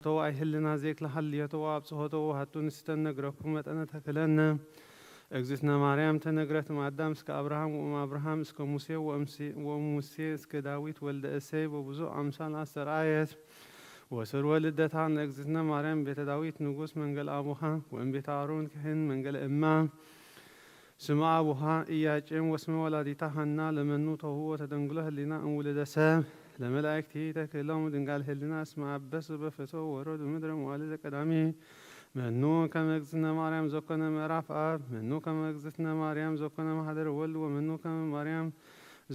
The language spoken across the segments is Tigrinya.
ተዋይ ህልና ዘይክልሃልዮ ተዋብ ጽሆ ተዋሃቱ ንስተን ነግረኩም መጠነ ተክለነ። እግዝእትነ ማርያም ተነግረት እም ኣዳም እስከ ኣብርሃም ወእም ኣብርሃም እስከ ሙሴ ወእም ሲ-፣ ወእም ሙሴ እስከ ዳዊት ወልደ እሴይ በብዙ ኣምሳል ኣስተርኣየት። ወስርወ ልደታ ንእግዝእትነ ማርያም ቤተ ዳዊት ንጉስ መንገል ኣቡኻ ወእም ቤተ ኣሮን ክህን መንገለ እማ። ስመ አቡሃ ኢያቄም ወስመ ወላዲታ ሃና ለመኑ ተውህቦ ተደንግሎ ህሊና እምውልደ ሰብ ለመላእክቲ ተክህሎሙ ድንጋል ህሊና እስመ አበስ በፈቶ ወረዱ ምድረ መዋልደ ቀዳሚ። መኑ ከመ እግዝእትነ ማርያም ዘኮነ ምዕራፍ አብ፣ መኑ ከመ እግዝእትነ ማርያም ዘኮነ ማህደረ ወልድ፣ ወመኑ ከመ ማርያም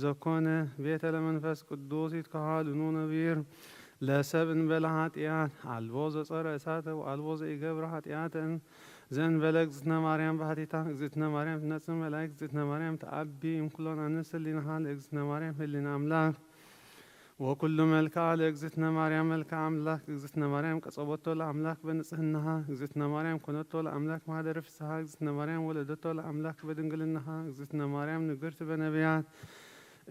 ዘኮነ ቤተ ለመንፈስ ቅዱስ ይትከሃልኑ ነቢር። ለሰብ እንበለ ኃጢአት አልቦ ዘጸረ እሳተ ወአልቦ ዘኢገብረ ኃጢአተ ዘእንበለ እግዝእትነ ማርያም ባህቲታ። እግዝእትነ ማርያም ትነጽህ መላእክት። እግዝእትነ ማርያም ተአቢ እምኩሎን አንስት ህሊናሃ ለእግዝእትነ ማርያም ህሊና አምላክ ወኩሉ መልክዓ ለእግዝእትነ ማርያም መልክዓ አምላክ። እግዝእትነ ማርያም ቀጸቦቶ ለአምላክ በንጽህናሃ። እግዝእትነ ማርያም ኮነቶ ለአምላክ ማህደረ ፍስሃ። እግዝእትነ ማርያም ወለደቶ ለአምላክ በድንግልናሃ። እግዝእትነ ማርያም ንግርት በነቢያት።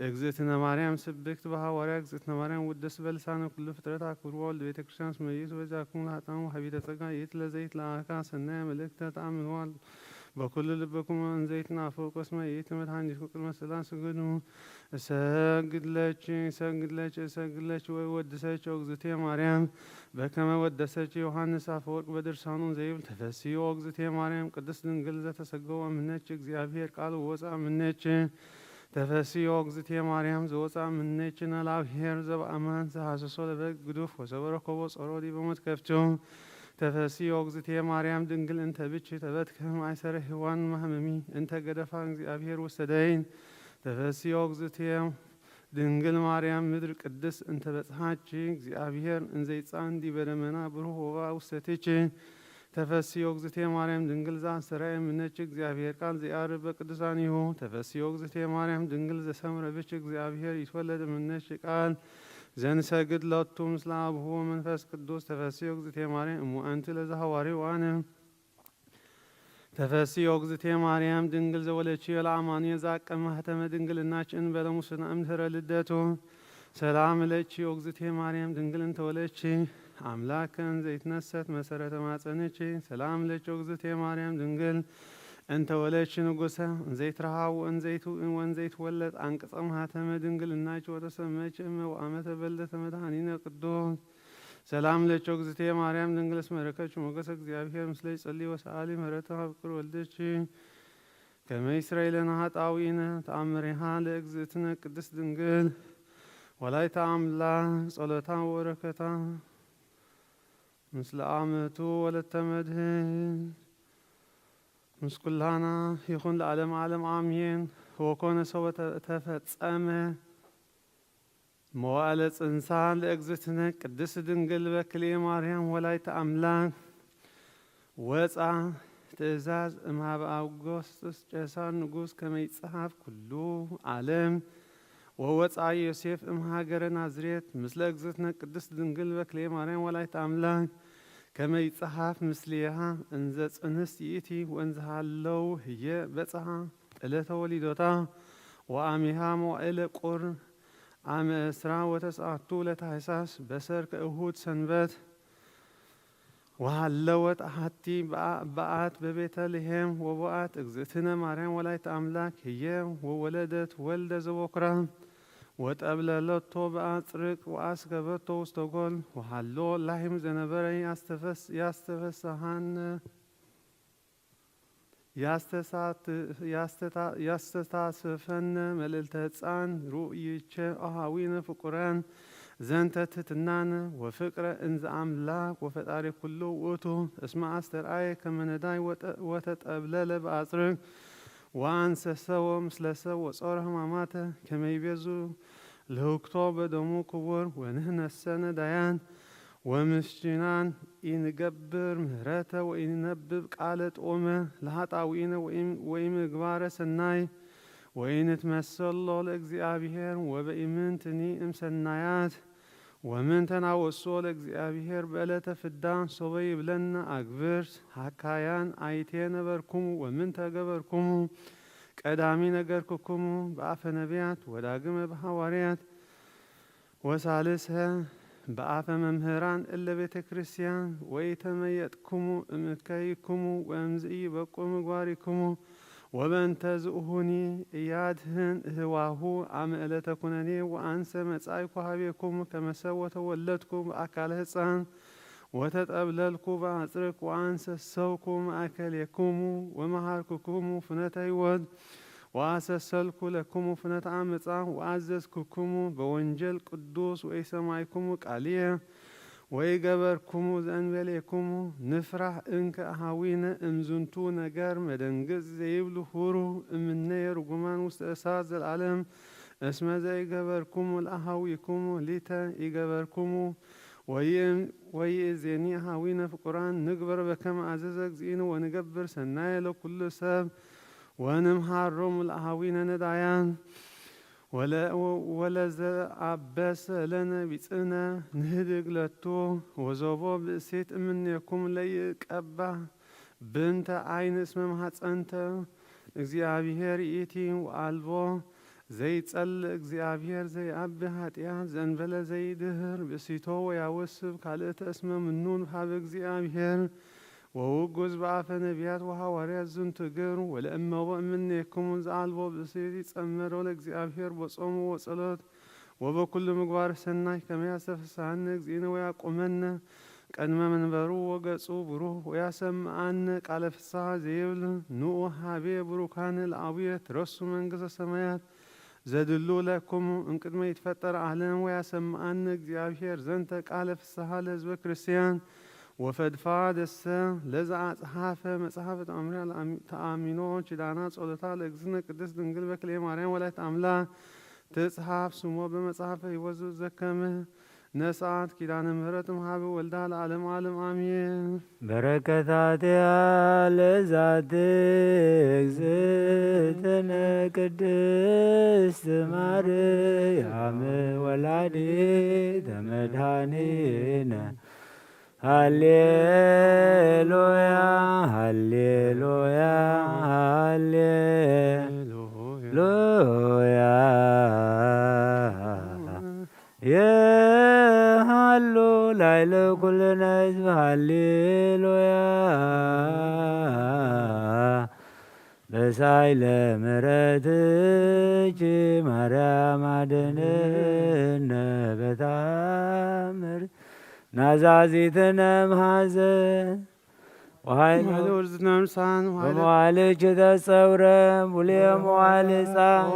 እግዝእትነ ማርያም ስብክት በሐዋርያ። እግዝእትነ ማርያም ውድስት በልሳነ ኩሉ ፍጥረት አክብርዋ ወልድ ቤተ ክርስቲያን እስመ ይእቲ በጃኩም ለኃጥአን ወሐቢተ ጸጋ ይእቲ ለዘይት ለአካ ሰናየ መልእክተ ተአምንዋ በኩሉ ልብኩም እንዘይትናፍቁ እስመ ይእቲ መድኃኒትኩም ቅድመ ስእላ ስግዱ። እሰግድ ለኪ እሰግድ ለኪ እሰግድ ለኪ ወይ ወድሰኪ ኦግዝእቴ ማርያም በከመ ወደሰኪ ዮሐንስ አፈወርቅ በድርሳኑ ዘይብል ተፈሲ ኦግዝእቴ ማርያም ቅድስት ድንግል ዘተሰገወ ምነኪ እግዚአብሔር ቃል ወፃ ምነኪ። ተፈሲ ኦግዝእቴ ማርያም ዘወፃ ምነኪ ነላብሔር ዘበአማን ዘሐሰሶ ለበግ ግዱፍ ወሰበረከቦ ጸሮ ዲበ መትከፍቱ። ተፈሲ ኦግዝእቴ ማርያም ድንግል እንተ ብኪ ተበትከ ማእሰረ ሔዋን ማህመሚ እንተ ገደፋ እግዚአብሔር ውሰደይን። ተፈሲ ኦግዝእቴ ድንግል ማርያም ምድር ቅድስት እንተ በጽሐኪ እግዚአብሔር እንዘይጻን ዲበ ደመና ብሩህ ወባ ውሰትኪ። ተፈሲ ኦግዝእቴ ማርያም ድንግል ዘአስተርአየ ምነኪ እግዚአብሔር ቃል ዘይአርብ በቅዱሳኒሁ። ተፈሲ ኦግዝእቴ ማርያም ድንግል ዘሰምረ ብኪ እግዚአብሔር ይትወለድ ምነኪ ቃል ዘንሰግድ ሎቱ ምስለ አብሁ ወመንፈስ ቅዱስ። ተፈሲ ኦግዝእቴ ማርያም እሙ አንቲ ለዘሐዋርዩ አነ። ተፈሲ ኦግዝእቴ ማርያም ድንግል ዘወለድኪ ለአማኑኤል ዘአቀመ ሀተመ ድንግልናኪ እንበለ ሙስና እምድህረ ልደቱ። ሰላም ለኪ ኦግዝእቴ ማርያም ድንግል እንተወለድኪ አምላክ እንዘይትነሰት መሰረተ ማፀንኪ። ሰላም ለኪ ኦግዝእቴ ማርያም ድንግል እንተወለድኪ ንጉሰ እንዘይትረሃው ወእንዘይትውእን ወእንዘይትወለድ አንቅፀ ማህተመ ድንግልናኪ ወተሰመኪ እመ ወአመተ በልደተ መድኃኒነ ቅዱስ። ሰላም ለኪ ኦግዝእቴ ማርያም ድንግል እስመ ረከብኪ ሞገሰ እግዚአብሔር ምስለ ጸሊ ወሰአሊ ምህረተ ፍቅር ወልደኪ ከመ ይስረይ ለነ ኃጣውኢነ። ተአምሪሃ ለእግዝእትነ ቅድስት ድንግል ወላዲተ አምላክ ጸሎታ ወበረከታ ምስለ አመቱ ወለተ መድህን ምስ ኩላና ይኹን ለዓለም ዓለም አሜን። ወኮነ ሰው ተፈጸመ። መዋዕለ ጽንሳ ለእግዝእትነ ቅድስት ድንግል በክልኤ ማርያም ወላዲተ አምላክ ወፃ ትእዛዝ እምሃበ አውጎስጥስ ቄሳር ንጉስ ከመ ይጸሓፍ ኩሉ ዓለም። ወወፃ ዮሴፍ እምሃገረ ናዝሬት ምስለ እግዝእትነ ቅድስት ድንግል በክልኤ ማርያም ወላዲተ አምላክ ከመ ይጸሓፍ ምስሌሃ እንዘ ጽንስት ይእቲ ወእንዘ ሃለው ህየ በጽሓ ዕለተ ወሊዶታ ወአሚሃ መዋዕለ ቁር አመ እስራ ወተስዓቱ ለታህሳስ በሰርከ እሁድ ሰንበት። ወሃለወት አሐቲ በአ-፣ በአት በቤተልሔም ወቦአት እግዝእትነ ማርያም ወላዲተ አምላክ ህየ ወወለደት ወልደ ዘቦክራ ወጠብለለቶ በአጽርቅ ወአስገበቶ ውስተ ጎል። ወሃሎ ላሂም ዘነበረ ያስተፈስ-፣ ያስተፈስሃነ ያስተሳት-፣ ያስተታ-፣ ያስተሳስፈነ መልዕልተ ሕፃን ሩእይቸ አሃዊነ ፍቁራን ዘንተ ትሕትናነ ወፍቅረ እንዘ አምላክ ወፈጣሪ ኩሉ ውእቱ እስመ አስተርአየ ከመ ነዳይ ወጠ-፣ ወተጠብለለ በአጽርግ ወአንሰሰወ ምስለ ሰብ ወጾረ ሕማማተ ከመ ይቤዙ ልህኩቶ በደሙ ክቡር ወንህነሰ ነዳያን ወምስኪናን ኢንገብር ምህረተ ወኢንነብብ ቃለ ጥዑመ ለኃጣውኢነ ወኢም-፣ ወኢምግባረ ሰናይ ወኢንትመሰሎ ለእግዚአብሔር ወበኢምንትኒ እምሰናያት። ወምንተ ናወሶ ለእግዚአብሔር በዕለተ ፍዳ ሶበ ይብለነ አግብርት ሐካያን አይቴ ነበርኩሙ ወምንተ ገበርኩሙ ቀዳሚ ነገርኩኩሙ በአፈ ነቢያት ወዳግመ በሐዋርያት ወሳልሰ በአፈ መምህራን እለ ቤተ ክርስቲያን ወኢተመየጥክሙ እምእከይክሙ ወእምዝኢ በቁ ምግባሪክሙ ወበእንተ ዝእሁኒ እያድህን እህዋሁ አመ ዕለተ ኩነኔ ወአንሰ መጻይኩ ሀቤክሙ ከመሰ ወተወለድኩ በአካለ ህፃን ወተጠብለልኩ በአጽርክ ወአንሰ ሰውኩ ማእከሌክሙ ወመሃርኩክሙ ፍነተ ህይወት ወአሰሰልኩ ለክሙ ፍነተ አመፃ ወአዘዝኩክሙ በወንጀል ቅዱስ ወኢሰማይኩሙ ቃልየ ወኢገበርኩሙ ዘእንበሌክሙ ንፍራሕ እንከ አሃዊነ እምዝንቱ ነገር መደንግጽ ዘይብሉ ሁሩ እምነየ ርጉማን ውስተ እሳት ዘልዓለም እስመ ዘይገበርኩሙ ለአሃዊክሙ ሊተ ኢገበርኩሙ ወይእዜኒ አሃዊነ ፍቁራን ንግበር በከመ አዘዘ እግዚእነ ወንገብር ሰናየ ለኩሉ ሰብ ወንምሃሮሙ ለአሃዊነ ነዳያን ወለዘአበሰ ለነ ቢጽነ ንህድግ ለቱ ወዞቦ ብእሲት እምኔኩም ለይቀባ ብንተ አይን እስመ ማሐፀንተ እግዚአብሔር ይእቲ ወአልቦ ዘይጸልእ እግዚአብሔር ዘይአቢ ኃጢአት ዘእንበለ ዘይድህር ብእሲቶ ወያወስብ ካልእተ እስመ ምኑን ሀበ እግዚአብሔር ወውጉዝ በአፈ ነቢያት ወሐዋርያት ዝንቱ እግር ወለእመቦ እምኔክሙ ዘአልቦ ብእሲት ይጸመሮ ለእግዚአብሔር በጾሙ ወጸሎት ወበኩሉ ምግባር ሰናይ ከመ ያስተፍስሐነ እግዚእነ ወያቁመነ ቀድመ መንበሩ ወገጹ ብሩህ ወያሰምዓነ ቃለ ፍስሐ ዘይብል ንኡ ሀቤ ብሩካነ ለአቡየ ትረሱ መንግስተ ሰማያት ዘድሉ ለክሙ እምቅድመ ይትፈጠር ዓለም ወያሰምዓነ እግዚአብሔር ዘንተ ቃለ ፍስሐ ለህዝበ ክርስቲያን ወፈድፋደሰ ለዛ አጽሐፈ መጽሐፈ ተአምሪያ ተአሚኖ ኪዳና ጸሎታ ለእግዝነ ቅድስት ድንግል በክልኤ ማርያም ወላዲተ አምላክ ትጽሐፍ ስሞ በመጽሐፈ ሕይወት ዘከመ ነስአት ኪዳነ ምህረት እምሃበ ወልዳ ለዓለም ዓለም አሜን። በረከታትያ ለዛቲ እግዝእትነ ቅድስት ማርያም ወላዲተ መድኃኒነ ሃሌሉያ ሃሌሉያ ሃሌሉያ የሃሉ ላይለ ኩልነ ህዝብ ሃሌሉያ በሳይለ ምሕረትኪ ማርያም አድንነ በታምር ናዛዚትነ እምሐዘን ወኃይለ ወመዋዕለ ውርዝትነ ምሳን ወመዋዕለ እጅ ተጸውረ ቡሌ መዋዕለ ሕፃን ኦ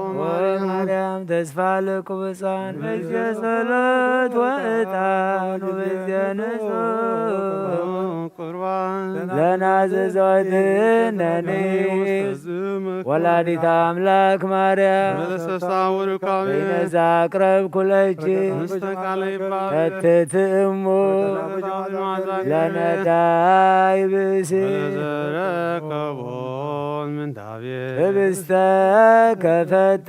ማርያም ተስፋ ለኩብፃን በእዝየ ጸሎት ወዕጣን ወበእዝየ ንጹሕ ቁርባን ለናዘዞትነኒ ወላዲተ አምላክ ማርያም በለሰሳ ወርካቤ ነዛ አቅረብኩ ለኪ ምስተ ቃለ ይባቤ ፈትት እሙ ለነዳይ ብእሲ ለዘረከቦን ምንዳቤ ህብስተ ከፈትት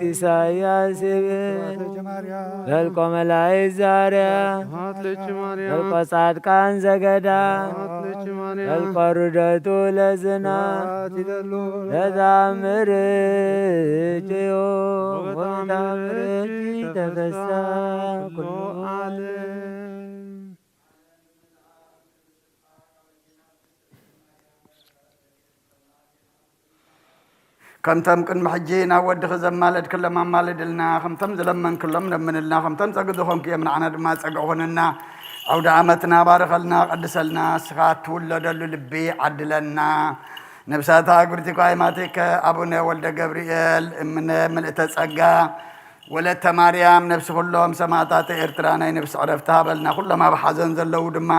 ኢሳያስ ይብል ዘልቆ መላእክት ዛርያ ሃት ለኪ ማርያም ዘልቆ ጻድቃን ዘገዳ ዘልቆ ርደቱ ለዝና ለዛምር ጭዮ ወበታምር ተፈሳ ኩሉ ዓለም። ከምቶም ቅድሚ ሕጂ ናብ ወድኺ ዘማለድክሎም ኣማልድልና፣ ከምቶም ዝለመንክሎም ለምንልና፣ ከምቶም ጸግዒ ዝኾንክዮም ንዓና ድማ ጸግዒ ኩንና። ኣውደ ኣመትና ባርኸልና፣ ቀድሰልና፣ ንስኻ እትውለደሉ ልቢ ዓድለና። ነብሳታ እግርቲ ኳይማቲከ ኣቡነ ወልደ ገብርኤል እምነ ምልእተ ጸጋ ወለተ ማርያም ነብሲ ኩሎም ሰማእታተ ኤርትራ ናይ ነብሲ ዕረፍቲ ሃበልና። ኩሎም ኣብ ሓዘን ዘለዉ ድማ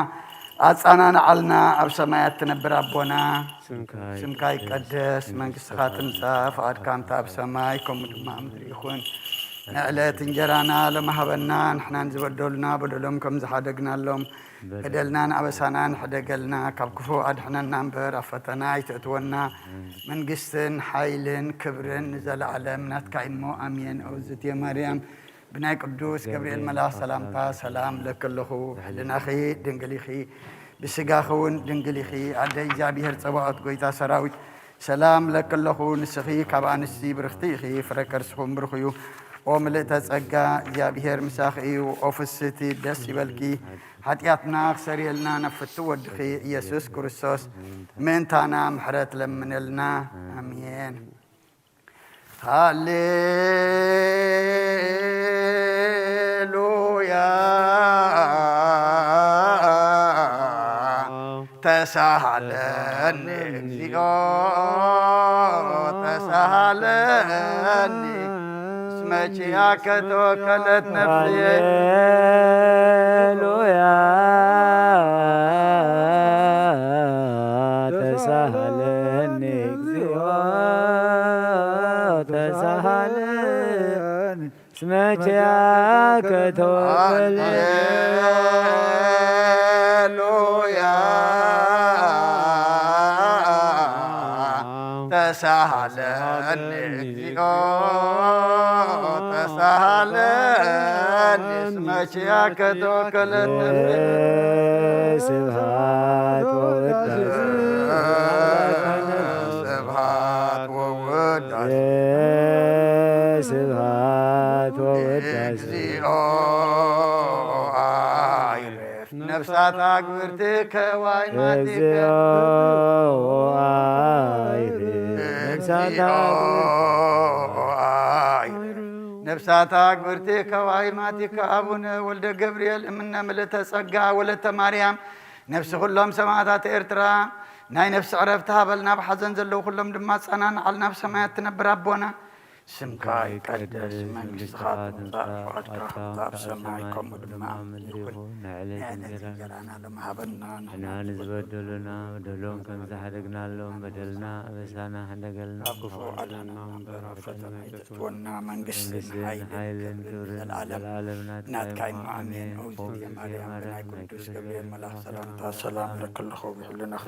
ኣጻናንዓልና። ኣብ ሰማያት ትነብር ኣቦና ስምካ ይቀደስ፣ መንግስትኻ ትምጻእ፣ ፍቓድካ እንተ ኣብ ሰማይ ከምኡ ድማ ኣብ ምድሪ ይኹን። ንዕለት እንጀራና ሎሚ ሃበና፣ ንሕናን ዝበደሉና በደሎም ከም ዝሓደግናሎም በደልናን ኣበሳናን ሕደገልና፣ ካብ ክፉእ ኣድሕነና እምበር ኣብ ፈተና ኣይተእትወና። መንግስትን ሓይልን ክብርን ንዘለዓለም ናትካ እሞ ኣሜን። እግዝእትየ ማርያም ብናይ ቅዱስ ገብርኤል መልኣኽ ሰላምታ ሰላም እብለኪ ኣለኹ። ብሕልናኺ ድንግል ኢኺ፣ ብስጋኺ እውን ድንግል ኢኺ። ኣደ እግዚኣብሔር ጸባኦት ጎይታ ሰራዊት ሰላም እብለኪ ኣለኹ። ንስኺ ካብ ኣንስቲ ብርኽቲ ኢኺ፣ ፍረ ከርስኺ እውን ብሩኽ እዩ። ኦ ምልእተ ጸጋ፣ እግዚኣብሔር ምሳኺ እዩ። ኦ ፍስቲ፣ ደስ ይበልኪ። ሓጢኣትና ክሰርየልና ናብ ፍቱ ወድኺ ኢየሱስ ክርስቶስ ምእንታና ምሕረት ለምነልና። ኣሜን። ሃሌሉያ። ተሳሃለኒ እግዚኦ፣ ተሳሃለኒ። እስመ ኪያከ ተወከለት ነፍስየ። ሃሌሉያ። ተሳሃለኒ እግዚኦ፣ ተሳሃለኒ። እስመ ኪያከ ተወከለ። ሃሌሉያ። ተሳሃለኒ እግዚኦ፣ ተሳሃለኒ። እስመ ኪያከ ተወከለት ነፍስየ። ስብሐት ወውዳሴ። ስብሐት ወውዳሴ። ስብሐት ወውዳሴ። እግዚኦ አይረፍ። ነፍሳት ኣግብርቲከ ዋይማቲከ። እግዚኦ አይረፍ። ነፍሳት እግዚኦ አይረፍ። ነፍሳት ኣግብርቲከ ዋይማቲከ። ኣቡነ ወልደ ገብርኤል እምነ ምልእተ ጸጋ ወለተ ማርያም፣ ነፍሲ ኩሎም ሰማዕታት ኤርትራ ናይ ነፍሲ ዕረፍቲ ሃበልና። ኣብ ሓዘን ዘለዉ ኩሎም ድማ ኣጸናንዓልና። ኣብ ሰማያት ትነብር ኣቦና፣ ስምካ ይቀደስ፣ መንግስትኻ ትምጻእ፣ ፍቓድካ ከምቲ ኣብ ሰማይ ከምኡ ድማ ምድሪ ይኹን። ንዕለት እንጀራና ሎሚ ሃበና። ንሕና ንዝበደሉና በደሎም ከም ዝሓደግናሎም በደልና ኣበሳና ሕደገልና። ካብ ክፉእ ኣድሕነና እምበር፣ ኣብ ፈተና ኣይተእትወና። መንግስትን መንግስትን ሓይልን ሓይልን ክብርን ክብርን ዘለኣለም ዘለኣለም ናትካ ናትካ እዩ። እዩ። ኣሜን። ኣሜን። ኦ እግዝእትየ ማርያም፣ ብናይ ቅዱስ ገብርኤል መልኣኽ ሰላምታ ሰላም እለኪ ኣለኹ። ብሕልናኺ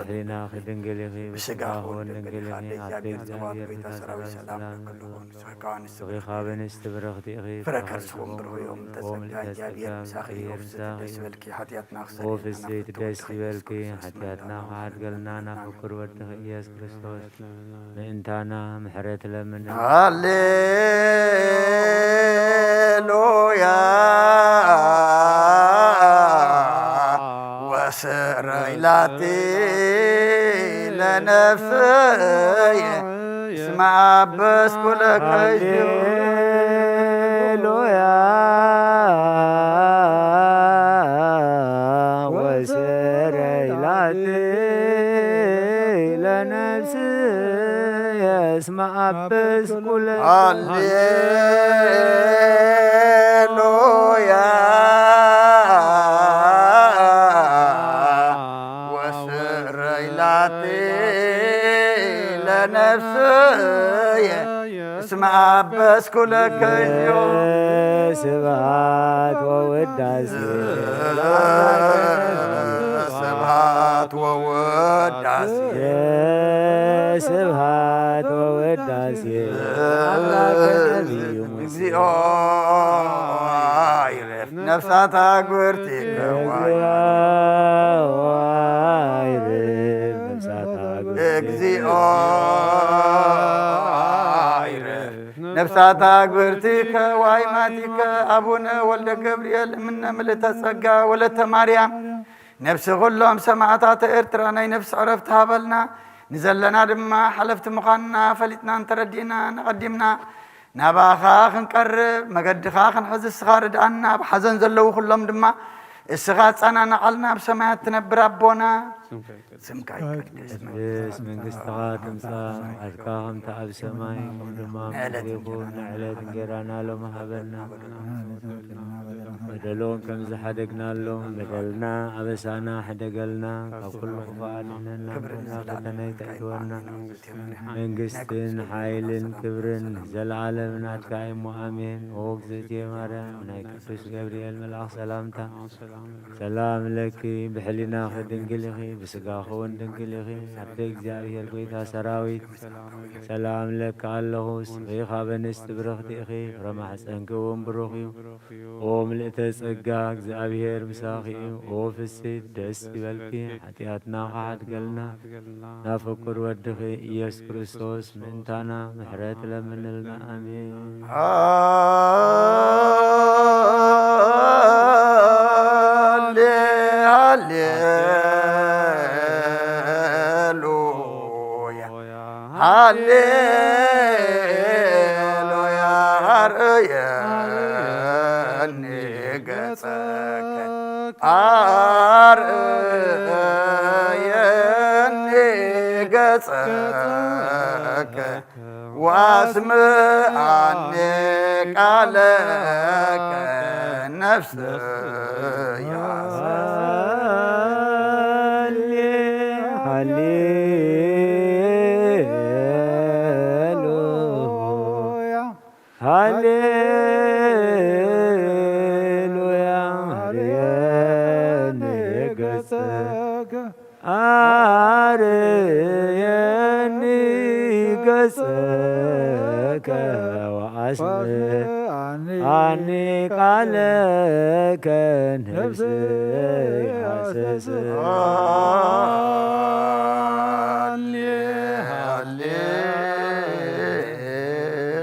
ድንግል ኢኺ፣ ብስጋኺ እውን ድንግል ኢኺ። ኣደ እግዚኣብሔር፣ ጸባኦት ጎይታ ሰራዊት ሰላም እለኪ ኣለኹ። ንስኺ ካብ ኣንስቲ ብርኽቲ ኢኺ፣ ፍረ ከርስኺ እውን ብሩኽ እዩ። ኦ ምልዕተ ጸጋ፣ እግዚኣብሔር ምሳኺ እዩ። ኦ ፍስሕቲ ደስ ይበልኪ። ሓጢኣትና ክሰርየልና ፍቱው ወድኺ ኢየሱስ ክርስቶስ ምእንታና ምሕረት ለምን። ሃሌሉያ። ወስረይ ላቲ ለነፍስየ እስመ አበስኩ ለከ። ሃሌሉያ። ወስረይ ላቲ ለነፍስየ እስመ አበስኩ ለከ። ሃሌሉያ። ወስረይ ላቲ ለነፍስየ እስመ አበስኩ ለከ። ስብሐት ወውዳሴ። ስብሐት ወውዳሴ። ስብሐት ወውዳሴ። እግዚኦ አይረፍ። ነፍሳት አግብርቲከ ዋይ። እግዚኦ አይረፍ። ነፍሳት አግብርቲከ። እግዚኦ አይረፍ። ነፍሳት አግብርቲከ ዋይ ማቲከ። አቡነ ወልደ ገብርኤል እምነ ምልእተ ጸጋ ወለተ ማርያም፣ ነፍሲ ኩሎም ሰማዕታት ኤርትራ ናይ ነፍሲ ዕረፍቲ ሃበልና። ንዘለና ድማ ሓለፍቲ ምዃንና ፈሊጥናን ተረዲእናን ኣቐዲምና ናባኻ ክንቀርብ መገድኻ ክንሕዝ እስኻ ርድኣና። ኣብ ሓዘን ዘለዉ ኩሎም ድማ እስኻ ኣጸናንዓልና። ኣብ ሰማያት ትነብር ኣቦና፣ ስምካ ይቀደስ፣ መንግስትኻ ትምጻእ፣ ፍቓድካ ከምቲ ኣብ ሰማይ ከምኡ ድማ ኣብ ምድሪ ይኹን። ንዕለት እንጀራና ሎሚ ሃበና። በደሎም ከም ዝሓደግናሎም በደልና ኣበሳና ሕደገልና፣ ካብ ኩሉ ክፉእ ኣድሕነና፣ ናብ ፈተነ ኣይተእትወና። መንግስትን ሓይልን ክብርን ዘለዓለም ናትካ እሞ፣ ኣሜን። ኦ እግዝእትየ ማርያም፣ ናይ ቅዱስ ገብርኤል መልኣኽ ሰላምታ ሰላም ለኪ ብሕሊናኺ ድንግል ኢኺ፣ ብስጋኺ እውን ድንግል ኢኺ። ኣደ እግዚኣብሔር ጎይታ ሰራዊት ሰላም ለኪ ኣለኹ። ስኺ ካብ ኣንስቲ ብርኽቲ ኢኺ፣ ፍረ ማሕፀንኪ እውን ብሩኽ እዩ። ኦ ምልእተ ጸጋ እግዚኣብሔር ምሳኺ እዩ። ኦ ፍስሕቲ ደስ ይበልኪ፣ ሓጢኣትና ክሓድገልና ናብ ፍቁር ወድኺ ኢየሱስ ክርስቶስ ምእንታና ምሕረት ለምንልና። ኣሜን። ሃሌ፣ ሃሌሉያ፣ ሃሌሉያ፣ ኣርእየኒ ገጸከ፣ ኣርእየኒ ገጸከ፣ ወኣስምዓኒ ቃለከ፣ ነፍስያ ሃሌ፣ ሃሌሉያ፣ ሃሌሉያ፣ ኣርእየኒ ገጸከ፣ ኣርእየኒ ገጸከ፣ ወኣስምዓኒ ቃለከ፣ ነፍስያ ሃሌ፣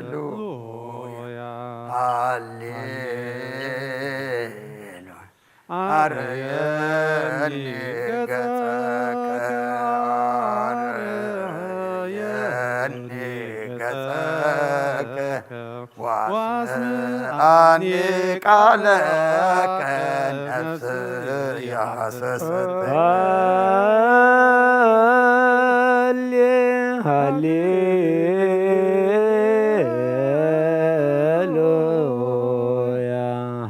ሃሌሉያ፣ ሃሌሉያ። ኣርእየኒ ገጸከ፣ ኣርእየኒ ገጸከ፣ ወኣስምዓኒ ቃለከ፣ ነፍስያ ሃሰሰት። ሃሌ፣ ሃሌሉያ፣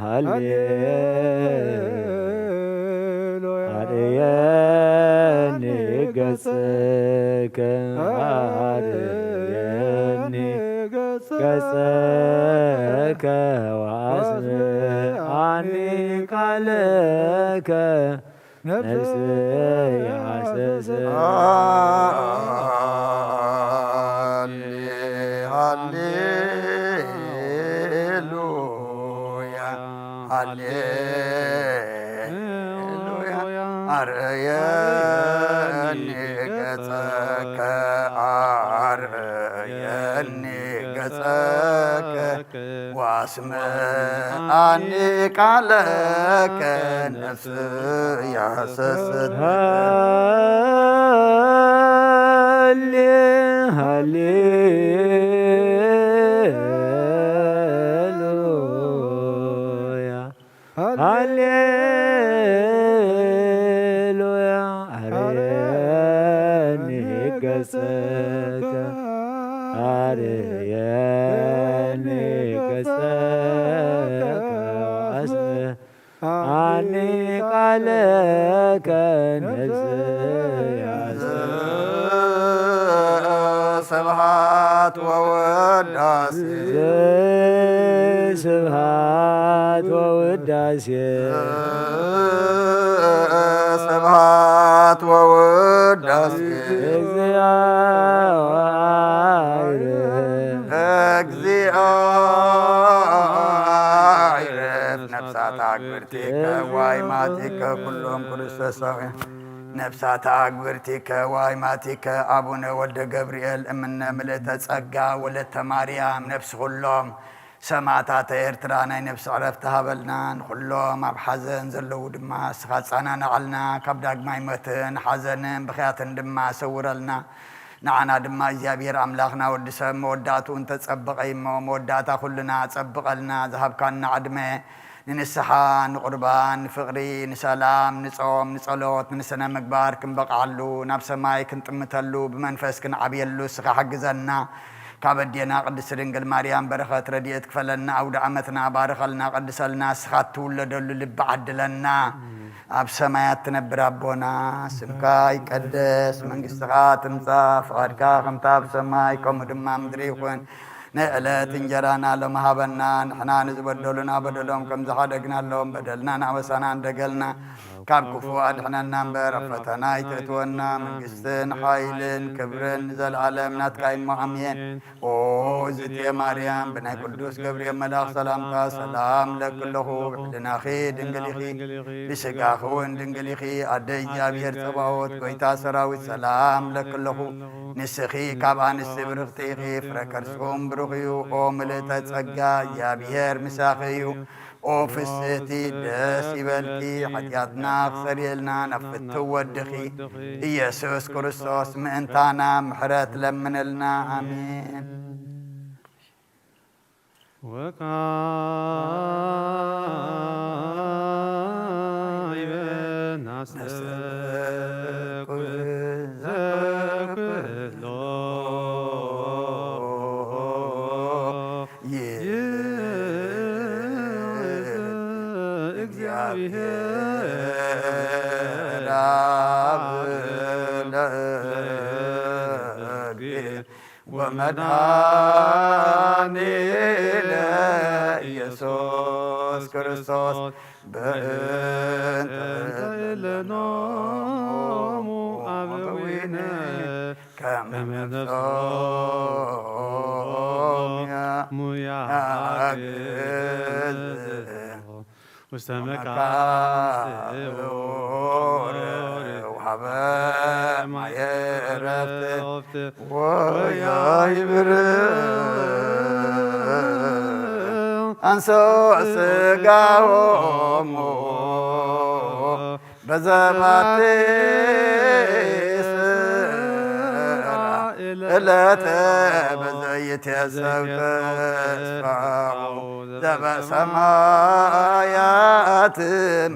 ሃሌ፣ ኣርእየኒ ገጸከ፣ ኣርእየኒ ገጸከ፣ ወኣስምዓኒ ቃለከ፣ ነፍስያ ሃሰሰት። ሃሌ፣ ሃሌሉያ፣ ሃሌሉያ፣ ኣርእየኒ ገጸከ፣ ኣርእየኒ ገጸከ፣ ወኣስምዓኒ ቃለከ፣ ነፍስያ ሃሰሰት። ሃሌ፣ ሃሌሉያ፣ ሃሌሉያ፣ ኣርእየኒ ገጸከ፣ ኣርእየኒ ገጸከ፣ ወኣስምዓኒ ቃለከ፣ ነፍስያ ስብሐት ወውዳሴ። ስብሐት ወውዳሴ። ስብሐት ወውዳሴ። እግዚኦ አይርፍ። እግዚኦ አይርፍ። ነፍሳት ኣግብርቲከ ዋይማቲከ ኩሎም ክርስቶሳውያን። ነፍሳት ኣግብርቲከ ዋይማቲከ ኣቡነ ወልደ ገብርኤል እምነ ምልእተ ጸጋ ወለተ ማርያም ነፍሲ ኩሎም ሰማእታተ ኤርትራ ናይ ነፍሲ ዕረፍቲ ሃበልና። ንኹሎም ኣብ ሓዘን ዘለዉ ድማ እስኻ ኣጸናንዓልና። ካብ ዳግማይ ሞትን ሓዘንን ብኽያትን ድማ ሰውረልና። ንዓና ድማ እግዚኣብሔር ኣምላኽና ወዲ ሰብ መወዳእትኡ እንተጸበቐ እሞ መወዳእታ ኩልና ጸብቐልና። ዝሃብካና ዕድመ ንንስሓ፣ ንቁርባን፣ ንፍቕሪ፣ ንሰላም፣ ንጾም፣ ንጸሎት፣ ንስነ ምግባር ክንበቕዓሉ፣ ናብ ሰማይ ክንጥምተሉ፣ ብመንፈስ ክንዓብየሉ እስኻ ሓግዘና። ካብ ኣዴና ቅድስት ድንግል ማርያም በረኸት ረድኤት ክፈለና። ኣውደ ዓመትና ባርኸልና፣ ቀድሰልና። እስኻ እትውለደሉ ልቢ ዓድለና። ኣብ ሰማያት ትነብር ኣቦና፣ ስምካ ይቀደስ፣ መንግስትኻ ትምጻእ፣ ፍቓድካ ከምታ ኣብ ሰማይ ከምኡ ድማ ምድሪ ይኹን። ናይ ዕለት እንጀራና ሎሚ ሃበና። ንሕና ንዝበደሉና በደሎም ከም ዝሓደግናሎም በደልናን ኣበሳናን ደገልና ካብ ክፉእ ኣድሕነና እምበር ኣብ ፈተና ኣይተእትወና። መንግስትን ሓይልን ክብርን ንዘለዓለም ናትካ እሞ ኣሜን። ኦ እግዝእትየ ማርያም፣ ብናይ ቅዱስ ገብርኤል መልኣኽ ሰላምታ ሰላም እለኪ ኣለኹ። ብሕልናኺ ድንግል ኢኺ፣ ብስጋኺ እውን ድንግል ኢኺ። ኣደ እግዚኣብሔር ጸባኦት፣ ጎይታ ሰራዊት፣ ሰላም እለኪ ኣለኹ። ንስኺ ካብ ኣንስቲ ብርኽቲ ኢኺ፣ ፍረ ከርስኹም ብሩኽ እዩ። ኦ ምልእተ ጸጋ፣ እግዚኣብሔር ምሳኺ እዩ። ኦ ፍስህቲ፣ ደስ ይበልኪ፣ ሓጢኣትና ክሰርየልና ናብ ፍትው ወድኺ ኢየሱስ ክርስቶስ ምእንታና ምሕረት ለምንልና። ኣሜን። ወካዕበ ናስተብቁ ዘኩሎ ይእቲ እግዚኣብሔር ኣብ ለእግዚእ ወመድኃኒነ ኢየሱስ ክርስቶስ በእንተ እለኖሙ አበዊነ ከመ ነፍሶሙ ያግዝ ውስተ መካን ስዑር ወሀበ ማየ ዕረፍት ወያይብር አንሶ ስጋሆሙ በዘባቲ ስራ እለተ በዘይትየሰው ተስፋው ዘበሰማያት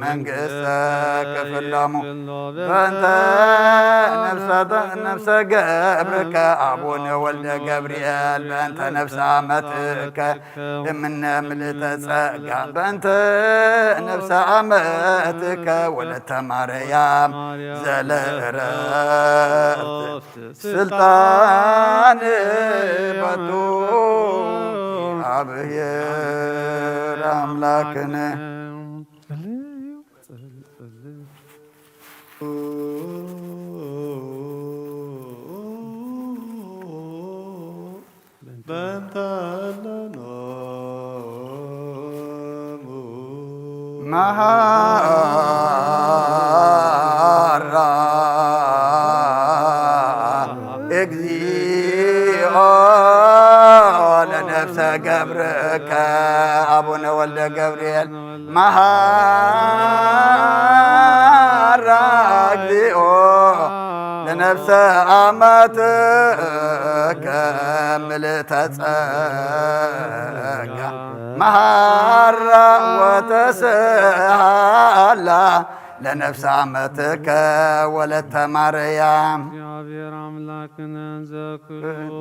መንግስተ ክፍሎሙ በእንተ ነፍሰ ገብርከ አቡነ ወልደ ገብርኤል በእንተ ነፍሰ አመትከ እምነ ምልዕተ ጸጋ በእንተ ነፍሰ አመትከ ወለተ ማርያም ዘለእረፍት ስልጣን በቱ አብሔር አምላክነ። በእንተ እለኖሙ መሃራ እግዚኦ ለነፍሰ ገብርከ አቡነ ወልደ ገብርኤል መሃራ እግዚኦ ለነፍሰ አመትከ ምልዕተ ጸጋ መሃራ ወተስሃላ ለነፍሰ አመትከ ወለተ ማርያም። እግዚአብሔር አምላክነ ዘኩሉ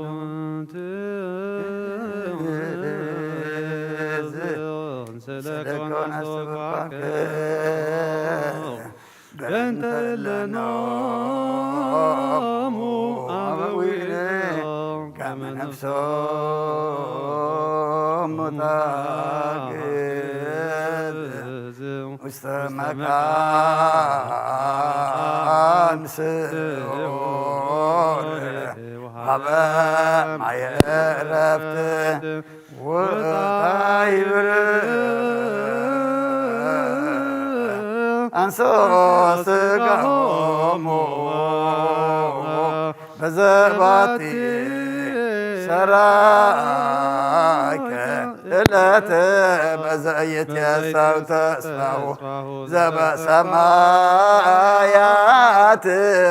ትእዛዝ ስለኮነ ስብሐከ በእንተ እለኖሙ አበዊነ ከመ ነፍሶሙ ታግዝ ውስተ መካን ስዑር ሀበ ማየ ዕረፍት ወታይብር አንሶ ስጋሆሙ በዘባቲ ሰራይከ እለት በዘይትየሰው ተስፋው ዘበሰማያት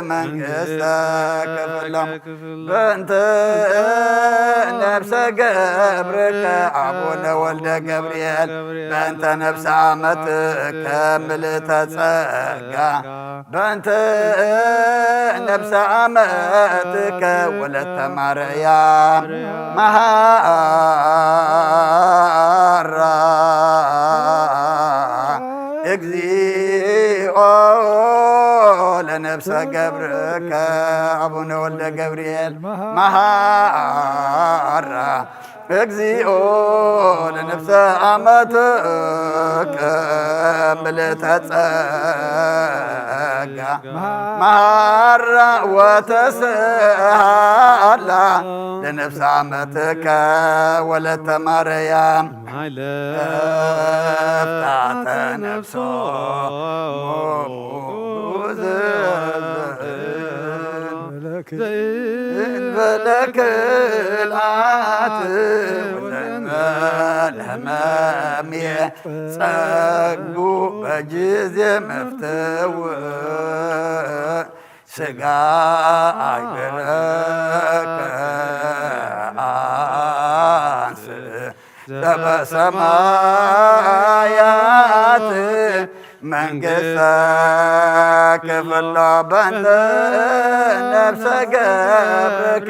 መንግስተ ክፍሎም በእንተ ነፍሰ ገብርከ አቡነ ወልደ ገብርኤል በእንተ ነፍሰ አመትከ ምልዕተ ጸጋ በእንተ ነፍሰ አመትከ ወለተ ማርያም መሃራ እግዚኦ ለነፍሰ ገብርከ አቡነ ወልደ ገብርኤል መሃራ እግዚኦ ለነፍሰ አመትከ ምልዕተ ጸጋ መሃራ ወተስሃላ ለነፍሰ አመትከ ወለተ ማርያም። ማይለ ፍታተ ነፍሶ በለክልአት ወዘንበል ህመም ጸጉ በጊዜ መፍትው ስጋ አይገረከ አንስ ዘበሰማያት መንግስተ ክፍሎ በንተ ነፍሰ ገብርከ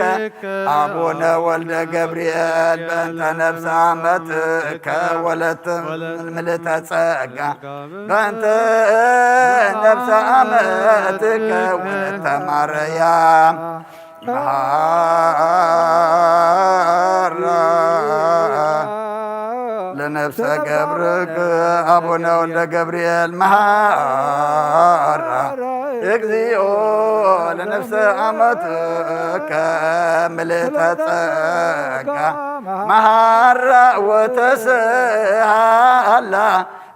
አቡነ ወልደ ገብርኤል በንተ ነፍሰ አመትከ ወለተ ምልዕተ ጸጋ በንተ ነፍሰ አመትከ ወለተ ማርያም መሃራ ለነፍሰ ገብርከ አቡነ ወልደ ገብርኤል መሃራ እግዚኦ ለነፍሰ አመትከ ምልዕተ ጸጋ መሃራ ወተስሃላ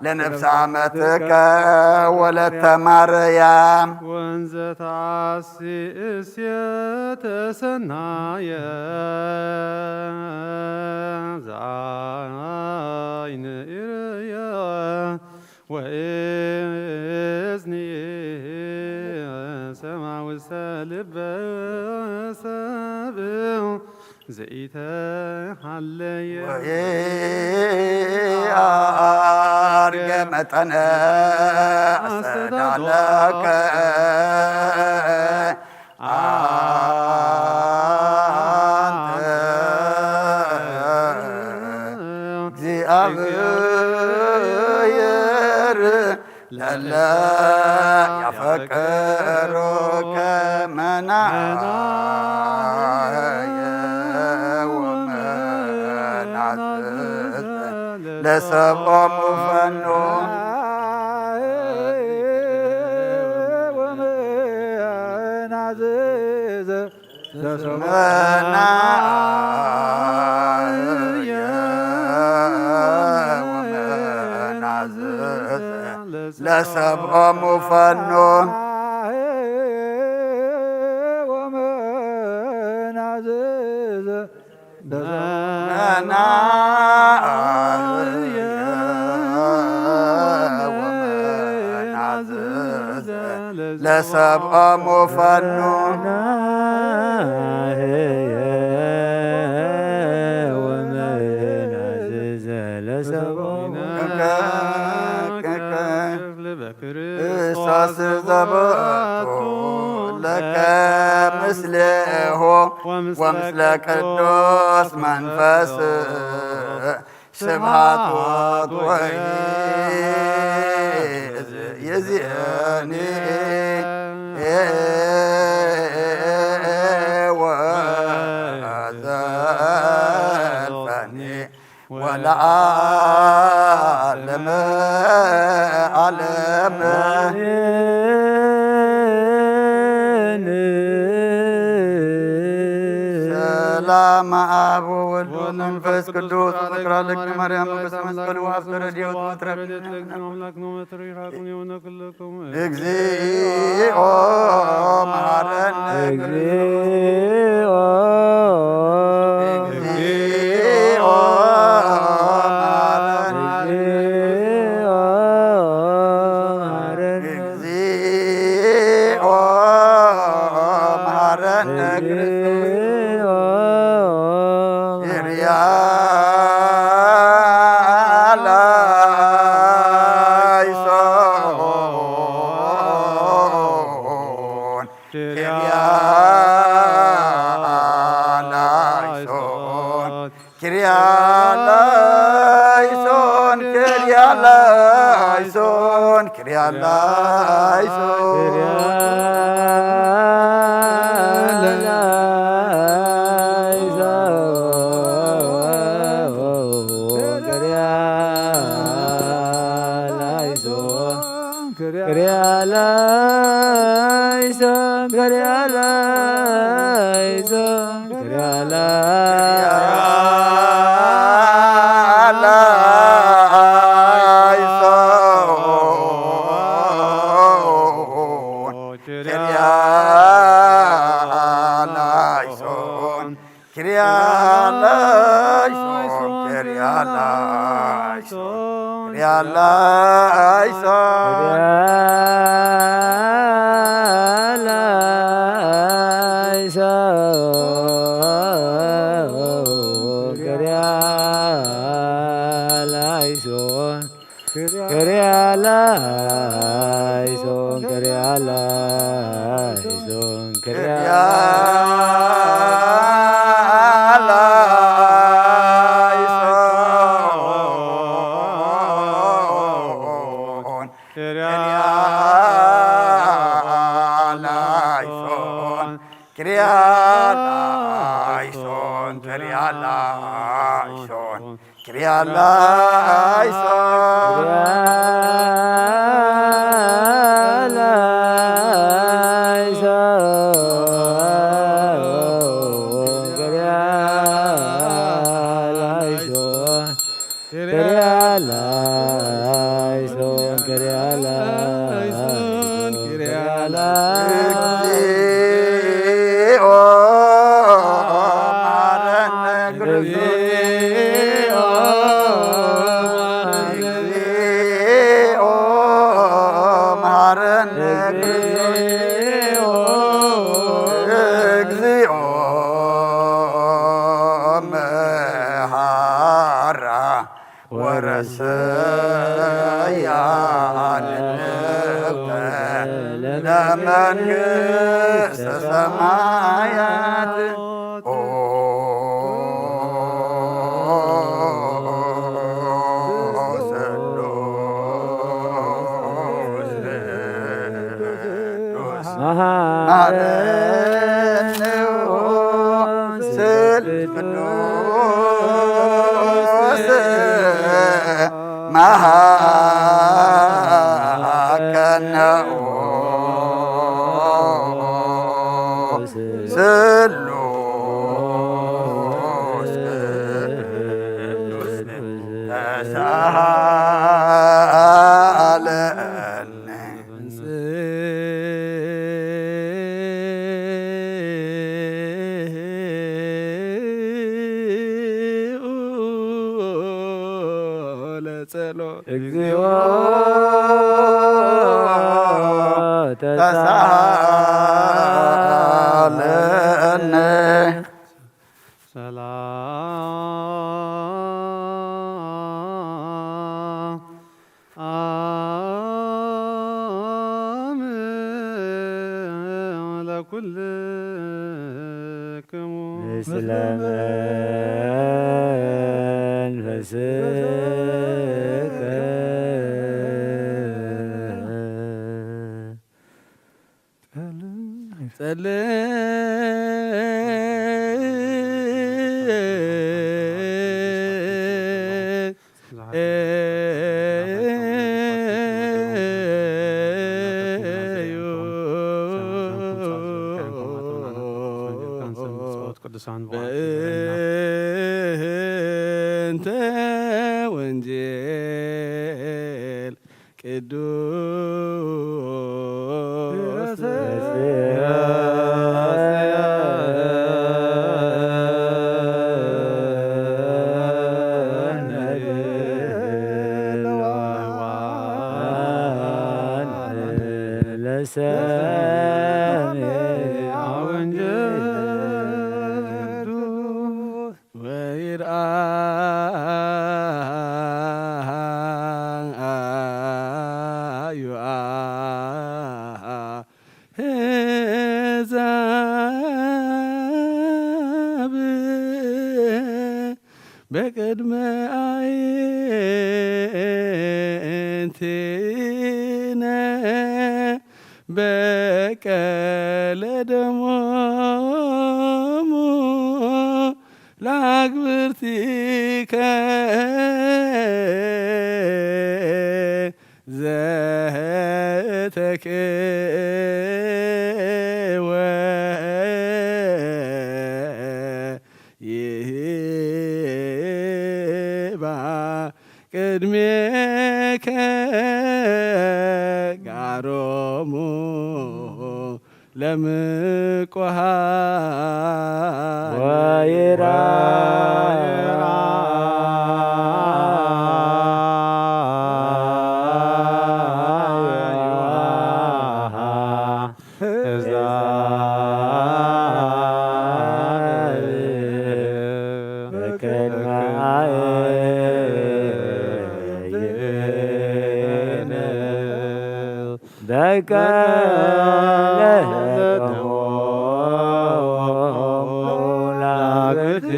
ለነፍሰ አመትከ ወለተ ማርያም። ወንዘ ተአሲ እሴተ ሰናየ ዘአይን ኢርየ ወእዝኒ ሰማ ውስተ ልበ ሰብ ዘኢተሃለየ ወአርገ መጠነ አስተዳለከ አንተ እግዚአብሔር ለለ ያፈቅሩከ መናየ ወመናዝዝ ለሰብኦሙ ፈኑ ወመናዝዝ መናየ ወመናዝዝ ለሰብኦሙ ፈኑ መናየ ወመናዝዝ ለሰብኦሙ ፈኑ ክርስቶስ ዘበቱ ለከ ምስሌሁ ወምስለ ቅዱስ መንፈስ ስብሐት ወይእዜኒ ወዘልፈኒ ወለዓለመ ዓለም። ሰላም አብ ወወልድ ወመንፈስ ቅዱስ። ፍቅር ለእግዝእትነ ማርያም ሞገሰ መስቀሉ ወአፍቀረ ዲዮት መትረፍ። እግዚኦ መሐረነ። እግዚኦ። እግዚኦ መሐረነ። እግዚኦ መሐረነ። ኪርያ ላይሶን፣ ኪርያ ላይሶን፣ ኪርያ ላይሶን፣ ኪርያ ላይሶን፣ ኪርያ ላይሶን። ክሪያላይሶን፣ ክሪያላይሶን፣ ክሪያላይሶን። ክሪያላይሶን፣ ክሪያላይሶን፣ ክሪያላይሶን፣ ክሪያላይሶን። ክሪያላይሶን፣ ክሪያላይሶን፣ ክሪያላይሶን፣ ክሪያላይሶን። ክሪያላይሶን፣ ክሪያላይሶን፣ ክሪያላይሶን፣ ክሪያላይሶን። እግዚኦ መሐረነ ክርስቶስ። እግዚኦ መሐረነ ክርስቶስ። እግዚኦ መሐራ ወረሰያ ንንግተ ለመንግስተ ሰማያት። ኦ ስሉስ ቅዱስ መሐረነ ስል ቅዱስ መሐከነ ስሉስ ቅዱስ ተሳሃለነ። ለጸሎት እግዚኦ ተሳሃለነ። ሰላም ለኩልክሙ ምስለ መንፈስከ። ጸልእ እዩ። ቅዱሳን በእንተ ወንጌል ቅዱስ ለሰሚዐ ወንጌል ወይርአዩ አሕዛብ በቅድመ አዕይንቲነ በቀለ ደሞሙ ለአግብርቲከ ዘተክእ ቅድሜከ ጋሮሙ ለምቆሃን ወይራ ደቀ ለደሞ ላግቲከ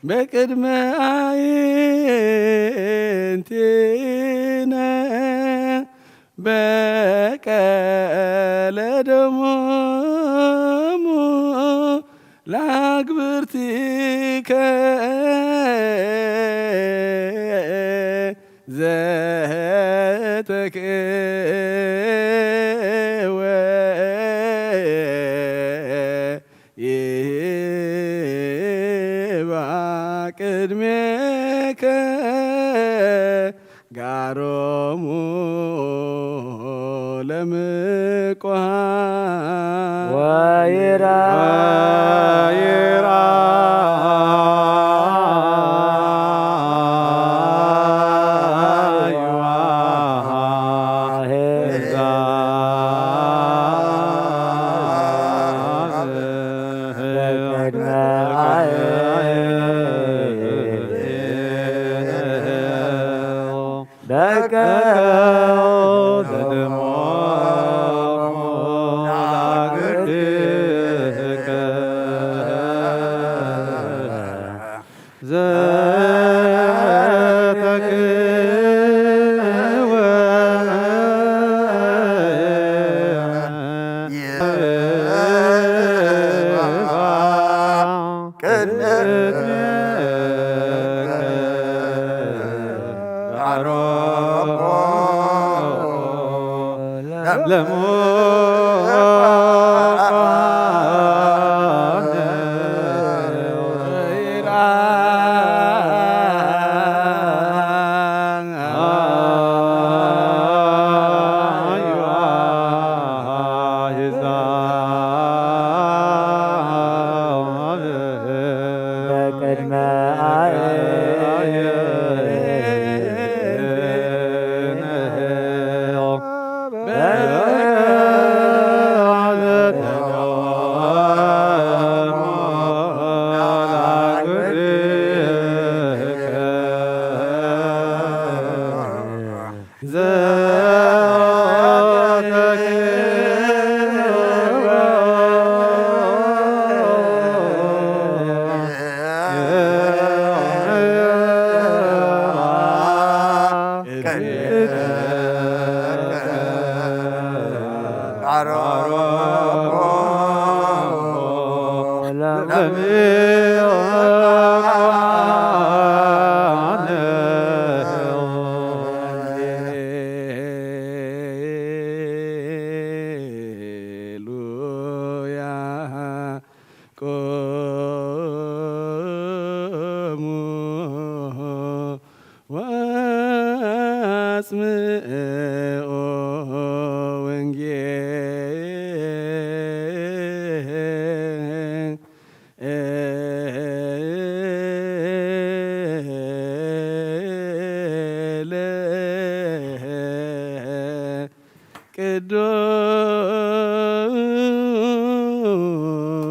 በቅድመ አዕይንቲነ በቀለ ደሞሙ ለአግብርቲከ ዘተክወ ይባ ቅድሜከ ጋሮሙ ለምቆሃ ወይራ ወይራ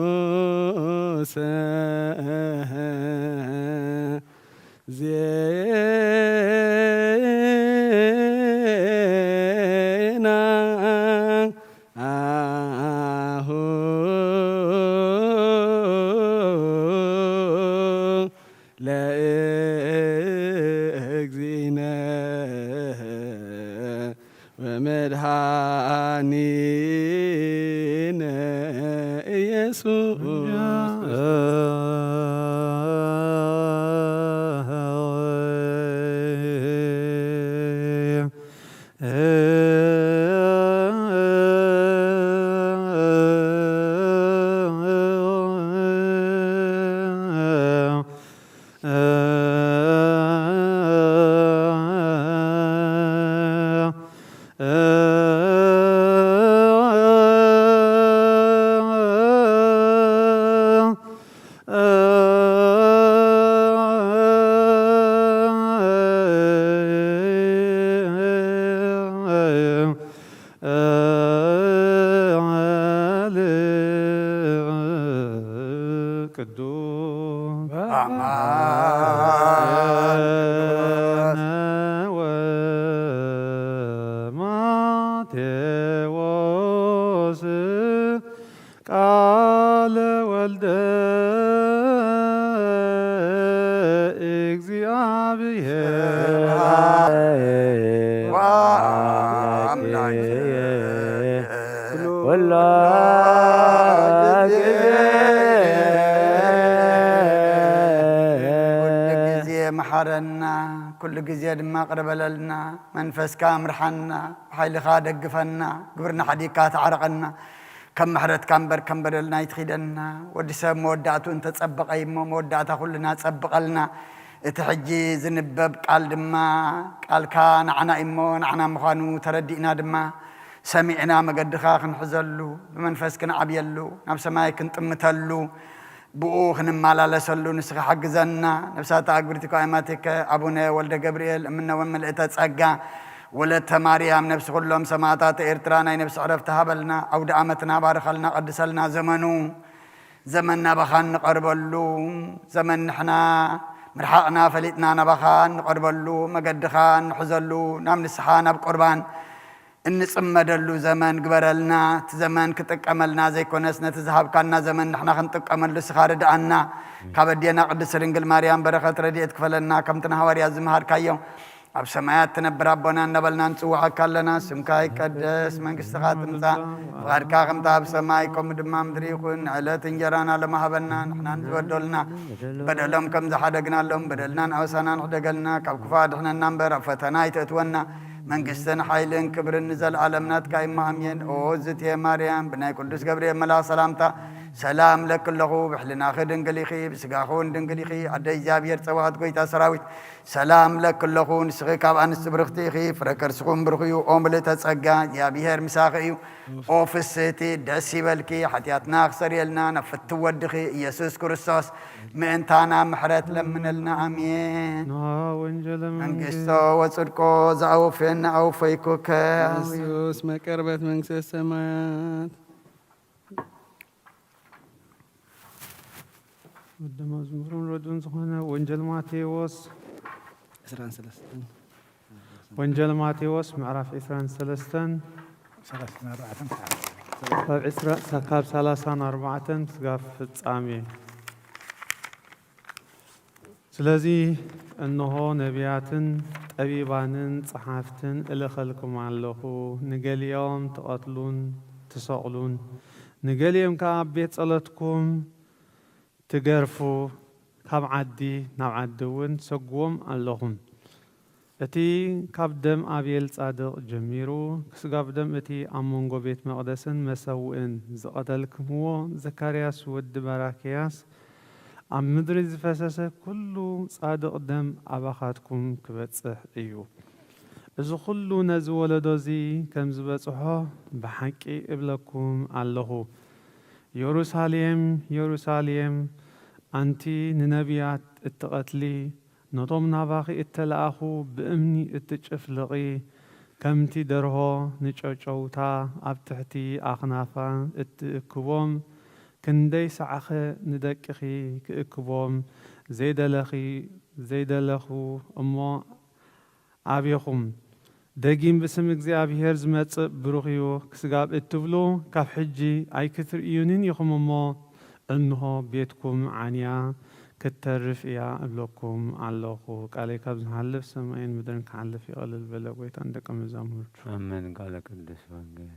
ቅዱስ መድኃኒነ ኢየሱስ ክርስቶስ። ቅዱስ አማን ቅዱስ። ወማቴዎስ ቃለ ወልደ እግዚአብሔር። ወአምላክ ኩሎ ጊዜ ኩሉ ጊዜ መሓረና፣ ኩሉ ጊዜ ድማ ቅርበለልና። መንፈስካ ምርሓና፣ ብሓይልኻ ደግፈና፣ ግብርና ሓዲግካ ተዓረቐና። ከም ምሕረትካ እምበር ከም በደልና ኣይትኺደና። ወዲ ሰብ መወዳእቱ እንተጸበቐ እሞ መወዳእታ ኩልና ጸብቐልና። እቲ ሕጂ ዝንበብ ቃል ድማ ቃልካ ንዓና እሞ ንዓና ምዃኑ ተረዲእና ድማ ሰሚዕና መገድኻ ክንሕዘሉ፣ ብመንፈስ ክንዓብየሉ፣ ናብ ሰማይ ክንጥምተሉ፣ ብኡ ክንመላለሰሉ ንስኻ ሓግዘና። ነፍሳት ኣግብርቲ ከዋይማቲከ ኣቡነ ወልደ ገብርኤል እምነወን ምልእተ ጸጋ ወለተ ማርያም ነፍሲ ኩሎም ሰማዕታት ኤርትራ ናይ ነፍሲ ዕረፍቲ ሃበልና። ኣውደ ዓመትና ባርኸልና፣ ቀድሰልና። ዘመኑ ዘመን ናባኻ እንቐርበሉ፣ ዘመን ንሕና ምርሓቕና ፈሊጥና ናባኻ እንቐርበሉ፣ መገድኻ እንሕዘሉ፣ ናብ ንስሓ ናብ ቁርባን እንጽመደሉ ዘመን ግበረልና። እቲ ዘመን ክጥቀመልና ዘይኮነስ ነቲ ዝሃብካና ዘመን ንሕና ክንጥቀመሉ ንስኻ ርድኣና። ካብ ኣዴና ቅድስት ድንግል ማርያም በረኸት ረድኤት ክፈለና። ከምቲ ንሃዋርያት ዝመሃርካዮ ኣብ ሰማያት ትነብር ኣቦና እናበልና ንጽውዓካ ኣለና። ስምካ ይቀደስ፣ መንግስትኻ ትምጻእ፣ ፍቓድካ ከምቲ ኣብ ሰማይ ከምኡ ድማ ምድሪ ይኹን። ንዕለት እንጀራና ሎሚ ሃበና፣ ንሕና ንዝበደሉና በደሎም ከም ዝሓደግናሎም በደልናን ኣበሳናን ሕደገልና፣ ካብ ክፉእ ኣድሕነና እምበር ኣብ ፈተና ኣይተእትወና። መንግስትን ሓይልን ክብርን ንዘለኣለም ናትካ እዩ፣ ኣሜን። ኦ ዝትየ ማርያም፣ ብናይ ቅዱስ ገብርኤል መልኣኽ ሰላምታ ሰላም ለኪ ኣለኹ። ብሕልናኺ ድንግል ኢኺ፣ ብስጋኺ እውን ድንግል ኢኺ። ኣደ እግዚኣብሔር ጸባኦት፣ ጎይታ ሰራዊት፣ ሰላም ለኪ ኣለኹ። ንስኺ ካብ ኣንስቲ ብርኽቲ ኢኺ፣ ፍረ ከርስኹም ብሩኽ እዩ። ኦ ምልእተ ጸጋ፣ እግዚኣብሔር ምሳኺ እዩ። ኦ ፍስህቲ፣ ደስ ይበልኪ፣ ሓጢኣትና ክሰርየልና ናብ ፍትው ወድኺ ኢየሱስ ክርስቶስ ምእንታና ምሕረት ለምነልና። ኣሜን። ንዓ ወንጀለ መንግስቶ ወጽድቆ ዘኣወፈየና ኣወፈይኩከ። ኢየሱስ መቀርበት መንግስተ ሰማያት። ወዲ መዝሙርን ረድኡን ዝኾነ ወንጀል ማቴዎስ ዕስራን ሰለስተን። ወንጀል ማቴዎስ ምዕራፍ ዕስራን ሰለስተን። ሰላሳን ኣርባዕተን። ካብ ዕስራ፣ ካብ ሰላሳን ኣርባዕተን ስጋብ ፍጻሜ። ስለዚ እንሆ ነቢያትን ጠቢባንን ጸሓፍትን እልኸልኩም ኣለኹ። ንገሊኦም ትቐትሉን ትሰቕሉን፣ ንገሊኦም ከኣ ኣብ ቤት ጸሎትኩም ትገርፉ፣ ካብ ዓዲ ናብ ዓዲ እውን ትሰግዎም ኣለኹም። እቲ ካብ ደም ኣቤል ጻድቕ ጀሚሩ ክስጋብ ደም እቲ ኣብ መንጎ ቤት መቕደስን መሰውእን ዝቐተልክምዎ ዘካርያስ ወዲ በራክያስ፣ ኣብ ምድሪ ዝፈሰሰ ኩሉ ጻድቕ ደም ኣባኻትኩም ክበጽሕ እዩ። እዚ ኩሉ ነዚ ወለዶ እዚ ከም ዝበጽሖ ብሓቂ እብለኩም ኣለኹ። የሩሳሌም፣ የሩሳሌም፣ ኣንቲ ንነቢያት እትቐትሊ፣ ነቶም ናባኺ እተለኣኹ ብእምኒ እትጭፍልቒ፣ ከምቲ ደርሆ ንጨጨውታ ኣብ ትሕቲ ኣኽናፋ እትእክቦም፣ ክንደይ ሰዓኸ ንደቅኺ ክእክቦም ዘይደለኺ፣ ዘይደለኹ እሞ፣ ኣቤኹም፣ ደጊም ብስም እግዚኣብሄር ዝመጽእ ብሩኽ እዩ ክስጋብ እትብሉ፣ ካብ ሕጂ ኣይክትርእዩንን ኢኹም እሞ፣ እንሆ ቤትኩም ዓንያ፣ ክትተርፍ እያ እብለኩም ኣለኹ። ቃለይ ካብ ዝሓልፍ ሰማይን ምድርን ክሓልፍ ይቐልል በለ ጎይታ ንደቀ መዛሙርቱ። ኣሜን። ቃለ ቅዱስ ወንጌል።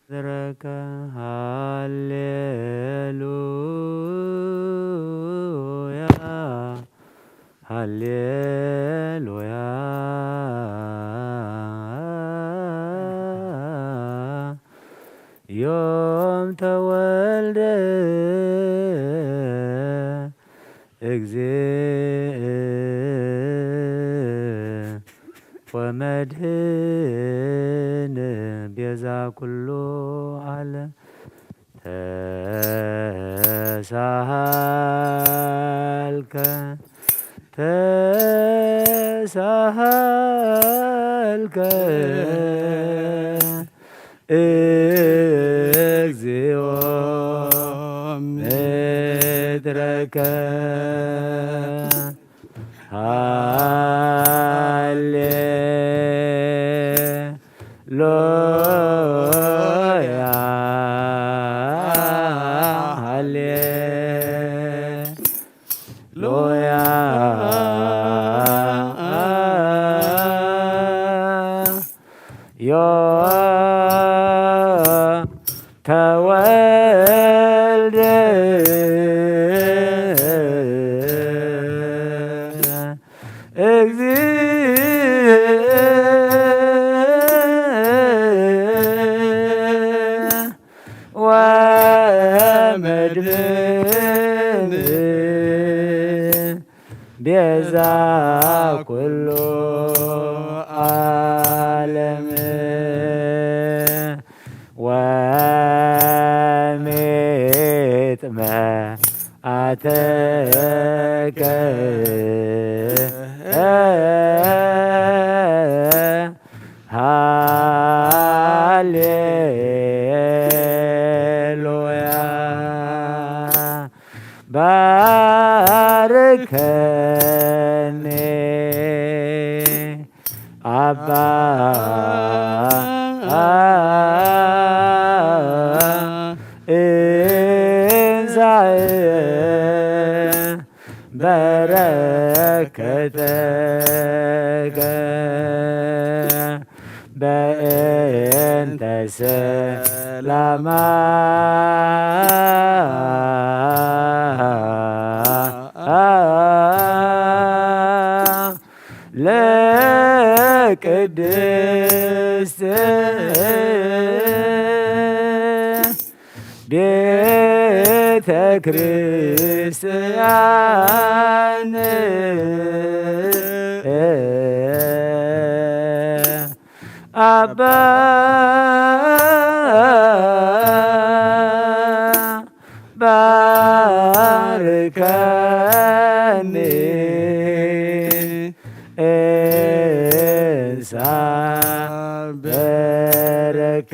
ዝረከ ሃሌሉያ፣ ሃሌሉያ። ዮም ተወልደ እግዚእ ወመድህን ቤዛ ኩሉ ዓለም። ተሳሃልከ፣ ተሳሃልከ እግዚኦ ምድረከ። ሃሌ ሉያ፣ ሃሌ ሉያ። ዮም ተወልደ እግዚእ ወመድህን ቤዛ ኩሉ ዓለም። ወሚጥመ ኣተከ ሃሌሉያ። ባርከኒ ኣባ እንሳኤ በረከተከ በእንተ ሰላማ ለቅድስት ቤተ ክርስቲያን አባ ባርከኒ እንሳ በረከተከ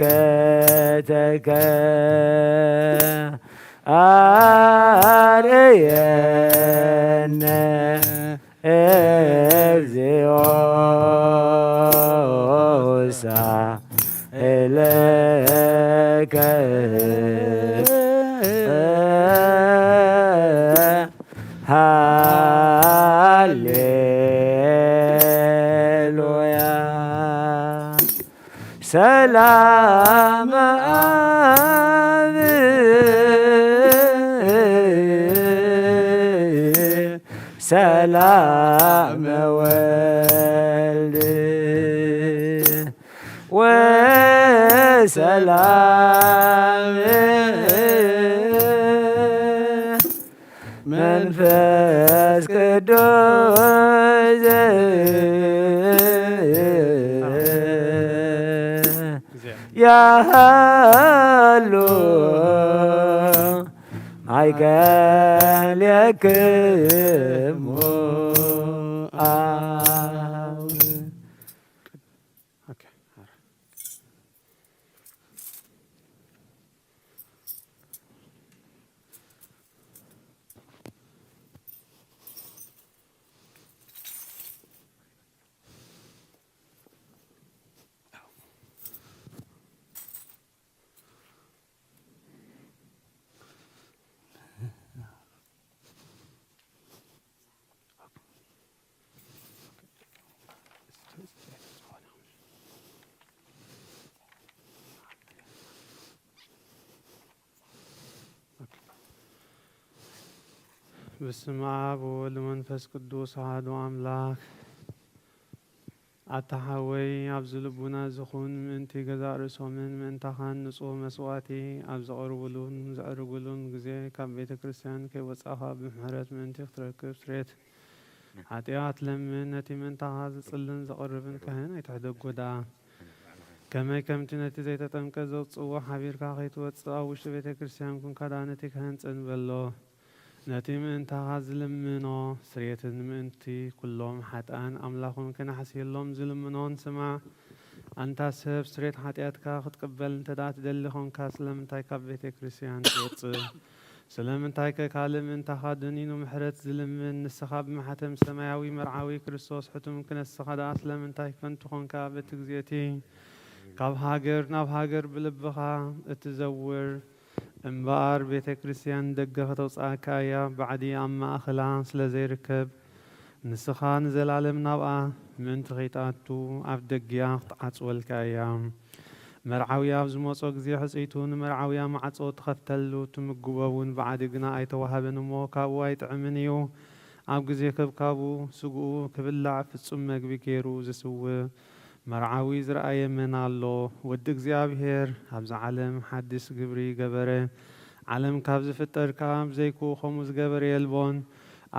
አርእየነ እግዚኦ ሳእለከ ሃሌሉያ። ሰላም አብ ሰላም ወልድ ወሰላም መንፈስ ቅዱስ ያህሉ ማይከልየክሙ አብ። በስመ አብ ወወልድ ወመንፈስ ቅዱስ አሐዱ አምላክ። ኣታ ሓወይ፣ ኣብዚ ልቡና እዚ ኩን፣ ምእንቲ ገዛእ ርእሶምን ምእንታኻን ንጹህ መስዋእቲ ኣብ ዘቕርቡሉን ዘዕርጉሉን ግዜ፣ ካብ ቤተ ክርስቲያን ከይወጻእኻ ብምሕረት ምእንቲ ክትረክብ ስሬት ሓጢኣት ለምን። ነቲ ምእንታኻ ዝጽልን ዘቕርብን ካህን ኣይትሕደጎ ደኣ። ከመይ ከምቲ ነቲ ዘይተጠምቀ ዘውጽእዎ ሓቢርካ ከይትወጽእ፣ ኣብ ውሽጢ ቤተ ክርስቲያን ኩንካ ደኣ ነቲ ካህን ጽን በሎ። ነቲ ምእንታኻ ዝልምኖ ስርየትን ምእንቲ ኩሎም ሓጥኣን ኣምላኾም ከነሕስየሎም ዝልምኖን ስማዕ። ኣንታ ሰብ፣ ስርየት ሓጢኣትካ ክትቅበል እንተ ደኣ ትደሊ ኾንካ፣ ስለምንታይ ካብ ቤተ ክርስቲያን ትወጽእ? ስለምንታይከ ካልእ ምእንታኻ ደኒኑ ምሕረት ዝልምን? ንስኻ ብማሕተም ሰማያዊ መርዓዊ ክርስቶስ ሕቱም ክነስኻ ደኣ ስለምንታይ ከንቱ ኾንካ? በቲ ግዜ እቲ ካብ ሃገር ናብ ሃገር ብልብኻ እትዘውር እምበኣር፣ ቤተ ክርስቲያን ደገ ከተውጽኣካ እያ። ባዕዲ ኣብ ማእኸላ ስለ ዘይርከብ፣ ንስኻ ንዘላለም ናብኣ ምእንቲ ኸይትኣቱ ኣብ ደጊኣ ክትዓጽወልካ እያ። መርዓዊ ኣብ ዝመጾ ግዜ፣ ሕጽይቱ ንመርዓውያ ማዕጾ ትኸፍተሉ፣ ትምግቦ እውን ባዕዲ ግና ኣይተዋህበን እሞ፣ ካብኡ ኣይጥዕምን እዩ። ኣብ ግዜ ከብካቡ፣ ስግኡ ክብላዕ ፍጹም መግቢ ገይሩ ዝስውእ መርዓዊ ዝረኣየ መን ኣሎ? ወዲ እግዚኣብሔር ኣብዚ ዓለም ሓድስ ግብሪ ገበረ። ዓለም ካብ ዝፍጠር ከኣ ብዘይክኡ ከምኡ ዝገበረ የልቦን።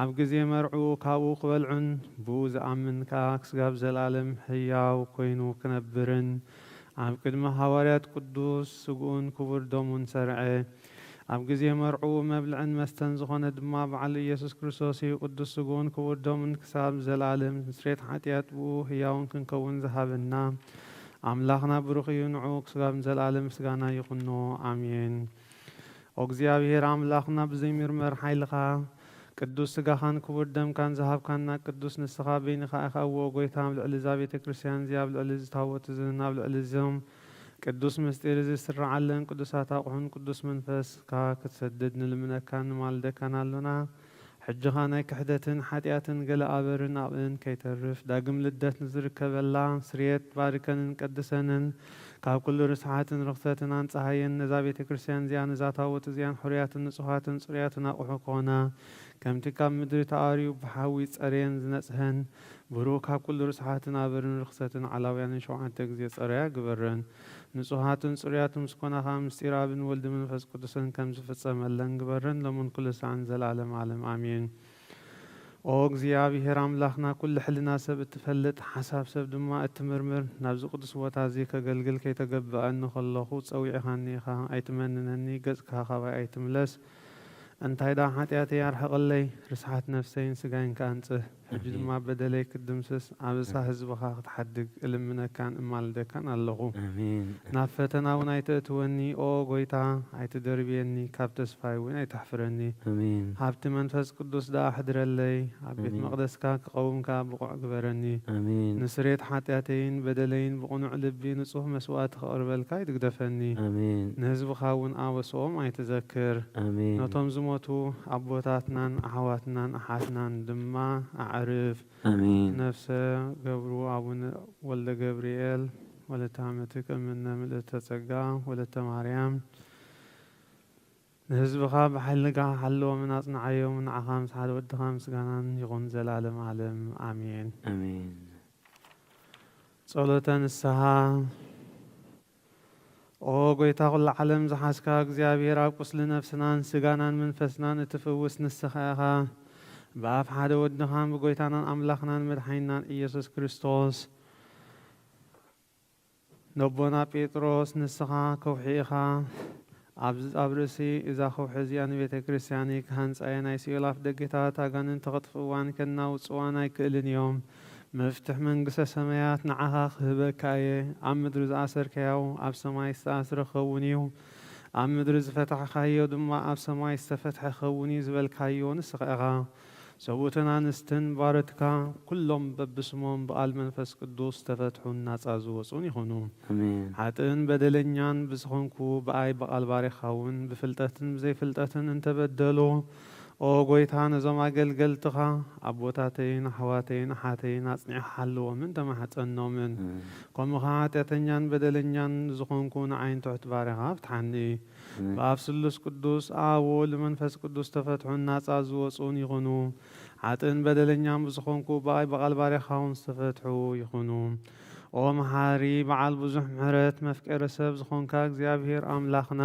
ኣብ ግዜ መርዕኡ ካብኡ ክበልዑን ብኡ ዝኣምን ከኣ ክስጋብ ዘላለም ህያው ኮይኑ ክነብርን ኣብ ቅድሚ ሃዋርያት ቅዱስ ስግኡን ክቡር ደሙን ሰርዐ። ኣብ ግዜ መርዕኡ መብልዕን መስተን ዝኾነ ድማ ባዕሉ ኢየሱስ ክርስቶስ እዩ። ቅዱስ ስግኡን ክቡር ደሙን ክሳብ ዘላለም ንስሬት ሓጢኣት ብኡ ህያውን ክንከውን ዝሃበና ኣምላኽና ብሩኽ እዩ። ንዕኡ ክስጋብ ንዘላለም ምስጋና ይኹኖ። ኣሜን። ኦ እግዚኣብሔር ኣምላኽና፣ ብዘይምርመር ሓይልኻ ቅዱስ ስጋኻን ክቡር ደምካን ዝሃብካና ቅዱስ ንስኻ በይንኻ ኢኻ። እወ ጎይታ፣ ኣብ ልዕሊ እዛ ቤተ ክርስቲያን እዚኣ፣ ኣብ ልዕሊ እዚ ታቦት እዝን ኣብ ልዕሊ እዞም ቅዱስ ምስጢር እዚ ዝስረዓለን ቅዱሳት ኣቑሑን ቅዱስ መንፈስካ ክትሰድድ ንልምነካን ንማልደካን ኣሎና። ሕጅኻ ናይ ክሕደትን ሓጢኣትን ገለ ኣበርን ኣብእን ከይተርፍ፣ ዳግም ልደት ንዝርከበላ ስርየት ባርከንን ቀድሰንን፣ ካብ ኩሉ ርስሓትን ርኽሰትን ኣንጽሃየን። ነዛ ቤተ ክርስቲያን እዚኣ፣ ነዛ ታቦት እዚኣን ሕሩያትን ንጹሃትን ጽሩያትን ኣቑሑ ክኾና፣ ከምቲ ካብ ምድሪ ተኣርዩ ብሓዊ ጸርየን ዝነጽሀን፣ ብሩክ ካብ ኩሉ ርስሓትን ኣበርን ርኽሰትን ዓላውያንን ሸውዓተ ግዜ ጸረያ ግበረን። ንጹሃትን ጽሩያትን ምስ ኮና ኸኣ ምስጢር ኣብን ወልድ መንፈስ ቅዱስን ከም ዝፍጸመለን ግበረን፣ ሎምን ኩሉ ሰዓን ዘላለም ዓለም ኣሜን። ኦ እግዚኣብሔር ኣምላኽና፣ ኩሉ ሕልና ሰብ እትፈልጥ፣ ሓሳብ ሰብ ድማ እትምርምር፣ ናብዚ ቅዱስ ቦታ እዚ ከገልግል ከይተገብኣኒ ከለኹ ጸዊዕኻኒ ኢኻ። ኣይትመንነኒ፣ ገጽካ ካባይ ኣይትምለስ። እንታይ ደኣ ሓጢኣተይ ኣርሕቐለይ፣ ርስሓት ነፍሰይን ስጋይን ከኣ ኣንጽህ። ሕጂ ኣሜን። ድማ በደለይ ክትድምስስ፣ ኣበሳ ኣሜን። ህዝብኻ ክትሓድግ እልምነካን እማልደካን ኣለኹ። ኣሜን። ናብ ፈተና እውን ኣይተእትወኒ፣ ኦ ጎይታ፣ ኣይትደርብየኒ፣ ካብ ተስፋይ እውን ኣይተሕፍረኒ። ኣሜን። ሃብቲ መንፈስ ቅዱስ ደኣ ኣሕድረለይ፣ ኣብ ቤት ኣሜን። መቕደስካ ክቐውም ከኣ ብቑዕ ግበረኒ። ኣሜን። ንስሬት ሓጢኣተይን በደለይን ብቕኑዕ ልቢ ንጹህ መስዋእቲ ከቕርበልካ ኣይትግደፈኒ። ኣሜን። ንህዝብኻ እውን ኣበስኦም ኣይትዘክር። ኣሜን። ነቶም ዝሞቱ ኣቦታትናን ኣሕዋትናን ኣሓትናን ድማ ኣዕርፍ። ኣሜን። ነፍሰ ገብሩ ኣቡነ ወልደ ገብርኤል፣ ወለተ ዓመትክ እምነ ምልእተ ጸጋ፣ ወለተ ማርያም፣ ንህዝብኻ ብሓይልኻ ሓልዎምን ኣጽንዓዮምን፣ ንዓኻ ምስ ሓደ ወድኻ ምስጋናን ይኹን ዘላለም ዓለም። ኣሜን። ኣሜን። ጸሎተ ንስሓ። ኦ ጎይታ ኩሉ ዓለም ዝሓዝካ እግዚኣብሔር፣ ኣብ ቁስሊ ነፍስናን ስጋናን መንፈስናን እትፍውስ ንስኻ ኢኻ። ብኣፍ ሓደ ወድኻን ብጎይታናን ኣምላኽናን መድሓኒናን ኢየሱስ ክርስቶስ፣ ነቦና ጴጥሮስ፣ ንስኻ ከውሒ ኢኻ፣ ኣብ፣ ኣብ ርእሲ እዛ ከውሒ እዚኣ ንቤተ ክርስቲያነይ ክሃንጻ እየ። ናይ ሲኦል ኣፍ ደገታት ኣጋንንቲ ከጥፍእዋን ከናውጽዋን ኣይክእልን እዮም። መፍትሕ መንግስተ ሰማያት ንዓኻ ክህበካ እየ። ኣብ ምድሪ ዝኣሰርካዮ ኣብ ሰማይ ዝተኣስረ ክኸውን እዩ፣ ኣብ ምድሪ ዝፈታሕካዮ ድማ ኣብ ሰማይ ዝተፈትሐ ክኸውን እዩ ዝበልካዮ ንስኻ ኢኻ። ሰብኡትን ኣንስትን ባሮትካ ኩሎም በብስሞም ብቓል መንፈስ ቅዱስ ዝተፈትሑን ናጻ ዝወጹን ይኹኑ። ኣሜን። ሓጥእን በደለኛን ብዝኾንኩ ብኣይ ብቓል ባሪኻ እውን ብፍልጠትን ብዘይፍልጠትን እንተበደሉ፣ ኦ ጎይታ፣ ነዞም ኣገልገልትኻ ኣቦታተይን ኣሕዋተይን ኣሓተይን ኣጽኒዕኻ ሓልዎምን ተማሕጸኖምን። ኣሜን። ከምኡ ኸዓ ሓጢኣተኛን በደለኛን ዝኾንኩ ንዓይን ትሑት ባሪኻ ፍትሓኒ። ኣሜን። ብኣብ ስሉስ ቅዱስ፣ ኣብ ወወልድ መንፈስ ቅዱስ ተፈትሑን ናጻ ዝወጹን ይኹኑ። ሓጥእን በደለኛን ብዝኾንኩ ብኣይ ብቓል ባሪኻ እውን ዝተፈትሑ ይኹኑ። ኦ መሓሪ፣ በዓል ብዙሕ ምሕረት፣ መፍቀሪ ሰብ ዝኾንካ እግዚኣብሔር ኣምላኽና፣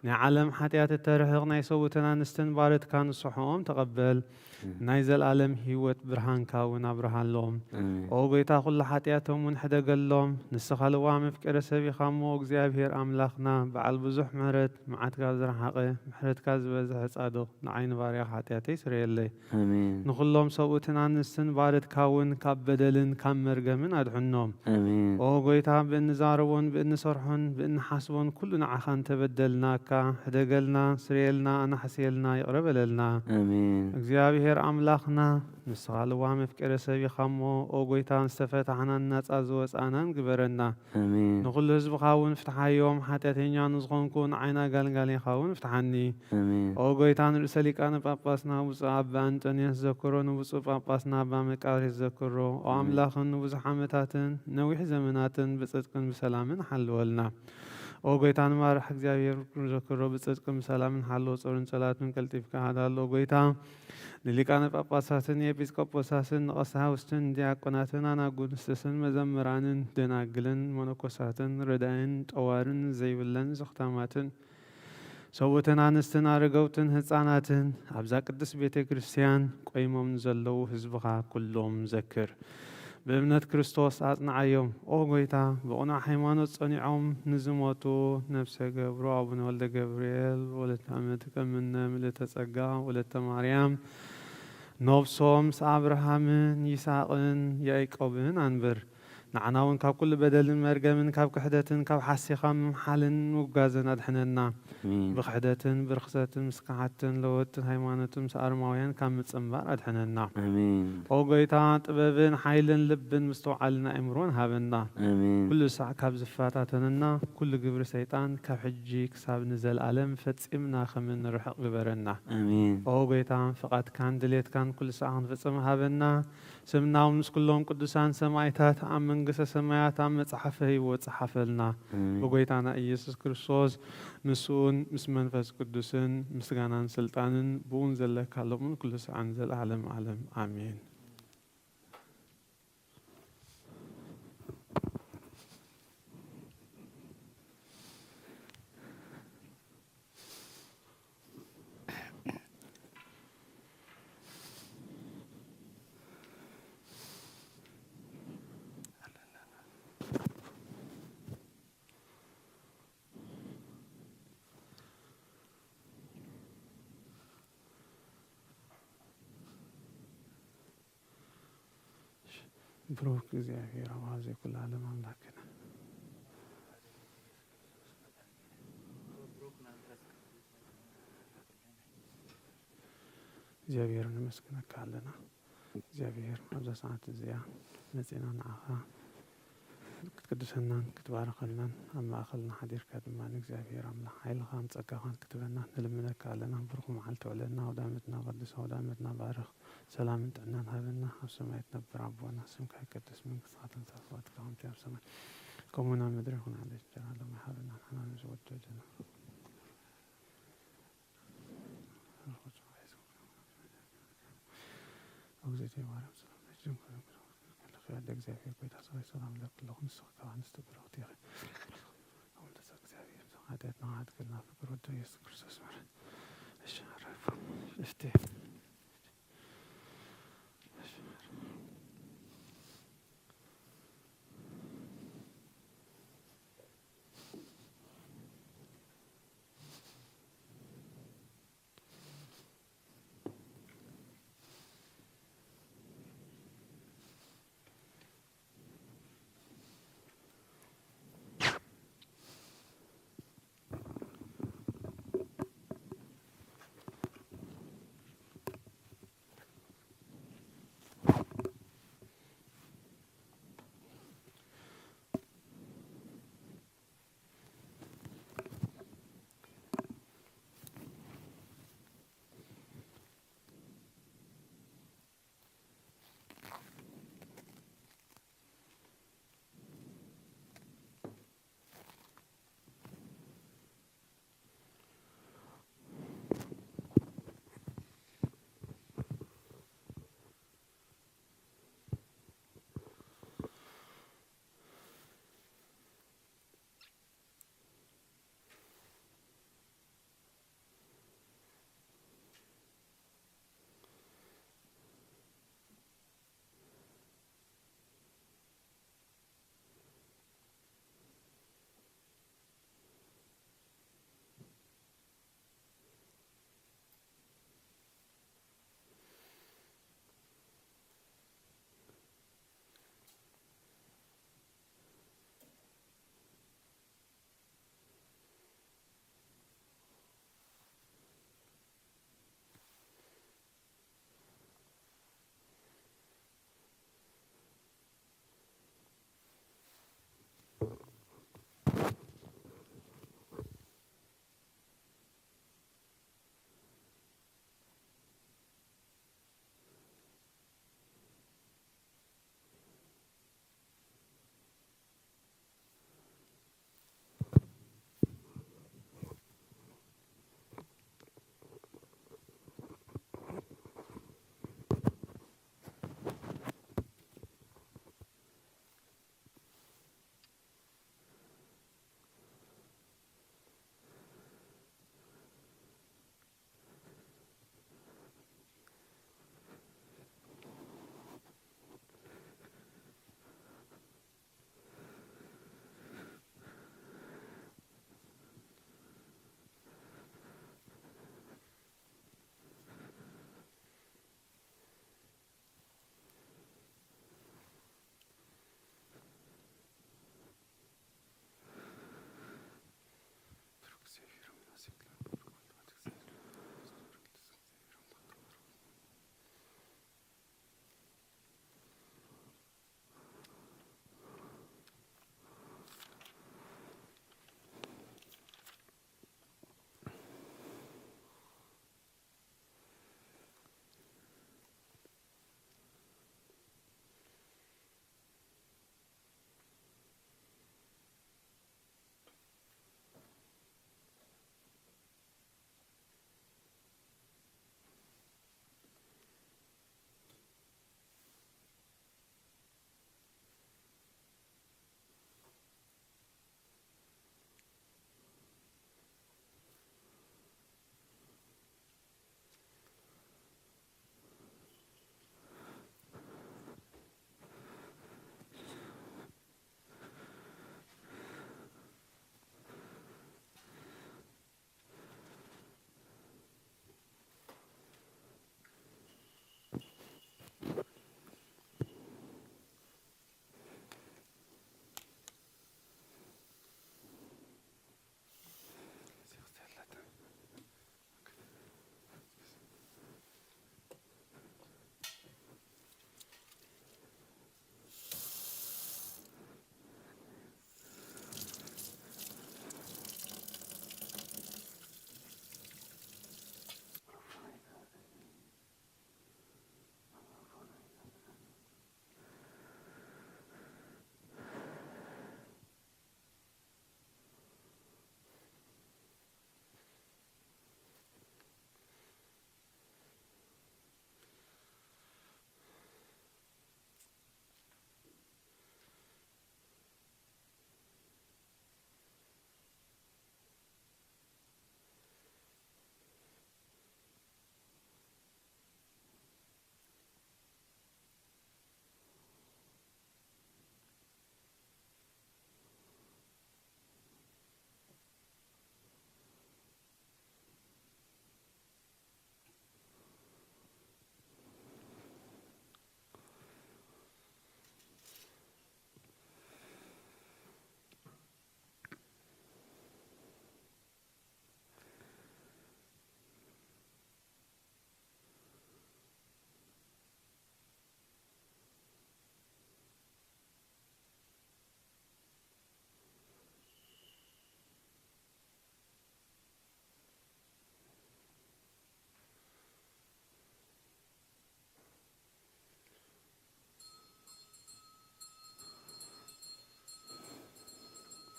ናይ ዓለም ሓጢኣት እተርሕቕ ናይ ሰብኡትን ኣንስትን ባረትካ ንስሖኦም ተቐበል። ኣሜን። ናይ ዘልኣለም ህይወት ብርሃንካ እውን ኣብርሃሎም። ኣሜን። ኦ ጎይታ፣ ኩሉ ሓጢኣቶም እውን ሕደገሎም። ንስኻ ልዋም መፍቀሪ ሰብ ኢኻ እሞ፣ እግዚኣብሔር ኣምላኽና፣ በዓል ብዙሕ ምሕረት፣ መዓት ካብ ዝረሓቐ፣ ምሕረትካ ዝበዝሐ ጻድቕ፣ ንዓይ ንባርያኻ ሓጢኣተይ ስረየለይ። ኣሜን። ንኹሎም ሰብኡትን ኣንስትን ባረትካ እውን ካብ በደልን ካብ መርገምን ኣድሕኖም። ኣሜን። ኦ ጎይታ፣ ብእንዛረቦን ብእንሰርሖን ብእንሓስቦን ኩሉ ንዓኻ እንተበደልናካ፣ ሕደገልና፣ ስረየልና፣ ኣናሕስየልና፣ ይቕረ በለልና። ኣሜን። እግዚኣብሔር ኣምላኽና፣ ንስኻ ልዋም መፍቀሪ ሰብ ኢኻ እሞ፣ ኦ ጎይታ፣ ዝተፈታሕናን ናጻ ዝወጻእናን ግበረና። ኣሜን። ንኹሉ ህዝብኻ እውን ፍትሓዮም፣ ሓጢኣተኛ ንዝኾንኩ ንዓይን ኣጋልጋሊኻ እውን ፍትሓኒ። ኣሜን። ኦ ጎይታ፣ ንርእሰ ሊቃነ ጳጳስና ብፁዕ ኣባ ኣንጦንዮስ ዘክሮ፣ ንብፁዕ ጳጳስና ኣባ መቃርዮስ ዘክሮ። ኦ ኣሜን። ኣምላኽን ንብዙሕ ዓመታትን ነዊሕ ዘመናትን ብጽድቅን ብሰላምን ሓልወልና። ኦ ጎይታ፣ ንማርያም እግዚኣብሔር ዘክሮ፣ ብጽድቅን ብሰላምን ሓልዎ፣ ጾሩን ጸላቱን ቀልጢፍካ ኣዳሎ። ጎይታ፣ ንሊቃነ ጳጳሳትን ንኤጲስቆጶሳትን ንቀሳውስትን ዲያቆናትን ኣናጉንስትን መዘምራንን ደናግልን መነኮሳትን ረዳይን ጠዋርን ዘይብለን ዘኽታማትን ሰብኡትን ኣንስትን ኣረገውትን ህፃናትን ኣብዛ ቅድስት ቤተ ክርስቲያን ቆይሞም ንዘለዉ ህዝብኻ ኩሎም ዘክር። ብእምነት ክርስቶስ ኣጽንዓዮም። ኦ ጎይታ፣ ብቕኑዕ ሃይማኖት ጸኒዖም ንዝሞቱ ነፍሰ ገብሩ ኣቡነ ወልደ ገብርኤል፣ ወለተ ኣመትከ ምነ ምልእተ ጸጋ፣ ወለተ ማርያም፣ ነፍሶም ምስ ኣብርሃምን ይስሐቅን ያዕቆብን ኣንብር። ንዓና እውን ካብ ኩሉ በደልን መርገምን ካብ ክሕደትን ካብ ሓሲኻ ምምሓልን ምጉጋዝን ኣድሕነና። ኣሜን። ብክሕደትን ብርኽሰትን ምስ ከሓድትን ለወጥን ሃይማኖትን ምስ ኣረማውያን ካብ ምጽንባር ኣድሕነና። ኣሜን። ኦ ጎይታ፣ ጥበብን ሓይልን ልብን ምስትውዓልን ኣእምሮን ሃበና። ኣሜን። ኩሉ ሳዕ ካብ ዝፈታተነና ኩሉ ግብሪ ሰይጣን ካብ ሕጂ ክሳብ ንዘለኣለም ፈጺምና ከም እንርሕቕ ግበረና። ኣሜን። ኦ ጎይታ፣ ፍቓድካን ድሌትካን ኩሉ ሳዕ ክንፍጽም ሃበና። ስምና እውን ምስ ኩሎም ቅዱሳን ሰማዕታት ኣብ መንግስተ ሰማያት ኣብ መጽሓፈ ህይወት ጸሓፈልና። ኣሜን። ብጎይታና ኢየሱስ ክርስቶስ፣ ምስኡን ምስ መንፈስ ቅዱስን ምስጋናን ስልጣንን ብኡን ዘለካ ሎምን ኩሉ ሰዓን ዘለዓለም ዓለም። ኣሜን። ብሩክ እግዚኣብሔር ኣብ ዘይኩሉ ዓለም ኣምላክና። እግዚኣብሔር ነመስግነካ ኣለና። እግዚኣብሔር ኣብዛ ሰዓት እዚኣ መጺና ንዓኻ ክትቅድሰናን ክትባርኸናን ኣብ ማእኸልና ሓዲርካ ድማ እግዚኣብሔር ኣምላኽ ሓይልኻን ጸጋኻን ክትበና ንልምነካ ኣለና። ብሩኽ መዓልቲ ውዕለና፣ ኣውደ ዓመትና ቀድስ፣ ኣውደ ዓመትና ባርኽ፣ ሰላምን ጥዕናን ሃበና። ኣብ ሰማይ ትነብር ኣቦና፣ ስምካ ይቀደስ፣ መንግስትኻ ትምጻእ፣ ፍቓድካ ከምቲ ኣብ ሰማይ ከምኡ ናብ ምድሪ ይኹን። ሓድሽ እንጀራ ሎሚ ሃበና፣ ንሕና ምስ ወደደና ማርያም ሰላም ነሽ፣ ድንግል ከለኺ ያለ እግዚአብሔር ጎይታ ሰማይ ሰላም ለኩልኹም፣ ንስኺ ካብ ኣንስቲ ብሩኽቲ ኢኺ። ኣቡነ ተስፋ እግዚኣብሔር፣ ኃጢአትና ኃጢአትና ፍቅር ወዶ ኢየሱስ ክርስቶስ ማረ። እሺ፣ አረፉ። እስቲ። እሺ፣ ማረ።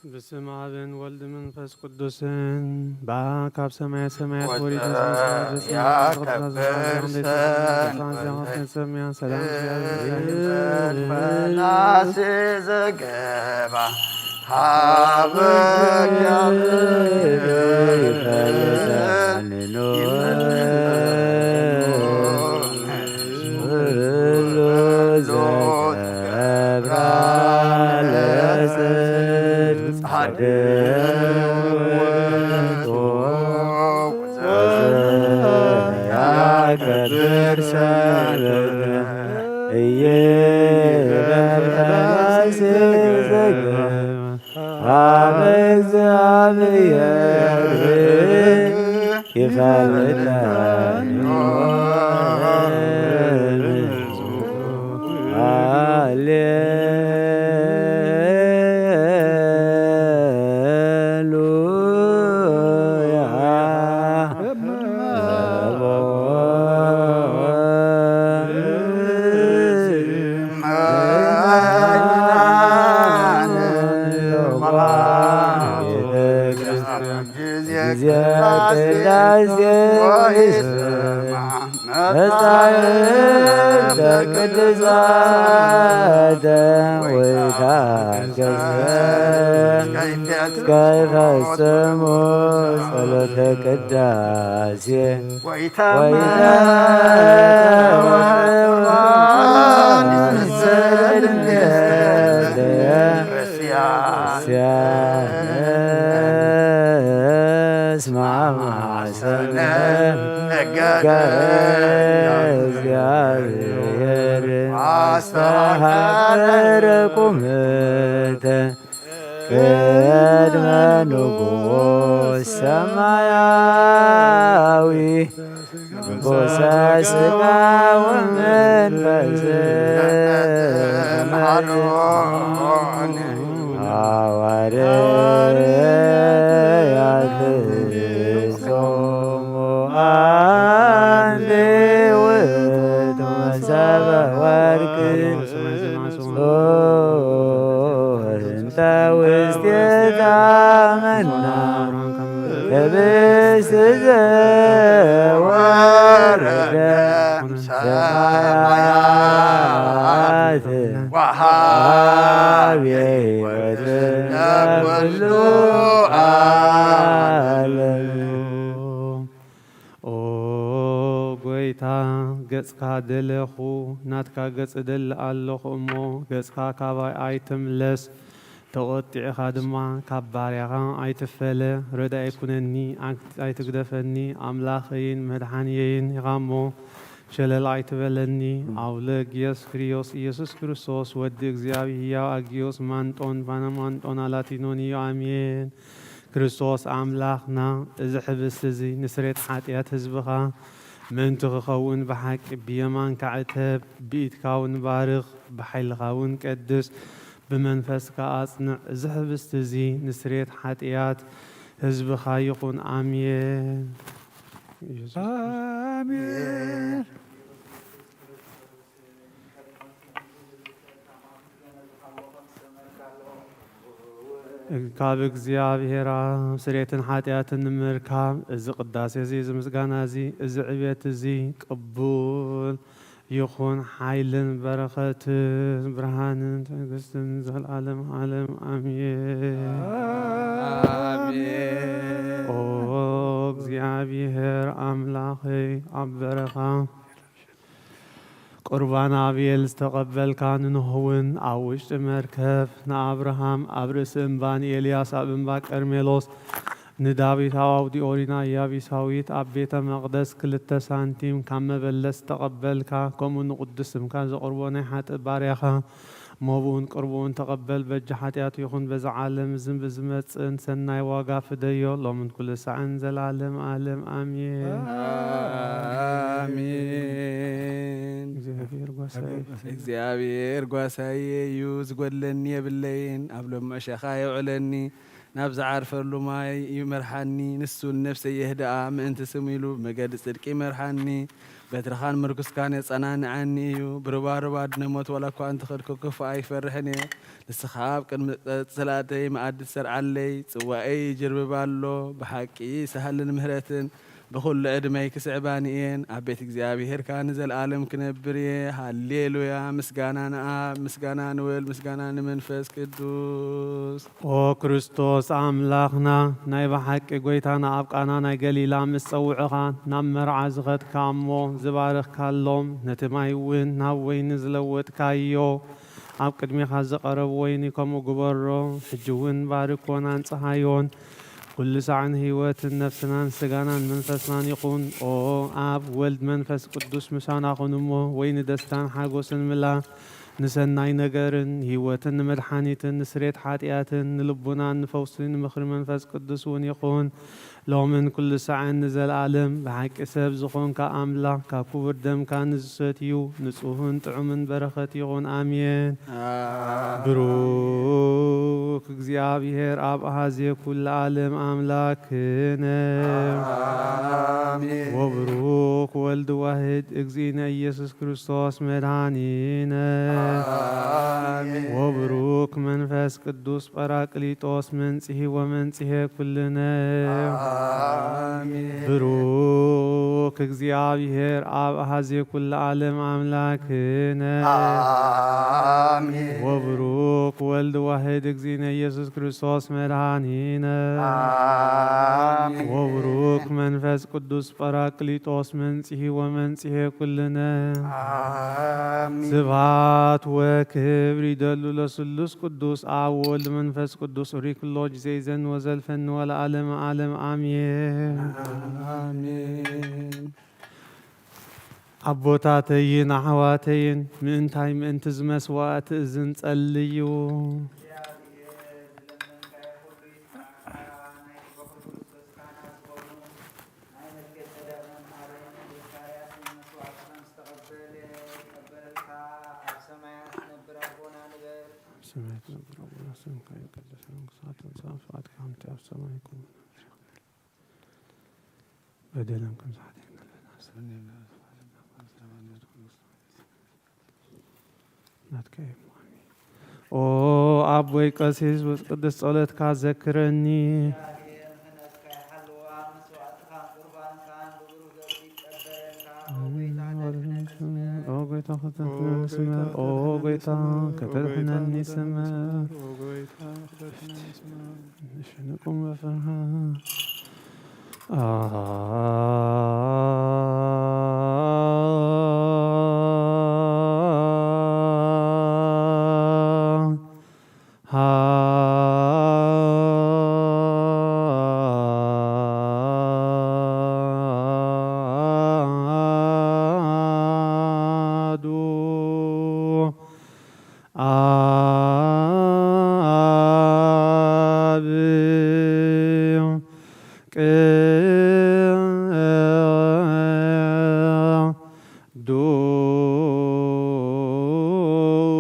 በስመ አብን ወልድ መንፈስ ቅዱስን በአብ ካብ ሰማየ ሰማያት ወሪዱ ዝመጽእ ወልድ በስመ አብ ያከብር ዘቅዱስ ሰንበት ሰላም እግዚአብሔር ፈላሴ ዘገባ ሀበ እግዚአብሔር ይመለስ። አብ እግዚአብሔር ይፈልጠኒ። ሃሌሉያ። ጊዜ ቅዳሴ ይሰማ መጻሕፍተ ቅዱሳተ ወይታገሰ እስከ ይፈጽሙ ጸሎተ ቅዳሴ ወይታመ ወይታመ እስመ ማሰነ እግዚአብሔር አስተሐፈረ ቁምተ ቅድመ ንጉሥ ሰማያዊ። በስጋ ወመንፈስ ሐዋርያት ፍጹም አንዴ ውእቱ መሰበ ወርቅ እንተ ውስቴታ መና ህብስት ዘወረደ ሰማያት ወሃቤ ሕይወት ለኩሉ ዓለም። ኦ ጎይታ፣ ገጽካ ደለኹ፣ ናትካ ገጽ እደሊ ኣለኹ እሞ፣ ገጽካ ካባይ ኣይትምለስ። ተቖጢዕኻ ድማ ካብ ባርያኻ ኣይትፈለ። ረዳኢ ኩነኒ፣ ኣይ-፣ ኣይትግደፈኒ። ኣምላኸይን መድሓንየይን ኢኻ እሞ፣ ሸለል ኣይትበለኒ። ኣውለግ ኢየሱስ ክሪዮስ፣ ኢየሱስ ክርስቶስ ወዲ እግዚኣብሔር ሕያው ኣጊዮስ ማንጦን ባና ማንጦን ኣላቲኖን እዩ። ኣሜን። ክርስቶስ ኣምላኽና፣ እዚ ሕብስቲ እዚ ንስሬት ሓጢኣት ህዝብኻ ምእንቲ ክኸውን ብሓቂ ብየማንካ ዕተብ፣ ብኢድካ እውን ባርኽ፣ ብሓይልኻ እውን ቀድስ፣ ብመንፈስካ ኣጽንዕ። እዚ ሕብስቲ እዚ ንስሬት ሓጢኣት ህዝብኻ ይኹን። ኣሜን። ኣሜን። ካብ እግዚኣብሔር ኣብ ስርየትን ሓጢኣትን ንምርካብ፣ እዚ ቅዳሴ እዚ፣ እዚ ምስጋና እዚ፣ እዚ ዕቤት እዚ ቅቡል ይኹን። ሓይልን በረኸትን ብርሃንን ትዕግስትን ንዘለዓለም ዓለም ኣሜን። ኣሜን። ኦ እግዚኣብሔር ኣምላኸይ፣ ኣብ በረኻ ቁርባን ኣቤል ዝተቐበልካ፣ ንኖህ እውን ኣብ ውሽጢ መርከብ፣ ንኣብርሃም ኣብ ርእሲ እምባ፣ ንኤልያስ ኣብ እምባ ቀርሜሎስ፣ ንዳዊት ኣብ ኣውዲ ኦሪና ኢያቢሳዊት፣ ኣብ ቤተ መቕደስ ክልተ ሳንቲም ካብ መበለት ዝተቐበልካ፣ ከምኡ ንቕዱስ ስምካ ዘቕርቦ ናይ ሓጥእ ባርያኻ፣ መብኡን ቅርብኡን ተቐበል። በጃ ሓጢኣቱ ይኹን በዛ ዓለም፣ እዝን ብዝመጽእን ሰናይ ዋጋ ፍደዮ፣ ሎምን ኩሉ ሳዕን ዘላለም ዓለም። ኣሜን። ኣሜን። እግዚኣብሔር ጓሳይ። እግዚኣብሔር ጓሳይ እዩ፣ ዝጎድለኒ የብለይን። ኣብ ሎሚ መሸኻ የውዕለኒ፣ ናብ ዝዓርፈሉ ማይ ይመርሓኒ። ንሱ ንነፍሰይ የህድኣ፣ ምእንቲ ስሙ ኢሉ ብመገዲ ጽድቂ ይመርሓኒ። በትርኻን ምርኩስካን የጸናንዓኒ እዩ። ብሩባሩብ ኣድነ ሞት ዋላ እኳ እንተኸድኩ ክፉእ ኣይፈርሕን እየ። ንስኻ ኣብ ቅድሚ ጽላተይ መኣዲ ትሰርዓለይ፣ ጽዋኤይ ይጅርብብ ኣሎ። ብሓቂ ሳህልን ምህረትን ብኹሉ ዕድመይ ክስዕባኒ እየን። ኣብ ቤት እግዚኣብሄር ከኣ ንዘለኣለም ክነብር እየ። ሃሌሉያ! ምስጋና ንኣብ፣ ምስጋና ንወልድ፣ ምስጋና ንመንፈስ ቅዱስ። ኦ ክርስቶስ ኣምላኽና፣ ናይ ብሓቂ ጐይታና፣ ኣብ ቃና ናይ ገሊላ ምስ ጸውዑኻ ናብ መርዓ ዝኸድካ እሞ ዝባረኽካሎም፣ ነቲ ማይ እውን ናብ ወይኒ ዝለወጥካዮ፣ ኣብ ቅድሜኻ ዝቐረቡ ወይኒ ከምኡ ግበሮ። ሕጂ እውን ባርኮን ኣንጽሃዮን። ኩሉ ሳዕ ንህይወትን ነፍስናን ስጋናን መንፈስናን ይኹን። ኦ ኣብ ወልድ መንፈስ ቅዱስ ምሳና ኩን እሞ፣ ወይኒ ደስታን ሓጎስን ምላ፣ ንሰናይ ነገርን ህይወትን ንመድሓኒትን ንስሬት ሓጢኣትን ንልቡናን ንፈውሲ ንምኽሪ መንፈስ ቅዱስ እውን ይኹን። ሎምን ኩሉ ሳዕን ንዘለኣለም ብሓቂ ሰብ ዝኾንካ ኣምላኽ፣ ካብ ክቡር ደምካ ንዝሰትዩ ንጹህን ጥዑምን በረኸት ይኹን። ኣሜን። ኣሜን። ብሩክ እግዚኣብሔር ኣብ ኣሃዜ ኩሉ ዓለም ኣምላክነ። ኣሜን። ወብሩክ ወልድ ዋህድ እግዚእነ ኢየሱስ ክርስቶስ መድኃኒነ። ኣሜን። ወብሩክ መንፈስ ቅዱስ ጳራቅሊጦስ መንጽሂ ወመንጽሔ ኩልነ። ኣሜን። ብሩክ እግዚኣብሔር ኣብ ኣሃዜ ኩሉ ዓለም ኣምላክነ። ኣሜን። ወብሩክ ወልድ ዋህድ እግዚእነ ኢየሱስ ክርስቶስ መድኃኒነ። ኣሜን። ወብሩክ መንፈስ ቅዱስ ጳራቅሊጦስ መንጽሂ ወመንጽሔ ኩልነ። ኣሜን። ስብሐት ወክብር ይደሉ ለስሉስ ቅዱስ ኣብ ወልድ መንፈስ ቅዱስ ሪክ ሎጅ ዘይዘን ወዘልፈን ወለዓለመ ዓለም ኣሜን። ኣሜን። ኣቦታተይን ኣሕዋተይን ምእንታይ ምእንቲ ዝመስዋእቲ እዝን ጸልዩ። ሰማያት ነብር ኣቦና ንበር። ሰማያት ነብር ኣቦና፣ ስምካ ይቀደስ፣ መንግስትካ ትምጻእ፣ ፍቃድካ ከምቲ ኣብ ሰማይ ይኩን። በደለን ከም ዝሓተና ናትካ እዩ። ኦ ኣቦይ ቀሲስ፣ ብቅድስት ጸሎትካ ዘክረኒ። ኦ ጎይታ፣ ከተድሕነኒ ስመር። ኦ ጎይታ፣ ከተድሕነኒ ስመር። ንቁም በፍርሃ። አሐዱ አብ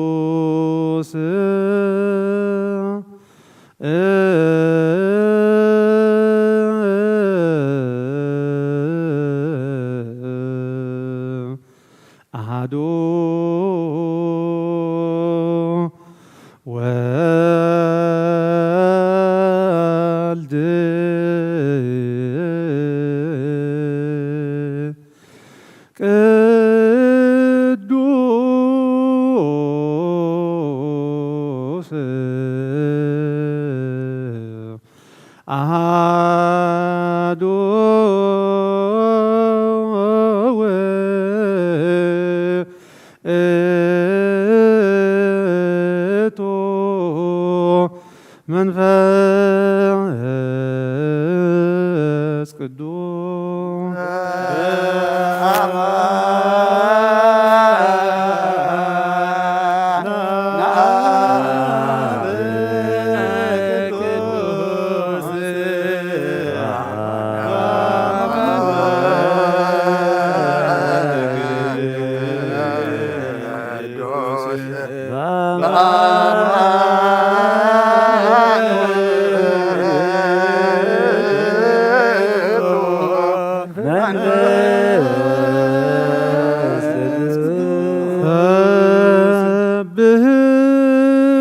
ቅዱስ አሐዱ ወልድ ቅዱስ አሐዱ ውእቱ መንፈስ ቅዱስ።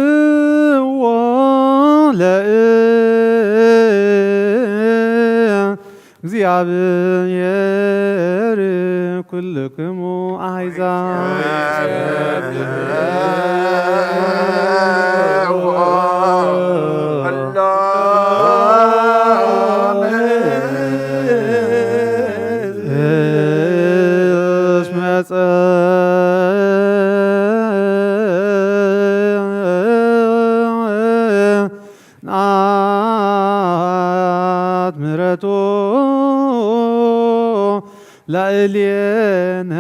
ሰብሕዎ ለእግዚኣብሔር ኩልክሙ ኣሕዛብ። እስመ ጸንዓት ምሕረቱ ላዕሌነ።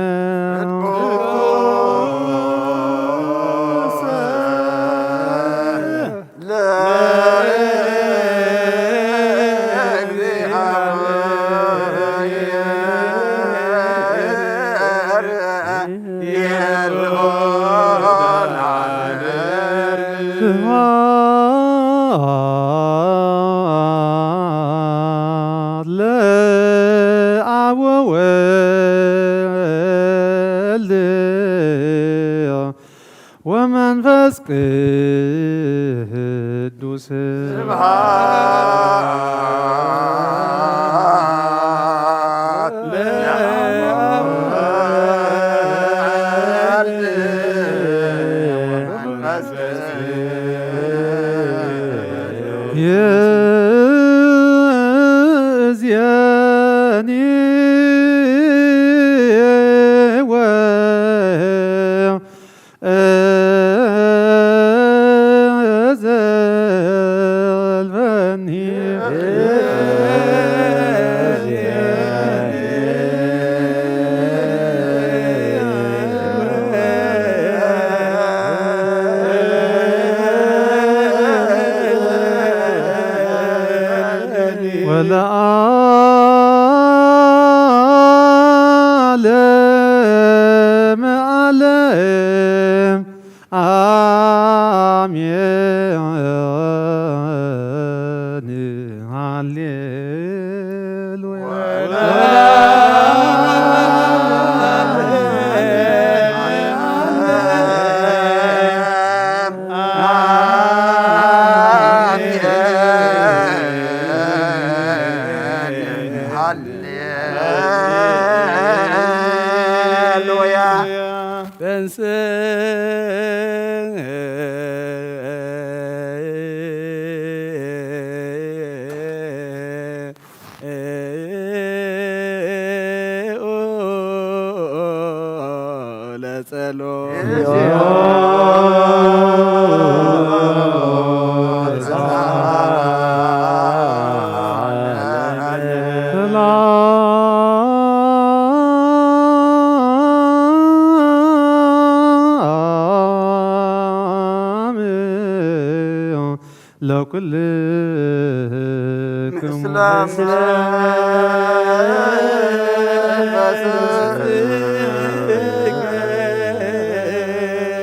ስብሐት ለአብ ወወልድ ወመንፈስ ቅዱስ። ስብሐት ለአብ ወወልድ ወመንፈስ ቅዱስ። ይእዜኒ ወ እዘልፈኒ። ወለዓለመ ዓለም። አሜን። ሃሌሉያ። ሃሌሉያ። በንስ ለጸሎት። ሰላም ለኩልክሙ። ምስለ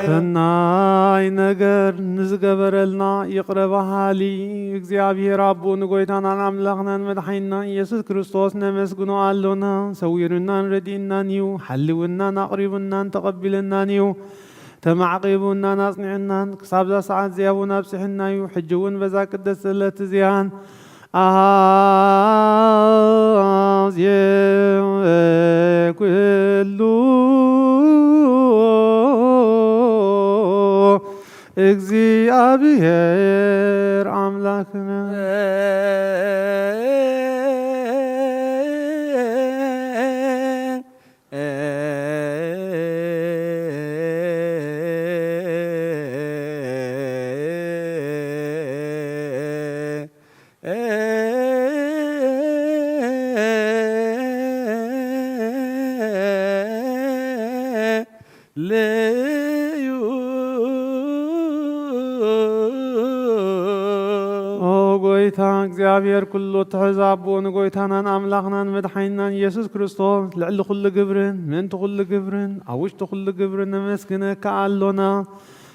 ሰናይ ነገር ንዝገበረልና ይቕረ በሃሊ እግዚኣብሔር ኣቦ ንጎይታናን ኣምላኽናን መድሓኒናን ኢየሱስ ክርስቶስ ነመስግኖ ኣሎና። ሰዊሩናን ረዲእናን እዩ፣ ሓልውናን ኣቕሪቡናን ተቐቢለናን እዩ። ተማዕቂቡናን ኣጽኒዑናን ክሳብዛ ሰዓት እዚኣ እውን ኣብጽሕና እዩ። ሕጂ እውን በዛ ቅድስት ዕለት እዚኣን ኣዜ ኩሉ እግዚኣብሔር ኣምላኽነ። ልዩ። ኦ ጎይታ እግዚኣብሔር ኩሉ ትሕዝ ኣቦ ንጎይታናን ኣምላኽናን መድሓኒናን ኢየሱስ ክርስቶስ ልዕሊ ኩሉ ግብርን ምእንቲ ኩሉ ግብርን ኣብ ውሽጢ ኩሉ ግብርን ነመስግነካ ኣሎና።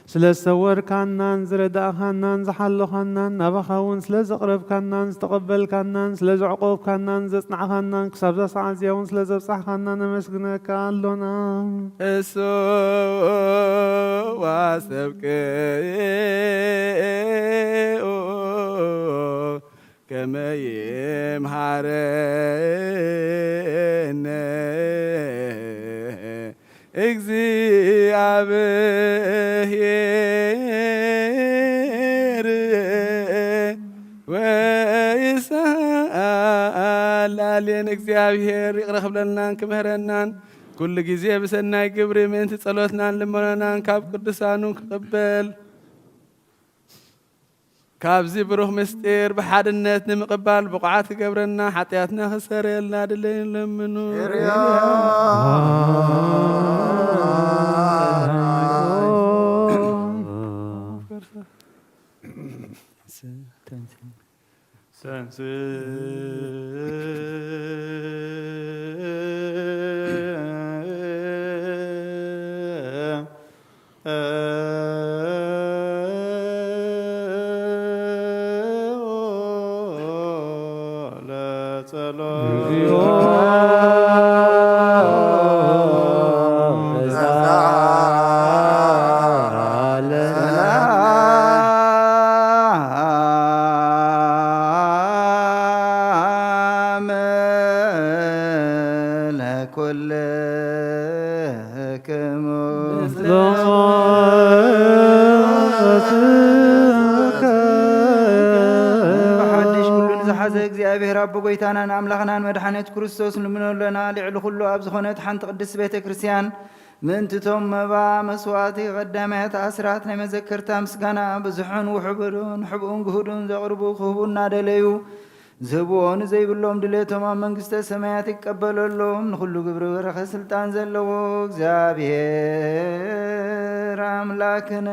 ስለ ዝሰወርካናን ዝረዳእኻናን ዝሓለኻናን፣ ናባኻ እውን ስለ ዘቕረብካናን ዝተቐበልካናን፣ ስለ ዘዕቆብካናን ዘጽናዕኻናን፣ ክሳብ እዛ ሰዓት እዚኣ እውን ስለ ዘብጻሕኻና ነመስግነካ ኣሎና። እሱ ዋሰብቅኡ ከመ ይምሃረነ እግዚኣብሔር ወይስኣል ኣሌን። እግዚኣብሔር ይቕረ ክብለናን ክምህረናን፣ ኩሉ ግዜ ብሰናይ ግብሪ ምእንቲ ጸሎትናን ልመናናን ካብ ቅዱሳኑ ክቕበል፣ ካብዚ ብሩኽ ምስጢር ብሓድነት ንምቕባል ብቑዓት ክገብረና፣ ሓጢኣትና ክሰረየልና ድለዩ ንለምኑ። ብሓድሽ ኩሉ ንዝሓዘ እግዚኣብሔር ኣቦ ጎይታናን ኣምላኽናን መድሓኒት ክርስቶስ ንልምኖ ኣለና። ልዕሊ ኩሉ ኣብ ዝኾነት ሓንቲ ቅድስት ቤተ ክርስቲያን ምእንትቶም መባ መስዋዕቲ ቀዳማያት ኣስራት ናይ መዘከርታ ምስጋና ብዙሕን ውሑብን ሕብኡን ግሁዱን ዘቕርቡ ክህቡ እናደለዩ ዝህብዎ ንዘይብሎም ድሌቶም ኣብ መንግስተ ሰማያት ይቀበለሎም። ንኹሉ ግብሪ በረኸ ስልጣን ዘለዎ እግዚኣብሔር ኣምላክነ።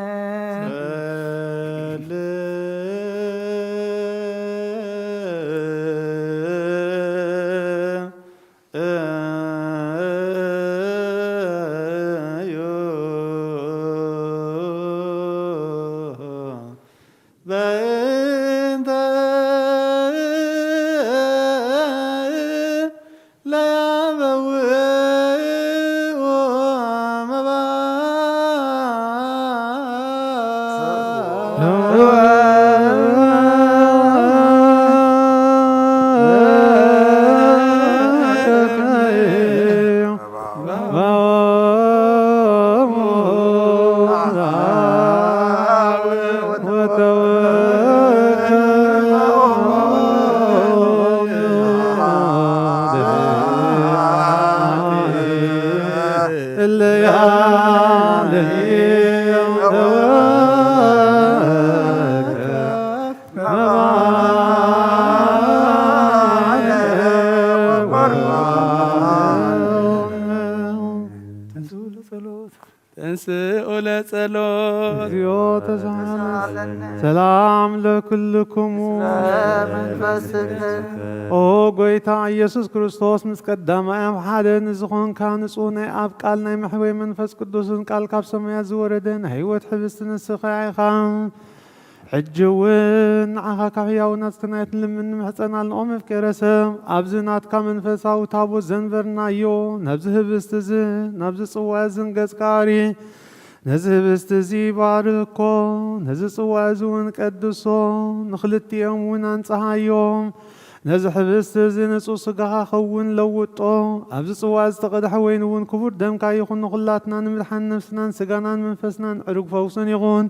ተንሥኡ ለጸሎት። እግዚኦ ተሳሃለነ። ሰላም ለክልክሙ። መንፈስከ። ኦ ጎይታ ኢየሱስ ክርስቶስ፣ ምስ ቀዳማይ ኣብ ሓደ ንዝኾንካ ንጹህ ናይ ኣብ ቃል ናይ መሕወይ መንፈስ ቅዱስን ቃል ካብ ሰማያት ዝወረደ ናይ ህይወት ሕብስቲ ንስኻ ኢኻ። ሕጂ እውን ንዓኻ ካብ ሕያውና ዝተናየት ንልምን ንምሕጸን ኣልንኦ መፍቀረ ሰብ፣ ኣብዚ ናትካ መንፈሳዊ ታቦት ዘንበርናዮ፣ ነብዚ ህብስቲ እዚ፣ ናብዚ ጽዋ እዝን ገጽካ ኣሪ፣ ነዚ ህብስቲ እዚ ባርኮ፣ ነዚ ጽዋ እዚ እውን ቀድሶ፣ ንኽልቲኦም እውን ኣንጽሃዮም። ነዚ ህብስቲ እዚ ንጹህ ስጋኻ ኸውን ለውጦ፣ ኣብዚ ጽዋ ዝተቐድሐ ወይኒ እውን ክቡር ደምካ ይኹን፣ ንኹላትና ንምድሓን ነፍስናን ስጋናን መንፈስናን ዕሩግ ፈውስን ይኹን።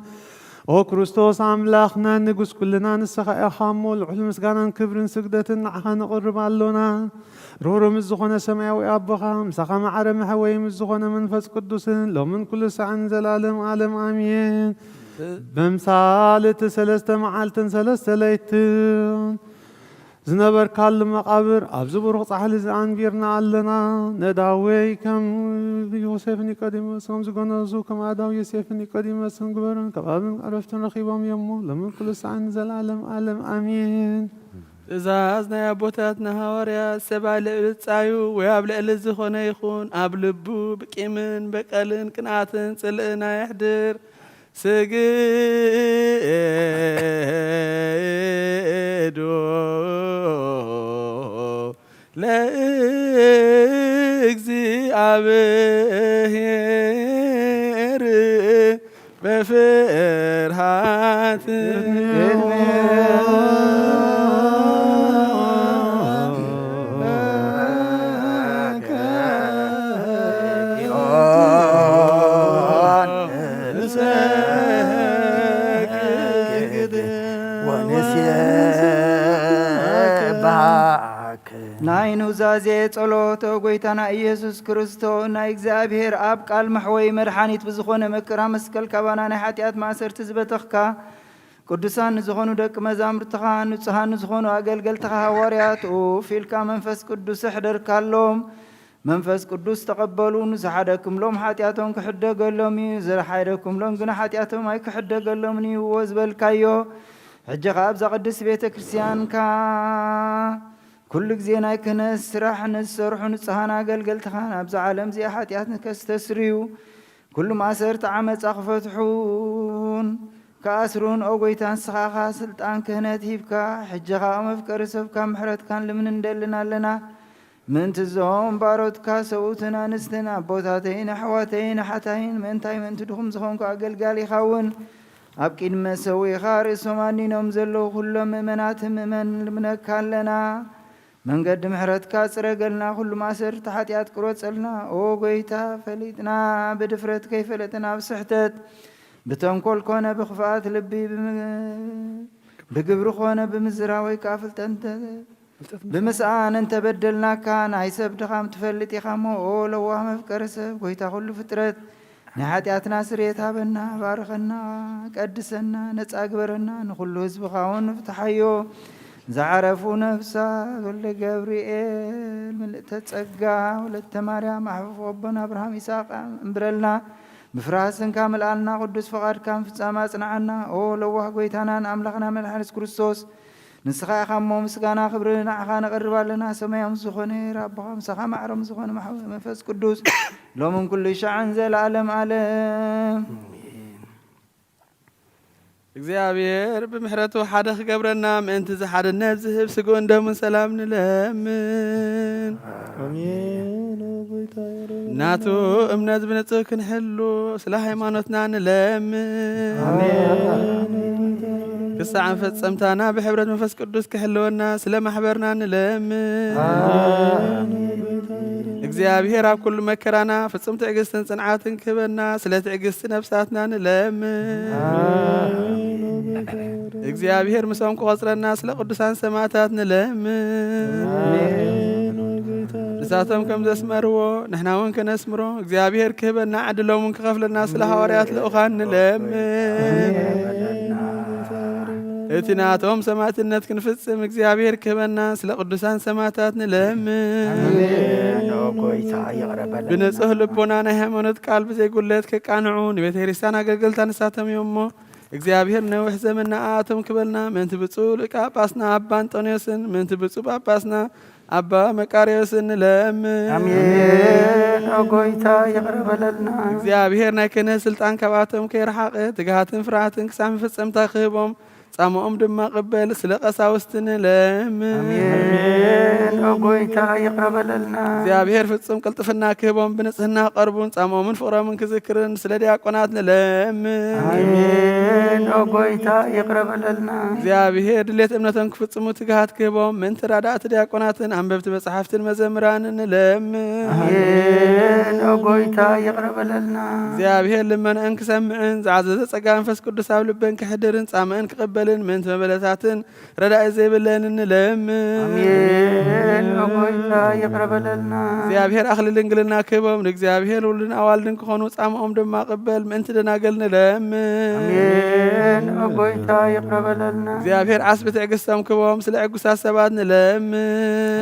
ኦ ክርስቶስ ኣምላኽና ንጉስ ኩልና ንስኻ ኢኻ እሞ፣ ልዑል ምስጋናን ክብርን ስግደትን ንዓኻ ነቕርብ ኣሎና። ርህሩህ ምስ ዝኾነ ሰማያዊ ኣቦኻ፣ ምሳኻ ማዕረ መሕወይ ምስ ዝኾነ መንፈስ ቅዱስን፣ ሎምን ኩሉ ሳዕን ዘላለም ዓለም ኣሜን። በምሳል እቲ ሰለስተ መዓልትን ሰለስተ ለይትን ዝነበርካሉ መቓብር ኣብዚ ብሩኽ ጻሕሊ እዚ ኣንቢርና ኣለና። ነዳወይ ከም ዮሴፍ ኒቆዲሞስ ከም ዝገነዙ፣ ከም ኣዳው ዮሴፍ ኒቆዲሞስን ግበርን፣ ከባብን ዕረፍትን ረኺቦም እዮም እሞ፣ ሎምን ኩሉ ሳዕን ንዘለዓለም ዓለም ኣሜን። ትእዛዝ ናይ ኣቦታትና ሃዋርያት፣ ሰብ ኣብ ልዕሊ ጻዩ ወይ ኣብ ልዕሊ ዝኾነ ይኹን፣ ኣብ ልቡ ብቂምን በቀልን ቅንኣትን ጽልእን ኣየሕድር። ስግዱ ለእግዚኣብሔር በፍርሃት። ወንሴብሐክ። ናይ ኑዛዜ ጸሎት። ኦ ጎይታና ኢየሱስ ክርስቶስ፣ ናይ እግዚኣብሔር ኣብ ቃል መሕወይ መድሓኒት ብዝኾነ መከራ መስቀል ካባና ናይ ሓጢኣት ማእሰርቲ ዝበተኽካ፣ ቅዱሳን ንዝኾኑ ደቂ መዛሙርትኻ፣ ንጹሃን ንዝኾኑ ኣገልገልትኻ ሃዋርያት ኡፍ ኢልካ መንፈስ ቅዱስ ኣሕደርካሎም። መንፈስ ቅዱስ ተቐበሉ። ንዝሓደክምሎም ሓጢኣቶም ክሕደገሎም እዩ፣ ዘይሓደክምሎም ግና ሓጢኣቶም ኣይክሕደገሎምን እዩ ዝበልካዮ፣ ሕጂ ኸኣ ኣብዛ ቅድስት ቤተ ክርስቲያንካ ኩሉ ግዜ ናይ ክህነት ስራሕ ንዝሰርሑ ንጹሃን ኣገልገልትኻን ኣብዛ ዓለም እዚኣ ሓጢኣት ንከስተስርዩ ኩሉ ማእሰርቲ ዓመጻ ክፈትሑን ክኣስሩን፣ ኦ ጎይታ፣ ንስኻ ኢኻ ስልጣን ክህነት ሂብካ። ሕጂ ኸኣ መፍቀሪ ሰብካ ምሕረትካን ልምን እንደልን ኣለና። ምእንቲ እዞም ባሮትካ ሰብኡትን ኣንስትን ኣቦታተይን ኣሕዋተይን ኣሓታይን ምእንታይ ምእንቲ ድኹም ዝኾንኩ ኣገልጋሊኻ እውን ኣብ ቅድሚ መሰዊኻ ርእሶም ኣኒኖም ዘለዉ ኩሎም ምእመናትን ምእመን ልምነካ ኣለና። መንገዲ ምሕረትካ ጽረገልና፣ ኩሉ ማእሰርቲ ሓጢኣት ቅረጸልና። ኦ ጎይታ፣ ፈሊጥና ብድፍረት ከይፈለጥና ብስሕተት ብተንኮል ኮነ ብኽፍኣት ልቢ ብም- ብግብሪ ኮነ ብምዝራ ወይ ከኣ ፍልጠት እንተ- ብምስኣን እንተበደልናካ ናይ ሰብ ድኻም ትፈልጥ ኢኻ እሞ፣ ኦ ለዋህ መፍቀሪ ሰብ፣ ጎይታ ኩሉ ፍጥረት፣ ናይ ሓጢኣትና ስርየት ሃበና፣ ባርኸና፣ ቀድሰና፣ ነጻ ግበረና፣ ንኹሉ ህዝብኻ እውን ፍትሓዮ። ዝዓረፉ ነፍሳት ወልደ ገብርኤል ምልእተ ጸጋ ወለተ ማርያም ኣሕፉፍ ኣቦና ኣብርሃም ይስሐቅ እንብረልና። ብፍርሃት ስምካ ምልኣልና፣ ቅዱስ ፍቓድካ ምፍጻም ኣጽንዓና። ኦ ለዋህ ጎይታናን ኣምላኽና መድሓኒት ክርስቶስ፣ ንስኻ ኢኻ እሞ ምስጋና ክብሪ ንዓኻ ነቕርብ ኣለና። ሰማያዊ ዝኾነ ኣቦኻ ምሳኻ ማዕሮም ዝኾነ መሓዊ መንፈስ ቅዱስ ሎምን ኩሉ ሻዕን ዘለኣለም ኣለም። እግዚኣብሔር ብምሕረቱ ሓደ ክገብረና ምእንቲ እዚ ሓድነት ዝህብ ስግኡን ደሙን ሰላም ንለምን። ኣሜን። ኦ ጎይታ ይረብ ናቱ እምነት ብንጹህ ክንሕሉ ስለ ሃይማኖትና ንለምን። ኣሜን። ክሳዕ መፈጸምታና ብሕብረት መንፈስ ቅዱስ ክሕልወና ስለ ማሕበርና ንለምን። እግዚኣብሔር ኣብ ኩሉ መከራና ፍጹም ትዕግስትን ጽንዓትን ክህበና ስለ ትዕግስቲ ነፍሳትና ንለምን። እግዚኣብሔር ምስኦም ክቆጽረና ስለ ቅዱሳን ሰማዕታት ንለምን። ንሳቶም ከም ዘስመርዎ ንሕና እውን ከነስምሮ እግዚኣብሔር ክህበና ዕድሎም እውን ክኸፍለና ስለ ሃዋርያት ልኡኻን ንለምን። እቲ ናቶም ሰማዕትነት ክንፍጽም እግዚኣብሔር ክህበና ስለ ቅዱሳን ሰማዕታት ንለምን። ኣሜን። ኦ ጎይታ ይቕረ በለና። ብንጹህ ልቦና ናይ ሃይማኖት ቃል ብዘይጉለት ከቃንዑ ንቤተ ክርስቲያን ኣገልገልታ ንሳቶም እዮም እሞ እግዚኣብሔር ነዊሕ ዘመን ንኣቶም ክበልና ምእንቲ ብፁዕ ሊቀ ጳጳስና ኣባ ኣንጦንዮስን ምእንቲ ብፁዕ ጳጳስና ኣባ መቃርዮስን ንለምን። ኣሜን። ኦ ጎይታ ይቕረ በለልና። እግዚኣብሔር ናይ ክህነት ስልጣን ካብኣቶም ከይረሓቐ ትግሃትን ፍርሃትን ክሳብ መፈጸምታ ክህቦም ጻምኦም ድማ ቅበል ስለ ቀሳውስቲ ንለምን። ኣሜን። ኦ ጎይታ ይቕረ በለልና። እግዚኣብሔር ፍጹም ቅልጥፍና ክህቦም ብንጽህና ክቐርቡን ጻምኦምን ፍቕሮምን ክዝክርን ስለ ዲያቆናት ንለምን። ኣሜን። ኦ ጎይታ ይቕረ በለልና። እግዚኣብሔር ድሌት እምነቶም ክፍጽሙ ትግሃት ክህቦም ምእንቲ ራዳእቲ ዲያቆናትን ኣንበብቲ መጻሕፍትን መዘምራንን ንለምን። ኣሜን። ኦ ጎይታ ይቕረ በለልና። እግዚኣብሔር ልመንአን ክሰምዕን ዝዓዘዘ ጸጋ መንፈስ ቅዱስ ኣብ ልበን ክሕድርን ጻምእን ክቕበልን ምእንቲ መበለታትን ረዳኢ ዘይብለንን ንለምን። ኣሜን። ኦ ጎይታ ይቕረ በለልና። እግዚኣብሔር ኣኽሊል ድንግልና ክህቦም ንእግዚኣብሔር ውሉድን ኣዋልድን ክኾኑ ጻምኦም ድማ ቅበል ምእንቲ ደናግል ንለምን። ኣሜን። ኦ ጎይታ ይቕረ በለልና። እግዚኣብሔር ዓስቢ ትዕግስቶም ክህቦም ስለ ዕጉሳት ሰባት ንለምን።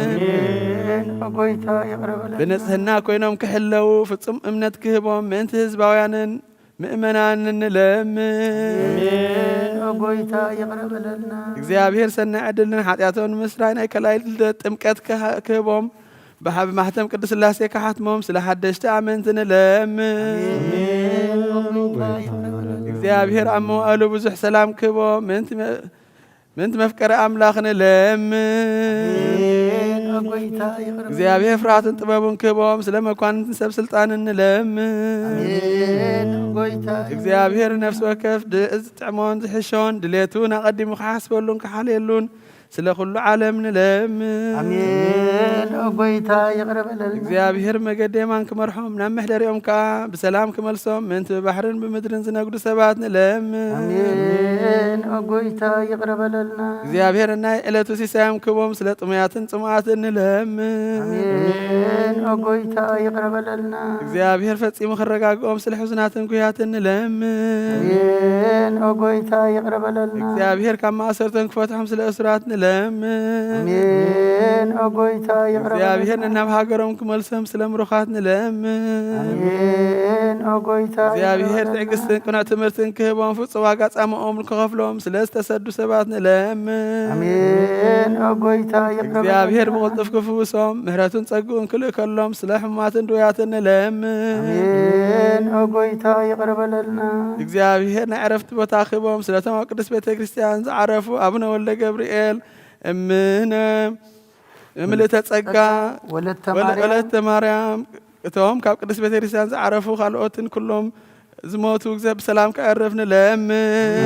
ኣሜን። ኦ ጎይታ ይቕረ በለልና። ብንጽህና ኮይኖም ክሕለዉ ፍጹም እምነት ክህቦም ምእንቲ ህዝባውያንን ምእመናንን ንለምን። ኣሜን። ኦ ጎይታ ይቕረ በለልና። እግዚኣብሔር ሰናይ ዕድልን ሓጢኣቶም ንምስራይ ናይ ካልኣይ ልደት ጥምቀት ክሃ- ክህቦም ብሓ- ብማሕተም ቅዱስ ሥላሴ ክሓትሞም ስለ ሓደሽቲ ኣመንቲ ንለምን። ኣሜን። ኦ ጎይታ ይቕረ በለልና። እግዚኣብሔር ኣብ መዋእሉ ብዙሕ ሰላም ክህቦ ምእንቲ መ-፣ ምእንቲ መፍቀሪ ኣምላኽ ንለምን። ኣሜን። ኦ ጎይታ ይቕረ በለልና። እግዚኣብሔር ፍርሃትን ጥበቡን ክህቦም ስለ መኳንንትን ሰብ ስልጣንን ንለምን። ኣሜን። ኦ ጎይታ ይቕረ እግዚኣብሔር በለልና። ነፍሲ ወከፍ ድ-፣ ዝጥዕሞን ዝሕሾን ድሌቱን ኣቐዲሙ ክሓስበሉን ክሓልየሉን ስለ ኩሉ ዓለም ንለምን። ኣሜን። ኦ ጎይታ ይቕረ በለልና። እግዚኣብሔር መገዲ የማን ክመርሖም ናብ መሕደሪኦም ከኣ ብሰላም ክመልሶም ምእንቲ ብባሕርን ብምድርን ዝነግዱ ሰባት ንለምን። ኣሜን። ኦ ጎይታ ይቕረ በለልና። እግዚኣብሔር ናይ ዕለቱ ሲሳዮም ክቦም ስለ ጥሙያትን ጽሙኣትን ንለምን። ኣሜን። ኦ ጎይታ ይቕረ በለልና። እግዚኣብሔር ፈጺሙ ክረጋግኦም ስለ ሕዙናትን ጉያትን ንለምን። ኣሜን። ኦ ጎይታ ይቕረ በለልና። እግዚኣብሔር ካብ ማእሰርቶም ክፈትሖም ስለ እሱራት ንለምን። ኣሜን። ኦ ጎይታ ይቕረ እግዚኣብሔር በለልና። ንናብ ሃገሮም ክመልሶም ስለ ምሩኻት ንለምን። ኣሜን። ኦ ጎይታ ይቕረ እግዚኣብሔር በለልና። ትዕግስትን ቅኑዕ ትምህርትን ክህቦም ፍጹም ዋጋ ጻምኦም ክኸፍሎም ስለ ዝተሰዱ ሰባት ንለምን። ኣሜን። ኦ ጎይታ ይቕረ እግዚኣብሔር በለልና። ብቕልጡፍ ክፍውሶም ምሕረቱን ጸግኡን ክልእከሎም ስለ ሕሙማትን ድውያትን ንለምን። ኣሜን። ኦ ጎይታ ይቕረ በለልና። እግዚኣብሔር ናይ ዕረፍቲ ቦታ ክህቦም ስለቶም ኣብ ቅድስት ቤተ ክርስቲያን ዝዓረፉ ኣቡነ ወልደ ገብርኤል እምነ ምልእተ ጸጋ ወለተ ወለ- ማርያም። ወለተ ማርያም እቶም ካብ ቅድስት ቤተ ክርስቲያን ዝዓረፉ ካልኦትን ኩሎም ዝሞቱ እግዚኣብሔር ብሰላም ከዕርፍ ንለምን።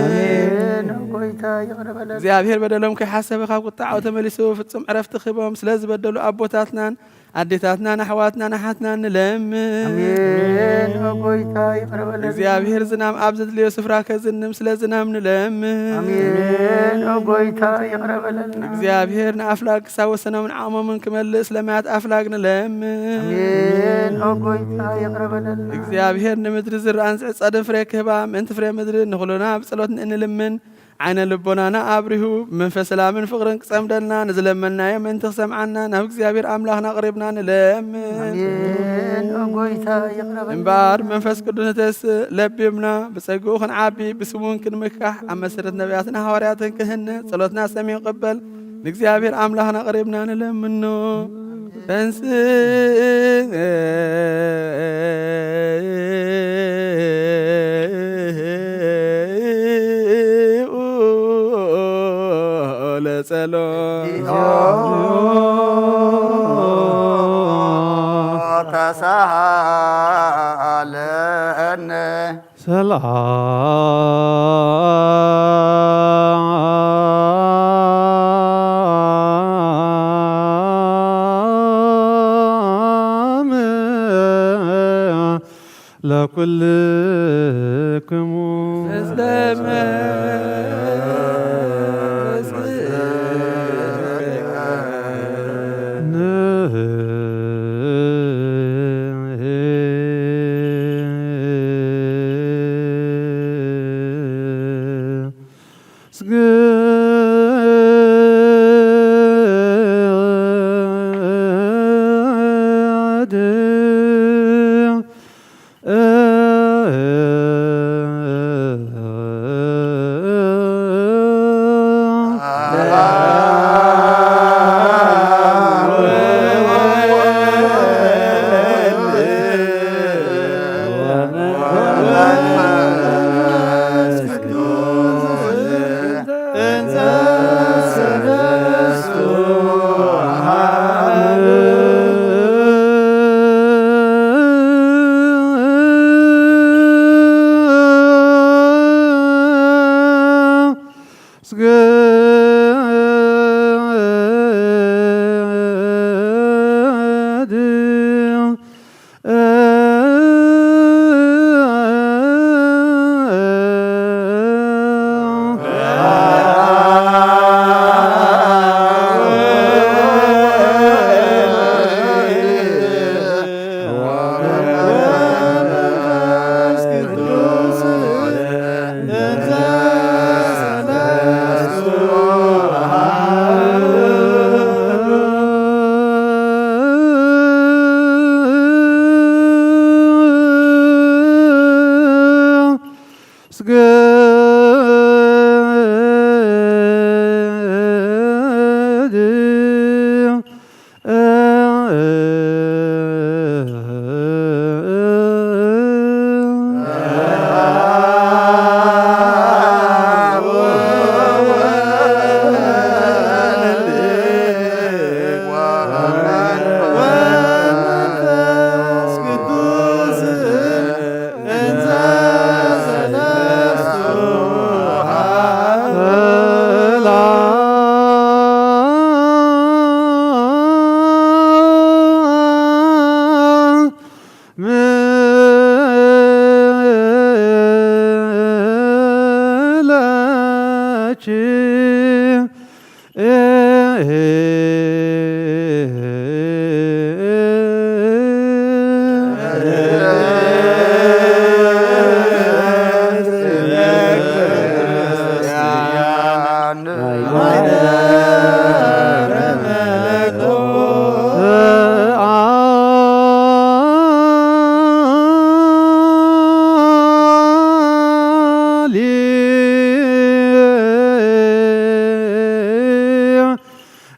ኣሜን። ኦ ጎይታ ይቕረ በለልና። እግዚኣብሔር በደሎም ከይሓሰበ ካብ ቁጣዓው ተመሊሱ ፍጹም ዕረፍቲ ክህቦም ስለ ዝበደሉ ኣቦታትናን ኣዴታትናን ኣሕዋትናን ኣሓትናን ንለምን። ኣሜን። ኦ ጎይታ ይቕረ በለልና። እግዚኣብሔር ዝናም ኣብ ዘድልዮ ስፍራ ከዝንም ስለ ዝናም ንለምን። ኣሜን። ኦ ጎይታ ይቕረ በለልና። እግዚኣብሔር ንኣፍላግ ክሳብ ወሰኖምን ዓቕሞምን ክመልእ ስለ ማያት ኣፍላግ ንለምን። ኣሜን። ኦ ጎይታ ይቕረ በለልና። እግዚኣብሔር ንምድሪ ዝረኣን ዝዕጸድን ፍሬ ክህባ ምእንቲ ፍሬ ምድሪ ንኹልና ብጸሎት ንእንልምን። ዓይነ ልቦናና ኣብሪሁ ብመንፈስ ሰላምን ፍቕርን ክጸምደልና ንዝለመናዮ ምእንቲ ክሰምዓና ናብ እግዚኣብሔር ኣምላኽና ኣቕሪብና ንለምን። ኣሜን። ኦ ጎይታ ይቕረ በለልና። እምበኣር መንፈስ ቅዱስ ንተስእ ለቢብና ብጸግኡ ክንዓቢ ብስሙን ክንምካሕ ኣብ መሰረት ነቢያትን ሃዋርያትን ክህንጽ ጸሎትና ሰሚዑ ቅበል ንእግዚኣብሔር ኣምላኽና ኣቕሪብና ንለምኖ። ተንስእ ለጸሎት። ተሳሃለነ። ሰላም ለኩልክሙ።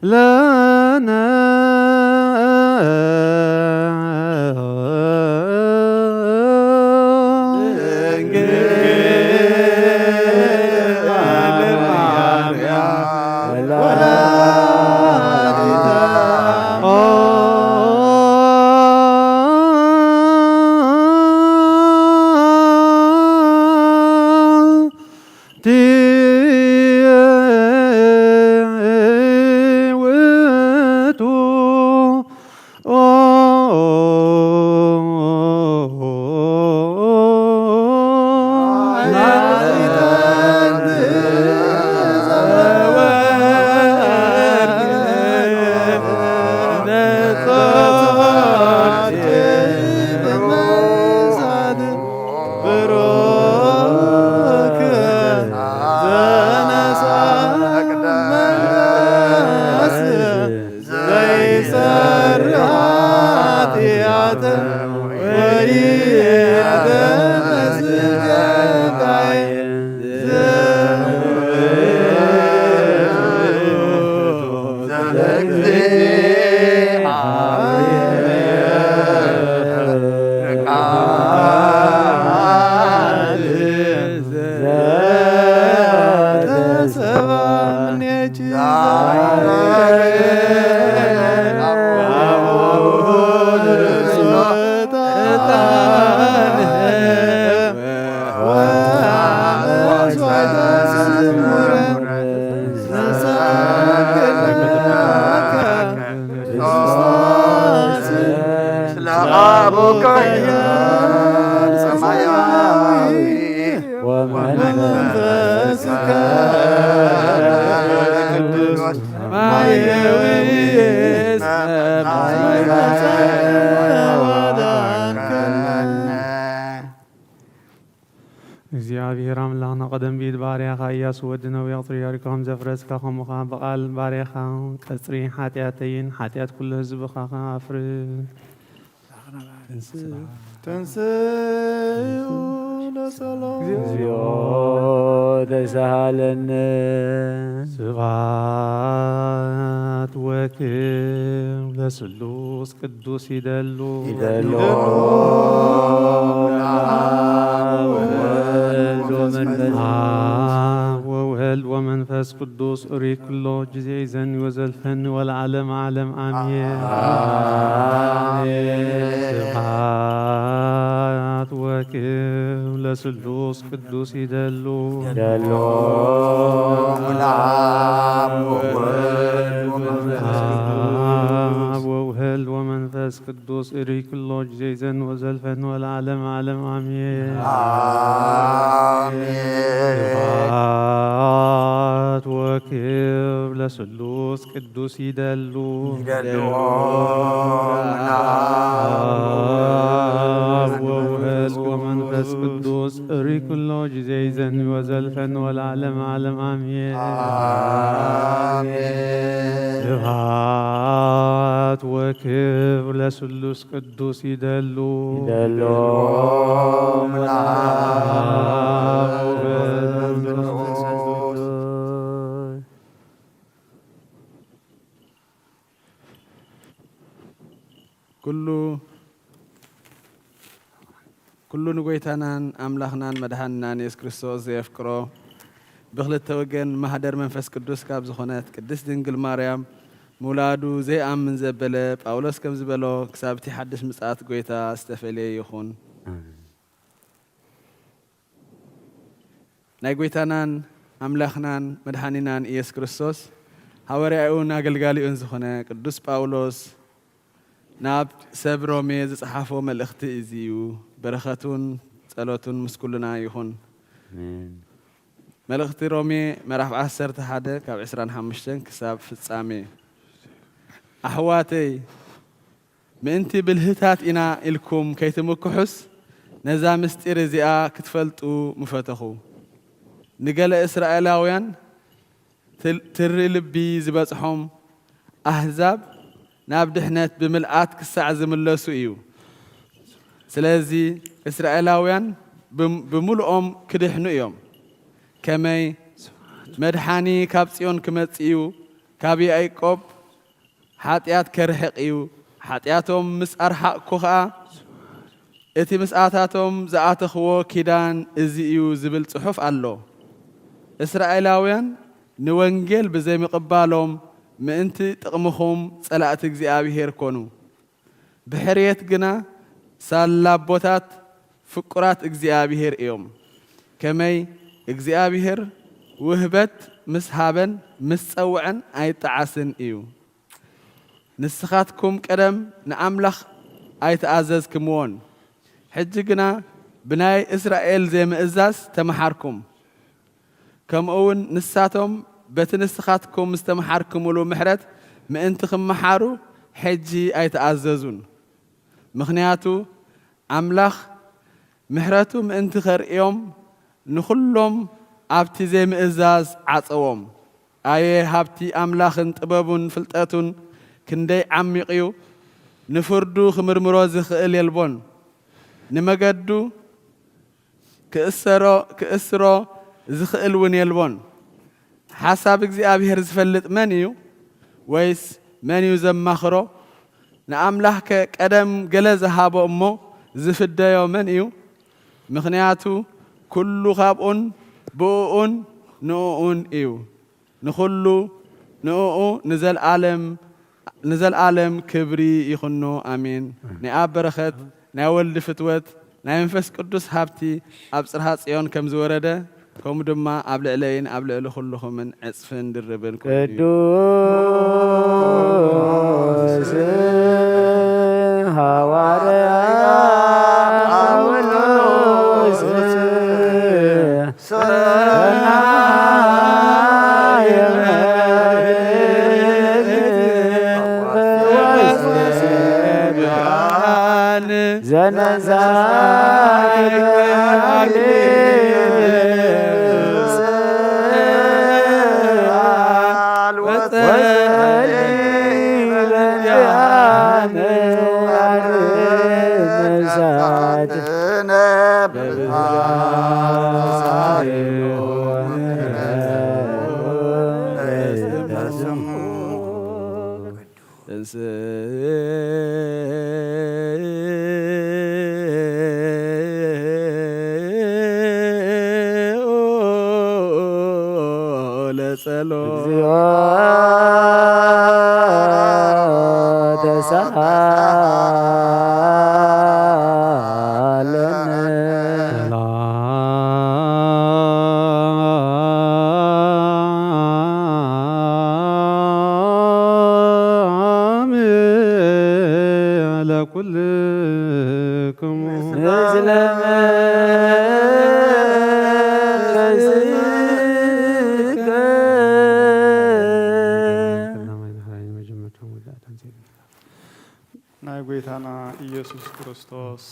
ለነ እግዚኣብሔር ኣምላኽና፣ ቀደም ብኢድ ባርያኻ ኢያሱ ወዲ ነዌ ቐጽሪ ያሪኮ ከም ዘፍረስካ፣ ከምኡ ኸዓ ብቓል ባርያኻ ቀጽሪ ሓጢኣተይን ሓጢኣት ኩሉ ህዝብኻ ኸዓ ኣፍርስ። ተንስኡ ለጸሎት። እግዚኦ ተሳሃለነ። ስብሐት ወክብር ለስሉስ ቅዱስ ይደሉ። ይደሉ። አብ ወወልድ ወመንፈስ አብ ወወልድ ወመንፈስ ቅዱስ ኡሪክ ኩሎ ጊዜ ይዘኒ ወዘልፈኒ ወለዓለም ዓለም ኣሜን። አሜን። ስብሐት ወክብር ለስሉስ ቅዱስ ይደሉ። ይደሉ። አብ ወወልድ ወመንፈስ ቅዱስ። አብ ወወልድ ወመንፈስ ቅዱስ እሪ ኩሎ ጊዜ ይዘን ወዘልፈን ወለዓለም ዓለም ኣሜን። ኣሜን። ስብሐት ወክብር ለስሉስ ቅዱስ ይደሉ። ይደሉ። አብ ወወልድ ወመንፈስ ቅዱስ እሪ ኩሎ ጊዜ ይዘን ወዘልፈን ወለዓለም ዓለም ኣሜን። ኣሜን። ስብሐት ወክብር ለስሉስ ቅዱስ ይደሉ። ይደሉ። አብ ወወልድ ወመንፈስ ቅዱስ። ኩሉ፣ ኩሉ ንጎይታናን ኣምላኽናን መድሓንናን የሱስ ክርስቶስ ዘየፍቅሮ፣ ብኽልተ ወገን ማህደር መንፈስ ቅዱስ ካብ ዝኾነት ቅድስት ድንግል ማርያም ምውላዱ ዘይኣምን ዘበለ ጳውሎስ ከም ዝበሎ፣ ክሳብ እቲ ሓድሽ ምጽኣት ጎይታ ዝተፈልየ ይኹን። ኣሜን። ናይ ጎይታናን ኣምላኽናን መድሓኒናን ኢየሱስ ክርስቶስ ሃዋርያኡን ኣገልጋሊኡን ዝኾነ ቅዱስ ጳውሎስ ናብ ሰብ ሮሜ ዝጸሓፎ መልእኽቲ እዚ እዩ። በረኸቱን ጸሎቱን ምስ ኩልና ይኹን። ኣሜን። መልእኽቲ ሮሜ ምዕራፍ ዓሰርተ ሓደ ካብ ዕስራን ሓሙሽተን ክሳብ ፍጻሜ። ኣሕዋተይ፣ ምእንቲ ብልህታት ኢና ኢልኩም ከይትምክሑስ፣ ነዛ ምስጢር እዚኣ ክትፈልጡ ምፈተኹ። ንገለ እስራኤላውያን ትል-፣ ትሪ ልቢ ዝበጽሖም ኣህዛብ ናብ ድሕነት ብምልኣት ክሳዕ ዝምለሱ እዩ። ስለዚ እስራኤላውያን ብም-፣ ብምሉኦም ክድሕኑ እዮም። ከመይ? መድሓኒ ካብ ጽዮን ክመጽእ እዩ፣ ካብ ያዕቆብ ሓጢኣት ከርሕቕ እዩ። ሓጢኣቶም ምስ ኣርሓቕኩ ኸኣ፣ እቲ ምስኣታቶም ዝኣተኽዎ ኪዳን እዚ እዩ ዝብል ጽሑፍ ኣሎ። እስራኤላውያን ንወንጌል ብዘይምቕባሎም ምእንቲ ጥቕምኹም ጸላእቲ እግዚኣብሄር ኮኑ። ብሕርየት ግና ሳላቦታት ፍቁራት እግዚኣብሄር እዮም። ከመይ? እግዚኣብሄር ውህበት ምስ ሃበን ምስ ጸውዐን ኣይጠዓስን እዩ። ንስኻትኩም ቀደም ንኣምላኽ ኣይተኣዘዝክምዎን፣ ሕጂ ግና ብናይ እስራኤል ዘይምእዛዝ ተመሓርኩም። ከምኡውን ንሳቶም በቲ ንስኻትኩም ዝተመሓርክምሉ ምሕረት ምእንቲ ክመሓሩ ሕጂ ኣይተኣዘዙን። ምኽንያቱ ኣምላኽ ምሕረቱ ምእንቲ ከርእዮም ንኹሎም ኣብቲ ዘይምእዛዝ ዓጸዎም። ኣየ ሃብቲ ኣምላኽን ጥበቡን ፍልጠቱን ክንደይ ዓሚቕ እዩ! ንፍርዱ ክምርምሮ ዝኽእል የልቦን። ንመገዱ ክእሰሮ፣ ክእስሮ ዝኽእል እውን የልቦን። ሓሳብ እግዚኣብሔር ዝፈልጥ መን እዩ? ወይስ መን እዩ ዘማኽሮ? ንኣምላኽከ ቀደም ገለ ዝሃቦ እሞ ዝፍደዮ መን እዩ? ምኽንያቱ ኩሉ ካብኡን ብእኡን ንእኡን እዩ። ንኹሉ ንእኡ ንዘልኣለም፣ ንዘልኣለም ክብሪ ይኹኖ። ኣሜን። ናይ ኣብ በረኸት፣ ናይ ወልዲ ፍትወት፣ ናይ መንፈስ ቅዱስ ሃብቲ ኣብ ጽርሃ ጽዮን ከም ዝወረደ፣ ከምኡ ድማ ኣብ ልዕለይን ኣብ ልዕሊ ኩልኹምን ዕጽፍን ድርብን ኮይኑ እዩ። ቅዱስ ሃዋርያ ጳውሎስ ሰናየ መልእክት ወስብሐት ዘነሳት ለጸሎት። እግዚኦ ተሳሃለነ። ሰላም ለኩልክሙ። ምስለ መንፈስከ። ናይ ጐይታና ኢየሱስ ክርስቶስ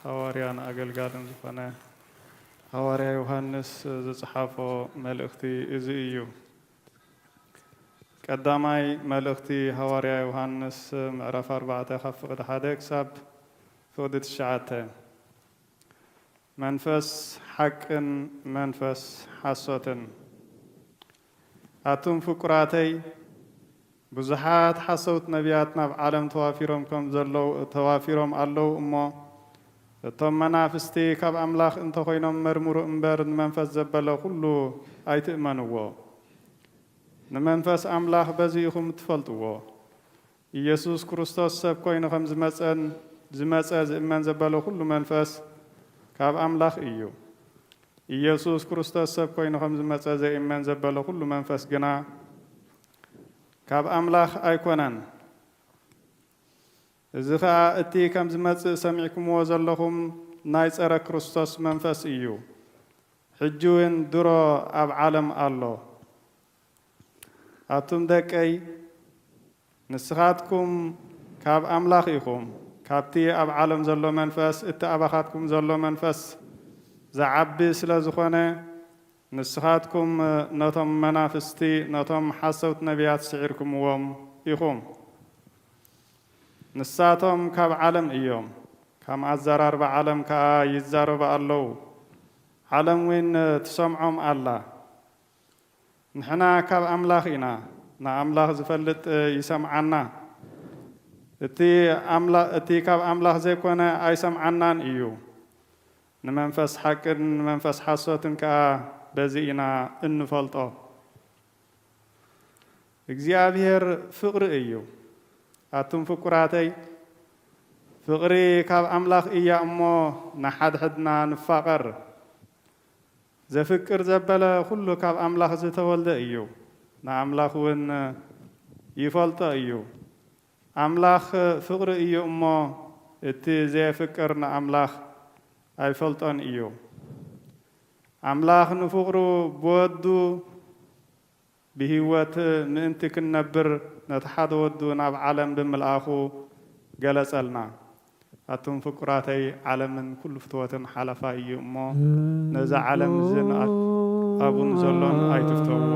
ሃዋርያን ኣገልጋልን ዝኾነ ሃዋርያ ዮሃንስ ዝጸሓፎ መልእኽቲ እዚ እዩ። ቀዳማይ መልእኽቲ ሃዋርያ ዮሃንስ ምዕራፍ ኣርባዕተ ካብ ፍቕዲ ሓደ ክሳብ ፍቕዲ ትሽዓተ። መንፈስ ሓቅን መንፈስ ሓሶትን። ኣቱም ፍቁራተይ፣ ብዙሓት ሓሰውቲ ነቢያት ናብ ዓለም ተዋፊሮም ከም ዘለዉ፣ ተዋፊሮም ኣለዉ እሞ፣ እቶም መናፍስቲ ካብ ኣምላኽ እንተኾይኖም መርምሩ እምበር፣ ንመንፈስ ዘበለ ኩሉ ኣይትእመንዎ። ንመንፈስ ኣምላኽ በዚ ኢኹም እትፈልጥዎ። ኢየሱስ ክርስቶስ ሰብ ኮይኑ ከም ዝመጸን፣ ዝመጸ ዝእመን ዘበለ ኩሉ መንፈስ ካብ ኣምላኽ እዩ። ኢየሱስ ክርስቶስ ሰብ ኮይኑ ከም ዝመጸ ዘይእመን ዘበለ ኩሉ መንፈስ ግና ካብ ኣምላኽ ኣይኮነን። እዚ ኸኣ እቲ ከም ዝመጽእ ሰሚዕኩምዎ ዘለኹም ናይ ጸረ ክርስቶስ መንፈስ እዩ። ሕጂ እውን ድሮ ኣብ ዓለም ኣሎ። ኣቱም ደቀይ፣ ንስኻትኩም ካብ ኣምላኽ ኢኹም፣ ካብቲ ኣብ ዓለም ዘሎ መንፈስ፣ እቲ ኣባኻትኩም ዘሎ መንፈስ ዝዓቢ ስለ ዝኾነ፣ ንስኻትኩም ነቶም መናፍስቲ፣ ነቶም ሓሰውቲ ነቢያት ስዒርኩምዎም ኢኹም። ንሳቶም ካብ ዓለም እዮም፣ ከም ኣዘራርባ ዓለም ከኣ ይዛረቡ ኣለዉ፣ ዓለም እውን ትሰምዖም ኣላ። ንሕና ካብ ኣምላኽ ኢና፣ ንኣምላኽ ዝፈልጥ ይሰምዓና፣ እቲ ኣምላ-፣ እቲ ካብ ኣምላኽ ዘይኮነ ኣይሰምዓናን እዩ። ንመንፈስ ሓቅን ንመንፈስ ሓሶትን ከኣ በዚ ኢና እንፈልጦ። እግዚኣብሔር ፍቕሪ እዩ። ኣቱም ፍቁራተይ፣ ፍቕሪ ካብ ኣምላኽ እያ እሞ ንሓድሕድና ንፋቐር። ዘፍቅር ዘበለ ኩሉ ካብ ኣምላኽ ዝተወልደ እዩ፣ ንኣምላኽ እውን ይፈልጦ እዩ። ኣምላኽ ፍቕሪ እዩ እሞ፣ እቲ ዘየፍቅር ንኣምላኽ ኣይፈልጦን እዩ። ኣምላኽ ንፍቕሩ ብወዱ ብህይወት ምእንቲ ክንነብር ነቲ ሓደ ወዱ ናብ ዓለም ብምልኣኹ ገለጸልና። ኣቱም ፍቁራተይ፣ ዓለምን ኩሉ ፍትወትን ሓለፋ እዩ እሞ፣ ነዛ ዓለም እዚ ንኣብ-፣ ኣብኡ ንዘሎን ኣይትፍተውዎ።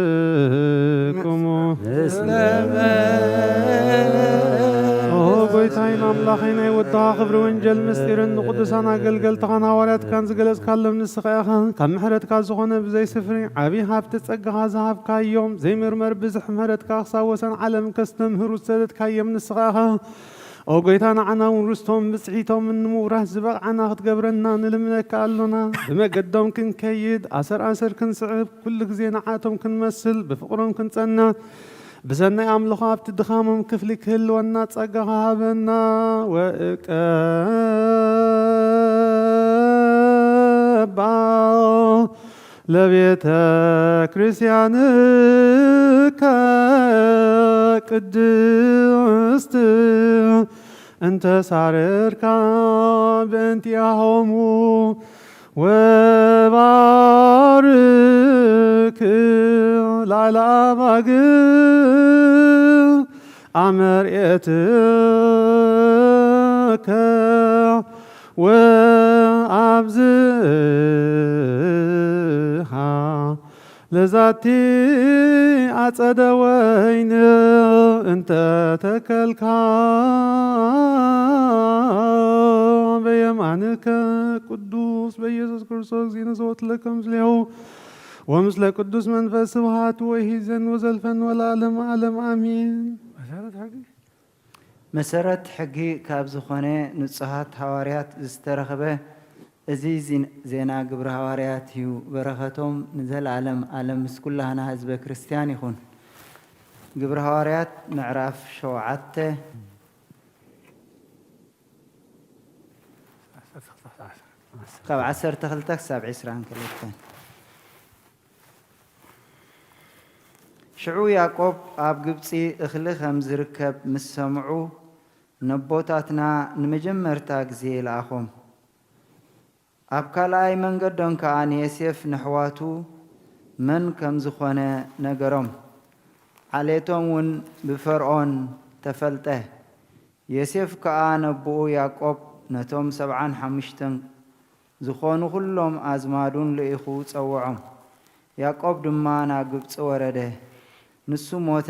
ለኩልክሙ። ኦ ጎይታይን ኣምላኸይ፣ ናይ ወድኻ ክብሪ ወንጀል ምስጢርን ንቅዱሳን ኣገልገልትኻን ሃዋርያትካን ዝገለጽካሎም ንስኻ ኢኻ። ካብ ምሕረትካ ዝኾነ ብዘይ ስፍሪ ዓቢ ሃብቲ ጸጋኻ ዝሃብካዮም፣ ዘይምርመር ብዝሒ ምሕረትካ ክሳብ ወሰን ዓለም ከስተምህሩ ዝሰደድካዮም ንስኻ ኢኻ። ኦ ጎይታ፣ ንዓና እውን ርስቶም ብጽሒቶም ንምውራስ ዝበቕዓና ክትገብረና ንልምነካ ኣሎና። ብመገዶም ክንከይድ፣ ኣሰር ኣሰር ክንስዕብ፣ ኩሉ ግዜ ንዓቶም ክንመስል፣ ብፍቕሮም ክንጸንዕ፣ ብሰናይ ኣምልኾ ኣብቲ ድኻሞም ክፍሊ ክህልወና ጸጋኻ ሃበና። ወእቀባ ለቤተ ክርስቲያንከ ቅድስት እንተ ሳረርካ በእንቲኣሆሙ ወባርክ ላዕለ ኣባግዕ ኣመርኤትከ ወኣብዝሃ ለዛቲ ኣጸደ ወይን እንተ ተከልካ በየማንከ ቅዱስ በኢየሱስ ክርስቶስ እግዚእነ ዘወትለከ ምስሌሁ ወምስለ ቅዱስ መንፈስ ስብሃት ወይሂዘን ወዘልፈን ወለዓለም ዓለም ኣሜን። መሰረት ሕጊ ካብ ዝኾነ ንጹሃት ሃዋርያት ዝተረኽበ እዚ ዜን-፣ ዜና ግብረ ሃዋርያት እዩ። በረኸቶም ንዘለዓለም ዓለም ምስ ኩላህና ህዝበ ክርስቲያን ይኹን። ግብረ ሃዋርያት ምዕራፍ ሸውዓተ ካብ ዓሰርተ ክልተ ክሳብ ዕስራን ክልተን። ሽዑ ያዕቆብ ኣብ ግብጺ እኽሊ ከም ዝርከብ ምስ ሰምዑ፣ ነቦታትና ንመጀመርታ ግዜ ለኣኾም። ኣብ ካልኣይ መንገዶም ከኣ ንዮሴፍ ንኣሕዋቱ መን ከም ዝኾነ ነገሮም። ዓሌቶም እውን ብፈርኦን ተፈልጠ። ዮሴፍ ከኣ ነቦኡ ያዕቆብ ነቶም ሰብዓን ሓሙሽተን ዝኾኑ ኹሎም ኣዝማዱን ልኢኹ ጸውዖም። ያዕቆብ ድማ ናብ ግብጺ ወረደ። ንሱ ሞተ፣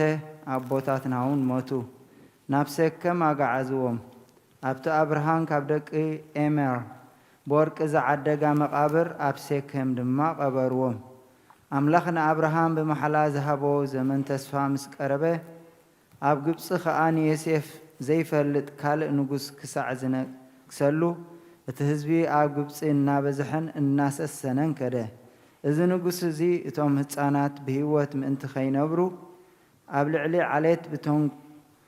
ኣቦታትና እውን ሞቱ። ናብ ሴኬም ኣገዓዝዎም። ኣብቲ ኣብርሃም ካብ ደቂ ኤሜር ብወርቂ ዝዓደጋ መቓብር ኣብ ሴኬም ድማ ቀበርዎም። ኣምላኽ ንኣብርሃም ብመሓላ ዝሃቦ ዘመን ተስፋ ምስ ቀረበ፣ ኣብ ግብጺ ኸኣ ንዮሴፍ ዘይፈልጥ ካልእ ንጉስ ክሳዕ ዝነግሰሉ፣ እቲ ህዝቢ ኣብ ግብጺ እናበዝሐን እናሰሰነን ከደ። እዚ ንጉስ እዚ እቶም ህጻናት ብህይወት ምእንቲ ኸይነብሩ፣ ኣብ ልዕሊ ዓሌት ብተን-፣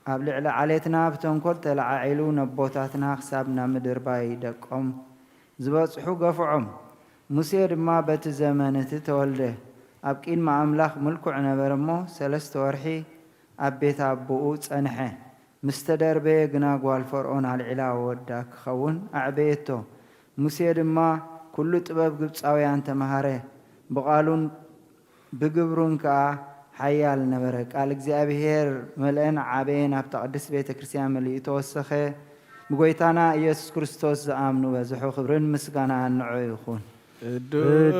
ኣብ ልዕሊ ዓሌትና ብተንኮል ተለዓዒሉ ነቦታትና ክሳብ ናብ ምድርባይ ደቆም ዝበጽሑ ገፍዖም። ሙሴ ድማ በቲ ዘመን እቲ ተወልደ። ኣብ ቅድሚ ኣምላኽ ምልኩዕ ነበረ እሞ ሰለስተ ወርሒ ኣብ ቤት ኣቦኡ ጸንሐ። ምስ ተደርበየ ግና ጓል ፈርኦን ኣልዒላ ወዳ ክኸውን ኣዕበየቶ። ሙሴ ድማ ኩሉ ጥበብ ግብጻውያን ተማሃረ። ብቓሉን ብግብሩን ከኣ ሓያል ነበረ። ቃል እግዚኣብሔር መልአን ዓበየን ኣብታ ቅድስት ቤተ ክርስቲያን መሊኡ ተወሰኸ። ብጎይታና ኢየሱስ ክርስቶስ ዝኣምኑ በዝሑ። ክብርን ምስጋናን ንዑ ይኹን። ቅዱስ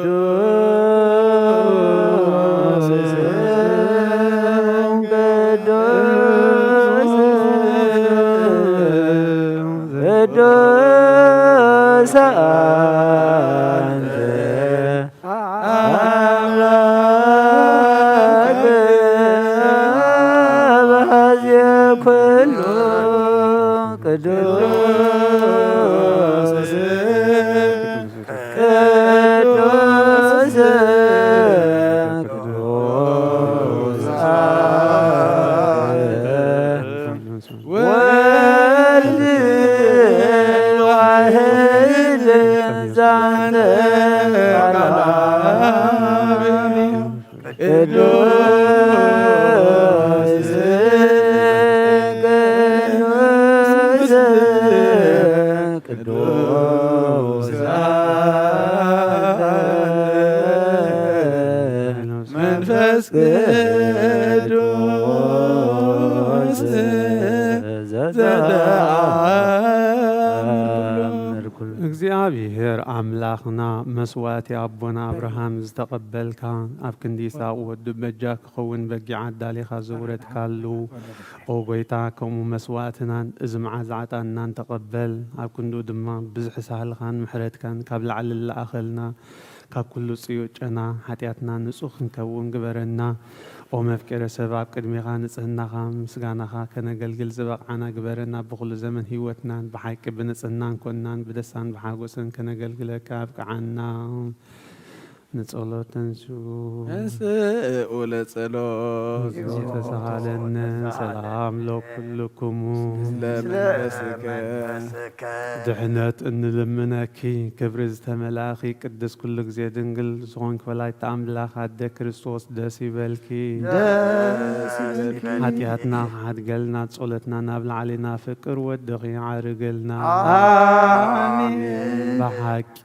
ቅዱስ ቅዱስ አንተ አምላክ አበሃዜ ኩሉ ቅዱስ ቅዱስ ቅዱስ አንተ ወልድ ዋሕድ ዛንተ ቅዱስ ቅዱስ ቅዱስ መንፈስ ቅዱስ ዘተአምር ኩሉ። እግዚኣብሔር ኣምላኽና መስዋእቲ ኣቦና ኣብርሃም ዝተቐበልካ፣ ኣብ ክንዲ ይስሐቅ ወዱ በጃ ክኸውን በጊዕ ኣዳሊኻ ዘውረድካሉ፣ ኦ ጎይታ፣ ከምኡ መስዋእትናን እዚ መዓዛ ዕጣንናን ተቐበል። ኣብ ክንድኡ ድማ ብዝሒ ሳህልኻን ምሕረትካን ካብ ላዕሊ ዝለኣኸልና፣ ካብ ኩሉ ጽዩቕ ጨና ሓጢኣትና ንጹህ ክንከውን ግበረና። ኦ መፍቀሬ ሰብ፣ ኣብ ቅድሜኻ ንጽህናኻ ምስጋናኻ ከነገልግል ዝበቕዓና ግበረና። ብኹሉ ዘመን ህይወትናን ብሓቂ ብንጽህናን ኮንናን ብደስታን ብሓጎስን ከነገልግለካ ኣብቅዓና። ንጸሎት ተንስኡ። ተንስኡ ለጸሎት። እግዚኦ ተሳሃለነ። ሰላም ለኩልክሙ። ስለ መንፈስከ። ድሕነት እንልምነኪ፣ ክብሪ ዝተመላእኺ ቅድስት ኩሉ ግዜ ድንግል ዝኾንኪ ወላዲተ ኣምላኽ ኣደ ክርስቶስ ደስ ይበልኪ። ደስ ይበልኪ። ሓጢኣትና ክሓድገልና ጸሎትና ናብ ላዕሊ ናብ ፍቅር ወድኺ ዓርግልና። ኣሜን። ብሓቂ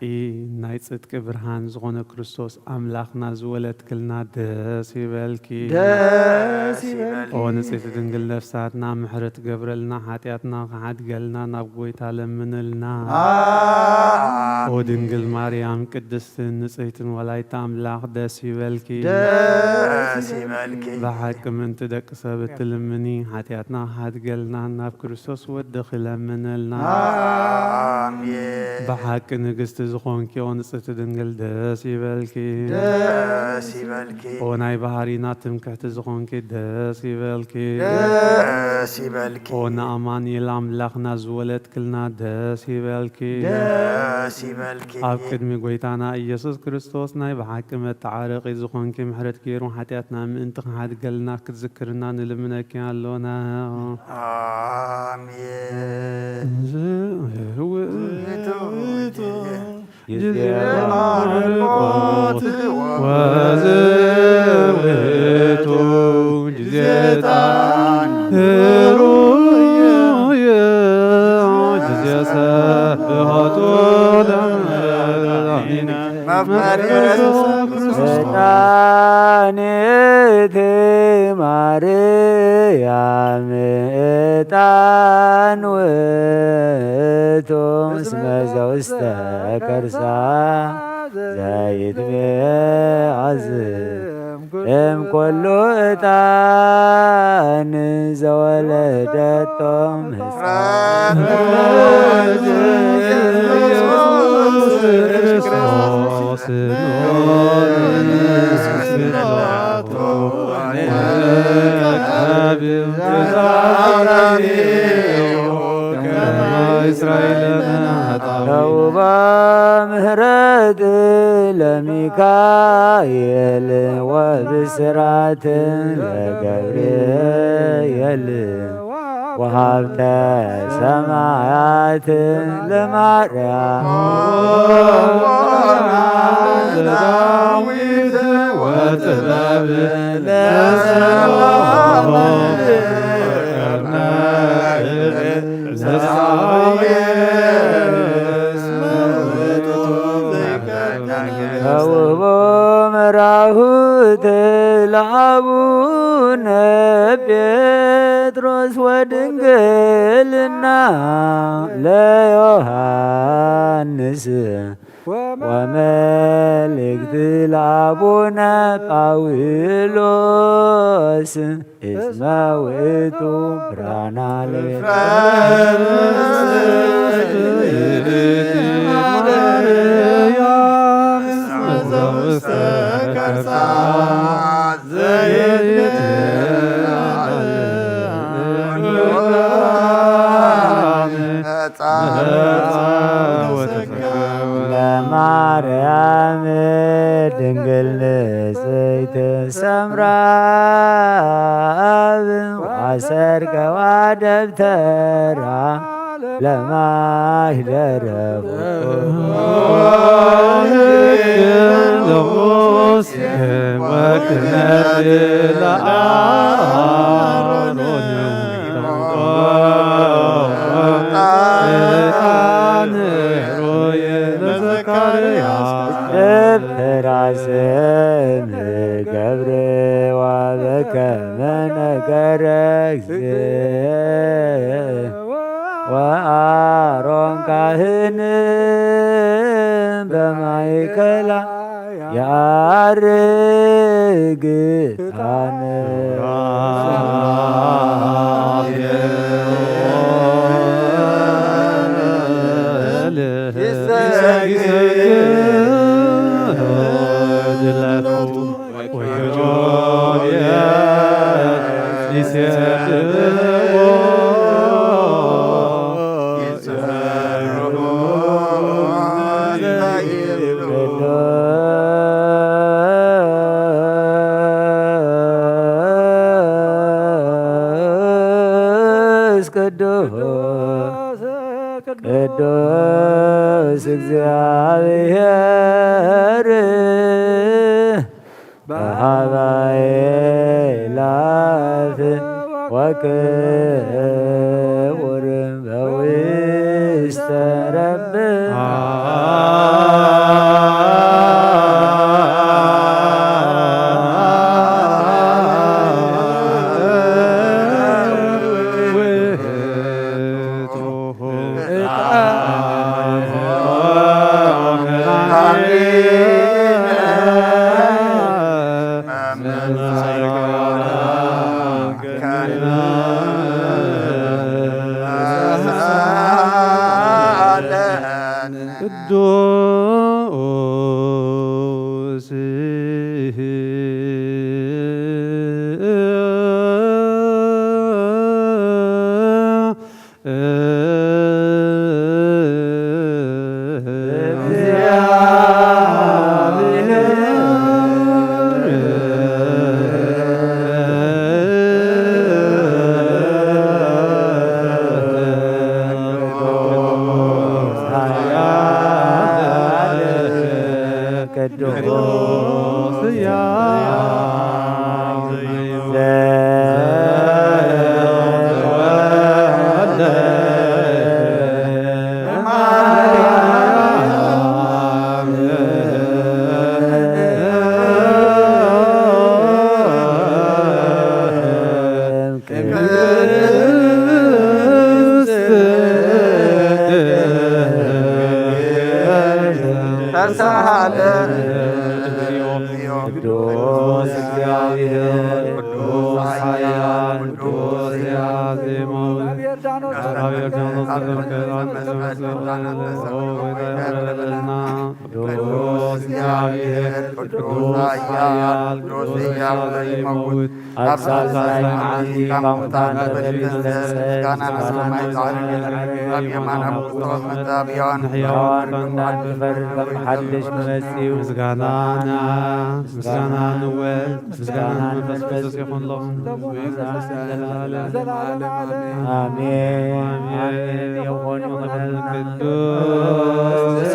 ናይ ጽድቂ ብርሃን ዝኾነ ክርስቶስ ኣምላኽና ዝወለድክልና ደስ ይበልኪ። ደስ ይበልኪ። ኦ ንጽሕቲ ድንግል ነፍሳትና ምሕረት ገብረልና፣ ሓጢኣትና ክሓድገልና ናብ ጎይታ ለምንልና። ኣሜን። ኦ ድንግል ማርያም ቅድስትን ንጽሕትን ወላዲተ ኣምላኽ ደስ ይበልኪ። ደስ ይበልኪ። ብሓቂ ምእንቲ ደቂ ሰብ እትልምኒ፣ ሓጢኣትና ክሓድገልና ናብ ክርስቶስ ወድኺ ለምንልና። ኣሜን። ብሓቂ ንግስቲ ዝኾንኪ ኦ ንጽሕቲ ድንግል ደስ ይበልኪ። ደስ ይበልኪ። ኦ ናይ ባህሪና ትምክሕቲ ዝኾንኪ ደስ ይበልኪ። ደስ ይበልኪ። ኦ ንኣማኑኤል ኣምላኽና ዝወለድክልና ደስ ይበልኪ። ደስ ይበልኪ። ኣብ ቅድሚ ጎይታና ኢየሱስ ክርስቶስ ናይ ብሓቂ መተዓረቒ ዝኾንኪ፣ ምሕረት ገይሩ ሓጢኣትና ምእንቲ ክሓድገልና ክትዝክርና ንልምነኪ ኣሎና። ኣሜን። እዚ ውእቱ ጊዜ ጊዜ ማልቆት ወዝውቱ ጊዜ ጣን ህሩየ ጊዜ ሰብሖቱ ለአሚን። ዕጣን እቲ ማርያም ዕጣን ውእቱ እስመ ዘውስተ ከርሳ ዘይትቤ ዓዝም እምኮሉ ዕጣን ዘወለደቶም ህፃን ተውባ ምህረት ለሚካኤል ወብስራት ለገብርኤል ወሃብተ ሰማያት ለማርያም ዳዊት ወጥበብ ለሰሎሞን ተውቦ መራሁት ለአቡነ ጴጥሮስ ወድንግልና ለዮሐንስ ወመልእክት ለአቡነ ጳውሎስ እስመ ውእቱ ብርሃና ለቤተ ለማርያም ድንግል ንጽሕት ሰምራ አብ ወአሰርገዋ ደብተራ ለማህደረ ንጉስ ወክህነት ለአሮን ደብተራ ስም ገብረ ዋበከመ ነገረ እግዚእ ወአሮን ካህን በማእከላ ያርግ ዕጣን ቅዱስ ቅዱስ እግዚአብሔር በሀባይ ላፍ ወክቡር በውስተ ረብ ቅዱስ ቅዱስ ሃለ። እግዚኦ፣ ቅዱስ እግዚአብሔር፣ ቅዱስ ኃያል፣ ቅዱስ ዚአዜሙ፣ እግዚአብሔር ቅዱስ ዚአዜሙ፣ ቅዱስ እግዚአብሔር፣ ቅዱስ ኃያል፣ ቅዱስ ዚአዜሙ፣ ኣብ ሳልሳይ መዓልቲ ካብ ሙታን ተፈልዩ ዝተንስአ፣ ምስጋና ንሰማይ ዝዓረገ፣ ኣብ የማን ኣቦ ተቐመጠ፣ ኣብ ሕያዋን ሕያዋን ከም ሓድሽ መጺኡ። ምስጋና ንኣብ፣ ምስጋና ንወልድ፣ ምስጋና ንመንፈስ ቅዱስ ይኹን፣ ሎሚ ዘለዓለም። ኣሜን። ኣሜን። ይኹን ይኹን። ቅዱስ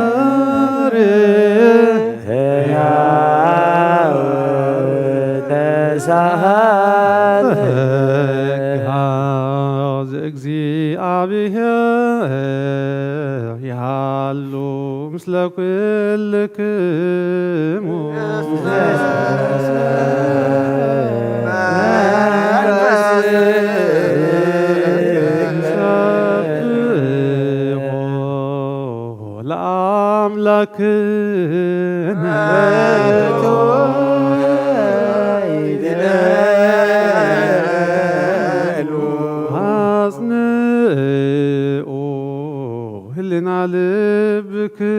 እግዚአብሔር ሕያው ተሳሃለ። ጸጋ ዘእግዚአብሔር ይሃሉ ምስለ ኩልክሙ። ለአምላክነ አጽንኡ ህልና ልብክሙ።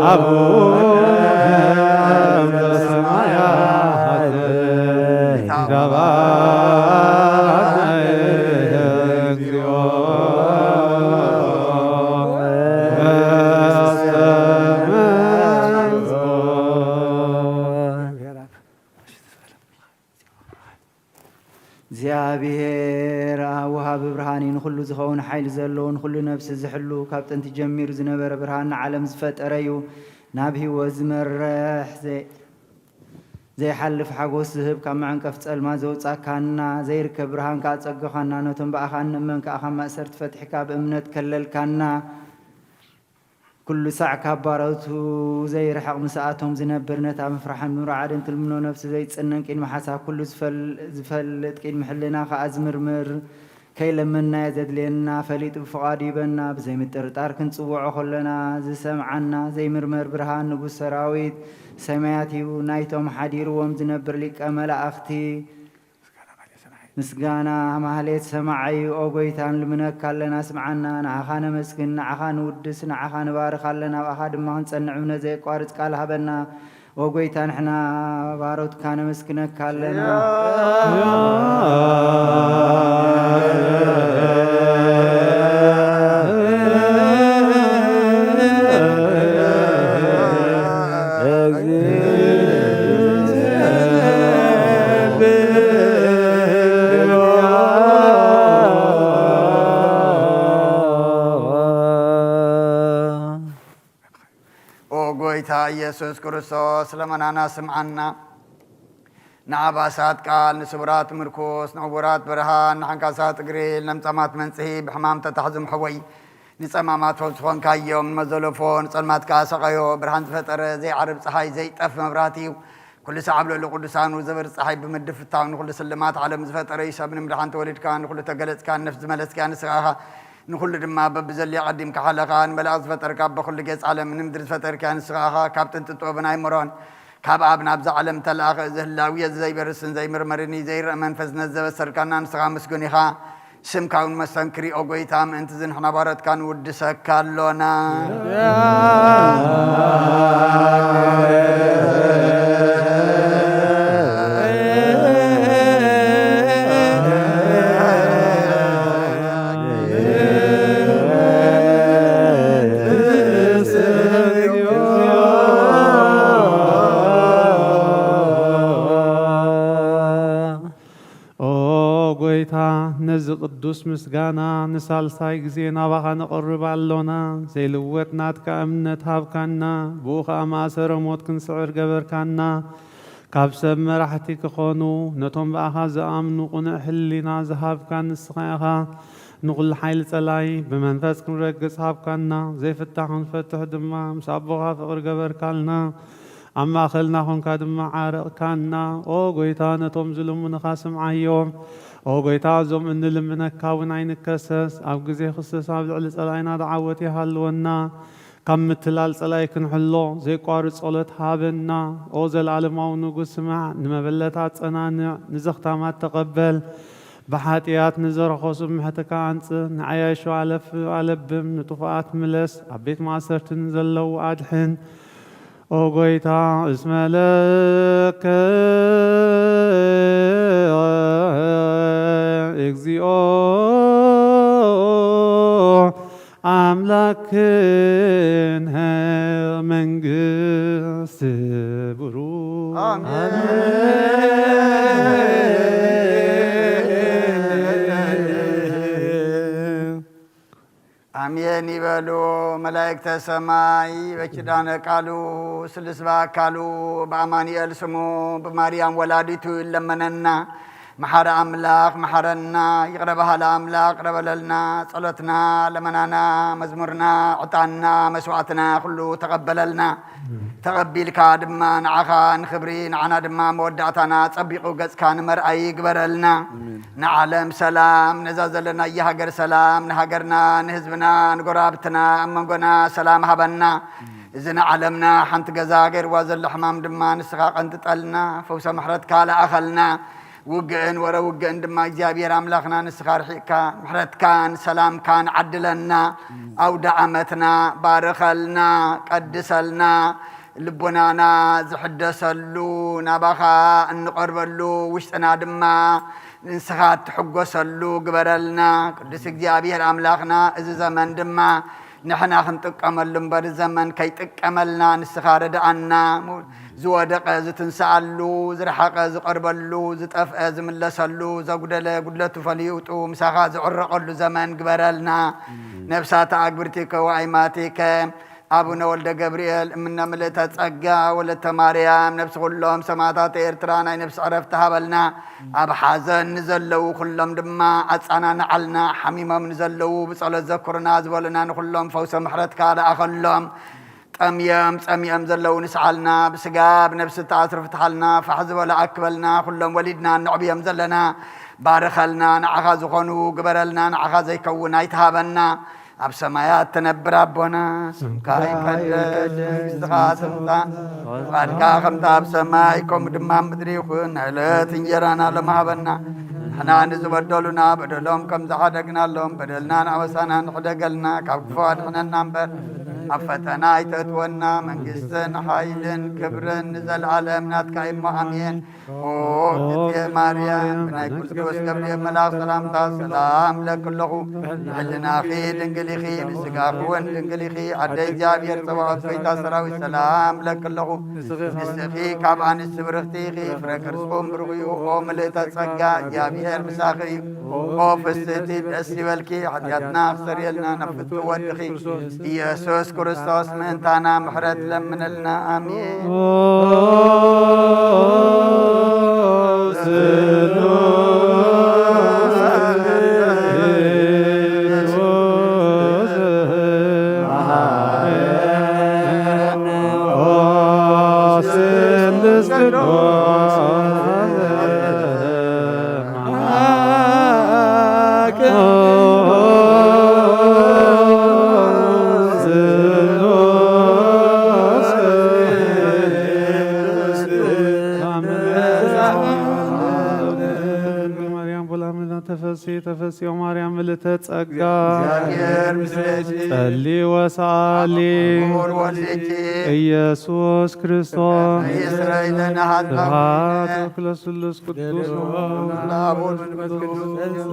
አቡነ ዘበሰማያት ይትቀደስ ስምከ ወይትጸእ መንግሥትከ። እግዚኣብሔር ኣብ ወሃቢ ብርሃን እዩ፣ ንኹሉ ዝኸውን ሓይሊ ዘለዎ፣ ንኹሉ ነፍሲ ዝሕሉ፣ ካብ ጥንቲ ጀሚሩ ዝነበረ ብርሃን ንዓለም ዝፈጠረ እዩ። ናብ ህይወት ዝመርሕ ዘይ-፣ ዘይሓልፍ ሓጎስ ዝህብ፣ ካብ መዕንቀፍ ጸልማት ዘውጻካና፣ ዘይርከብ ብርሃን ከኣ ጸገኻና፣ ነቶም ብኣኻ እንእመን ከኣ ካብ ማእሰርቲ ፈቲሕካ ብእምነት ከለልካና። ኩሉ ሳዕ ካብ ባሮቱ ዘይርሕቕ ምስኣቶም ዝነብር፣ ነታ ምፍራሕን ምርዓድን ትልምኖ ነፍሲ ዘይጽነን፣ ቅድሚ ሓሳብ ኩሉ ዝፈል-፣ ዝፈልጥ፣ ቅድሚ ሕልና ከኣ ዝምርምር፣ ከይለመንናዮ ዘድልየና ፈሊጡ ብፍቓዱ ይበና። ብዘይምጥርጣር ክንጽውዖ ከሎና ዝሰምዓና ዘይምርመር ብርሃን ንጉስ ሰራዊት ሰማያት እዩ። ናይቶም ሓዲርዎም ዝነብር ሊቀ መላእኽቲ ምስጋና ማህሌት ሰማዓይ። ኦ ጎይታ፣ ንልምነካ ኣለና፣ ስምዓና። ንዓኻ ነመስግን፣ ንዓኻ ንውድስ፣ ንዓኻ ንባርኽ ኣለና። ኣብኣኻ ድማ ክንጸንዕ እምነት ዘየቋርጽ ቃል ሃበና። ኦ ጎይታ፣ ንሕና ባሮትካ ነመስግነካ ኣለና። ኦ ጎይታ ኢየሱስ ክርስቶስ፣ ለመናና ስምዓና። ንዓባሳት ቃል፣ ንስቡራት ምርኩስ፣ ንዕውራት ብርሃን፣ ንሓንካሳት እግሪ፣ ንለምጻማት መንጽሂ፣ ብሕማም ተታሕዙ ምሕወይ፣ ንጸማማት ፈውሲ ኾንካዮም፣ ንመዘለፎ ንጸልማት ከኣ ሰቐዮ። ብርሃን ዝፈጠረ ዘይዓርብ ጸሓይ፣ ዘይጠፍ መብራህቲ እዩ። ኩሉ ሳዕ ኣብ ልዕሊ ቅዱሳኑ ዘበርህ ጸሓይ ብምድፍታው፣ ንኹሉ ስልማት ዓለም ዝፈጠረ እዩ። ሰብ ንምድሓን ተወሊድካ፣ ንኹሉ ተገለጽካ፣ ንነፍሲ ዝመለስካ ንስኻ ኢኻ። ንኹሉ ድማ በብዘድልዮ ቀዲምካ ሓለኻ። ንመላእኽቲ ዝፈጠርካ፣ በኹሉ ገጽ ዓለም ንምድሪ ዝፈጠርካ ንስኻ ኢኻ። ካብ ጥንቲ ጥበብን ኣእምሮን ካብ ኣብ ናብዛ ዓለም ተላእኸ። እዚ ህላዌ እዚ ዘይበርስን ዘይምርመርን እዩ። ዘይረኣ መንፈስ ነዚ ዘበሰርካና ንስኻ ምስጉን ኢኻ። ስምካ እውን መስተንክር እዩ፣ ኦ ጎይታ፣ ምእንቲ እዚ ንሕና ባሮትካ ንውድሰካ ኣሎና። ኦ ጎይታ፣ ነዚ ቅዱስ ምስጋና ንሳልሳይ ግዜ ናባኻ ነቕርብ ኣሎና። ዘይልወጥ ናትካ እምነት ሃብካና፣ ብኡ ኸኣ ማእሰረ ሞት ክንስዕር ገበርካና። ካብ ሰብ መራሕቲ ክኾኑ፣ ነቶም ብኣኻ ዝኣምኑ ቅኑዕ ህሊና ዝሃብካ ንስኻ ኢኻ። ንኹሉ ሓይሊ ጸላይ ብመንፈስ ክንረግጽ ሃብካና። ዘይፍታሕ ክንፈትሕ ድማ ምስ ኣቦኻ ፍቕሪ ገበርካልና። ኣብ ማእኸልና ኾንካ ድማ ዓረቕካና። ኦ ጎይታ፣ ነቶም ዝልምኑኻ ስምዓዮም። ኦ ጎይታ፣ እዞም እንልምነካ እውን ኣይንከሰስ። ኣብ ግዜ ክሰስ ኣብ ልዕሊ ጸላኢና ደዓወት ይሃልወና። ካብ ምትላል ጸላኢ ክንሕሎ ዘይቋርጽ ጸሎት ሃበና። ኦ ዘለዓለማዊ ንጉስ፣ ስማዕ፣ ንመበለት ኣጸናንዕ፣ ንዘኽታማት ተቐበል። ብሓጢኣት ንዝረኸሱ ምሕትካ ኣንጽ፣ ንዓያሹ ኣለፍ ኣለብም፣ ንጥፉኣት ምለስ፣ ኣብ ቤት ማእሰርቲ ንዘለዉ ኣድሕን። ኦ ጎይታ፣ እስመ ለከ እግዚኦ ኣምላክነ መንግስት ብሩክ። ኣሜን። ኣሜን ይበሉ መላእክተ ሰማይ። በኪዳነ ቃሉ ስልስ በአካሉ በአማኑኤል ስሙ ብማርያም ወላዲቱ ይለመነና። መሓረ ኣምላኽ መሓረና፣ ይቕረ በሃሊ ኣምላኽ ይቕረ በለልና። ጸሎትና፣ ለመናና፣ መዝሙርና፣ ዕጣንና፣ መስዋዕትና ኩሉ ተቐበለልና። ተቐቢልካ ድማ ንዓኻ ንኽብሪ፣ ንዓና ድማ መወዳእታና ጸቢቑ ገጽካ ንመርኣይ ይግበረልና። ኣሜን። ንዓለም ሰላም፣ ነዛ ዘለናያ ሃገር ሰላም፣ ንሃገርና፣ ንህዝብና፣ ንጎረባብትና፣ ኣብ መንጎና ሰላም ሃበና። እዚ ንዓለምና ሓንቲ ገዛ ገይርዋ ዘሎ ሕማም ድማ ንስኻ ቀንጥጠልና፣ ፈውሰ ምሕረትካ ለኣኸልና። ውግእን ወረ ውግእን ድማ እግዚኣብሔር ኣምላኽና ንስኻ ርሒቕካ፣ ምሕረትካን ሰላምካን ዓድለና። ኣውደ ዓመትና ባርኸልና፣ ቀድሰልና። ልቦናና ዝሕደሰሉ፣ ናባኻ እንቐርበሉ፣ ውሽጥና ድማ ንስኻ እትሕጎሰሉ ግበረልና። ቅዱስ እግዚኣብሔር ኣምላኽና፣ እዚ ዘመን ድማ ንሕና ክንጥቀመሉ እምበር፣ ዘመን ከይጥቀመልና ንስኻ ርድኣና። ዝወደቐ ዝትንስኣሉ፣ ዝረሓቐ ዝቐርበሉ፣ ዝጠፍአ ዝምለሰሉ፣ ዘጉደለ ጉድለቱ ፈሊጡ ምሳኻ ዝዕረቐሉ ዘመን ግበረልና። ነፍሳተ ኣግብርቲከ ወኣይማቲከ፣ ኣቡነ ወልደ ገብርኤል፣ እምነ ምልእተ ጸጋ፣ ወለተ ማርያም፣ ነፍሲ ኩሎም ሰማዕታት ኤርትራ ናይ ነፍሲ ዕረፍቲ ሃበልና። ኣብ ሓዘን ንዘለዉ ኩሎም ድማ ኣጻናንዓልና። ሓሚሞም ንዘለዉ ብጸሎት ዘክሩና ዝበሉና ንኩሎም ፈውሰ ምሕረትካ ለኣኸሎም። ጠምዮም ጸሚኦም ዘለዉ ንስዓልና። ብስጋ ብነፍሲ ተኣስሩ ፍትሓልና። ፋሕ ዝበሉ ኣክበልና። ኩሎም ወሊድና እነዕብዮም ዘለና ባርኸልና። ንዓኻ ዝኾኑ ግበረልና። ንዓኻ ዘይከውን ኣይትሃበና። ኣብ ሰማያት ትነብር ኣቦና፣ ስምካ ይቀደስ፣ መንግስትኻ ትምጻእ፣ ፍቓድካ ከምታ ኣብ ሰማይ፣ ከምኡ ድማ ኣብ ምድሪ ይኹን። ዕለት እንጀራና ሎም ሃበና። ንሕና ንዝበደሉና በደሎም ከም ዝሓደግናሎም በደልናን ኣበሳናን ሕደገልና፣ ካብ ክፉ ኣድሕነና እምበር፣ ኣብ ፈተና ኣይተእትወና። መንግስትን ሓይልን ክብርን ንዘለኣለም ናትካ እሞ፣ ኣሜን። ኦ እግዝእትየ ማርያም፣ ብናይ ቅዱስ ገብርኤል መልኣኽ ሰላምታ ሰላም እብለኪ ኣለኹ። ብሕልናኺ ድንግል ኢኺ፣ ብስጋኺ እውን ድንግል ኢኺ። ኣደ እግዚኣብሔር ጸባኦት፣ ጎይታ ሰራዊት፣ ሰላም እብለኪ ኣለኹ። ንስኺ ካብ ኣንስቲ ብርኽቲ ኢኺ፣ ፍረ ከርስኹም ብሩኽ እዩ። ኦ ምልእተ ጸጋ፣ እግዚኣብሔር ምሳኺ እዩ። ኦ ፍስሕቲ፣ ደስ ይበልኪ፣ ሓጢኣትና ክሰርየልና ናብ ፍትው ወድኺ ኢየሱስ ክርስቶስ ምእንታና ምሕረት ለምንልና። ኣሜን። ማርያም ቦላምና ተፈሲ ተፈሲኦ ማርያም ምልእተ ጸጋ፣ እግዚኣብሔር ምስሌኪ፣ ጸሊ ወሰኣሊ፣ ክቡር ወልድኪ፣ ኢየሱስ ክርስቶስ፣ ይስረይ ለነ ኃጢአት። ስብሐት ወክለ ስሉስ ቅዱስ ለአብ ወወልድ ወመንፈስ ቅዱስ።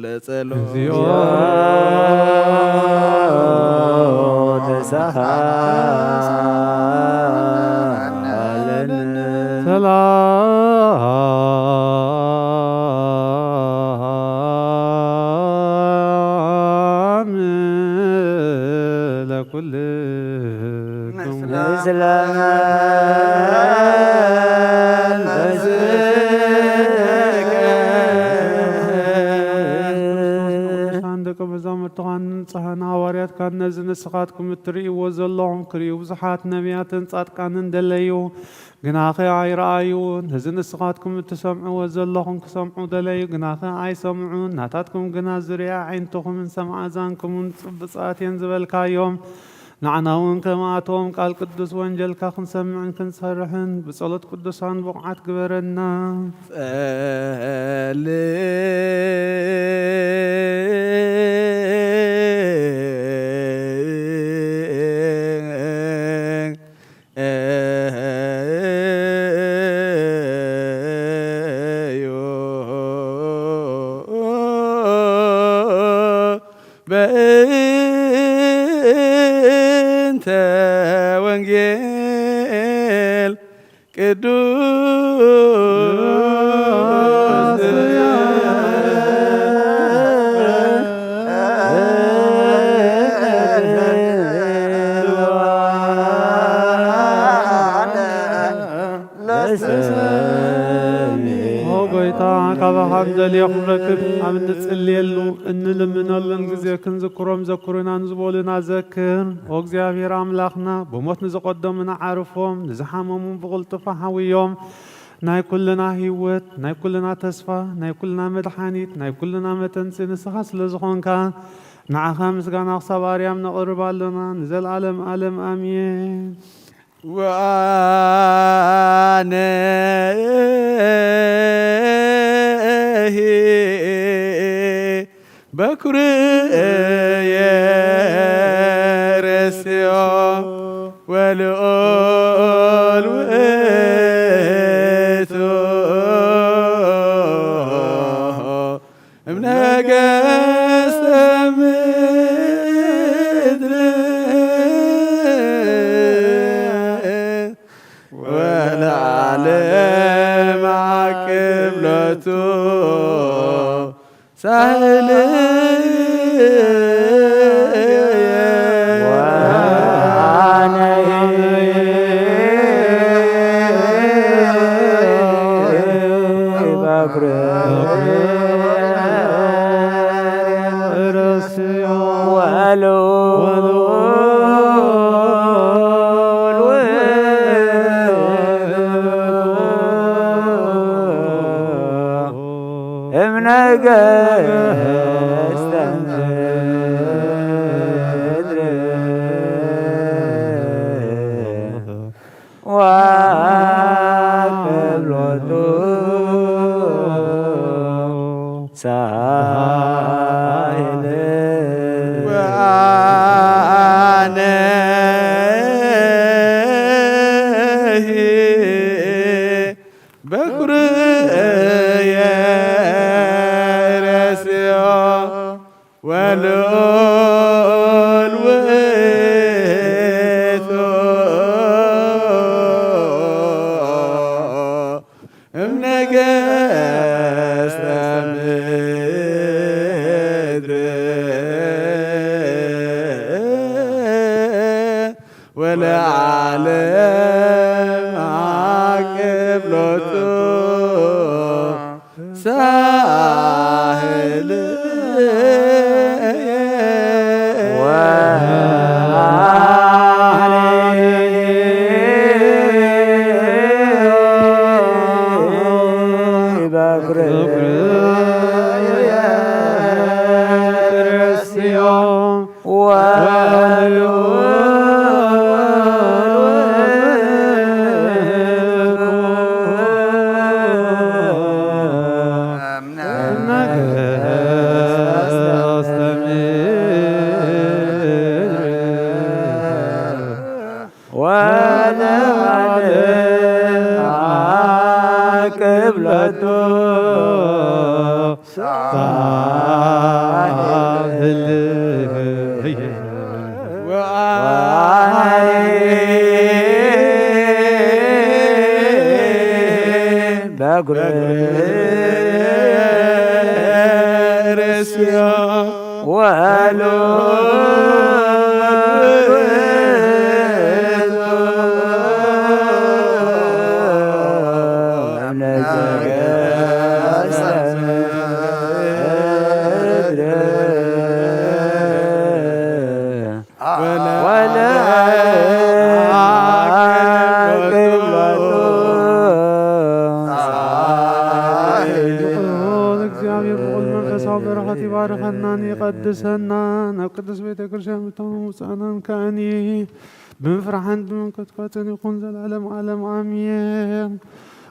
ለጸሎት። እግዚኦ ተሳሃለነ። ሰላም ለኩልክሙ። ምስለ መንፈስከ። ቅዱሳን ደቀ መዛሙርትኻን ንጹሓን ሃዋርያትካን ነዚ ንስኻትኩም እትርእይዎ ዘለኹም ክርእዩ ብዙሓት ነቢያትን ጻድቃንን ደለዩ፣ ግናኸ ኣይረኣዩን። ነዚ ንስኻትኩም እትሰምዕዎ ዘለኹም ክሰምዑ ደለዩ፣ ግናኸ ኣይሰምዑን። ናታትኩም ግና ዝርእያ ኣዒንትኹምን ዝሰምዓ ኣዛንኩምን ጽቡጻት እየን ዝበልካዮም። ንዓና እውን ከምኣቶም ቃል ቅዱስ ወንጀልካ ክንሰምዕን ክንሰርሕን ብጸሎት ቅዱሳን ብቑዓት ግበረና። ጸልእ በእንተ ወንጌል ቅዱስ ለሰሚዕ። ኦ ጎይታ፣ ካባኻ ንደልዮ ክንረክብ፣ ኣብ እንጽልየሉ፣ እንልምነሉን ግዜ ክንዝክሮም ዘኩሩና ንዝበሉና ዘክር። ኦ እግዚኣብሔር ኣምላኽና፣ ብሞት ንዝቐደሙና ዓርፎም፣ ንዝሓመሙ ብቕልጡፍ ሓውዮም። ናይ ኩልና ህይወት፣ ናይ ኩልና ተስፋ፣ ናይ ኩልና መድሓኒት፣ ናይ ኩልና መተንሲ ንስኻ ስለ ዝኾንካ፣ ንዓኻ ምስጋና ክሳብ ኣርያም ነቕርብ ኣሎና፣ ንዘለዓለም ዓለም ኣሜን። ወአነሂ በኩርየ ረስዮ ወልዑል ውእቱ እምነገስተ ምድር ወለዓለም ዓቅብ ሎቱ ሳህል። እምነገስተ ምድር ወአቅብ ሎቱ ሳህል። ወአነሂ በኩርየ ረስዮ ወልዑል ውእቱ እምነገስተ ምድር ወለዓለም ዓቅብ ሎቱ ሳህል። ሳህል። ወአ በኩር ርእስዮ ወሉ ወለ እግዚኣብሔር ብኹሉ መንፈሳዊ በረኸት ይባርኸናን ይቐድሰናን፣ ኣብ ቅድስት ቤተ ክርስቲያን ምእንታን ምውፃእናን ከኣኒ ብምፍራሕን ብምንኮትኳትን ይኹን ዘላለም ዓለም ኣሜን።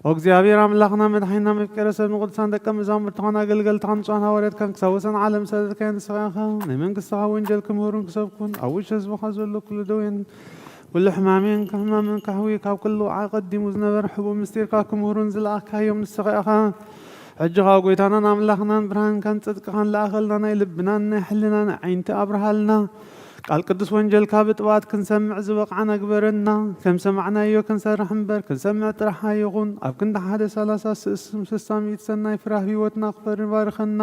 ኦ እግዚኣብሔር ኣምላኽና መድሓኒና መፍቀረ ሰብ ንቅዱሳን ደቀ መዛሙርትኻን ኣገልገልትኻን ንጹሓን ሃዋርያትካን ክሳብ ወሰን ዓለም ሰደድካዮ ንስኻ ኢኻ። ናይ መንግስትኻ ወንጀል ክምህሩን ክሰብኩን ኣብ ውሽጢ ህዝብኻ ዘሎ ኩሉ ደዌን ኩሉ ሕማሜን ሕማምን ካህዊ ካብ ኩሉ ኣቐዲሙ ዝነበረ ሕቡእ ምስጢርካ ክምህሩን ዝለኣኽካዮም ንስኻ ኢኻ። ሕጂ ኸኣ ጐይታናን ኣምላኽናን ብርሃንካን ጽድቅኻን ለኣኸልና፣ ናይ ልብናን ናይ ሕልናን ኣዒንቲ ኣብርሃልና። ቃል ቅዱስ ወንጀልካ ብጥባት ክንሰምዕ ዝበቕዓና ግበረና። ከም ሰማዕናዮ ክንሰርሕ እምበር፣ ክንሰምዕ ጥራሕ ኣይኹን። ኣብ ክንዲ ሓደ ሰላሳ፣ ስስ-፣ ስሳ ሚእቲ ሰናይ ፍረ ኣብ ህይወትና ክፈሪ ባርኸና።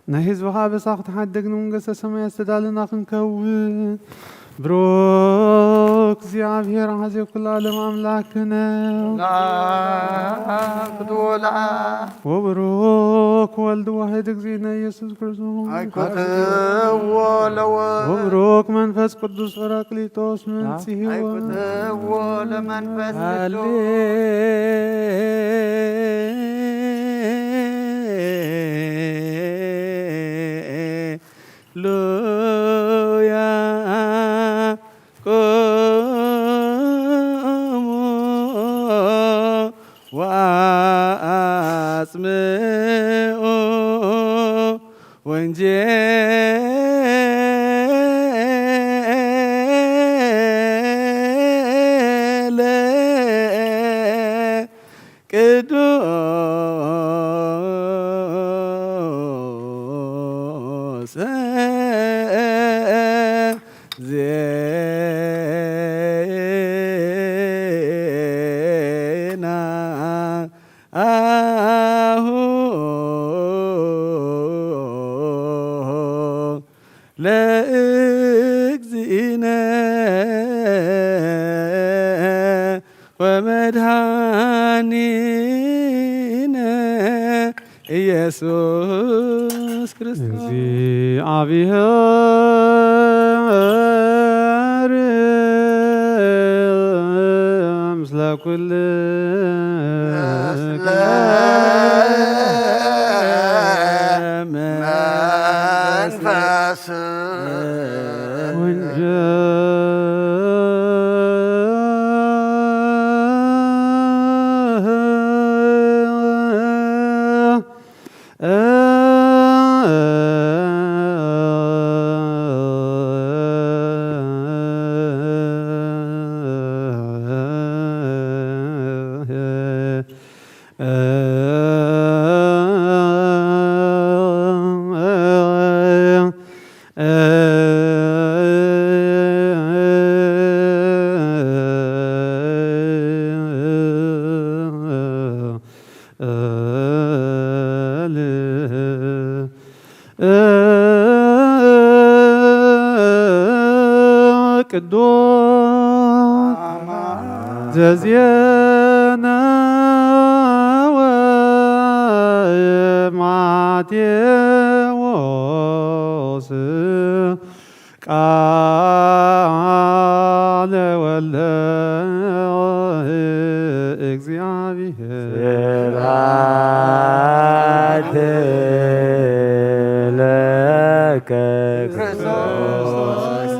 ናይ ህዝብኻ ኣበሳ ክትሓድግ፣ ንመንግስተ ሰማያት ዝተዳለና ክንከውን። ብሩክ እግዚኣብሔር ኣሐዜ ኩሉ ዓለም ኣምላክነ። ወብሩክ ወልድ ዋሕድ እግዚእነ ኢየሱስ ክርስቶስ። ኣይኮትዎ ለወ- ወብሩክ መንፈስ ቅዱስ ጳራቅሊጦስ መምጽሂዎ። ኣይኮትዎ ለመንፈስ ቅዱስ። ሃሌሉያ። ቁሙ ወአጽምዑ ወንጌለ ቅዱስ ዜና አሁ ለእግዚእነ ወመድኃኒነ ኢየሱስ ክርስቶስ። እግዚአብሔር ምስለ ኩል ቅዱስ ዘዜነወ ማቴዎስ ቃለ ወልደ እግዚአብሔር። ስብሐት ለከ ክርስቶስ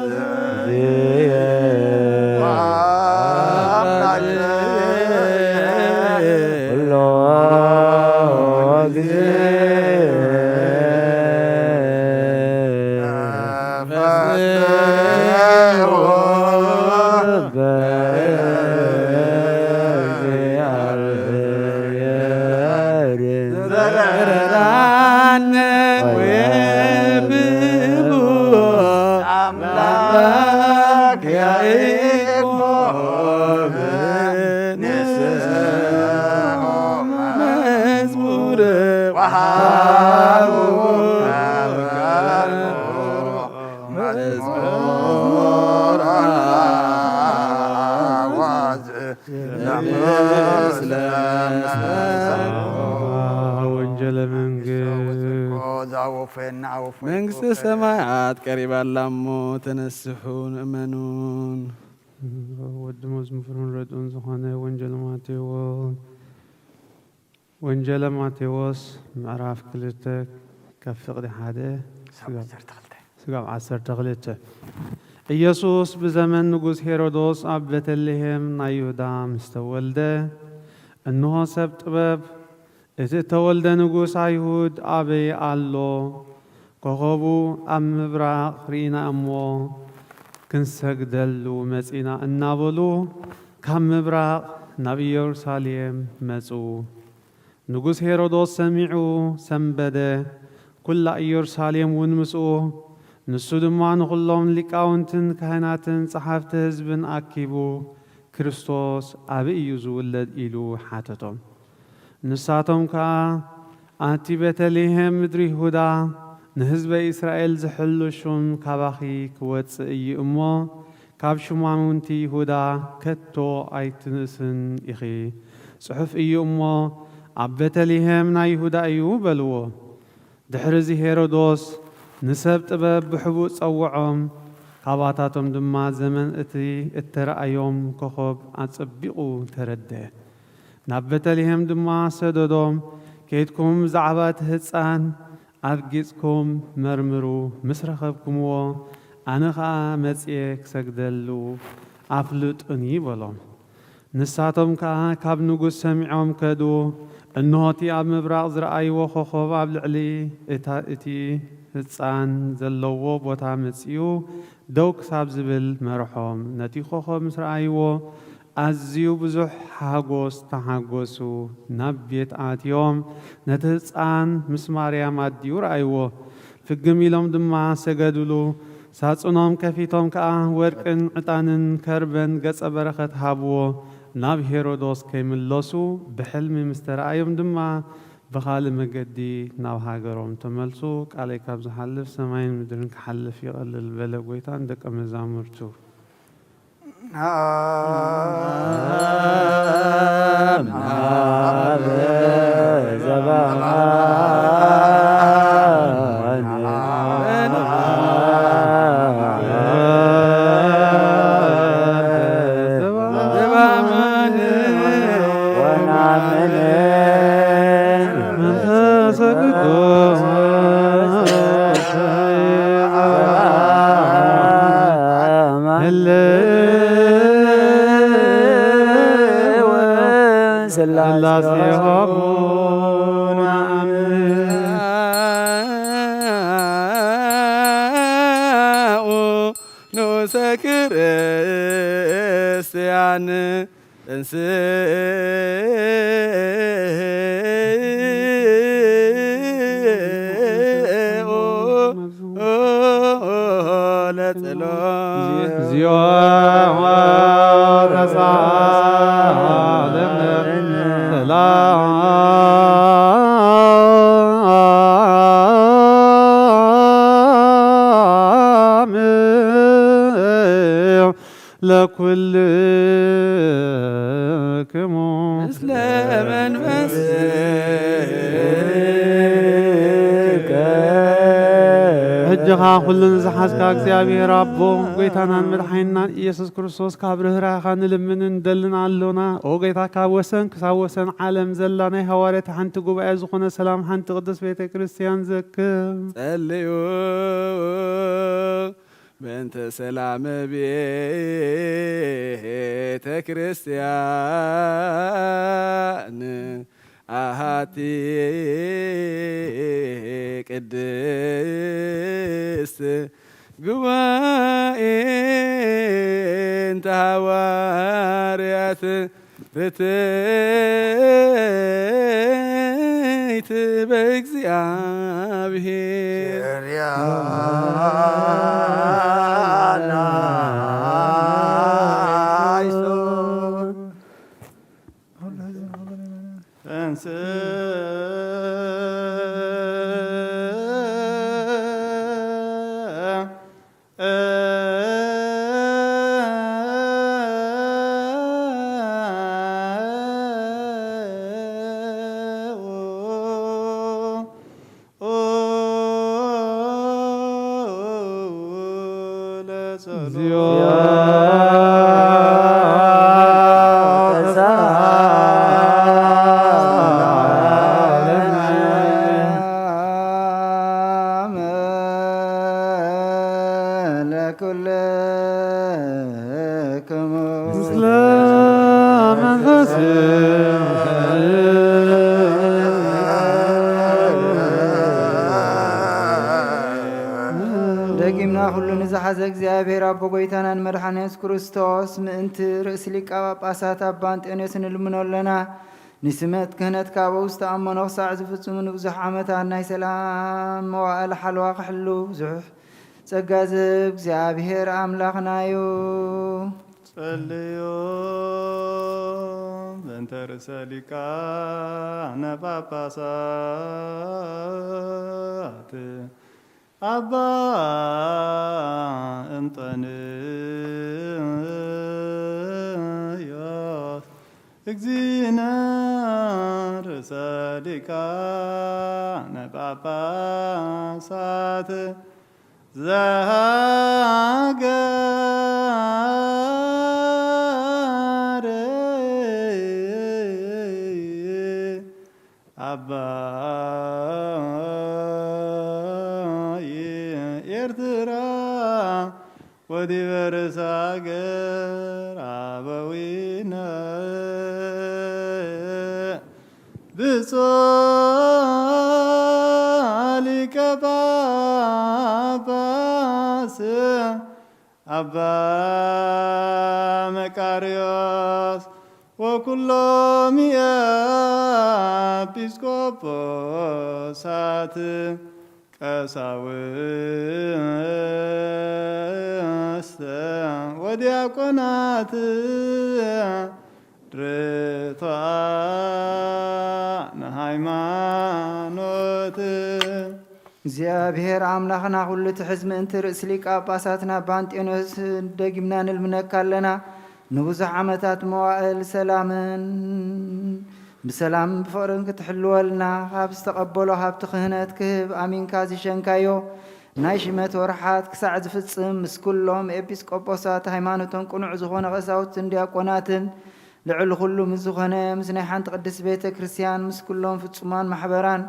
ወንጀለ መንግስት መንግስተ ሰማያት ቀሪባ ኣላ እሞ ተነስሑን እመኑን። ወዲ መዝሙርን ረድኡን ዝኾነ ወንጀለ ማቴዎስ። ወንጀለ ማቴዎስ ምዕራፍ ክልተ ካብ ፍቕዲ ሓደ ስጋብ ዓሰርተ ክልተ። ኢየሱስ ብዘመን ንጉስ ሄሮዶስ ኣብ ቤተልሔም ናይ ይሁዳ ምስ ተወልደ፣ እንሆ ሰብ ጥበብ፣ እቲ እተወልደ ንጉስ ኣይሁድ ኣበይ ኣሎ? ኮኸቡ ኣብ ምብራቕ ርኢና እሞ ክንሰግደሉ መጺና እናበሉ ካብ ምብራቕ ናብ ኢየሩሳሌም መጹ። ንጉስ ሄሮዶስ ሰሚዑ ሰንበደ፣ ኩላ ኢየሩሳሌም እውን ምስኡ። ንሱ ድማ ንኹሎም ሊቃውንትን ካህናትን ጸሓፍቲ ህዝብን ኣኪቡ፣ ክርስቶስ ኣበይ እዩ ዝውለድ? ኢሉ ሓተቶም። ንሳቶም ከኣ፣ ኣንቲ ቤተልሔም ምድሪ ይሁዳ፣ ንህዝበ እስራኤል ዝሕሉ ሹም ካባኺ ክወጽእ እዩ እሞ፣ ካብ ሹማምንቲ ይሁዳ ከቶ ኣይትንእስን ኢኺ። ጽሑፍ እዩ እሞ፣ ኣብ ቤተልሔም ናይ ይሁዳ እዩ በልዎ። ድሕርዚ ሄሮዶስ ንሰብ ጥበብ ብሕቡእ ጸውዖም፣ ካባታቶም ድማ ዘመን እቲ እተራእዮም ኮኸብ ኣጸቢቑ ተረድአ። ናብ ቤተልሔም ድማ ሰደዶም፣ "ኬድኩም ብዛዕባ እቲ ህጻን ኣፍጊጽኩም መርምሩ፣ ምስ ረኸብኩምዎ፣ ኣነ ኸኣ መጺኤ ክሰግደሉ ኣፍልጡኒ" በሎም። ንሳቶም ከኣ ካብ ንጉስ ሰሚዖም ከዱ። እንሆ፣ እቲ ኣብ ምብራቕ ዝረኣይዎ ኾኾብ ኣብ ልዕሊ እታ፣ እቲ ህጻን ዘለዎ ቦታ መጺኡ ደው ክሳብ ዝብል መርሖም። ነቲ ኾኾብ ምስ ረኣይዎ፣ ኣዝዩ ብዙሕ ሓጎስ ተሓጎሱ። ናብ ቤት ኣትዮም፣ ነቲ ህጻን ምስ ማርያም ኣዲኡ ረኣይዎ። ፍግም ኢሎም ድማ ሰገዱሉ። ሳጹኖም ከፊቶም ከኣ ወርቅን ዕጣንን ከርበን ገጸ በረኸት ሃብዎ። ናብ ሄሮዶስ ከይምለሱ ብሕልሚ ምስ ተረኣዮም ድማ ብኻልእ መገዲ ናብ ሃገሮም ተመልሱ። ቃለይ ካብ ዝሓልፍ ሰማይን ምድርን ክሓልፍ ይቐልል በለ ጐይታ ንደቀ መዛሙርቱ። ስላሴ ሆሙ ንኡሰ ክርስቲያን ተንሥኡ ለጸሎት። እግዚኦ ተሳለነ ሰላም ለኩልክሙ ምስለ መንፈስከ። ሕጂ ኸኣ ኩሉ ንዝሓዝካ እግዚኣብሔር ኣቦ፣ ጐይታናን መድሓኒናን ኢየሱስ ክርስቶስ፣ ካብ ርህራኻ ንልምንን እንደልን ኣሎና። ኦ ጐይታ፣ ካብ ወሰን ክሳብ ወሰን ዓለም ዘላ ናይ ሃዋርያት ሓንቲ ጉባኤ ዝኾነ ሰላም ሓንቲ ቅድስት ቤተ ክርስቲያን ዘክር። ጸልዩ በእንተ ሰላመ ቤተ ክርስቲያን ኣሃቲ ቅድስት ጉባኤ እንተ ሃዋርያት ርትዕት በእግዚኣብሔር። እግዚኦ ሰላም ለኩልክሙ። ምስለ መንፈስ ደጊምና ኩሉ ንዝሓዘ እግዚኣብሔር ኣቦ ጎይታናን መድሓን የሱስ ክርስቶስ ምእንቲ ርእሲ ሊቀ ጳጳሳት ኣባ እንጦንዮስ ንልምኖ ኣለና። ንስመት ክህነት ካብ ውስተ ኣመኖ ክሳዕ ዝፍጽሙ ንብዙሕ ዓመታት ናይ ሰላም መዋእል ሓልዋ ክሕሉ ብዙሕ ጸጋ ዝህብ እግዚኣብሔር ኣምላኽና እዩ። ጸልዩ በእንተ ርእሰ ሊቃነ ጳጳሳት ኣባ እንጠንዮስ እግዚእነ ርእሰ ሊቃነ ጳጳሳት ዘሃገር ኣባይ ኤርትራ ወዲበ ርእሰ ሃገር ኣበዊነ ብፁዕ ሊቀ ጳጳስ ኣባ መቃርዮስ ወኩሎም ኤጲስቆጶሳት ቀሳውስት ወዲያቆናት ርቱዓነ ሃይማኖት። እግዚኣብሔር ኣምላኽና ኩሉ ትሕዝ ምእንቲ ርእሲ ሊቀ ጳጳሳትና ኣባ እንጦንዮስ ደጊምና ንልምነካ ኣለና። ንብዙሕ ዓመታት መዋእል ሰላምን ብሰላም ብፍቕርን ክትሕልወልና ካብ ዝተቐበሎ ሃብቲ ክህነት ክህብ ኣሚንካ ዝሸንካዮ ናይ ሽመት ወርሓት ክሳዕ ዝፍጽም ምስ ኩሎም ኤጲስቆጶሳት ሃይማኖቶም ቅኑዕ ዝኾነ ቀሳውስትን ዲያቆናትን ልዕሊ ኩሉ ምስ ዝኾነ ምስ ናይ ሓንቲ ቅድስት ቤተ ክርስቲያን ምስ ኩሎም ፍጹማን ማሕበራን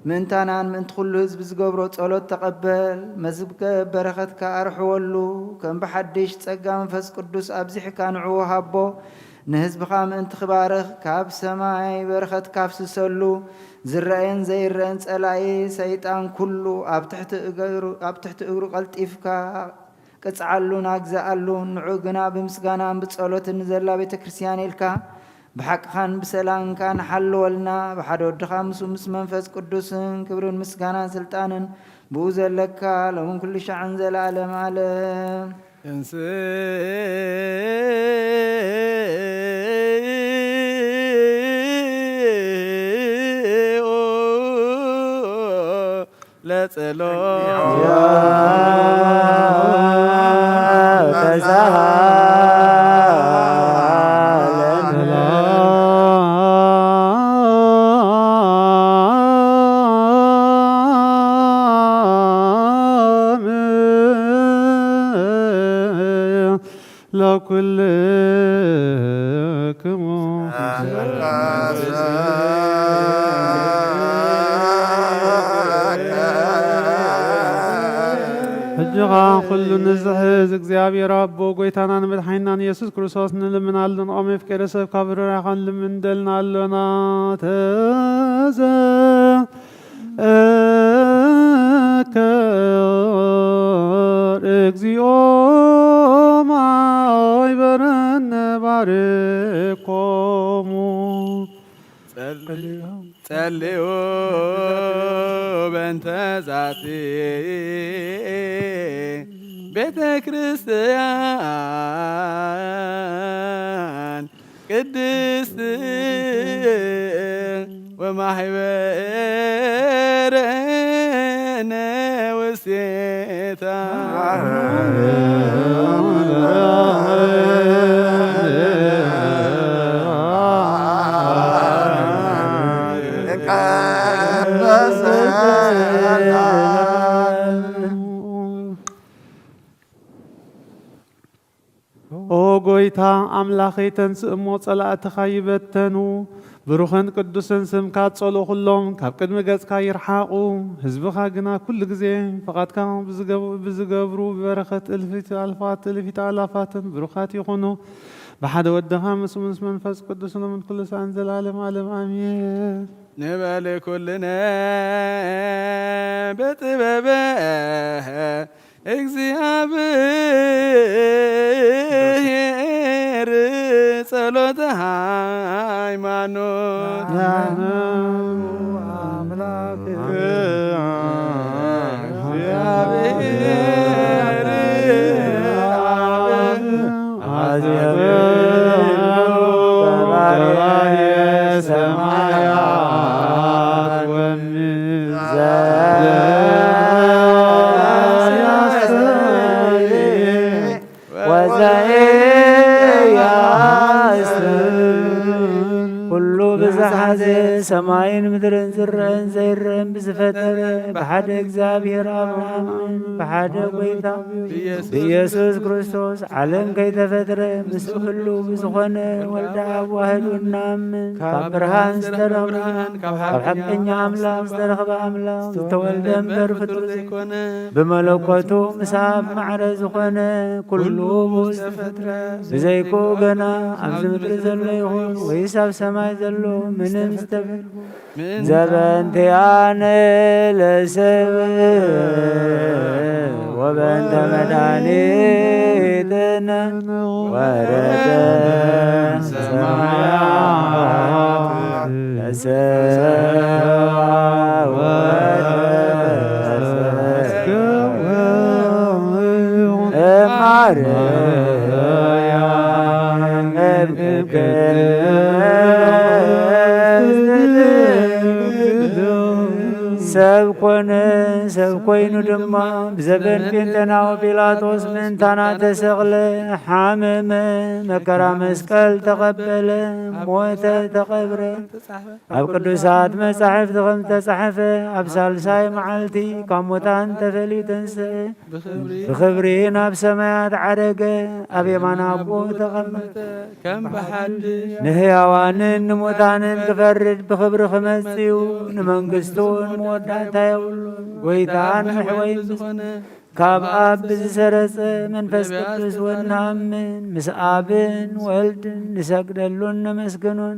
ምእንታናን ምእንቲ ኩሉ ህዝቢ ዝገብሮ ጸሎት ተቐበል። መዝገብ በረኸትካ ኣርሕወሉ። ከም ብሓድሽ ጸጋ መንፈስ ቅዱስ ኣብዚሕካ ንዕኡ ሃቦ። ንህዝብኻ ምእንቲ ክባርኽ ካብ ሰማይ በረኸትካ ኣፍስሰሉ። ዝረኣየን ዘይረኣን ጸላኢ ሰይጣን ኩሉ ኣብ ትሕቲ እገሩ-፣ ኣብ ትሕቲ እግሩ ቀልጢፍካ ቅጽዓሉን ኣግዝኣሉን። ንዑ ግና ብምስጋናን ብጸሎትን ንዘላ ቤተ ክርስቲያን ኢልካ ብሓቅኻን ብሰላምካን ሓልወልና። ብሓደ ወድኻ ምስ ምስ መንፈስ ቅዱስን ክብርን ምስጋናን ስልጣንን ብኡ ዘለካ ሎምን ኩሉ ሻዕን ዘለዓለም ዓለም። ተንሥኡ ለጸሎት ለኩልክሙ። ሕጂ ኸዓ ኩሉ ንዝሕዝ እግዚኣብሔር ኣቦ ጎይታናን መድሓኒናን ኢየሱስ ክርስቶስ ንልምናሉ። ንቐመ ፍቀረ ሰብ ካብ ርራኻ ንልምን ደልና ኣሎና። ተዘ እከር እግዚኦ ማይበረነ ባርኮሙ። ጸል-፣ ጸልዩ በእንተ ዛቲ ቤተ ክርስቲያን ቅድስት ወማሕበርነ ውስቴታ። ኣምላኸይ ተንስእ እሞ ጸላእትኻ ይበተኑ። ብሩኽን ቅዱስን ስምካ ጸልኡ ኩሎም ካብ ቅድሚ ገጽካ ይርሓቑ። ህዝብኻ ግና ኩሉ ግዜ ፍቓድካ ብዝገብ-፣ ብዝገብሩ ብበረኸት እልፊት ኣልፋት እልፊት ኣላፋትን ብሩኻት ይኹኑ። ብሓደ ወድኻ ምስ ምስ መንፈስ ቅዱስ ሎምን ኩሉ ሰዓን ዘላለም ዓለም ኣሜን። ንበል ኩልነ ብጥበበ እግዚኣብሔር ጸሎተ ሃይማኖት። ኣምላክ እግዚኣብሔር ኣብ ሰማያት ወምድር ወዘኢያስር ኩሉ ብዝሓዘ ሰማይን ምድርን ዝረአን ዘይረአን ብዝፈጠረ ብሓደ እግዚኣብሔር ኣብ ንኣምን፣ ብሓደ ጎይታ ብኢየሱስ ክርስቶስ ዓለም ከይተፈጥረ ምስ ኩሉ ብዝኾነ ወልደ ኣብ ዋህዱ እናምን ካብ ብርሃን ዝተረኽበ ካብ ሓቀኛ ኣምላኽ ዝተረኽበ ኣምላኽ ዝተወልደ እምበር ፍጡር ዘይኮነ ብመለኮቱ ምስ ኣብ ማዕረ ዝኾነ ኩሉ ብኡ ዝተፈጥረ ብዘይክኡ ገና ኣብዚ ምድሪ ዘሎ ይኹን ወይስ ኣብ ሰማይ ዘሎ ምንም ዝተፈ-፣ ዘበንቲኣነ ለሰብ ወበንተ መድኃኒትነ ወረደ ሰማያት ተሰወረ እማርያም እምቅድስት ሰብ ኮነ። ሰብ ኮይኑ ድማ ብዘበን ጴንጤናዊ ጲላጦስ ምእንታና ተሰቕለ፣ ሓመመ፣ መከራ መስቀል ተቐበለ፣ ሞተ፣ ተቐብረ። ኣብ ቅዱሳት መጻሕፍቲ ከም ዝተጻሕፈ፣ ኣብ ሳልሳይ መዓልቲ ካብ ሙታን ተፈልዩ ተንስአ። ብኽብሪ ናብ ሰማያት ዓረገ፣ ኣብ የማን ኣቦ ተቐመጠ። ከም ብሓድሽ ንህያዋንን ንሙታንን ክፈርድ ብኽብሪ ክመጽእ እዩ። ንመንግስቱ እውን መወዳእታ የብሉን። ጎይታን መሕወይን ዝኾነ ካብ ኣብ ብዝሰረጸ መንፈስ ቅዱስ እውን ንኣምን። ምስ ኣብን ወልድን ንሰግደሉን ነመስግኑን።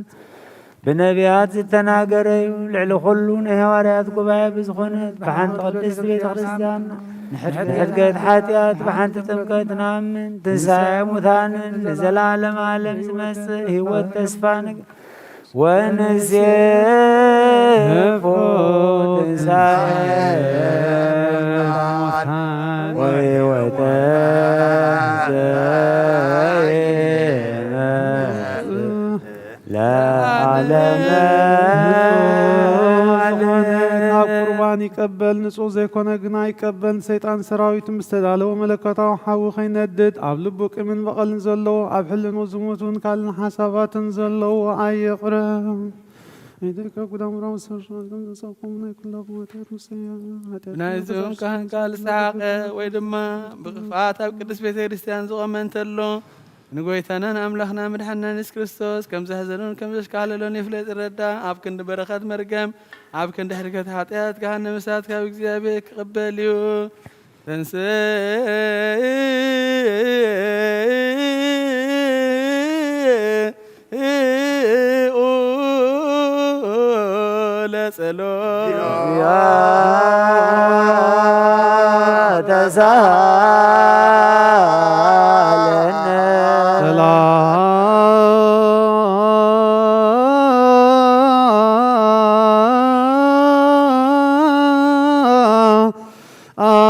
ብነቢያት ዝተናገረ እዩ። ልዕሊ ኩሉ ናይ ሃዋርያት ጉባኤ ብዝኾነት ብሓንቲ ቅድስት ቤተ ክርስቲያን ንሕድገት ሓጢኣት ብሓንቲ ጥምቀት ንኣምን። ትንሳኤ ሙታንን ንዘለዓለም ዓለም ዝመጽእ ህይወት ተስፋ ንግ-፣ ወንሴፎ ትንሳኤ ወሕይወተ ለዓለመ። ንጹሕ ዝኾነ ካብ ቁርባን ይቀበል፣ ንጹሕ ዘይኮነ ግና ኣይቀበልን። ሰይጣን ሰራዊቱ ምስ ተዳለወ መለኮታዊ ሓዊ ከይነድድ፣ ኣብ ልቡ ቂምን በቐልን ዘለዎ፣ ኣብ ሕልንኡ ዝሙትን ካልእን ሓሳባትን ዘለዎ ኣየቕርብ። ኣይደካ ጉዳምራው ሰርሻን ከም ዘጻቆሙ ናይ ኩላኹም ኃጢአት ምሰያ ኃጢአት ብናይዞም ካህን ቃል ሰሓቐ ወይ ድማ ብክፍኣት ኣብ ቅድስት ቤተ ክርስቲያን ዝቖመ እንተሎ፣ ንጎይታናን ኣምላኽና መድሓንና የሱስ ክርስቶስ ከም ዘሕዘኖን ከም ዘሽካዕለሎን ይፍለጥ ይረዳእ። ኣብ ክንዲ በረኸት መርገም፣ ኣብ ክንዲ ሕድገት ሓጢኣት፣ ገሃነመ እሳት ካብ እግዚኣብሔር ክቕበል እዩ። ተንሥኡ ለጸሎት። ተሳሃለነ።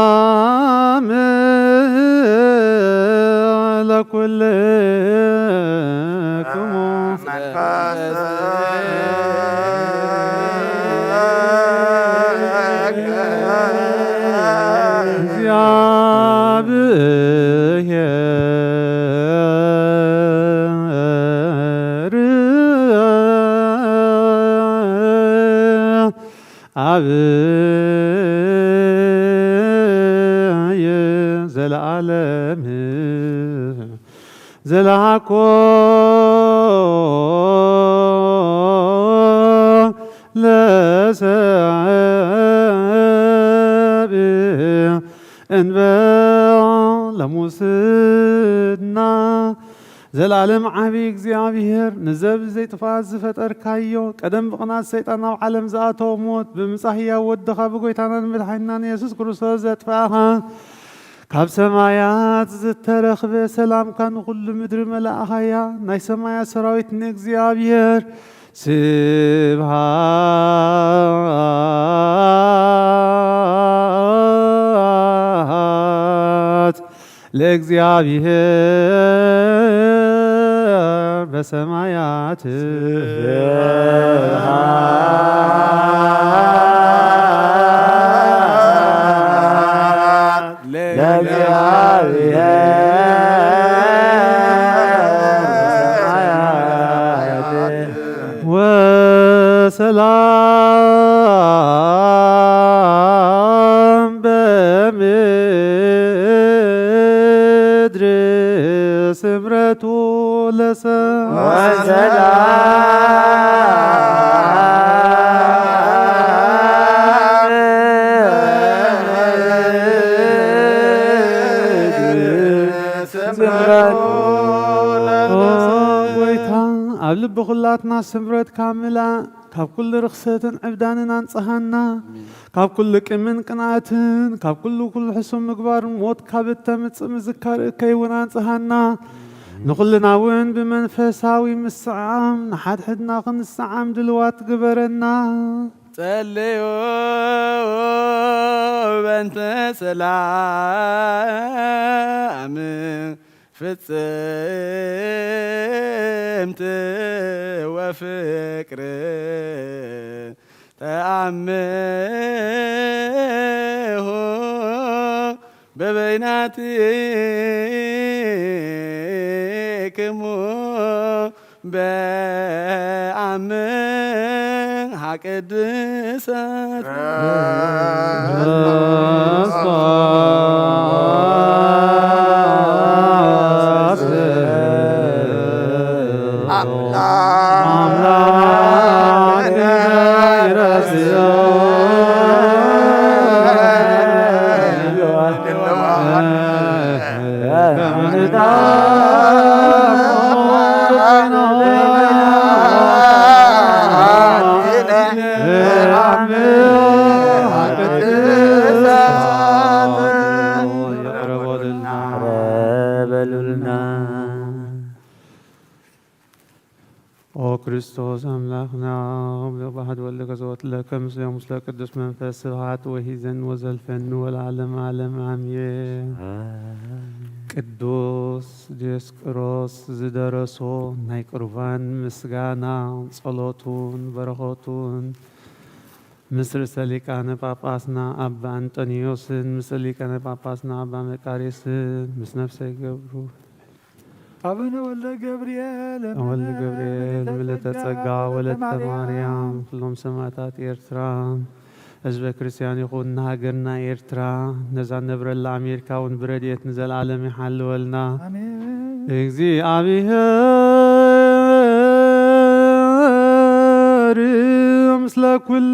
ሰላም ለኩልክሙ። እግዚአብሔር አብየ ዘለዓለም ዘለሃኮ ለሰብእ እንበ ለሙስና። ዘላለም ዓቢ እግዚኣብሔር፣ ንዘብ ዘይጥፋት ዝፈጠርካዮ፣ ቀደም ብቕናት ሰይጣን ናብ ዓለም ዝኣተወ ሞት፣ ብምጻእ ህያው ወድኻ ብጎይታናን መድሓኒናን የሱስ ክርስቶስ ዘጥፋእኻ፣ ካብ ሰማያት ዝተረኽበ ሰላምካ ንኹሉ ምድሪ መላእኻያ። ናይ ሰማያት ሰራዊት ንእግዚኣብሔር ስብሃት ለእግዚኣብሔር በሰማያት። ስብሃት ለእግዚኣብሔር በሰማያት። ወሰላም በምድር ስምረቱ ለሰ ወሰላም ስምረቱ ለሰ። ኦ ጎይታ፣ ኣብ ልቢ ኩላትና ስምረትካ ምላእ። ካብ ኩሉ ርኽሰትን ዕብዳንን ኣንጽሃና። ኣሜን። ካብ ኩሉ ቂምን ቅንኣትን፣ ካብ ኩሉ ኩሉ ሕሱም ምግባርን ሞት ካብ እተምጽእ ምዝካር እከይ እውን ኣንጽሃና። ንኹልና እውን ብመንፈሳዊ ምስዓም ንሓድሕድና ክንስዓም ድልዋት ግበረና። ጸልዩ በእንተ ሰላም ፍጽምት ወፍቅር ተአምሆ በበይናትክሙ በአምሃ ቅድሳት። ኦ ክርስቶስ ኣምላኽና፣ ብባህድ ወልድ ከዘወትለከ ምስለ ምስለ ቅዱስ መንፈስ ስብሃት ወሂዘን ወዘልፈን ወለዓለም ዓለም ኣሜን። ቅዱስ ዲዮስቆሮስ ዝደረሶ ናይ ቁርባን ምስጋና ጸሎቱን በረኸቱን ምስ ርእሰ ሊቃነ ጳጳስና ኣባ ኣንጠንዮስን ምስ ሊቃነ ጳጳስና ኣባ መቃርዮስን ምስ ነፍሰ ገብሩ አቡነ ወልደ ገብርኤል ወልደ ገብርኤል ምልዕተ ጸጋ ወለተ ማርያም፣ ኩሎም ሰማዕታት ኤርትራ፣ ህዝበ ክርስቲያን ይኹን ንሃገርና ኤርትራ፣ ነዛ ነብረላ ኣሜሪካ እውን ብረድኤት ንዘለዓለም ይሓልወልና። ኣሜን። እግዚኣብሔር ምስለ ኩልክሙ።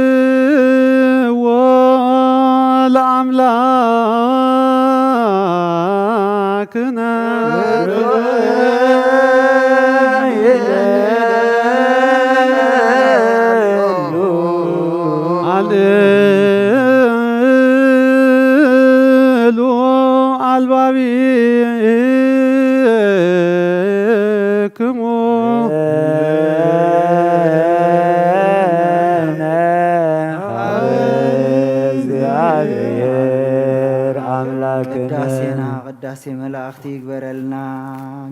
አብክትዎ ለአምላክነ። አልዕሉ አልባቢክሙ። እግዚአብሔር አምላክነ። ቅዳሴና ቅዳሴ መላእክቲ ይግበረልና።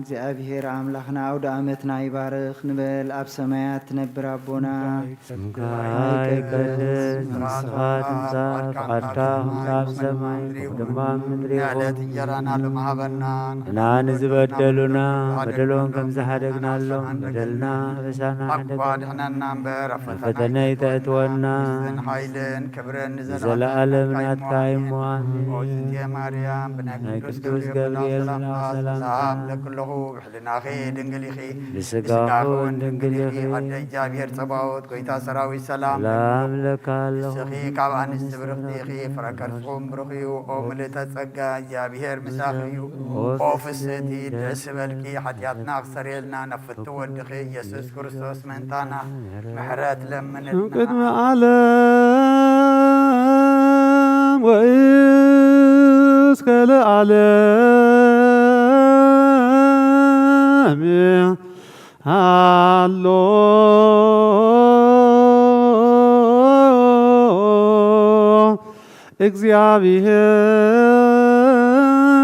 እግዚኣብሔር ኣምላኽና ኣውደ ዓመትና ይባርኽ። ንበል ኣብ ሰማያት ትነብር ኣቦና፣ ስምካ ይቀደስ፣ መንግስትኻ ትምጻእ፣ ፍቓድካ ከም ኣብ ሰማይ ከምኡ ድማ ኣብ ምድሪ ይኹን። ዕለት እንጀራና ሎሚ ሃበና። ንሕና ንዝበደሉና በደሎም ከም ዝሓደግናሎም በደልና ኣበሳና ሓደገና። ኣድሕነና እምበር ኣብ ፈተና ኣይተእትወና። መንግስትን ሓይልን ክብርን ንዘለኣለም ናትካ እዩ እሞ፣ ኣሜን። ኦ ዝንትየ ማርያም፣ ብናይ ናይ ቅዱስ ቅዱስ ገብርኤል ገብርኤል መልኣኽ ሰላምታ ሰላምታ ሰላም ለክለኹ፣ ብሕልናኺ ድንግል ኢኺ፣ ብስጋኹ ብስጋኹ እውን ድንግል ድንግል ኢኺ፣ ኢኺ። ኣደ እግዚኣብሔር ጸባኦት፣ ጎይታ ሰራዊት ሰላም ሰላም ለኪ። ለካ ኣለኹ። ንስኺ ካብ ኣንስቲ ብርኽቲ ኢኺ፣ ፍረ ከርስኹም ብሩኽ እዩ። ኦ ምልእተ ጸጋ፣ እግዚኣብሔር ምሳኺ እዩ። ኦ ኦ ፍስሕቲ ፍስሕቲ ደስ ይበልኪ፣ ሓጢኣትና ክሰርየልና ናብ ፍቱ ወድኺ ኢየሱስ ክርስቶስ ምእንታና ምሕረት ለምንልና። ቅድመ ዓለም ወእስከ ለዓለም ኣሎ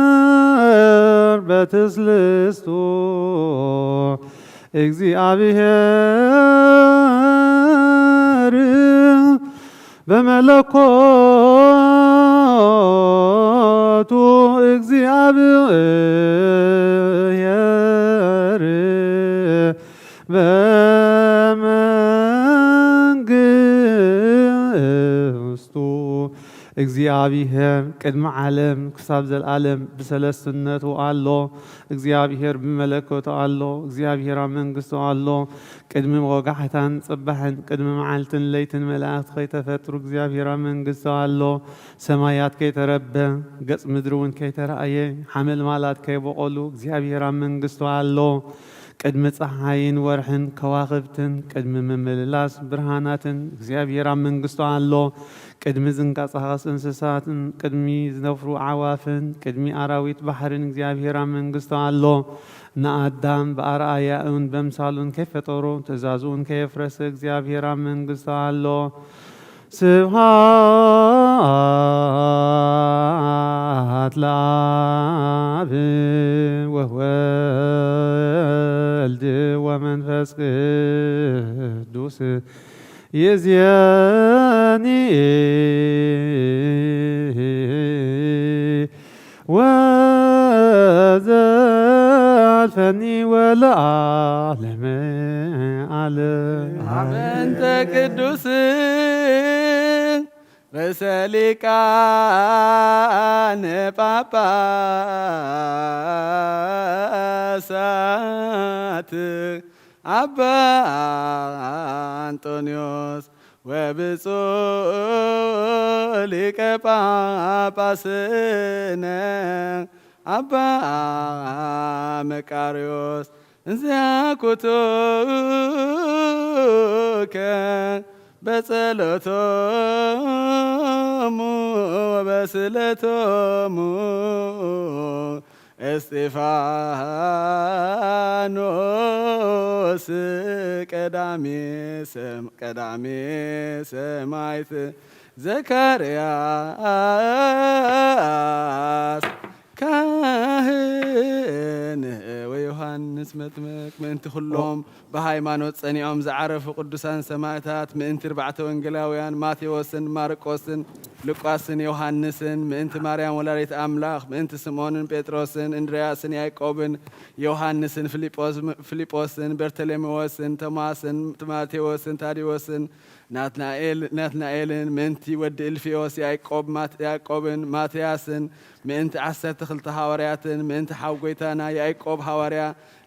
እግዚኣብሔር በትስልስቱ እግዚኣብሔር በመለኮቱ እግዚኣብሔር በመንግስቱ እግዚኣብሔር ቅድሚ ዓለም ክሳብ ዘለዓለም ብሰለስትነቱ ኣሎ። እግዚኣብሔር ብመለኮቱ ኣሎ። እግዚኣብሔር ኣብ መንግስቱ ኣሎ። ቅድሚ ወጋሕታን ጽባሕን፣ ቅድሚ መዓልትን ለይትን መላእኽቲ ከይተፈጥሩ እግዚኣብሔር ኣብ መንግስቱ ኣሎ። ሰማያት ከይተረበ፣ ገጽ ምድሪ እውን ከይተራእየ፣ ሓመልማላት ከይበቆሉ እግዚኣብሔር ኣብ መንግስቱ ኣሎ። ቅድሚ ጸሓይን ወርሕን ከዋኽብትን፣ ቅድሚ ምምልላስ ብርሃናትን እግዚኣብሔር ኣብ መንግስቱ ኣሎ። ቅድሚ ዝንቀሳቐስ እንስሳትን፣ ቅድሚ ዝነፍሩ ኣዕዋፍን፣ ቅድሚ ኣራዊት ባሕርን እግዚኣብሔር ኣብ መንግስቱ ኣሎ። ንኣዳም ብኣርኣያኡን በምሳሉን ከይፈጠሮ፣ ትእዛዙን ከየፍረሰ እግዚኣብሔር ኣብ መንግስቱ ኣሎ። ስብሐት ለአብ ወወልድ ወመንፈስ ቅዱስ ይእዜኒ ወዘልፈኒ ወለዓለመ ዓለም። አመንተ ቅዱስ ርእሰ ሊቃነ ጳጳሳት አባ አንጦንዮስ ወብፁዕ ሊቀ ጳጳስነ አባ መቃርዮስ እንዘ ያኩቱከ በጸሎቶሙ ወበስለቶሙ እስጢፋኖስ ቀዳሜ ሰም-፣ ቀዳሜ ሰማዕት ዘካርያስ ካህን ወዮሃንስ መጥምቅ ምእንቲ ኩሎም ብሃይማኖት ጸኒዖም ዝዓረፉ ቅዱሳን ሰማዕታት፣ ምእንቲ ኣርባዕተ ወንጌላውያን ማቴዎስን ማርቆስን ሉቃስን ዮሃንስን፣ ምእንቲ ማርያም ወላዲት ኣምላኽ፣ ምእንቲ ስምዖንን ጴጥሮስን እንድርያስን ያዕቆብን ዮሃንስን ፊልጶስ-፣ ፊልጶስን በርተሎሜዎስን ቶማስን ማቴዎስን ታዲዎስን ናትናኤል-፣ ናትናኤልን፣ ምእንቲ ወዲ እልፍዮስ ያዕቆብ ማት-፣ ያዕቆብን ማትያስን፣ ምእንቲ ዓሰርተ ክልተ ሃዋርያትን፣ ምእንቲ ሓው ጐይታና ያዕቆብ ሃዋርያ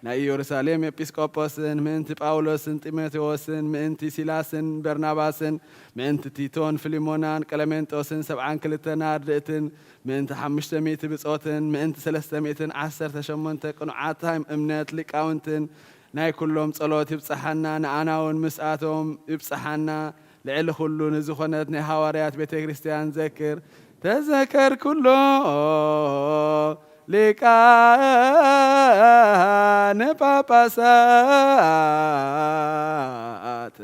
ናይ ኢየሩሳሌም ኤጲስቆጶስን፣ ምእንቲ ጳውሎስን ጢሞቴዎስን፣ ምእንቲ ሲላስን በርናባስን፣ ምእንቲ ቲቶን ፊልሞናን ቀለሜንጦስን ሰብዓን ክልተን ኣርድእትን፣ ምእንቲ ሓሙሽተ ሚእቲ ብጾትን፣ ምእንቲ ሰለስተ ሚእትን ዓሰርተ ሸሞንተ ቅኑዓት እምነት ሊቃውንትን፣ ናይ ኩሎም ጸሎት ይብጽሓና፣ ንኣና እውን ምስኣቶም ይብጽሓና። ልዕሊ ኩሉ ንዝኾነት ናይ ሃዋርያት ቤተ ክርስቲያን ዘክር። ተዘከር ኩሎ ሊቃነ ጳጳሳት፣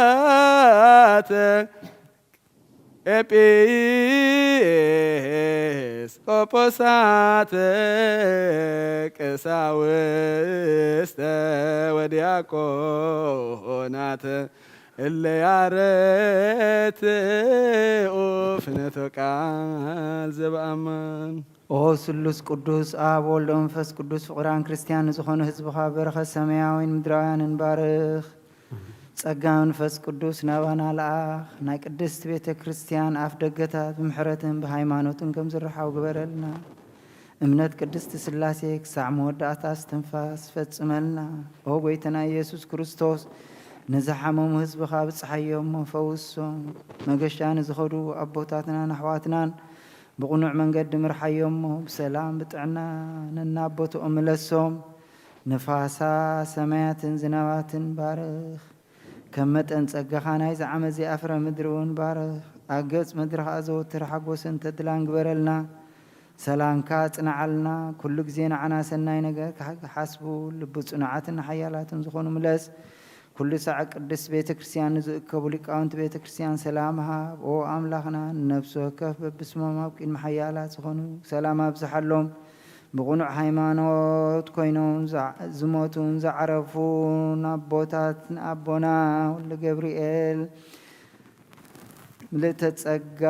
ጳጳሳት ኤጲስቆጶሳት ቀሳውስተ ወዲያቆናት እለ ያረትኡ ፍነቶ ቃል ዘበአማን። ኦ ስሉስ ቅዱስ ኣብ ወልዶ መንፈስ ቅዱስ ፍቑራን ክርስትያን ንዝኾኑ ህዝብኻ በረኸት ሰማያዊን ምድራውያንን ባርኽ። ጸጋ መንፈስ ቅዱስ ናባና ለኣኽ። ናይ ቅድስት ቤተ ክርስትያን ኣፍ ደገታት ብምሕረትን ብሃይማኖትን ከም ዝረሓው ግበረልና። እምነት ቅድስት ስላሴ ክሳዕ መወዳእታ እስትንፋስ ፈጽመልና። ኦ ጎይተና ኢየሱስ ክርስቶስ፣ ንዝሓመሙ ህዝብኻ ብጽሓዮም እሞ ፈውሶም። መገሻ ንዝኸዱ ኣቦታትናን ኣሕዋትናን ብቕኑዕ መንገዲ ምርሓዮም እሞ ብሰላም ብጥዕና ነናብ ቦትኦም ምለሶም። ንፋሳ ሰማያትን ዝናባትን ባርኽ። ከም መጠን ጸጋኻ ናይዚ ዓመት እዚኣ ፍረ ምድሪ እውን ባርኽ። ኣብ ገጽ ምድሪ ኸኣ ዘወትር ሓጎስን ተድላን ግበረልና። ሰላምካ ጽንዓልና። ኩሉ ግዜ ንዓና ሰናይ ነገር ክሓስቡ ልቢ ጽኑዓትን ሓያላትን ዝኾኑ ምለስ። ኩሉ ሳዕ ቅድስት ቤተ ክርስቲያን ንዝእከቡ ሊቃውንቲ ቤተ ክርስቲያን ሰላም ሃብ። ኦ ኣምላኽና፣ ንነፍሲ ወከፍ በብስሞም ኣብ ቅድሚ ሓያላት ዝኾኑ ሰላም ኣብዝሓሎም። ብቕኑዕ ሃይማኖት ኮይኖም ዝዓ-፣ ዝሞቱን ዝዓረፉን ኣቦታት፣ ኣቦና ወልደ ገብርኤል፣ ምልእተ ጸጋ፣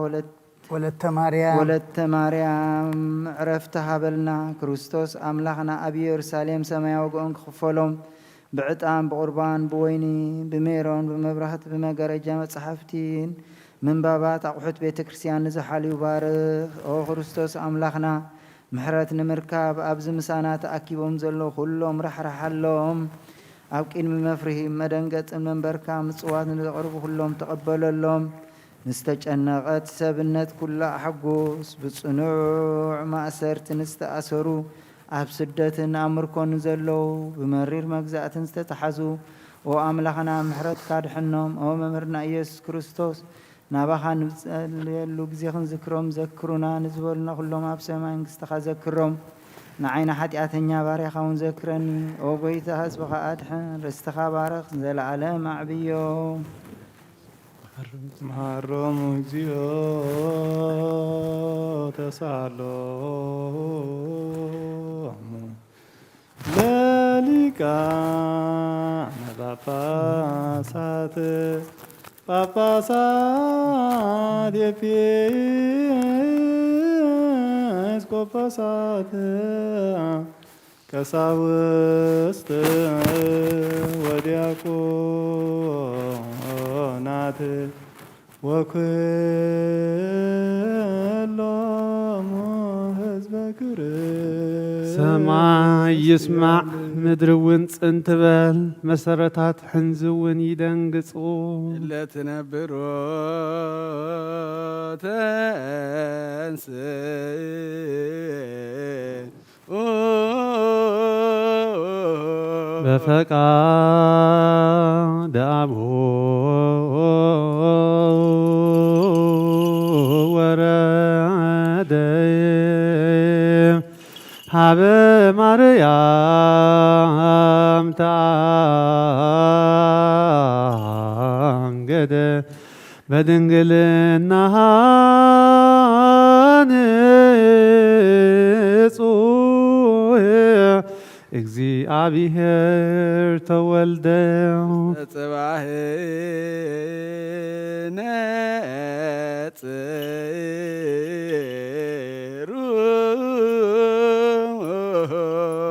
ወለት-፣ ወለተ ማርያም። ወለተ ማርያም፣ ዕረፍቲ ሃበልና። ክርስቶስ ኣምላኽና ኣብ ኢየሩሳሌም ሰማያዊ ዋጋኦም ክኽፈሎም፣ ብዕጣን፣ ብቑርባን፣ ብወይኒ፣ ብሜሮን፣ ብመብራህቲ፣ ብመጋረጃ መጻሕፍቲን ምንባባት ኣቑሑት ቤተ ክርስቲያን ንዝሓልዩ ባርኽ። ኦ ክርስቶስ ኣምላኽና፣ ምሕረት ንምርካብ ኣብዚ ምሳና ተኣኪቦም ዘለዉ ኩሎም ራሕርሓሎም። ኣብ ቅድሚ መፍርሂ መደንገጽን መንበርካ ምጽዋት ንዘቕርቡ ኩሎም ተቐበለሎም። ንዝተጨነቐት ሰብነት ኩላ ኣሕጉስ። ብጽኑዕ ማእሰርቲ ንዝተኣሰሩ፣ ኣብ ስደትን ኣብ ምርኮን ንዘለዉ፣ ብመሪር መግዛእትን ዝተታሕዙ፣ ኦ ኣምላኽና፣ ምሕረትካ ድሕኖም። ኦ መምህርና ኢየሱስ ክርስቶስ፣ ናባኻ ንብጸልየሉ ግዜ ክንዝክሮም ዘክሩና ንዝበሉና ኩሎም ኣብ ሰማይ መንግስትኻ ዘክሮም። ንዓይና ሓጢኣተኛ ባርያኻ እውን ዘክረኒ። ኦ ጎይታ፣ ህዝብኻ ኣድሕን፣ ርስትኻ ባርኽ፣ ዘለኣለም ኣዕብዮ። መሃሮም እግዚኦ ተሳሎም። ለሊቃነ ጳጳሳት ጳጳሳት ኤጲስቆጶሳት ቀሳውስት ወዲያቆናት ወኩሎሙ ህዝበ ክርስቲያን። ሰማይ ይስማዕ፣ ምድሪ እውን ጽን ትበል፣ መሰረታት ሕንዚ እውን ይደንግጹ። ለትነብሮ ተንስ በፈቃደ አብ ወረደ ሀበ ማርያም ተአንገደ በድንግልና ንጹሕ እግዚአብሔር ተወልደ። ጽባሕ ነጽሩ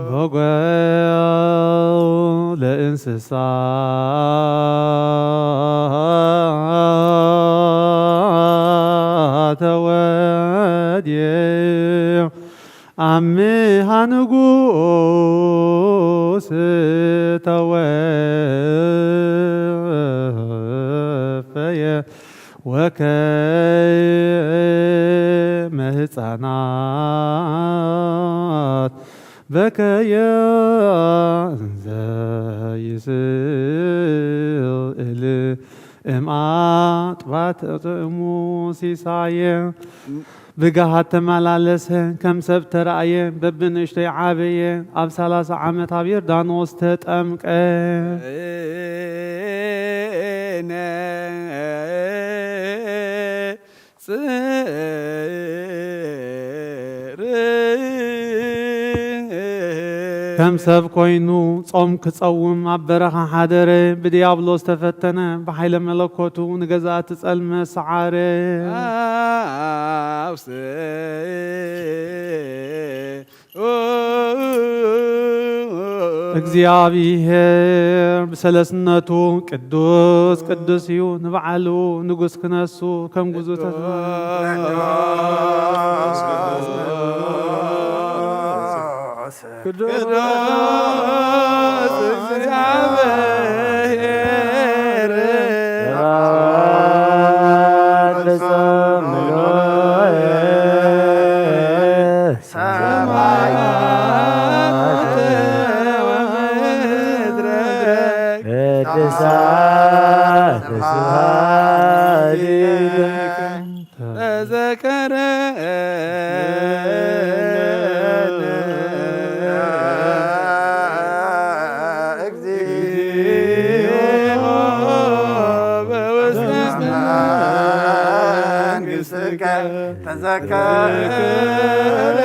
በጎ ለእንስሳ ተወድየ አምሃ ንጉስ ተወፈየ ወከመ ህፃናት በከየ እንዘ ይስእል እምኣጥባት ጥዕሙ ሲሳየ። ብገሃድ ተመላለሰ፣ ከም ሰብ ተራእየ፣ በብንእሽተይ ዓበየ፣ ኣብ ሠላሳ ዓመት ኣብ ዮርዳኖስ ተጠምቀ። ከም ሰብ ኮይኑ ጾም ክጸውም ኣብ በረኻ ሓደረ። ብዲያብሎስ ተፈተነ፣ ብሓይለ መለኮቱ ንገዛእቲ ጸልመ ሰዓረ። እግዚኣብሔር ብሰለስነቱ ቅዱስ ቅዱስ እዩ። ንባዕሉ ንጉስ ክነሱ ከም ግዙእ ተስፋ ቅዱስ እግዚኣብሔር ሰማያት ወምድር ቅዱሳን ስብሐት ተዘከረ እግዚኦ በውስተ መንግሥትከ ተዘከረ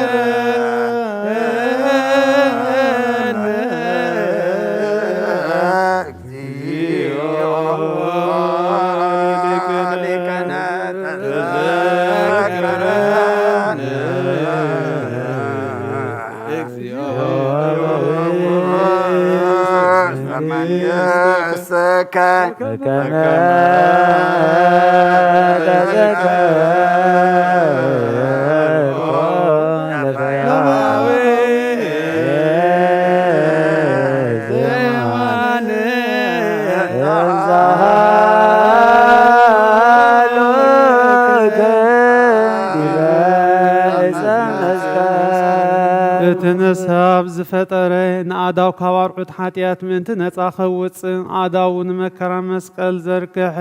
እቲ ንሰብ ዝፈጠረ ንኣዳው ካብ ኣርዑት ሓጢኣት ምእንቲ ነጻ ከውጽእ ኣዳው ንመከራ መስቀል ዘርግሐ።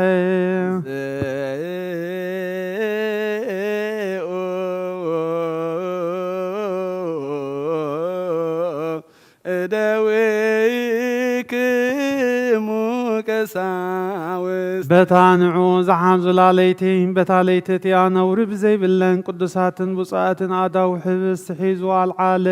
እደዊክሙ ቀሳውስት። በታ ንዑ ዝሓዙላ ለይቲ፣ በታ ለይቲ እቲኣ ነውሪ ብዘይብለን ቅዱሳትን ብፁዓትን ኣእዳው ሕብስቲ ሒዙ ኣልዓለ።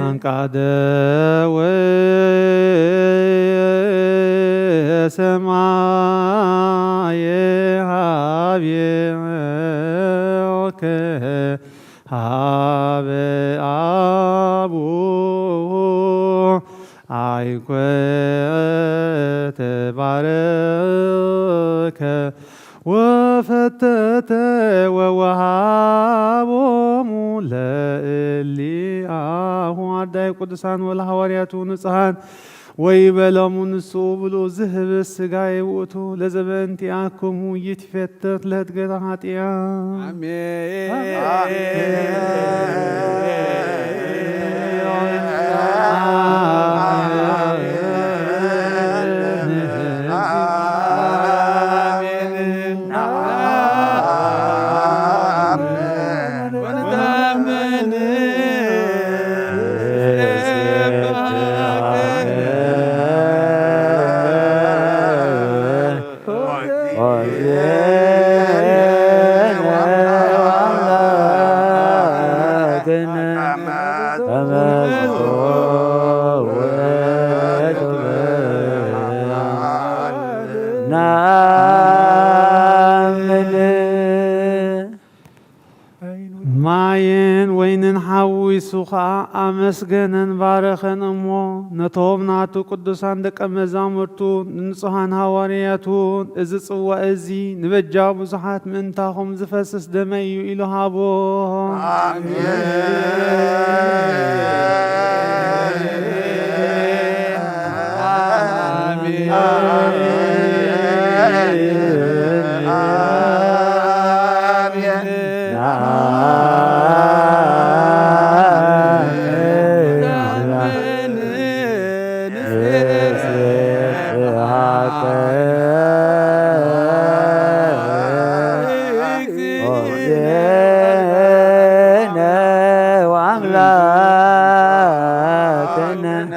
አንቃደ ወሰማየ ሀቤከ ሀበ አቡ አይኮ ተባረከ ወፈተተ ወወሃቦሙ ለእሊአሁ አርዳይ ቅዱሳን ወለሐዋርያቱ ንጹሐን ወይበሎሙ ንስኡ ብሉ ዝህብ ስጋዬ ውእቱ ለዘበእንቲአክሙ ይትፌተት ለህድገተ ኃጢአት። አሜን። ማይን ወይንን ሓዊሱ ኸኣ ኣመስገነን ባረኸን እሞ፣ ነቶም ናቱ ቅዱሳን ደቀ መዛሙርቱ ንንጹሃን ሃዋርያቱን፣ "እዚ ጽዋእ እዚ ንበጃ ብዙሓት ምእንታኹም ዝፈስስ ደመይ እዩ" ኢሉ ሃቦ። ኣሜን።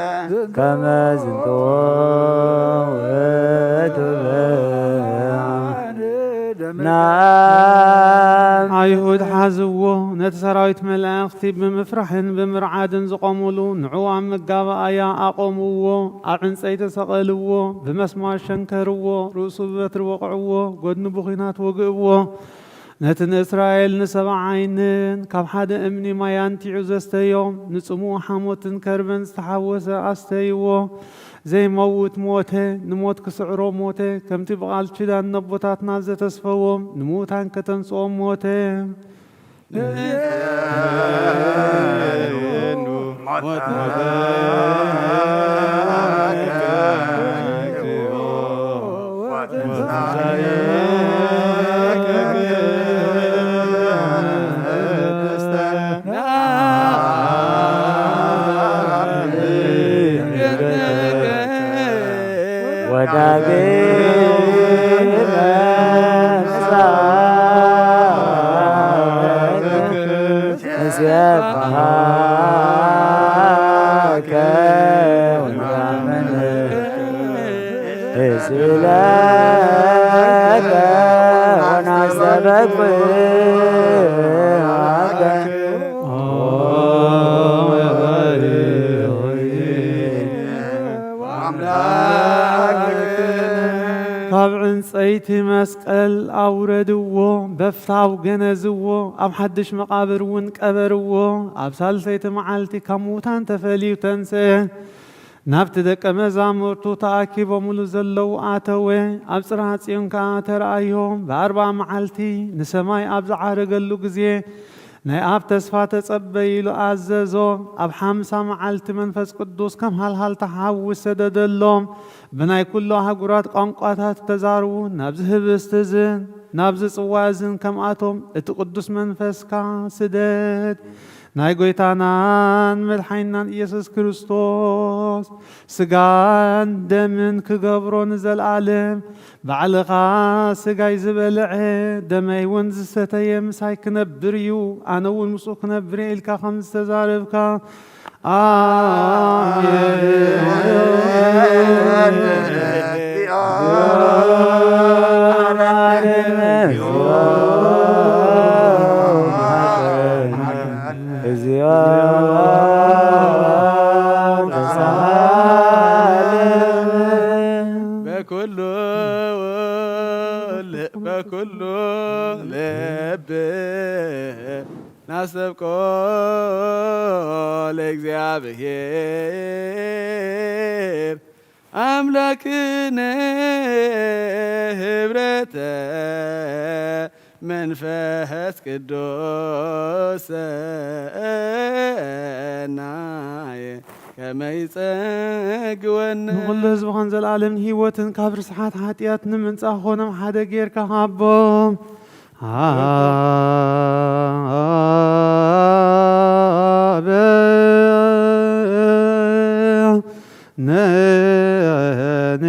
ናብ ኣይሁድ ሓዝዎ፣ ነቲ ሰራዊት መላእኽቲ ብምፍራሕን ብምርዓድን ዝቖሙሉ፣ ንዕኡ ኣብ መጋባእያ ኣቖምዎ፣ ኣብ ዕንጸይቲ ሰቐልዎ፣ ብመስማር ሸንከርዎ፣ ርእሱ ብበትሪ ወቕዕዎ፣ ጎድኑ ብኲናት ወግእዎ። ነቲ ንእስራኤል ንሰብዓ ዓይንን ካብ ሓደ እምኒ ማይ ኣንቲዑ ዘስተዮም፣ ንጽምኡ ሓሞትን ከርበን ዝተሓወሰ ኣስተይዎ። ዘይመውት ሞተ፣ ንሞት ክስዕሮ ሞተ፣ ከምቲ ብቓል ኪዳን ነቦታትና ዘተስፈዎም፣ ንምዉታን ከተንስኦም ሞተ። ወዳግመ ምጽኣትከ ንሴብሐከ ወናምን ስእለከ ወናስተበቅዓከ። ካብ ዕንጸይቲ መስቀል ኣውረድዎ፣ በፍታው ገነዝዎ፣ ኣብ ሓድሽ መቓብር እውን ቀበርዎ። ኣብ ሳልሰይቲ መዓልቲ ካብ ምዉታን ተፈልዩ ተንስአ። ናብቲ ደቀ መዛሙርቱ ተኣኪቦምሉ ዘለዉ ኣተወ። ኣብ ጽርሐ ጽዮን ከኣ ተረኣዮም። ብኣርብዓ መዓልቲ ንሰማይ ኣብ ዝዓረገሉ ግዜ፣ ናይ ኣብ ተስፋ ተጸበ ኢሉ ኣዘዞ። ኣብ ሓምሳ መዓልቲ መንፈስ ቅዱስ ከም ሃልሃልታ ሓዊ ሰደደሎም። ብናይ ኩሉ ኣህጉራት ቋንቋታት ተዛርቡ፣ ናብዚ ህብስቲ እዝን ናብዚ ጽዋ እዝን ከምኣቶም እቲ ቅዱስ መንፈስካ ስደድ። ናይ ጐይታናን መድሓኒናን ኢየሱስ ክርስቶስ ስጋን ደምን ክገብሮ ንዘለኣለም፣ ባዕልኻ ስጋይ ዝበልዐ ደመይ እውን ዝሰተየ ምሳይ ክነብር እዩ፣ ኣነ እውን ምስኡ ክነብር እየ ኢልካ ከም ዝተዛረብካ፣ ኣሜን። እግዚኦ ተሳሃለነ። በኩሉ ል-፣ በኩሉ ልብ ናስተብቆ ለእግዚኣብሔር ኣምላክነ ህብረተ መንፈስ ቅዱስ ሰናየ ከመ ይጸግወነ። ንኹሉ ህዝብኻን ዘለኣለም ህይወትን ካብ ርስሓት ሓጢኣት ንምንጻህ ኾኖም ሓደ ጌርካ ሃቦም። አበ ነኒ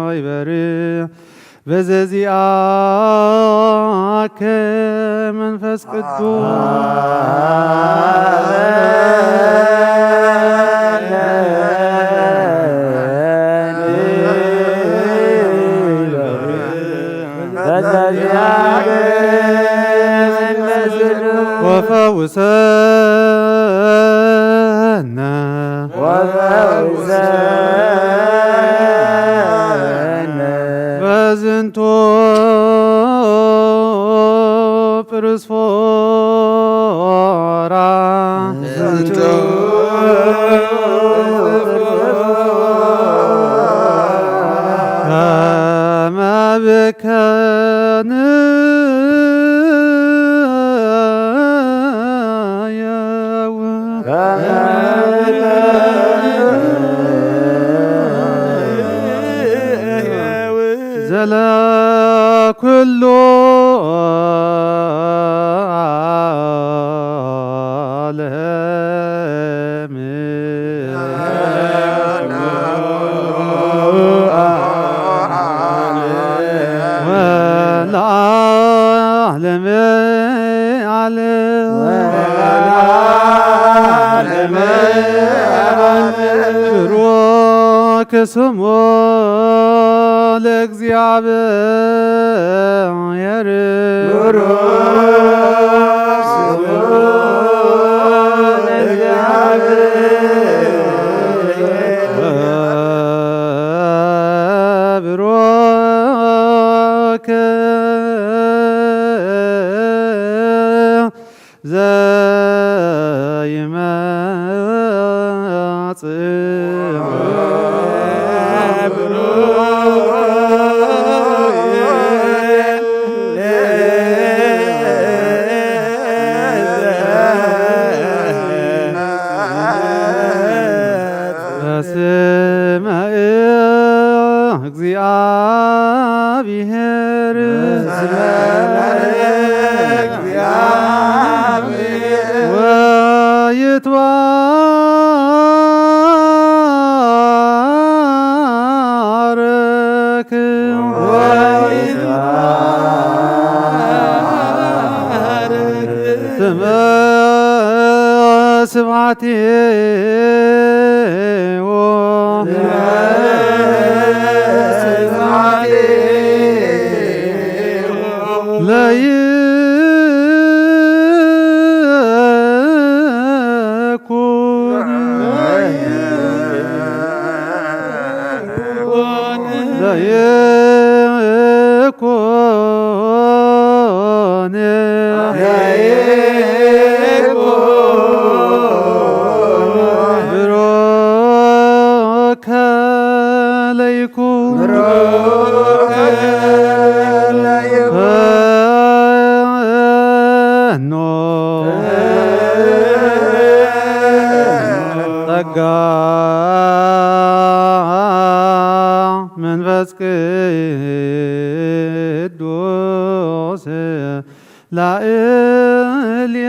አይበሪ በዘዚአከ መንፈስ ቅዱስ ወፈውሰነ ወፈውሰነ በዝንቱ ፕርስፎራ በዝንቱ ከመ ብከ ንሕየው። ዘለ ኩሉ ዓለም ወለዓለመ ዓለም። ብሩክ ስሙ ለእግዚኣብሔር። ብሩክ ዘይመጽእ በስመ እግዚአብሔር ወይትባረክ ስመ ስብሐቲሁ ለይኩን ለይኩን ብሩከ ለይኩን ኖ ጸጋ መንፈስ ቅዱስ ላእልየ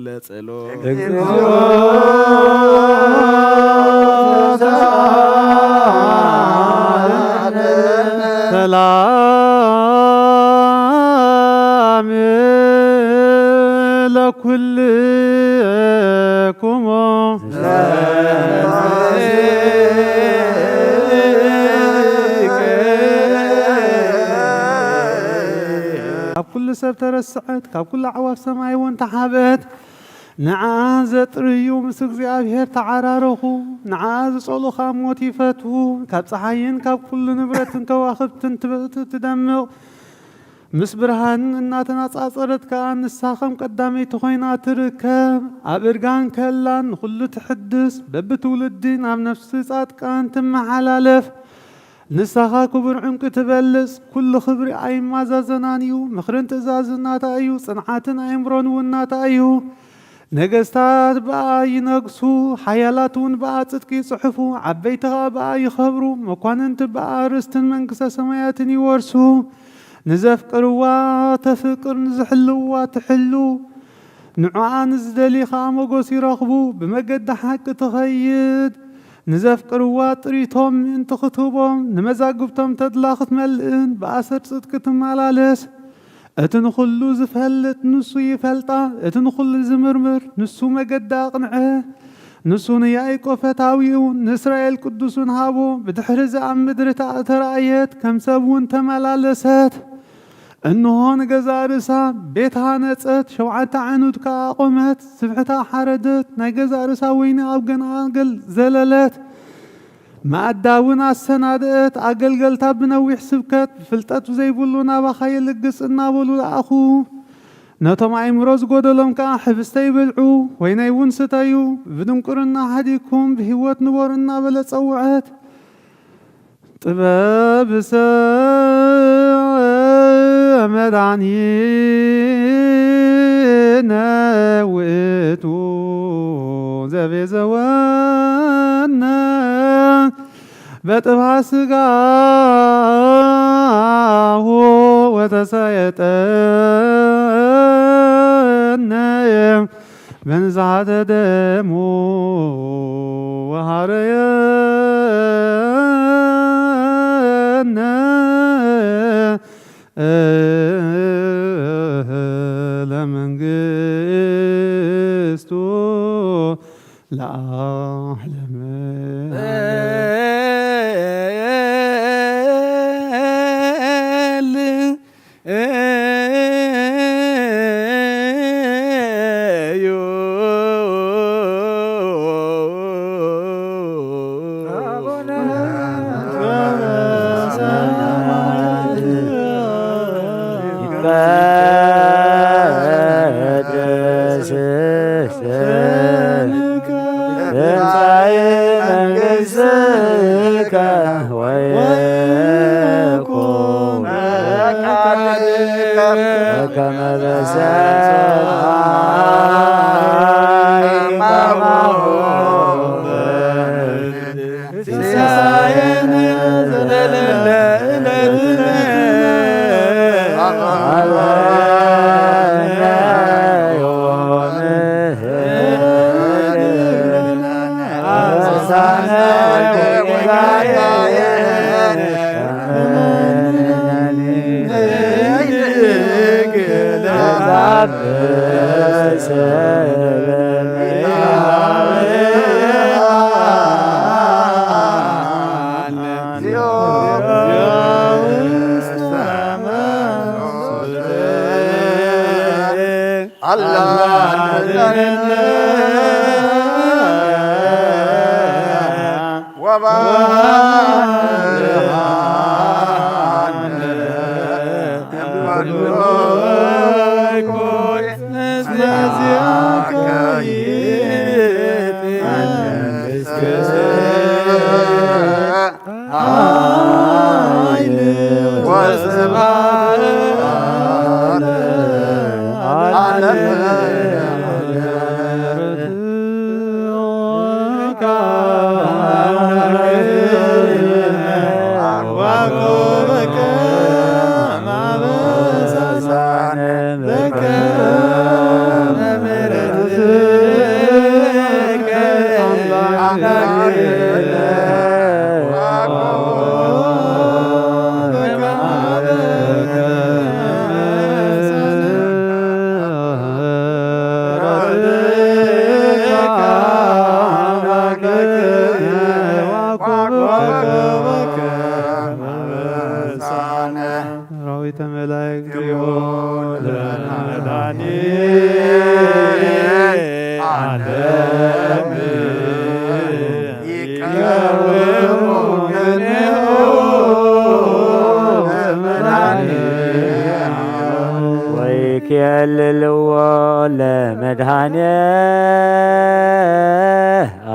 ለጸሎ እግዚኦ ሰላም ለኩልክሙ። ካብ ኩሉ ሰብ ተረስዐት፣ ካብ ኩሉ ኣዕዋፍ ሰማይ እውን ተሓብአት። ንዓ ዘጥርዩ ምስ እግዚኣብሔር ተዓራረኹ። ንዓ ዝጸሉኻ ሞት ይፈትዉ። ካብ ጸሓይን ካብ ኩሉ ንብረትን ከዋኽብትን ትበ-፣ ትደምቕ። ምስ ብርሃን እናተነጻጸረት ከኣ ንሳ ከም ቀዳመይቲ ኮይና ትርከብ። ኣብ እርጋን ከላን ንኹሉ ትሕድስ። በብትውልዲ ናብ ነፍሲ ጻድቃን ትመሓላለፍ። ንስኻ ክቡር ዕንቁ ትበልጽ። ኩሉ ክብሪ ኣይመዛዘናን እዩ። ምኽርን ትእዛዝን ናታ እዩ። ጽንዓትን ኣእምሮን እውን ናታ እዩ። ነገስታት ብኣ ይነግሱ፣ ሓያላት እውን ብኣ ጽድቂ ይጽሕፉ፣ ዓበይቲ ኸኣ ብኣ ይኸብሩ፣ መኳንንቲ ብኣ ርስትን መንግስተ ሰማያትን ይወርሱ። ንዘፍቅርዋ ተፍቅር፣ ንዝሕልውዋ ትሕሉ፣ ንዕኣ ንዝደሊ ኸኣ ሞገስ ይረኽቡ። ብመገዲ ሓቂ ትኸይድ፣ ንዘፍቅርዋ ጥሪቶም ምእንቲ ክትህቦም፣ ንመዛግብቶም ተድላ ክትመልእን ብኣሰር ጽድቂ ትመላለስ። እቲ ንኹሉ ዝፈልጥ ንሱ ይፈልጣ፣ እቲ ንኹሉ ዝምርምር ንሱ መገዳ ኣቕንዐ። ንሱ ንያዕቆብ ፈታዊኡ፣ ንእስራኤል ቅዱሱን ሃቦ። ብድሕሪዚ ኣብ ምድሪ ተራእየት፣ ከም ሰብ እውን ተመላለሰት። እንሆ ንገዛእ ርእሳ ቤት ሃነጸት፣ ሸውዓተ ዓዕኑድ ከኣ ኣቖመት። ስብሕታ ሓረደት፣ ናይ ገዛእ ርእሳ ወይኒ ኣብ ገንኣ ገል-፣ ዘለለት። መኣዳ እውን ኣሰናድአት። ኣገልገልታ ብነዊሕ ስብከት፣ ብፍልጠት ዘይብሉ ናባኻ ይልግስ እናበሉ ለኣኹ። ነቶም ኣእምሮ ዝጎደሎም ከኣ፣ ሕብስተይ ብልዑ፣ ወይነይ እውን ስተዩ፣ ብድንቁርና ሓዲግኩም ብህይወት ንበሩ እናበለ ጸውዐት። ጥበብሰ መድኃኒነ ውእቱ ዘቤዘወነ በጥብሐ ሥጋሁ ወተሰየጠነ። በንዝሃተ ደሙ ወሃረየነ ለመንግስቱ ለዓለመ ዓለም። ሰራዊተ መላእክት ወይኬልልዎ ለመድኃኔ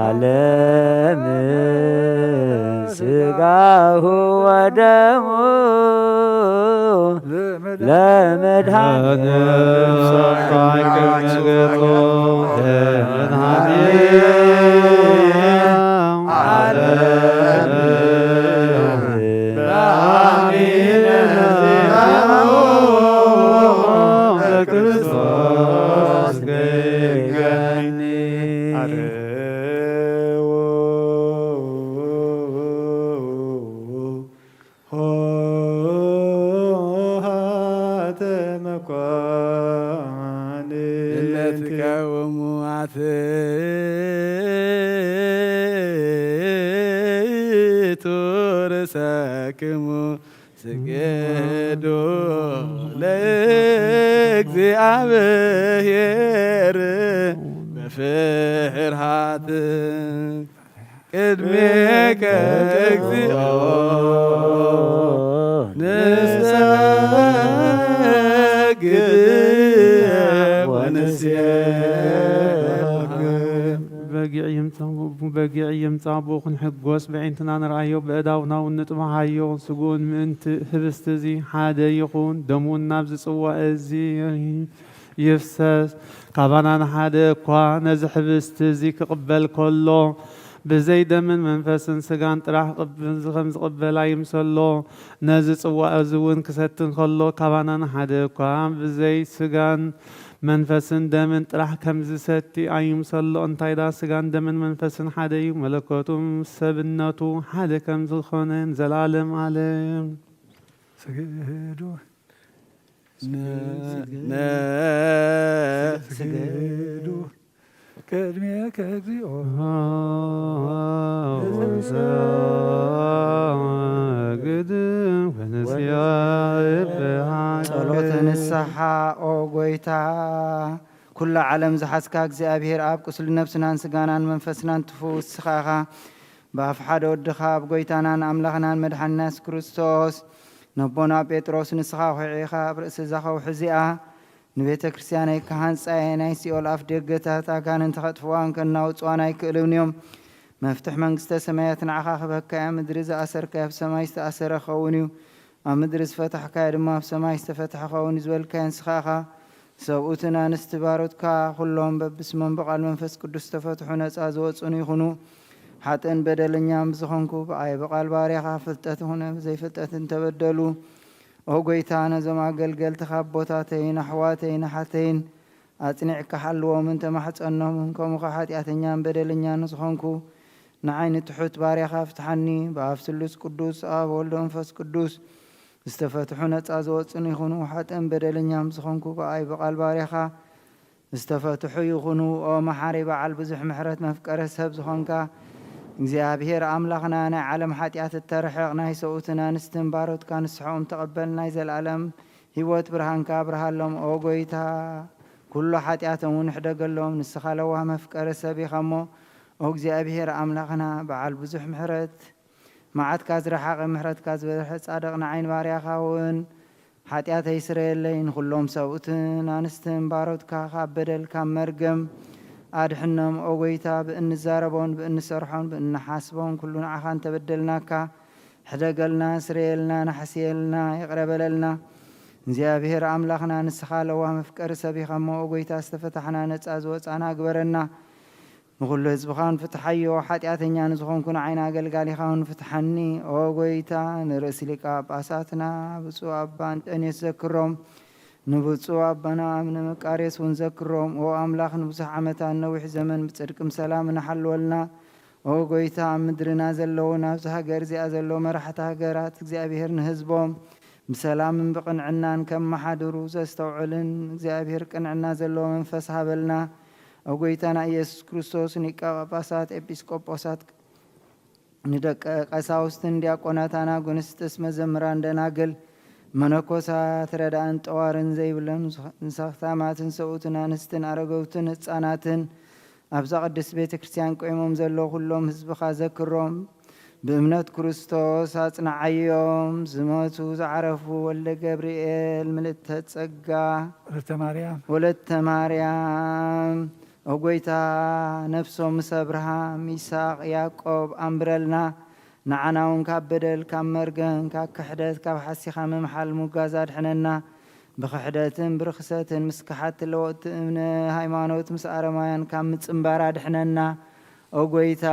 ዓለም ሥጋሁ ወደሙ ለመድኃኔ ዓለም በክርስቶስ ገይገኒ። ሆሃተ መኳንንት እለ ትቀውሙ አትቱ ርእሰክሙ ስገዱ ለእግዚአብሔር በፍርሃት ቅድሜከ እግዚኦ ንሰግድ ወንሴብሐክ። በጊዕ ይምጻእ፣ በጊዕ ይምጻእ፣ ብኡ ክንሕጎስ፣ በዒንትና ንርኣዮ፣ በእዳውና እውን ንጥበሓዮ። ስግኡን ምእንቲ ህብስቲ እዚ ሓደ ይኹን፣ ደሙን ናብዚ ጽዋእ እዚ ይፍሰስ። ካባና ንሓደ እኳ ነዚ ህብስቲ እዚ ክቕበል ከሎ፣ ብዘይ ደምን መንፈስን ስጋን ጥራሕ ቅብ-፣ ከም ዝቕበል ኣይምሰሎ። ነዚ ጽዋእ እዚ እውን ክሰቲ እንከሎ፣ ካባና ንሓደ እኳ ብዘይ ስጋን መንፈስን ደምን ጥራሕ ከም ዝሰቲ ኣይምሰሎ። እንታይ ደኣ ስጋን ደምን መንፈስን ሓደ እዩ፣ መለኮቱም ሰብነቱ ሓደ ከም ዝኾነ ንዘለዓለም ዓለም። ስግዱ ነ- ነ- ስግዱ ቅድሜከ እግዚኦ። ወንሰግድ ወንስያ ይብሃ። ጸሎተ ንስሓ። ኦ ጎይታ፣ ኩላ ዓለም ዝሓዝካ እግዚኣብሔር ኣብ፣ ቁስሊ ነፍስናን ስጋናን መንፈስናን ትፍውስ ንስኻ ኢኻ። ብኣፍ ሓደ ወድኻ፣ ኣብ ጎይታናን ኣምላኽናን መድሓኒና የሱስ ክርስቶስ፣ ነቦና ጴጥሮስ፣ ንስኻ ውሒዒኻ ኣብ ርእሲ እዛ ከውሒ እዚኣ ንቤተ ክርስቲያነይ ክሃንጻ እየ፣ ናይ ሲኦል ኣፍ ደገታት ኣጋንንቲ ከጥፍዋን ከናውጽዋን ኣይክእሉን እዮም። መፍትሕ መንግስተ ሰማያት ንዓኻ ክበካ እያ። ምድሪ ዝኣሰርካዮ ኣብ ሰማይ ዝተኣሰረ ክኸውን እዩ፣ ኣብ ምድሪ ዝፈታሕካዮ ድማ ኣብ ሰማይ ዝተፈትሐ ክኸውን እዩ ዝበልካዮ ንስኻ ኢኻ። ሰብኡትን ኣንስቲ ባሮትካ ኩሎም በብስሞም ብቓል መንፈስ ቅዱስ ዝተፈትሑ ነጻ ዝወጹን ይኹኑ። ሓጥእን በደለኛን ብዝኾንኩ ብኣይ ብቓል ባርያኻ ፍልጠት ይኹነ ብዘይፍልጠት እንተበደሉ፣ ኦ ጎይታ፣ ነዞም ኣገልገልትኻ ኣቦታተይን ኣሕዋተይን ኣሓተይን ኣጽኒዕካ ሓልዎምን ተማሕጸኖምን፣ ከምኡ ኸኣ ሓጢኣተኛን በደለኛን ዝኾንኩ ንዓይ ንትሑት ባርያኻ ፍትሓኒ። ብኣብ ስሉስ ቅዱስ፣ ኣብ ወልዶ መንፈስ ቅዱስ ዝተፈትሑ ነጻ ዝወጹን ይኹኑ። ሓጥእን በደለኛን ብዝኾንኩ ብኣይ ብቓል ባርያኻ ዝተፈትሑ ይኹኑ። ኦ መሓሪ በዓል ብዙሕ ምሕረት መፍቀሪ ሰብ ዝኾንካ እግዚኣብሔር ኣምላኽና፣ ናይ ዓለም ሓጢኣት እተርሕቕ ናይ ሰብኡትን ኣንስትን ባሮትካ ንስሐኦም ተቐበል። ናይ ዘለኣለም ህይወት ብርሃንካ ኣብርሃሎም። ኦ ጎይታ፣ ኩሉ ሓጢኣቶም እውን ሕደገሎም። ንስኻ ለዋህ መፍቀሪ ሰብ ኢኻ እሞ፣ ኦ እግዚኣብሔር ኣምላኽና በዓል ብዙሕ ምሕረት፣ መዓትካ ዝረሓቐ ምሕረትካ ዝበዝሐ ጻድቕ ንዓይን ባርያኻ እውን ሓጢኣተይ ስረየለይ፣ ንኹሎም ሰብኡትን ኣንስትን ባሮትካ ካብ በደል ካብ መርገም ኣድሕኖም። ኦ ጎይታ፣ ብእንዛረቦን ብእንሰርሖን ብእንሓስቦን ኩሉ ንዓኻ እንተበደልናካ ሕደገልና፣ ስረየልና፣ ንሓስየልና፣ ይቕረ በለልና። እግዚኣብሔር ኣምላኽና፣ ንስኻ ለዋህ መፍቀሪ ሰብ ኢኻ እሞ፣ ኦ ጎይታ፣ ዝተፈታሕና ነጻ ዝወጻና ግበረና። ንኹሉ ህዝብኻን ፍትሓዮ፣ ሓጢኣተኛ ንዝኾንኩ ንዓይን ኣገልጋሊኻውን ፍትሓኒ። ኦ ጎይታ፣ ንርእሲ ሊቀ ጳጳሳትና ብፁዕ ኣባ እንጠንዮስ ዘክሮም፣ ንብፁዕ ኣባና ኣቡነ መቃርዮስ እውን ዘክሮም። ኦ ኣምላኽ፣ ንብዙሕ ዓመታት ነዊሕ ዘመን ብጽድቅን ሰላምን ኣሓልወልና። ኦ ጎይታ፣ ኣብ ምድርና ዘለዉ፣ ናብዚ ሃገር እዚኣ ዘለዉ መራሕቲ ሃገራት፣ እግዚኣብሔር ንህዝቦም ብሰላምን ብቕንዕናን ከመሓድሩ ዘስተውዕልን እግዚኣብሔር ቅንዕና ዘለዎ መንፈስ ሃበልና። ኦ ጎይታና ኢየሱስ ክርስቶስ፣ ሊቀ ጳጳሳት፣ ኤጲስቆጶሳት፣ ንደቀ ቀሳውስትን ዲያቆናት፣ ኣናጉንስጥስ፣ መዘምራን፣ ደናግል፣ መነኮሳት፣ ረዳእን ጠዋርን ዘይብለን ንሰኽታማትን ሰብኡትን ኣንስትን ኣረገውትን ህጻናትን ኣብዛ ቅድስት ቤተ ክርስቲያን ቆይሞም ዘለዉ ኩሎም ህዝብኻ ዘክሮም። ብእምነት ክርስቶስ ኣጽንዓዮም። ዝሞቱ ዝዓረፉ ወልደ ገብርኤል፣ ምልእተ ጸጋ፣ ወለተ ማርያም፣ ወለተ ማርያም፣ ኦ ጎይታ፣ ነፍሶም ምስ ኣብርሃም፣ ይስሐቅ፣ ያዕቆብ ኣንብረልና። ንዓና እውን ካብ በደል፣ ካብ መርገም፣ ካብ ክሕደት፣ ካብ ሓሲኻ ምምሓል ምጉጋዝ ኣድሕነና። ብኽሕደትን ብርኽሰትን ምስ ከሓድቲ ለወጥቲ እምነ ሃይማኖት፣ ምስ ኣረማውያን ካብ ምጽንባር ኣድሕነና። ኦ ጎይታ፣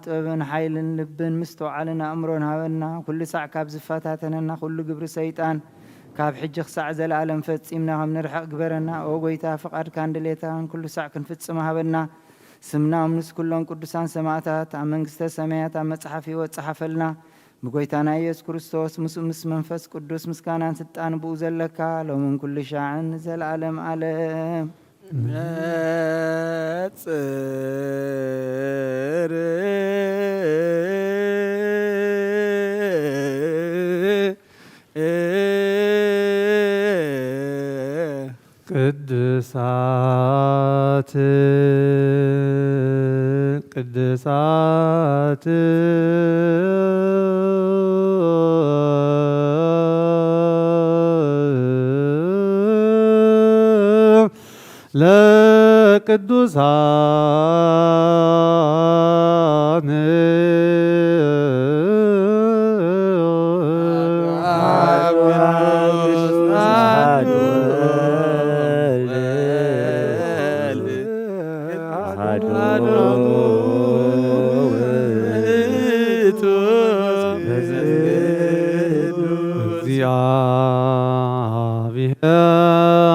ጥበብን ሓይልን ልብን ምስትውዓልን ኣእምሮን ሃበና። ኩሉ ሳዕ ካብ ዝፈታተነና ኩሉ ግብሪ ሰይጣን ካብ ሕጂ ክሳዕ ዘለኣለም ፈጺምና ከም ንርሕቕ ግበረና። ኦ ጎይታ፣ ፍቓድካን ድሌታን ኩሉ ሳዕ ክንፍጽም ሃበና። ስምናም ምስ ኩሎም ቅዱሳን ሰማዕታት ኣብ መንግስተ ሰማያት ኣብ መጽሓፍ ህይወት ጸሓፈልና። ብጎይታና ኢየሱስ ክርስቶስ፣ ምስኡ ምስ መንፈስ ቅዱስ ምስጋናን ስልጣን ብኡ ዘለካ፣ ሎምን ኩሉ ሻዕን ንዘለኣለም ዓለም። ነጽር ቅድሳት ቅድሳት ለቅዱሳን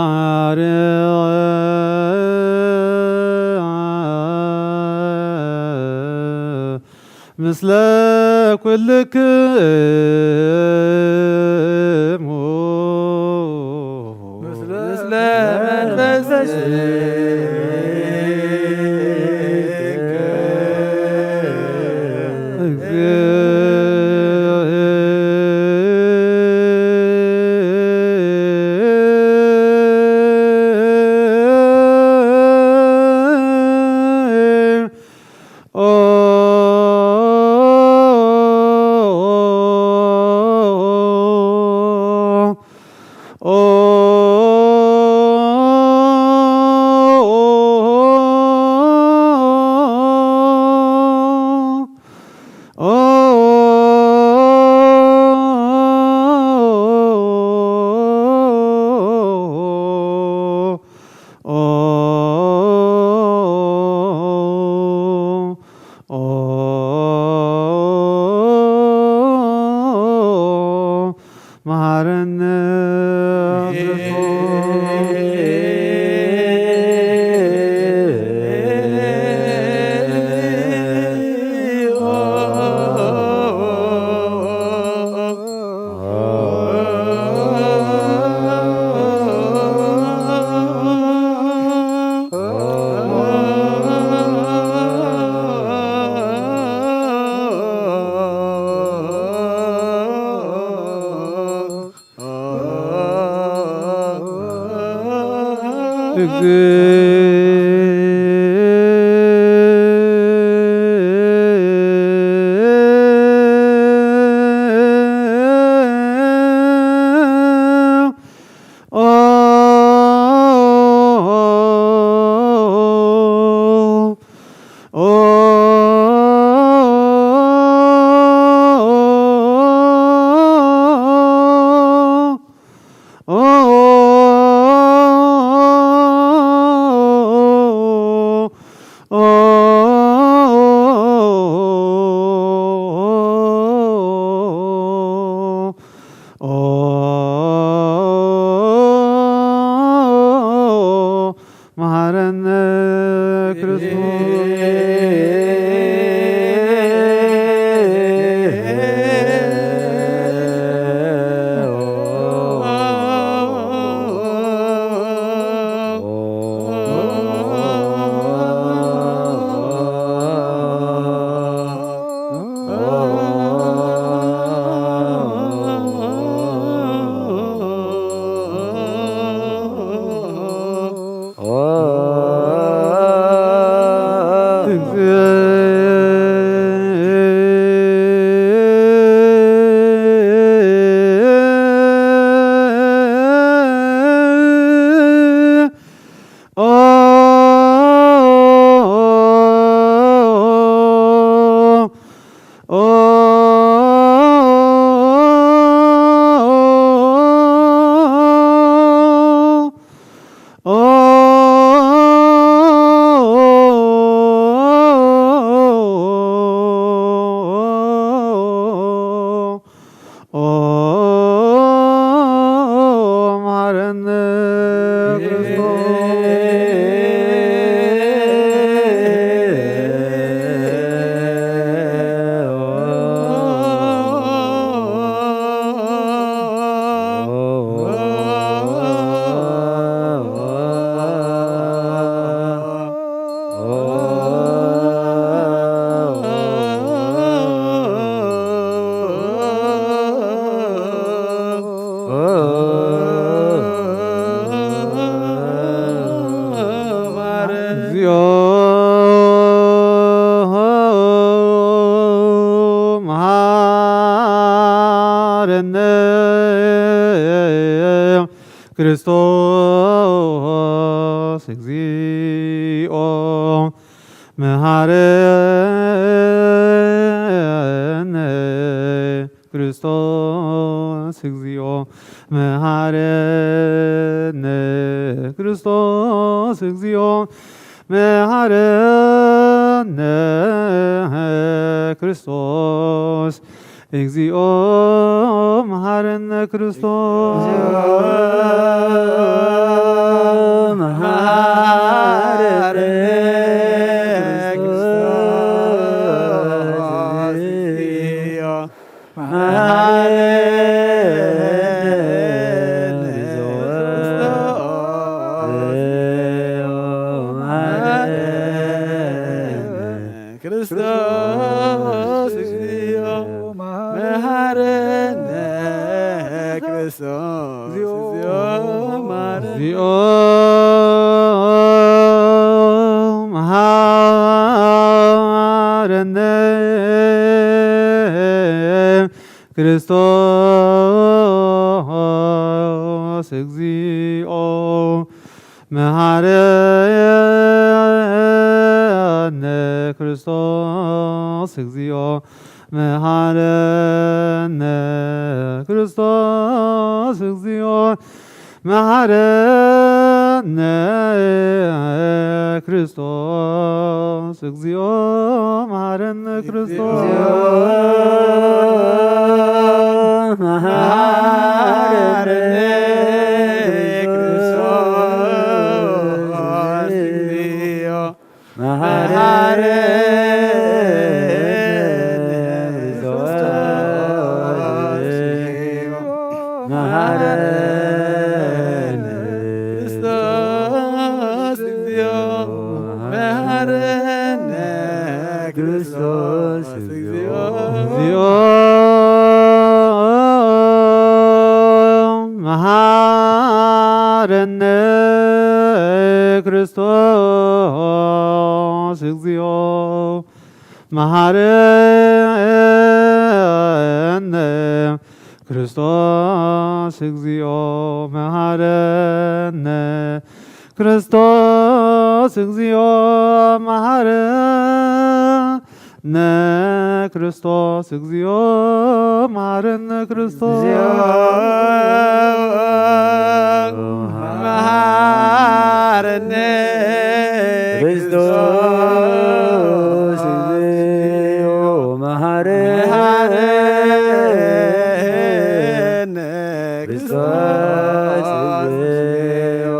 እግዚአብሔር ምስለ ኩልክሙ ምስለ መንፈስ መሃረነ ክርስቶስ። መሃረነ ክርስቶስ። መሃረነ ክርስቶስ። እግዚኦ መሃረነ ክርስቶስ እግዚኦ መሃረነ ክርስቶስ እግዚኦ መሃረነ ክርስቶስ እግዚኦ መሃረነ ክርስቶስ እግዚኦ መሃረነ ክርስቶስ። መሃረነ ክርስቶስ። ክርስቶስ እግዚኦ መሐረነ። ክርስቶስ እግዚኦ መሐረነ። እግዚኦ መሐረነ። ክርስቶስ እግዚኦ መሐረነ። ክርስቶስ እግዚኦ መሐረነ። ክርስቶስ እግዚኦ መሐረነ። ክርስቶስ እግዚኦ መሐረነ። ክርስቶስ መሐረነ። ክርስቶስ እግዚኦ መሐረነ። መሐረነ። ክርስቶስ እግዚኦ መሐረነ። ክርስቶስ እግዚኦ እግዚኦ መሐረነ። ክርስቶስ እግዚኦ መሐረነ። ክርስቶስ እግዚኦ መሐረነ። ክርስቶስ እግዚኦ መሐረነ። ክርስቶስ እግዚኦ መሐረነ። ክርስቶስ እግዚኦ መሐረነ። ክርስቶስ እግዚኦ መሐረነ። መሐረነ። ክርስቶስ እግዚኦ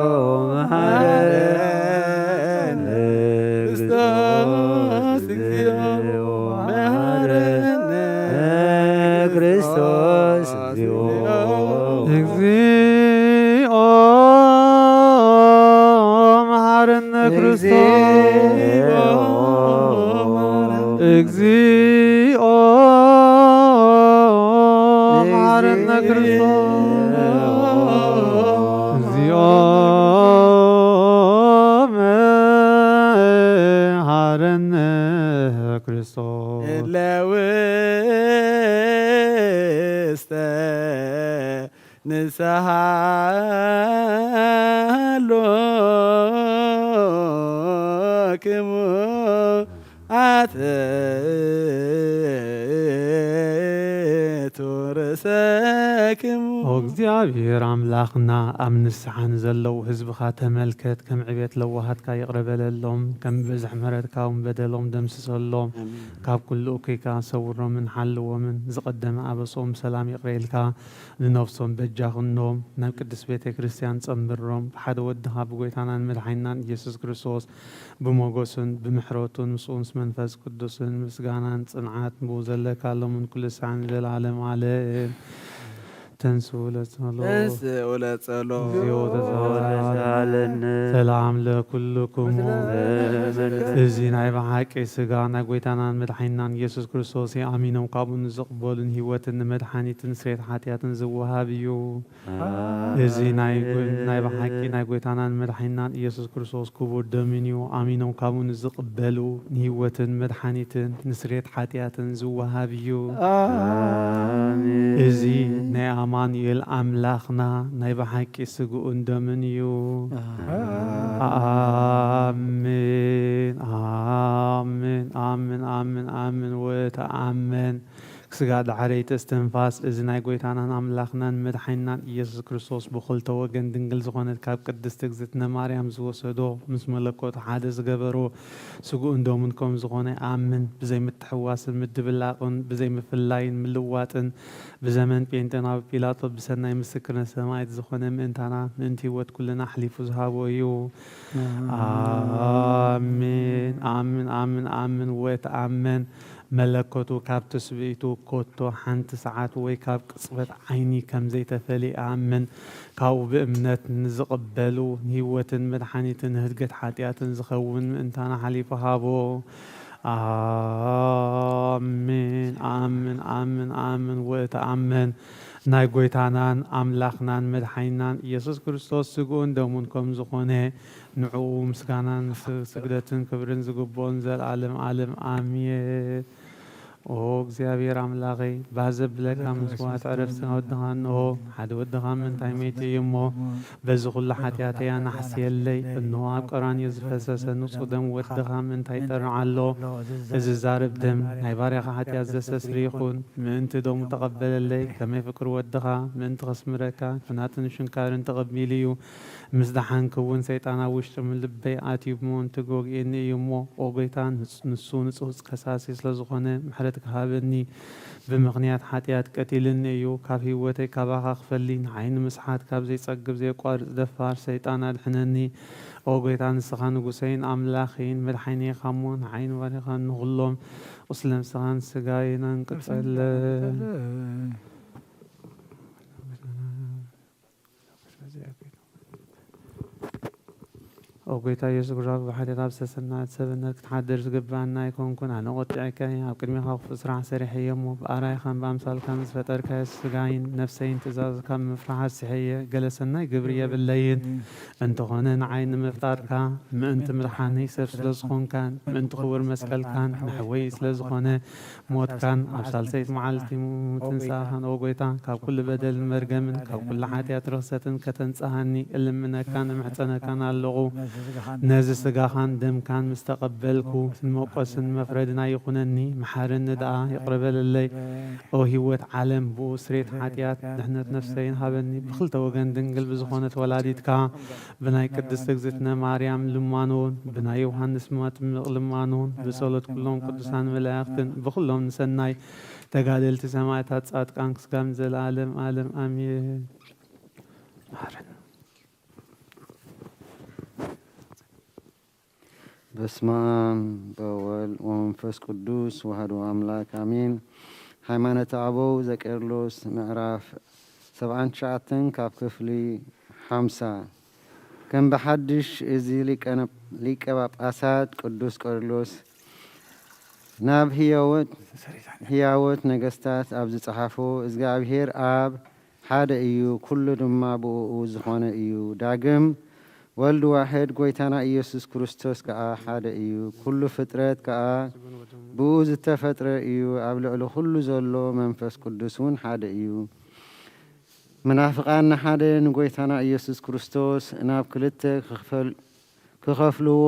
መሐረነ። ክርስቶስ እግዚኦ መሐረነ። ክርስቶስ እግዚኦ እግዚኦ መሐረነ። ክርስቶስ እግዚኦ መሐረነ። ክርስቶስ እግዚኦ መሐረነ። ክርስቶስ እለ ውስተ ንስሓ ሃሎክሙ ኣትቱ ርእሰክሙ። ኦ እግዚኣብሔር ኣምላኽና፣ ኣብ ንስሓ ንዘለዉ ህዝብኻ ተመልከት። ከም ዕቤት ለዋሃትካ ይቕረ በለሎም፣ ከም ብዝሒ ምሕረትካ እውን በደሎም ደምስሰሎም። ኣሜን። ካብ ኩሉ እኩይ ከኣ ሰውሮምን ሓልዎምን። ዝቐደመ ኣበስኦም ሰላም ይቕረ ኢልካ ንነፍሶም በጃ ኩኖም። ናብ ቅድስት ቤተ ክርስቲያን ጸንብሮም። ብሓደ ወድኻ ብጎይታናን መድሓኒናን ኢየሱስ ክርስቶስ ብሞገሱን ብምሕረቱን ምስኡ ምስ መንፈስ ቅዱስን ምስጋናን ጽንዓት ብኡ ዘለካ ሎምን ኩሉ ሳዕን ዘለዓለም ዓለም። ተንስኡ ለጸሎት። ተንስኡ ለጸሎት። እግዚኦ ተሳለነ። ሰላም ለኩልኩሙ። እዚ ናይ ብሓቂ ስጋ ናይ ጎይታናን መድሓኒናን ኢየሱስ ክርስቶስ እዩ። ኣሚኖም ካብኡ ንዝቕበሉ ንህይወትን ንመድሓኒትን ስርየት ሓጢኣትን ዝወሃብ እዩ። እዚ ናይ ጎ-፣ ናይ ብሓቂ ናይ ጎይታናን መድሓኒናን ኢየሱስ ክርስቶስ ክቡር ደምን እዩ። ኣሚኖም ካብኡ ንዝቕበሉ ንህይወትን መድሓኒትን ንስርየት ሓጢኣትን ዝወሃብ እዩ። ኣሜን። እዚ ናይ ኣማኑኤል ኣምላኽና ናይ ብሓቂ ስግኡን ደምን እዩ። ኣሜን። ኣሜን፣ ኣሜን፣ ኣሜን፣ ኣሜን። ወተኣመን ስጋ ዳሕረይቲ እስትንፋስ፣ እዚ ናይ ጎይታናን ኣምላኽናን መድሓኒናን ኢየሱስ ክርስቶስ ብኽልተ ወገን ድንግል ዝኾነት ካብ ቅድስቲ እግዝእትነ ማርያም ዝወሰዶ፣ ምስ መለኮቱ ሓደ ዝገበሮ ስግኡን ደሙን ከም ዝኾነ ኣምን። ብዘይ ምትሕዋስን ምድብላቕን፣ ብዘይ ምፍላይን ምልዋጥን፣ ብዘመን ጴንጤናዊ ጲላጦስ ብሰናይ ምስክርነት ሰማዕት ዝኾነ ምእንታና፣ ምእንቲ ህይወት ኩልና ኣሕሊፉ ዝሃቦ እዩ። ኣሜን፣ ኣሜን፣ ኣሜን፣ ኣሜን። ወተኣመን መለኮቱ ካብ ትስብእቱ ኮቶ ሓንቲ ሰዓት ወይ ካብ ቅጽበት ዓይኒ ከም ዘይተፈልየ እኣምን። ካብኡ ብእምነት ንዝቕበሉ ንህይወትን መድሓኒትን ንህድገት ሓጢኣትን ዝኸውን ምእንታና ሓሊፉ ሃቦ። ኣሜን፣ ኣሜን፣ ኣሜን፣ ኣሜን። ወእተኣመን ናይ ጐይታናን ኣምላኽናን መድሓኒናን ኢየሱስ ክርስቶስ ስግኡን ደሙን ከም ዝኾነ፣ ንዕኡ ምስጋናን ስ-፣ ስግደትን ክብርን ዝግብኦን ዘለዓለም ዓለም ኣሜን። ኦ እግዚኣብሔር ኣምላኸይ፣ ባህ ዘብለካ መስዋዕቲ ዕረፍቲ ወድኻ እንሆ። ሓደ ወድኻ ምእንታይ መይቱ እዩ እሞ፣ በዚ ኩሉ ሓጢኣተይ ኣናሕስየለይ። እንሆ ኣብ ቀራንዮ ዝፈሰሰ ንጹህ ደም ወድኻ ምእንታይ ይጠርዕ ኣሎ። እዚ ዛርብ ደም ናይ ባርያኻ ሓጢኣት ዘስተስሪ ይኹን። ምእንቲ ደሙ ተቐበለለይ። ከመይ ፍቅሪ ወድኻ ምእንቲ ከስምረካ፣ ኲናትን ሽንካርን ተቐቢሉ እዩ። ምስ ደሓንኩ እውን ሰይጣን ኣብ ውሽጢ ልበይ ኣትዩ ምእንቲ ክወግኤኒ እዩ እሞ፣ ኦ ጐይታ፣ ንስ-፣ ንሱ ንጹህ ከሳሲ ስለ ዝኾነ ምሕረትካ ሃበኒ። ብምኽንያት ሓጢኣት ቀቲልኒ እዩ። ካብ ህይወተይ ካባኻ ክፈሊ፣ ንዓይ ንምስሓት ካብ ዘይጸግብ ዘየቋርጽ ደፋር ሰይጣን ኣድሕነኒ። ኦ ጐይታ፣ ንስኻ ንጉሰይን ኣምላኸይን መድሓኒየይ እኻ እሞ፣ ንዓይ ንባርያኻ ንኹሎም ቁስለ ነፍስኻን ስጋይን ኣንቅጸለይ። ኦ ጐይታ ኢየሱስ፣ ብራኽ ብሓጢኣት ኣብ ዝተሰነዐት ሰብነት ክትሓድር ዝግብኣና ኣይኮንኩን። ኣነ ቆጢዐካ እየ። ኣብ ቅድሜኻ ክፉእ ስራሕ ሰሪሐ እየ እሞ፣ ብኣርኣያኻን ብኣምሳልካን ዝፈጠርካዮ ስጋይን ነፍሰይን ትእዛዝካ ብምፍራሕ ኣስሐ እየ። ገለ ሰናይ ግብሪ የብለይን። እንተኾነ ንዓይ ንምፍጣርካ፣ ምእንቲ ምድሓነይ ሰብ ስለ ዝኾንካን፣ ምእንቲ ክቡር መስቀልካን፣ ንሕወይ ስለ ዝኾነ ሞትካን ኣብ ሳልሰይቲ መዓልቲ ትንሳእኻን፣ ኦ ጐይታ፣ ካብ ኩሉ በደልን መርገምን ካብ ኩሉ ሓጢኣት ርኽሰትን ከተንጽሃኒ እልምነካን እምሕጸነካን ኣለኹ። ነዚ ስጋኻን ደምካን ምስ ተቐበልኩ፣ ንመቆስን መፍረድን ኣይኹነኒ፣ መሓረኒ ደኣ፣ ይቕረ በለለይ። ኦ ህይወት ዓለም፣ ብኡ ስሬት ሓጢኣት፣ ድሕነት ነፍሰይን ሃበኒ። ብኽልተ ወገን ድንግል ብዝኾነት ወላዲትካ፣ ብናይ ቅድስት እግዝእትነ ማርያም ልማኖን፣ ብናይ ዮሃንስ መጥምቕ ልማኖን፣ ብጸሎት ኩሎም ቅዱሳን መላእኽትን፣ ብኹሎም ንሰናይ ተጋደልቲ ሰማዕታት ጻድቃን ክስጋም ዘለዓለም ዓለም ኣሜን። ማረን። በስመ አብ ወወልድ ወመንፈስ ቅዱስ ወሃዱ አምላክ አሜን። ሃይማኖተ አበው ዘቄርሎስ ምዕራፍ ሰብዓን ትሽዓተን ካብ ክፍሊ ሓምሳ። ከም ብሓድሽ እዚ ሊቀነ-፣ ሊቀ ጳጳሳት ቅዱስ ቄርሎስ ናብ ህያወት፣ ህያወት ነገስታት ኣብ ዝጸሓፎ፣ እግዚኣብሔር ኣብ ሓደ እዩ፣ ኩሉ ድማ ብእኡ ዝኾነ እዩ። ዳግም ወልድ ዋሕድ ጐይታና ኢየሱስ ክርስቶስ ከኣ ሓደ እዩ። ኩሉ ፍጥረት ከኣ ብእኡ ዝተፈጥረ እዩ። ኣብ ልዕሊ ኩሉ ዘሎ መንፈስ ቅዱስ እውን ሓደ እዩ። መናፍቃን ንሓደ ንጐይታና ኢየሱስ ክርስቶስ ናብ ክልተ ክኽፈል-፣ ክኸፍልዎ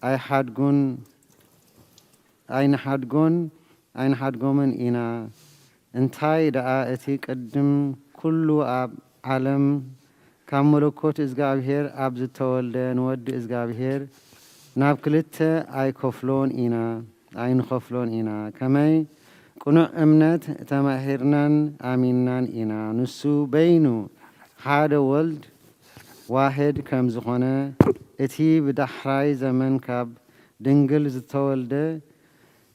ኣይሓድጉን፣ ኣይንሓድጎን፣ ኣይንሓድጎምን ኢና። እንታይ ደኣ እቲ ቅድም ኩሉ ኣብ ዓለም ካብ መለኮት እግዚኣብሔር ኣብ ዝተወልደ ንወዲ እግዚኣብሔር ናብ ክልተ ኣይከፍሎን ኢና፣ ኣይንኸፍሎን ኢና። ከመይ ቅኑዕ እምነት ተማሂርናን ኣሚንናን ኢና። ንሱ በይኑ ሓደ ወልድ ዋሕድ ከም ዝኾነ፣ እቲ ብዳሕራይ ዘመን ካብ ድንግል ዝተወልደ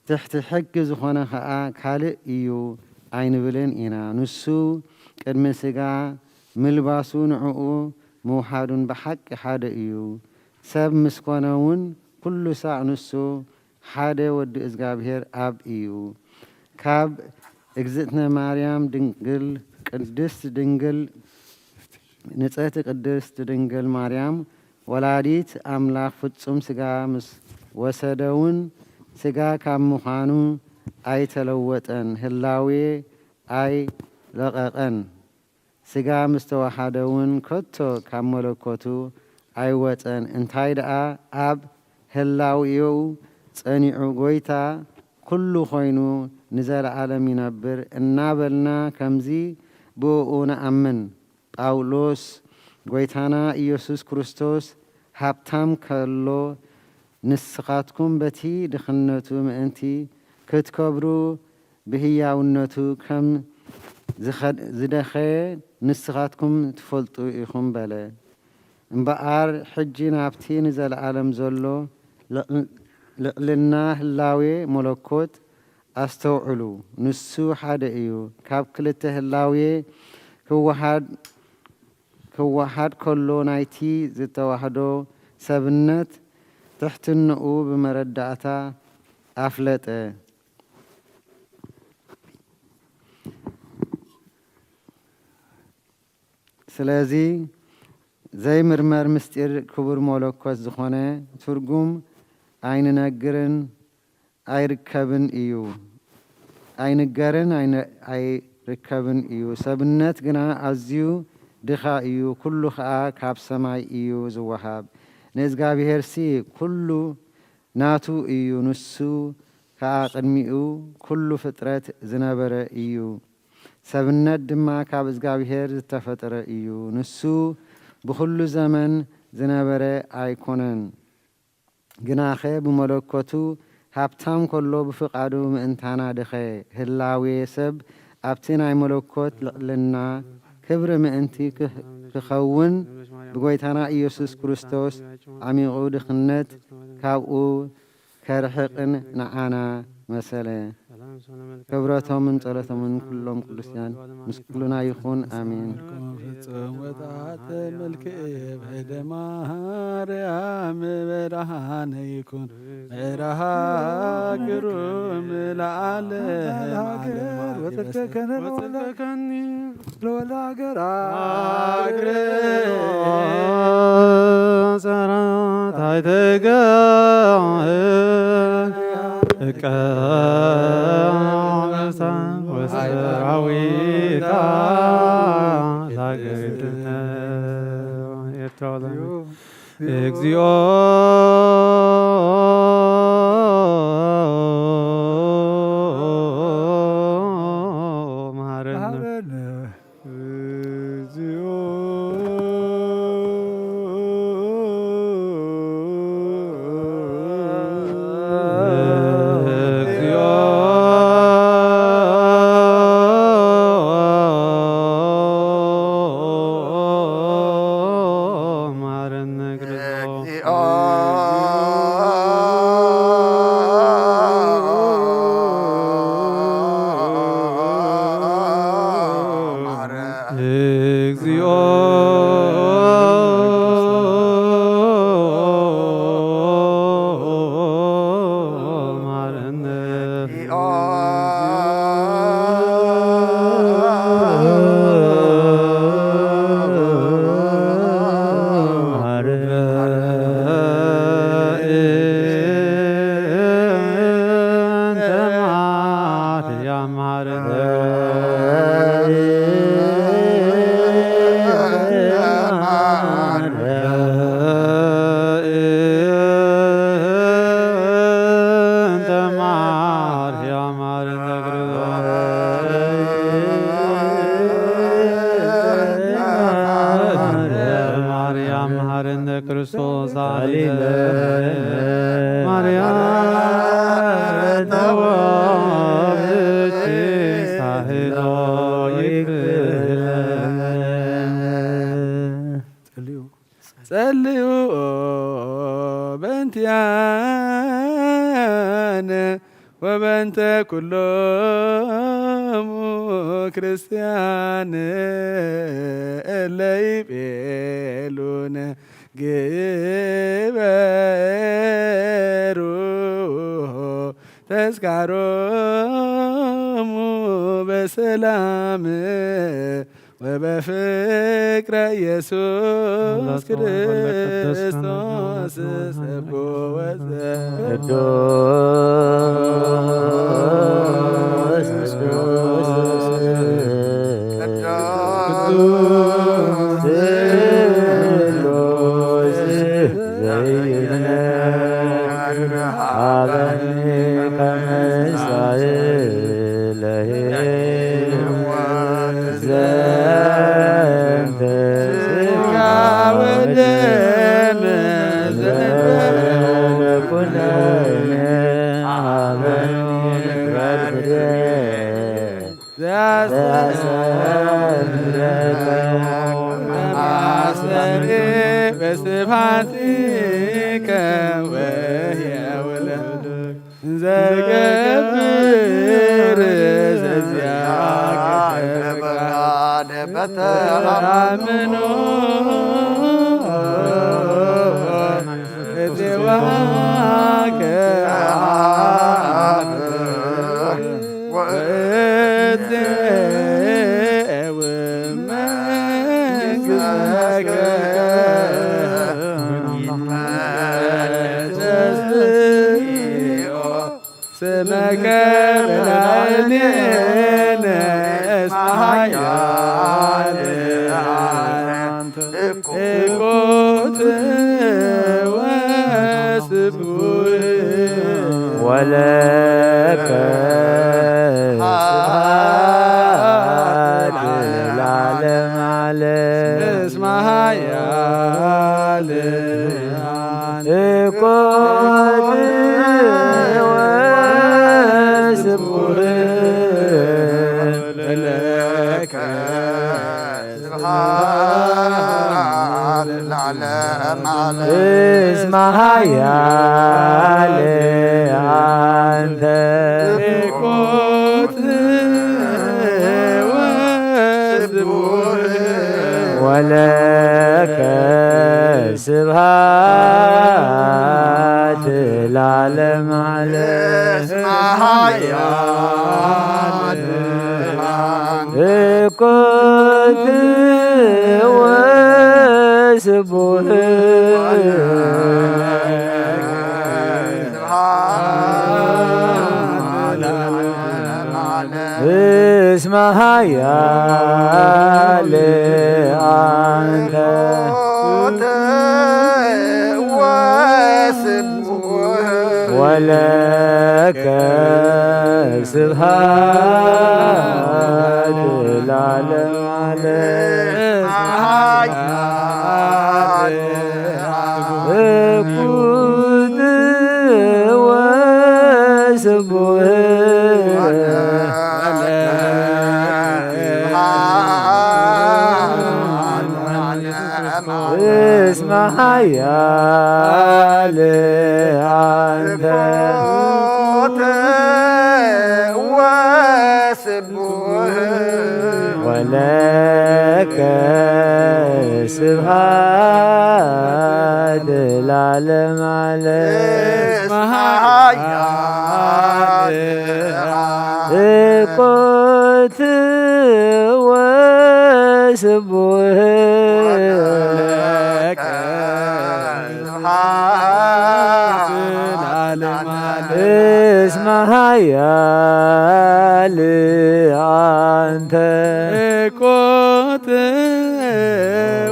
ትሕቲ ሕጊ ዝኾነ ኸኣ ካልእ እዩ ኣይንብልን ኢና። ንሱ ቅድሚ ሥጋ ምልባሱ ንዕኡ ምውሓዱን ብሓቂ ሓደ እዩ። ሰብ ምስ ኮነ እውን ኩሉ ሳዕ ንሱ ሓደ ወዲ እግዚኣብሔር ኣብ እዩ። ካብ እግዝእትነ ማርያም ድንግል፣ ቅድስት ድንግል፣ ንጽሕቲ ቅድስት ድንግል ማርያም ወላዲት ኣምላኽ ፍጹም ሥጋ ምስ ወሰደ እውን ሥጋ ካብ ምዃኑ ኣይተለወጠን፣ ህላዌ ኣይለቐቐን። ሥጋ ምስ ተዋሓደ እውን ከቶ ካብ መለኮቱ ኣይወጸን። እንታይ ደኣ ኣብ ህላዌኡ ጸኒዑ ጐይታ ኩሉ ኾይኑ ንዘለዓለም ይነብር እናበልና ከምዚ ብእኡ ንኣምን። ጳውሎስ ጐይታና ኢየሱስ ክርስቶስ ሃብታም ከሎ ንስኻትኩም በቲ ድኽነቱ ምእንቲ ክትከብሩ ብህያውነቱ ከም ዝኸድ-፣ ዝደኸየ ንስኻትኩም ትፈልጡ ኢኹም በለ። እምበኣር ሕጂ ናብቲ ንዘለዓለም ዘሎ ልዕ-፣ ልዕልና ህላዌ መለኮት ኣስተውዕሉ። ንሱ ሓደ እዩ። ካብ ክልተ ህላዌ ክወሃድ፣ ክወሃድ ከሎ ናይቲ ዝተዋህዶ ሰብነት ትሕትንኡ ብመረዳእታ ኣፍለጠ። ስለዚ ዘይምርመር ምስጢር ክቡር መለኮት ዝኾነ ትርጉም ኣይንነግርን ኣይርከብን እዩ። ኣይንገርን ኣይን-፣ ኣይርከብን እዩ። ሰብነት ግና ኣዝዩ ድኻ እዩ፣ ኩሉ ኸኣ ካብ ሰማይ እዩ ዝወሃብ። ንእዝጋብሄርሲ ኩሉ ናቱ እዩ። ንሱ ከኣ ቅድሚኡ ኩሉ ፍጥረት ዝነበረ እዩ። ሰብነት ድማ ካብ እግዚኣብሄር ዝተፈጠረ እዩ። ንሱ ብኹሉ ዘመን ዝነበረ ኣይኮነን። ግናኸ ብመለኮቱ ሃብታም ከሎ ብፍቓዱ ምእንታና ድኸ። ህላዌ ሰብ ኣብቲ ናይ መለኮት ልዕልና ክብሪ ምእንቲ ክህ-፣ ክኸውን ብጎይታና ኢየሱስ ክርስቶስ ዓሚቑ ድኽነት ካብኡ ከርሕቕን ንዓና መሰለ። ክብረቶምን ጸሎቶምን ኩሎም ቅዱሳን ምስ ኩልና ይኹን። ኣሜን። ፍጹም ወጣት መልክዕ በደ ማርያም ብርሃነ ይኩን። ብርሃ ግሩም ለዓለም ዓለም ወጽድቅከ ወጽድቀኒ ለወልደ ሃገር ሃገር ጸራት ኣይትገ እቀ ወሰራዊታ ላገይትነ ኤርትራ ወላይታ። እግዚኦ መሐረነ። መሐረነ። እግዚኦ መሐረነ ክርስቶስ። እግዚኦ መሐረነ። ማርያም መሐረነ ክርስቶስ አሊለ ማርያም ተወልድኪ ሳህሎ ይክለ። ጸልዩ ጸልዩ በእንቲአነ ወበእንተ ኩሎሙ ክርስቲያን እለ ይቤሉነ ግበሩ ተስካሮሙ በሰላም ወበፍቅረ ኢየሱስ ክርስቶስ ሰብኮ ወዘ ቅዱስ ቅዱስ ዘይነግር ሀበኒ ከመ ሳህል ለሕይወት ዘንተ ስጋ ወደም ዘንተ ኩነኔ ሀበኒ በርዴ ዘያስተምረከ አስተምሬ በስብሐቲከ ወሕየውለ እንዘገብር ዘዚአከ ፈቃድ በተአምኖ እጽዋከ ወእዜው መንግሥትከ ወተስፍዮ ስመከ በላዕሌነ እስመ ኃያል አንተ። እኮት ወስቡሕ ወለከ ስብሐት ለዓለመ ዓለም። እስመ ኃያል እኮት ወስቡሕ ለከ ስብሐት ለዓለመ ዓለም። እስመ ኃያል አንተ እኮት ወስቡሕ ወለከ ስብሐት ለዓለመ ዓለም። እስመ ኃያል እኮት ወስቡሕ እስመ ኃያል አንተ ወስቡሕ ወለከ ስብሐት ለዓለመ ዓለም። እኩት ወስቡሕ እስመ ኃያል አንተ ወስቡሕ ወለከ ስብሐት ለዓለመ ዓለም። እስመ ኃያል እኮት ወስቡሕ እስመ ኃያል አንተ እኮት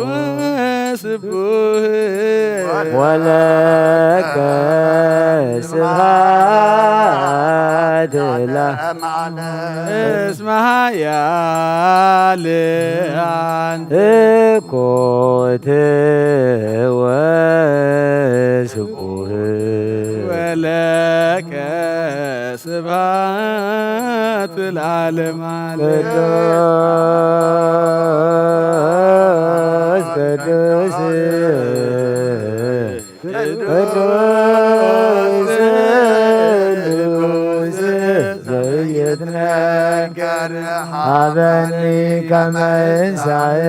ወስቡሕ ወለከ ስብሐት ላ እስመ ኃያል አንተ እኮት ወስቡሕ ወለከ ስብሐት ለዓለመ ዓለም። ቅዱስ ቅዱስ ቅዱስ ቅዱስ ዘይትነገር ሀበኒ ከመ እንሳእ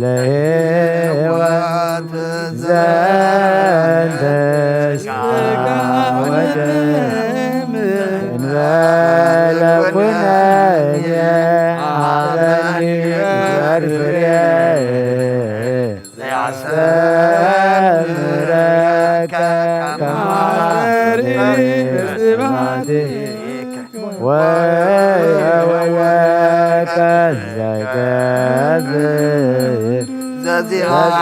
ለሕይወት ዘንተ ሥጋ ወደም እንበለ ኩነኔ ሀበኒ ዘርፍሬ ዘያስተምረከ ከማስተሪ በስብሐቲከ ወወከ ዘገብር ዘዚአከ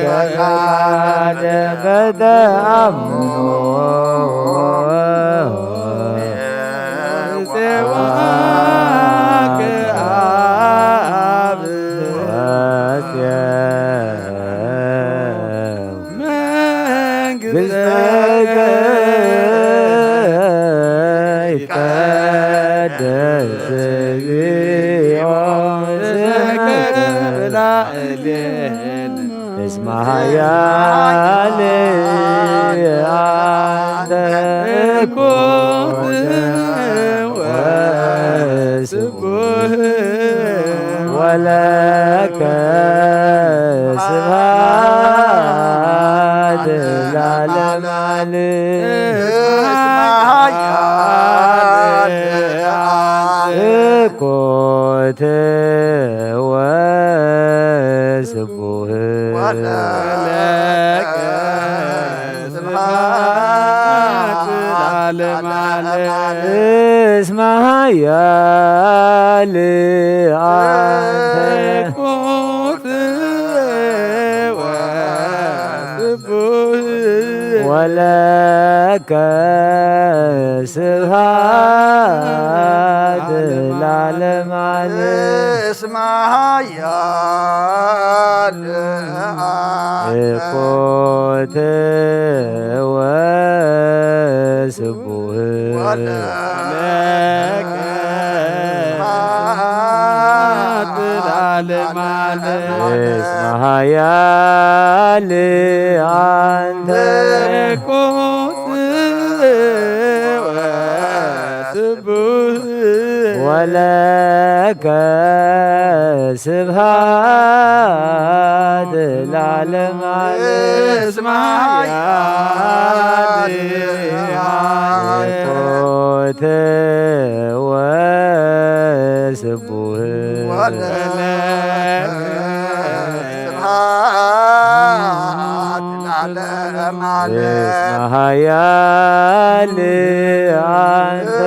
ፈቃደ በተአምኖ ጼዋከ አብ ወጽየ መንግሥተከ ይትቀደስ እግዚኦ ስምከ በላዕሌነ እስመ ኃያል አንተ እኮት ወስቡሕ ወለከ ስብሐት ለዓለመ ዓለም። እስመ ኃያል እስመ ኃያል አንተ። ወለከ ስብሐት ለዓለመ ዓለም። እስመ ኃያል አንተ። ኮት ወስቡህ። ወለከ ስብሐት ለዓለመ ዓለም። እስመ ኃያል አንተ። ኮት ወስቡህ። ወለከ ስብሐት ለዓለመ ዓለም። እስመ ኃያል ኮት ወስቡህ። ወለከ ስብሐት ለዓለመ ዓለም። እስመ ኃያል አንተ።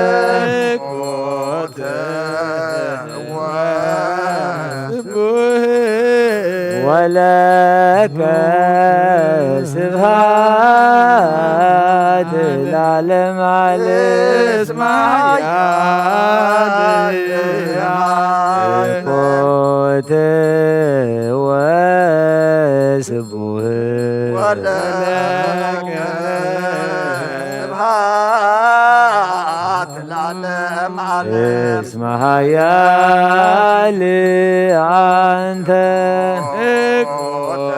ኮት ወስቡህ። ወለከ ስብሐት ለዓለመ ዓለም። እስመ ኃያል ኮት ወስቡህ። ወለከ ስብሐት ለዓለመ ዓለም። እስመ ኃያል አንተ። ኮት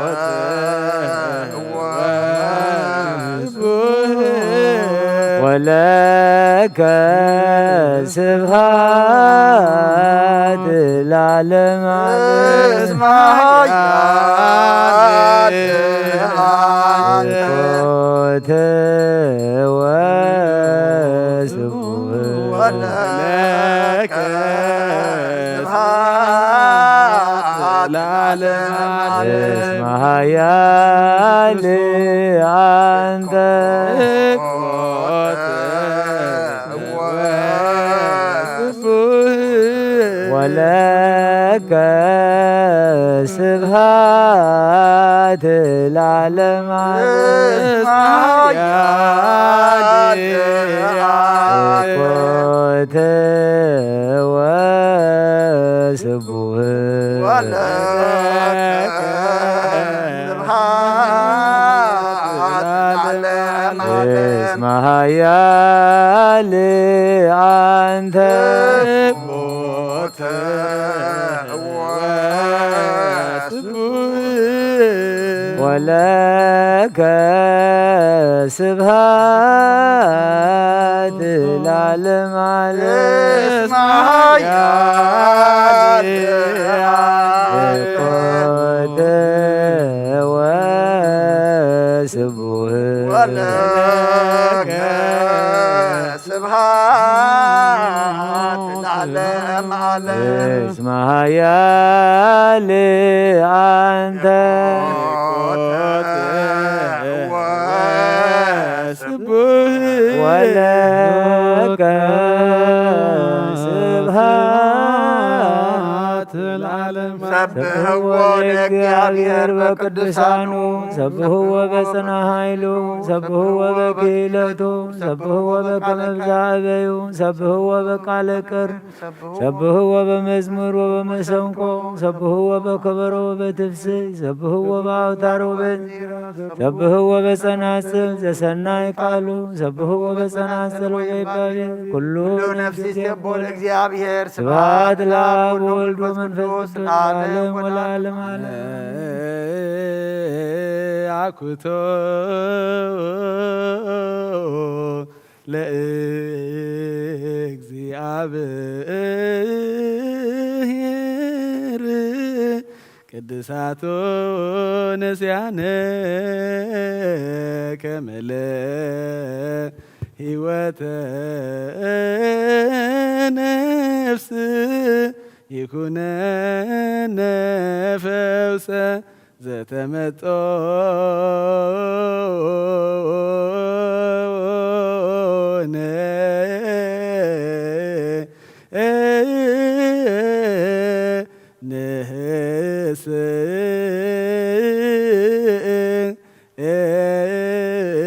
ወስቡህ። ወለከ ስብሐት ለዓለመ ዓለም። እስመ ኃያል አንተ። ኮት ወስቡህ። ወለከ ስብሐት ለዓለመ ዓለም። እስመ ኃያል አንተ። ኮት ወስቡህ። ወለከ ስብሐት ለዓለመ ዓለም። እስመ ኃያል ኮት ወስቡህ። ወለከ ስብሐት ለዓለመ ዓለም። እስመ ኃያል አንተ። ኮት ወስቡህ። ወለከ ስብሐት ለዓለመ ዓለም። እስመ ኃያል ኮት ወስቡህ። ወለከ ስብሐት ለዓለመ ዓለም። እስመ ኃያል አንተ። ኮት ወስቡህ። ወለከ ስብሐት ለዓለም። ሰብሕዎ ለእግዚአብሔር በቅዱሳኑ። ሰብሕዎ በጽና ኃይሉ። ሰብሕዎ በክህለቱ። ሰብሕዎ በከመ ብዝኃ እበዩ። ሰብሕዎ በቃለ ቅር። ሰብሕዎ በመዝሙር ወበመሰንቆ። ሰብሕዎ በከበሮ ወበትፍስይ። ሰብሕዎ በአውታር ወበእንዚራ። ሰብሕዎ በጸናጽል ዘሰናይ ቃሉ። ሰብሕዎ በጸናጽል ወበይባቤ ኩሉ ኩሉ ነፍስ ይሴብሖ ለእግዚአብሔር። ስብሐት ለአብ ወወልድ ወመንፈስ ቅዱስ ለዓለም ወለዓለመ ዓለም። አኩቶ ለእግዚአብሔር ቅድሳቶ ነስያነ ከመለ ሕይወተ ነፍስ ይኩነነ ፈውሰ ዘተመጦነ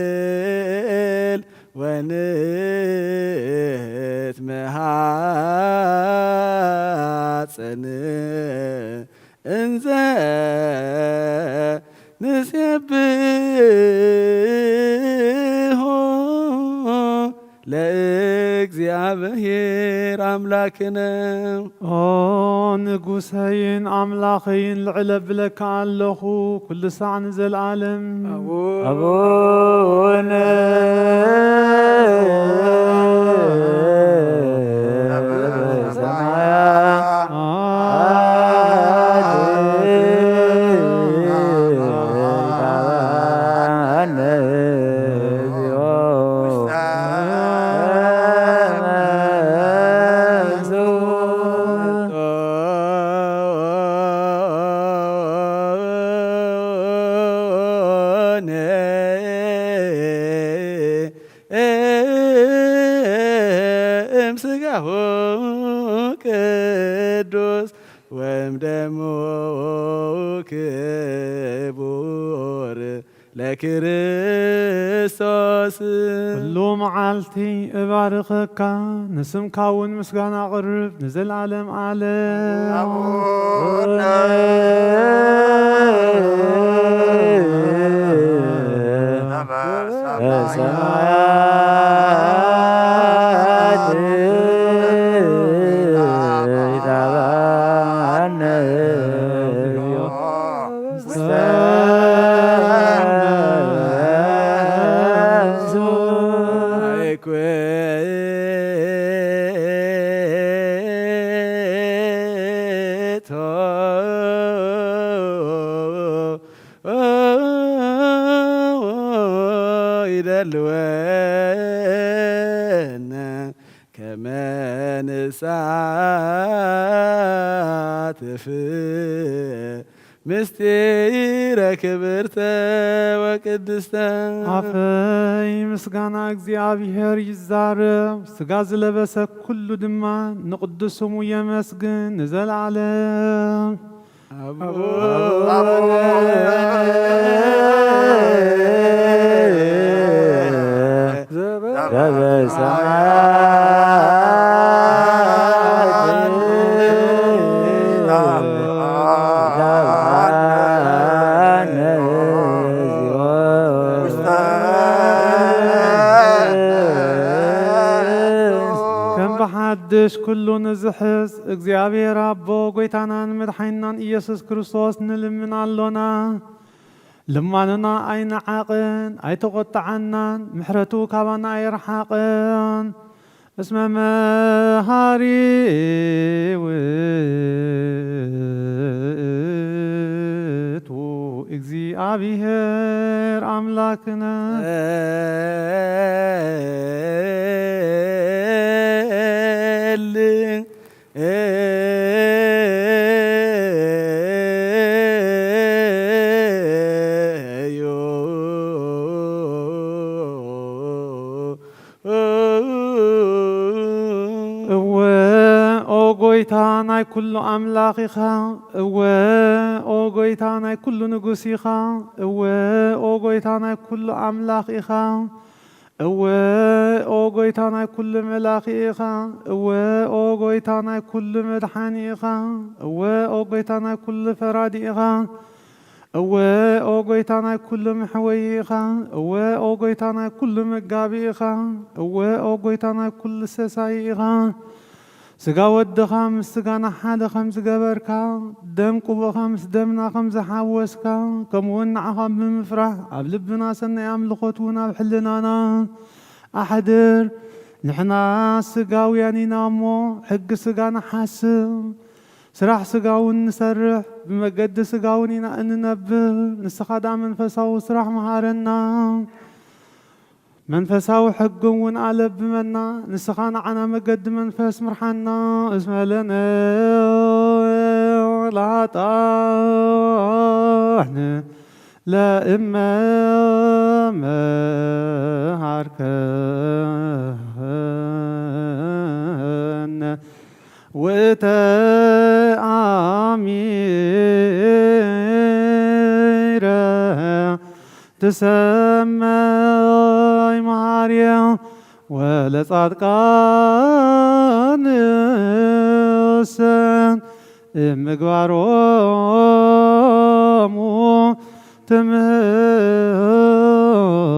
ንትክል ወንትመሃጸን እንዘ ንሴብሖ ለእግዚኣብሔር ኣምላክነ። ኦ ንጉሰይን ኣምላኸይን ልዕል ኣብለካ ኣለኹ፣ ኩሉ ሳዕ ንዘለኣለም። ኣቡነ እምስጋሁ ቅዱስ ወእምደሙ ክቡር ለክርስቶስ። ኩሉ መዓልቲ እባርኸካ፣ ንስምካ እውን ምስጋና ኣቕርብ ንዘለኣለም ዓለም። ይደልወነ ከመ ንሳተፍ ምስጢረ ክብርተ ወቅድስተ። ኣፈይ ምስጋና እግዚኣብሔር ይዛረብ፣ ስጋ ዝለበሰ ኩሉ ድማ ንቅዱስ ስሙ የመስግን ንዘለዓለም። ከም ብሓድሽ ኩሉ ንዝሕዝ እግዚኣብሔር ኣቦ፣ ጎይታናን መድሓኒናን ኢየሱስ ክርስቶስ ንልምን ኣሎና። ልማንና ኣይነዓቕን፣ ኣይተቖጥዓናን፣ ምሕረቱ ካባና ኣይርሓቕን። እስመ መሃሪ ውእቱ እግዚኣብሔር ኣምላክነ። እወ ኦ ጎይታ ናይ ኩሉ ኣምላኽ ኢኻ። እወ ኦ ጎይታ ናይ ኩሉ ንጉስ ኢኻ። እወ ኦ ጎይታ ናይ ኩሉ ኣምላኽ ኢኻ። እወ ኦ ጎይታ ናይ ኩሉ መላኺ ኢኻ። እወ ኦ ጎይታ ናይ ኩሉ መድሓኒ ኢኻ። እወ ኦ ጎይታ ናይ ኩሉ ፈራዲ ኢኻ። እወ ኦ ጎይታ ናይ ኩሉ መሕወዪ ኢኻ። እወ ኦ ጎይታ ናይ ኩሉ መጋቢ ኢኻ። እወ ኦ ጎይታ ናይ ኩሉ ሰሳዪ ኢኻ። ስጋ ወድኻ ምስ ስጋና ሓደ ከም ዝገበርካ፣ ደም ቅቡእኻ ምስ ደምና ከም ዝሓወስካ፣ ከምኡ እውን ንዓኻ ብምፍራሕ ኣብ ልብና ሰናይ ኣምልኾት እውን ኣብ ሕልናና ኣሕድር። ንሕና ስጋውያን ኢና እሞ፣ ሕጊ ስጋ ንሓስብ፣ ስራሕ ስጋ እውን ንሰርሕ፣ ብመገዲ ስጋ እውን ኢና እንነብር። ንስኻ ደኣ መንፈሳዊ ስራሕ መሃረና። መንፈሳዊ ሕጊ እውን ኣለብመና። ንስኻ ንዓና መገዲ መንፈስ ምርሓና። እስመ ለነ ላጣን ለእመ መሃርከነ ውእተ አሚ ሰማይ መሓርየ ወለጻድቃንሰ እምግባሮሙ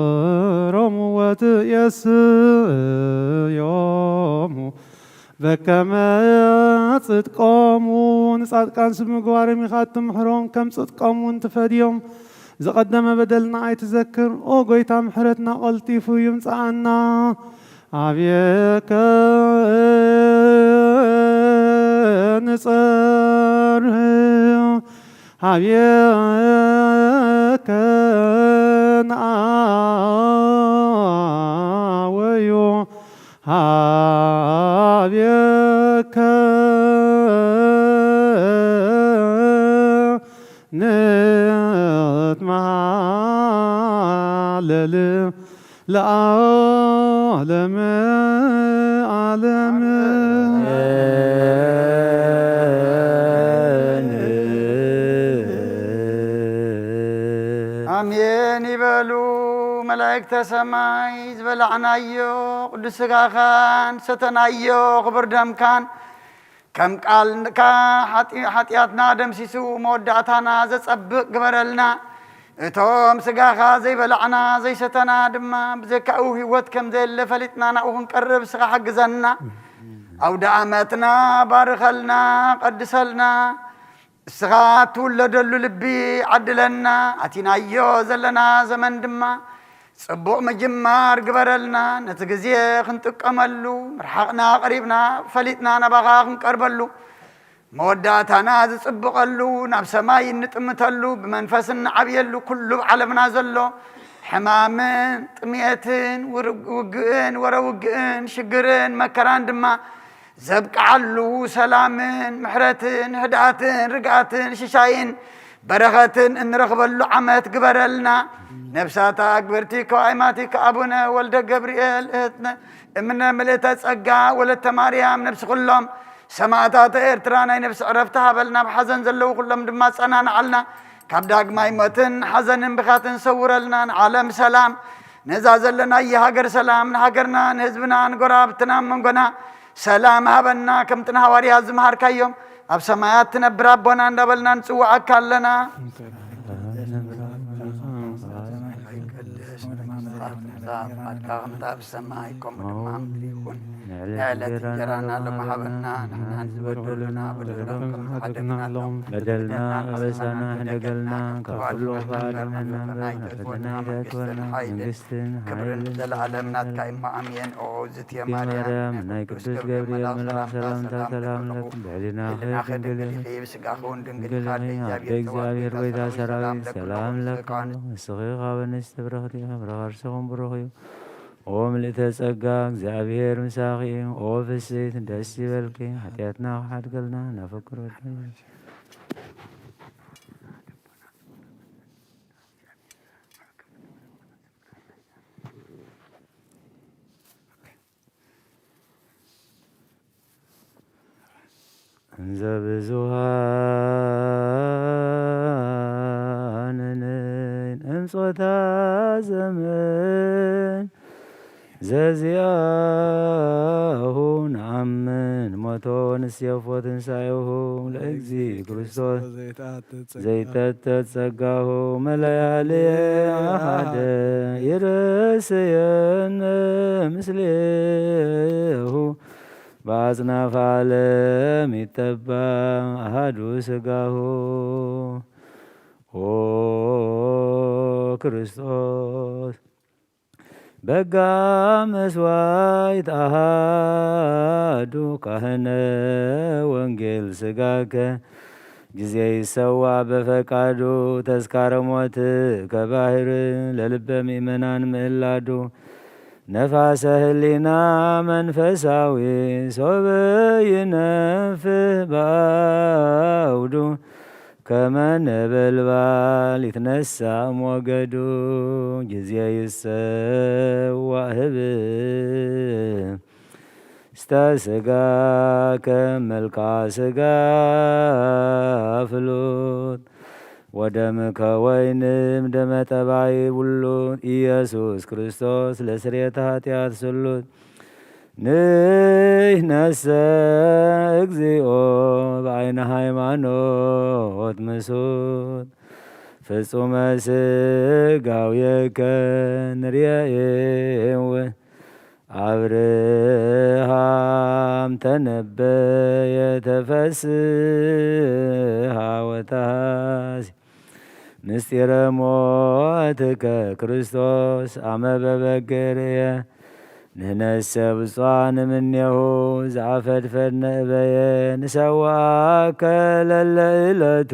ትምህሮሙ ወትየስዮሙ በከመ ጽድቆሙ። ንጻድቃን ስብ ምግባሮም ኢኻ እትምሕሮም፣ ከም ጽድቆም እውን ትፈድዮም። ዝቐደመ በደልና ኣይትዘክር። ኦ ጎይታ፣ ምሕረትና ቀልጢፉ ይምጽኣና። ኣብየከ ንጸርህ፣ ኣብየከ ንኣወዩ፣ ኣብየከ ንትመሃለል ለዓለመ ዓለም። ኣሜን ይበሉ መላእክተ ሰማይ። ዝበላዕናዮ ቅዱስ ሥጋኻን ሰተናዮ ክቡር ደምካን ከም ቃልካ ሓጢ-፣ ሓጢኣትና ደምሲሱ መወዳእታና ዘጸብቕ ግበረልና። እቶም ስጋኻ ዘይበላዕና ዘይሰተና ድማ ብዘይካኡ ህይወት ከም ዘየለ ፈሊጥና ናብኡ ክንቀርብ ንስኻ ሓግዘና። ኣውደ ኣመትና ባርኸልና፣ ቀድሰልና። ንስኻ እትውለደሉ ልቢ ዓድለና። ኣቲናዮ ዘለና ዘመን ድማ ጽቡቕ ምጅማር ግበረልና። ነቲ ግዜ ክንጥቀመሉ፣ ምርሓቕና ቀሪብና ፈሊጥና ናባኻ ክንቀርበሉ፣ መወዳእታና ዝጽብቐሉ፣ ናብ ሰማይ እንጥምተሉ፣ ብመንፈስ እንዓብየሉ፣ ኩሉ ኣብ ዓለምና ዘሎ ሕማምን ጥሜትን ውር-፣ ውግእን ወረ ውግእን ሽግርን መከራን ድማ ዘብቅዓሉ፣ ሰላምን ምሕረትን ህድኣትን ርግኣትን ሽሻይን በረኸትን እንረኽበሉ ዓመት ግበረልና። ነብሳታ ኣግብርቲ ከዋይማቲ ከኣቡነ ወልደ ገብርኤል እህትነ እምነ ምልእተ ጸጋ ወለተ ማርያም ነብሲ ኩሎም ሰማእታተ ኤርትራ ናይ ነብሲ ዕረፍቲ ሃበልና። ኣብ ሓዘን ዘለዉ ኩሎም ድማ ጸናንዓልና። ካብ ዳግማይ ሞትን ሓዘንን ብኻትን ሰውረልና። ንዓለም ሰላም፣ ነዛ ዘለናያ ሃገር ሰላም፣ ንሃገርና፣ ንህዝብና፣ ንጎረባብትና፣ ኣብ መንጎና ሰላም ሃበና። ከምቲ ንሃዋርያት ዝመሃርካዮም፣ ኣብ ሰማያት ትነብር ኣቦና እንዳበልና ንጽውዓካ ኣለና። ይቀደስ ስምካ፣ ትምጻእ መንግስትኻ፣ ትምጻእ ፍቓድካ ከምቲ ኣብ ሰማይ ከምኡ ድማ ኣብ ምድሪ ይኹን። ንዕለት እንጀራና ሎሚ ሃበና፣ ንሕና ንዝበደሉና በደሎም ከም ንሓድግ ንኣሎም፣ በደልና ኣበሳና ሕደገልና፣ ካብ ኩሉ ክፉእ ኣድሕነና እምበር፣ ናብ ፈተና ኣይተእትወና። መንግስትን ክብርን ሓይልን ዘለኣለም ናትካ እሞ ኣሜን። ኦ ዝትየ ማርያም፣ ናይ ቅዱስ ገብርኤል መልኣኽ ሰላምታ ሰላም ለኪ፣ ብሕሊናኺ ድንግል ኢኺ፣ ብስጋኺ እውን ድንግል ኢኺ፣ ኣደ እግዚኣብሔር ጎይታ ሰራዊት ሰላም ለኪ፣ ንስኺ ካብ ኣንስቲ ብርኽቲ ኢኺ፣ ፍረ ከርስኺ እውን ብሩኽ እዩ። ኦ ምልእተ ጸጋ፣ እግዚኣብሔር ምሳኺ እዩ። ኦ ፍስሕቲ ደስ ይበልኪ፣ ሓጢኣትና ክሓድገልና ናፍቅር ወደይ። እንዘ ብዙሃን እምጾታ ዘመን ዘዚኣሁ ነኣምን ሞቶ ንሴፎ ትንሳኤሁ ለእግዚእ ክርስቶስ ዘይተአትት ጸጋሁ መለያልየ ኣሃደ ይርእስየነ ምስሌሁ በአጽናፈ ዓለም ይጠባ አሃዱ ሥጋሁ። ኦ ክርስቶስ በጋ መስዋዕት አሃዱ ካህነ ወንጌል ሥጋከ ጊዜ ይሰዋ በፈቃዱ ተስካረ ሞት ከባህር ለልበ ምእመናን ምእላዱ ነፋሰ ህሊና መንፈሳዊ ሶበ ይነፍህ በአውዱ ከመ ነበልባል ይትነሳ ሞገዱ ጊዜ ይሰዋ ህብ ስተ ስጋ ከመልካ ስጋ ፍሉጥ ወደምከ ወይንም ደመ ጠባይ ብሉት ኢየሱስ ክርስቶስ ለስርየተ ኃጢአት ስሉጥ። ንሕነሰ እግዚኦ በአይነ ሃይማኖት ምሱት ፍጹመ ስጋዌከ ንርየኤው። አብርሃም ተነበየ ተፈስሃ ወተሃሲ ምስጢረ ሞትከ ክርስቶስ አመ በበገርየ። ንሕነሰ ብፁዓን እምኔሁ ዘአፈድፈድነ እበየ ንሰዋከ ለለ ዕለቱ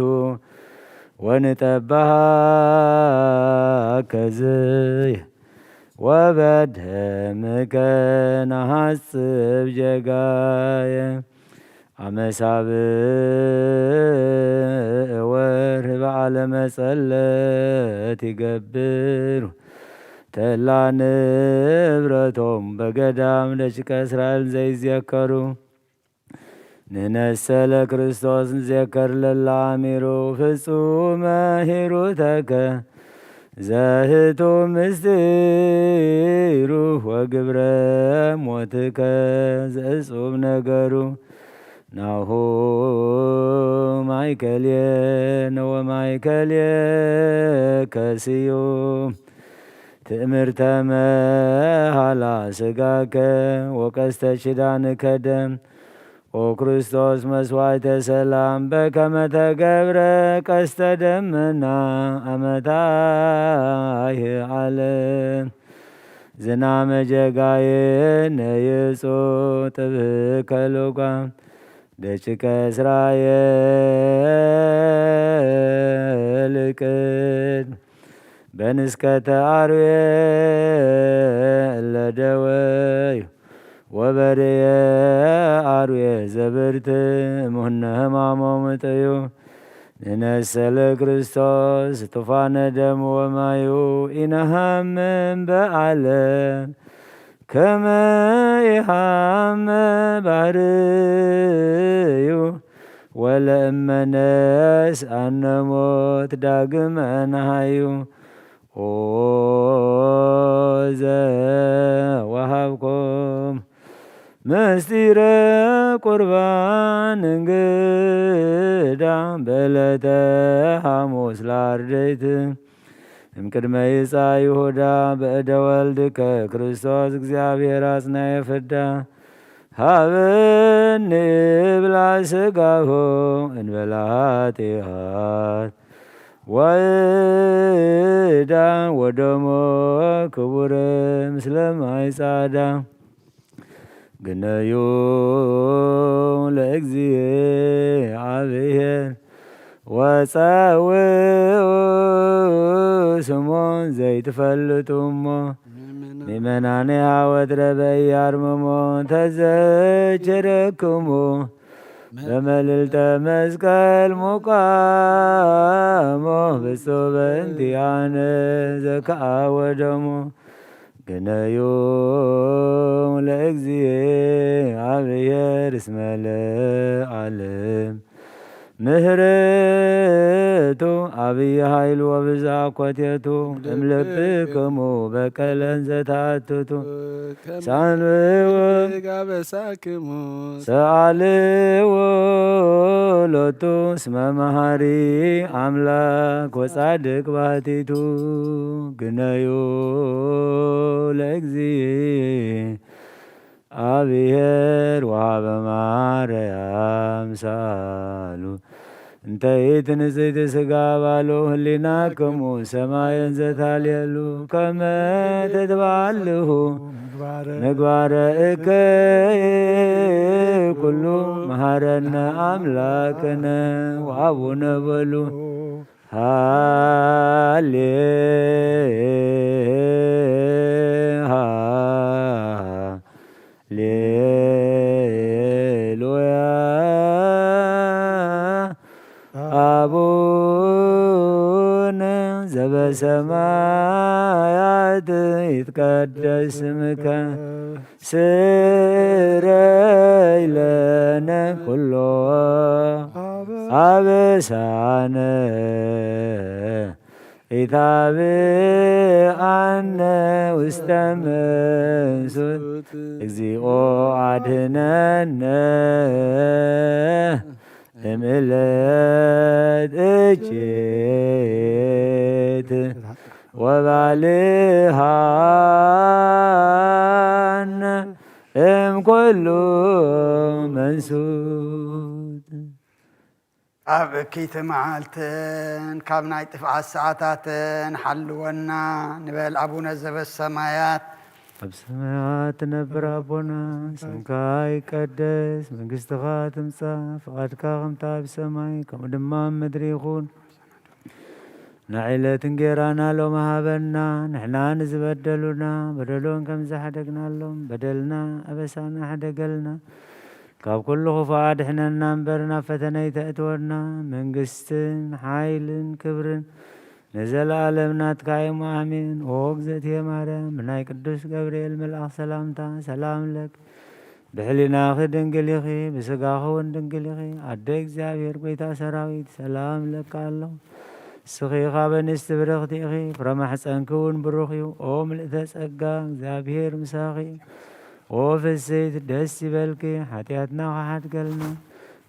ወንጠባሃከ ዝየ ወበደምከ ነሐጽብ ጀጋየ። አመ ሳብዕ ወርህ በዓለ መጸለት ይገብሩ ተላ ንብረቶም በገዳም ደቂቀ እስራኤል ዘይዘከሩ። ንሕነሰ ለክርስቶስ ንዜከር ለላ አሚሩ ፍጹመ ሂሩተከ ዘህቱ ምስጢሩ ወግብረ ሞትከ ዘእጹብ ነገሩ። ናሁ ማይከልየነ ወማይከልየከ ስዩም ትእምርተ መሃላ ስጋከ ወቀስተ ኪዳንከ ደም። ኦ ክርስቶስ መስዋዕተ ሰላም በከመ ተገብረ ቀስተ ደመና አመ ታይህ ዓለም። ዝናመ ጀጋየ ነይጹ ጥብከ ልጓም ደቂቀ እስራኤል ቅድ በንስከተ አርዌ እለ ደወዩ ወበርየ አርዌ ዘብርት እምነ ሕማሞሙ ጥዩ። ንነሰ ለክርስቶስ ቱፋነ ደም ወማዩ ኢነሃምም በዓለም ከመ ኢሃመ ባህርዩ ወለእመነስ አነሞት ዳግመ ነሃዩ። ኦ ዘወሃብኩም ምስጢረ ቁርባን እንግዳ በዕለተ ሐሙስ ለአርድእት እምቅድመ ይጻ ይሁዳ በእደ ወልድከ ክርስቶስ እግዚአብሔር አጽናየ ፍዳ ሀበኒ ብላ ስጋሁ እንበላ ኃጢአት ወእዳ ወደሞ ክቡር ምስለ ማይ ጻዳ። ግነዩ ለእግዚአብሔር ወጸውዑ ስሞ ዘይትፈልጡ እሞ ምእመናንሃ ወትረ በያርምሞ ተዘችረክሙ በመልዕልተ መስቀል ሙቃሞ ብፁዕ በእንቲአነ ዘከአ ወደሙ። ግነዩ ለእግዚአብሔር እስመ ለዓለም ምህረቱ አብይ ኃይል ወብዛ ኮቴቱ እምልብክሙ በቀለን ዘታትቱ ሳንብዎ ጋበሳክሙ ሰአልዎ ሎቱ እስመ መሐሪ አምላክ ወጻድቅ ባሕቲቱ። ግነዩ ለእግዚአብሔር ወሀበ ማርያም ሰአሉ እንተ ኢትንጽሕት ሥጋ ባሉ ህሊናክሙ ሰማየን ዘታልየሉ ከመ ትትባልሁ ምግባረ እከይ ኩሉ መሐረነ አምላክነ ወአቡነ በሉ። ሃሌ ሃሌሉያ። አቡነ ዘበሰማያት ይትቀደስ ስምከ ስረይ ለነ ኩሎ አበሳነ። ኢታብአነ ውስተ መንሱት፣ እግዚኦ አድነነ እምእለት እኪት፣ ወባልሃነ እምኩሉ መንሱት። ኣብ እክይቲ መዓልትን ካብ ናይ ጥፍኣት ሰዓታትን ሓልወና ንበል። ኣቡነ ዘበሰማያት፣ ኣብ ሰማያት ትነብር ኣቦና፣ ስምካ ይቀደስ፣ መንግስትኻ ትምጻእ፣ ፍቓድካ ከምታ ኣብ ሰማይ ከምኡ ድማ ኣብ ምድሪ ይኹን። ንዕለት እንጌራና ሎም ሃበና፣ ንሕና ንዝበደሉና በደሎም ከም ዝሓደግናሎም በደልና ኣበሳና ሓደገልና፣ ካብ ኩሉ ክፉእ ኣድሕነና እምበር ናብ ፈተነ ኣይተእትወና። መንግስትን ሓይልን ክብርን ንዘለኣለም ናትካ እዮም። ኣሜን። ኦ እግዝእትየ ማርያም፣ ብናይ ቅዱስ ገብርኤል መልኣኽ ሰላምታ ሰላም ለኪ፣ ብሕሊናኺ ድንግል ኢኺ፣ ብስጋኺ እውን ድንግል ኢኺ። ኣደ እግዚኣብሔር፣ ጎይታ ሰራዊት፣ ሰላም እለኪ ኣለኹ። ንስኺ ካብ ኣንስቲ ብርኽቲ ኢኺ፣ ፍረ ማሕፀንኪ እውን ብሩኽ እዩ። ኦ ምልእተ ጸጋ፣ እግዚኣብሔር ምሳኺ እዩ። ኦ ፍስሕቲ፣ ደስ ይበልኪ፣ ሓጢኣትና ክሓድገልና፣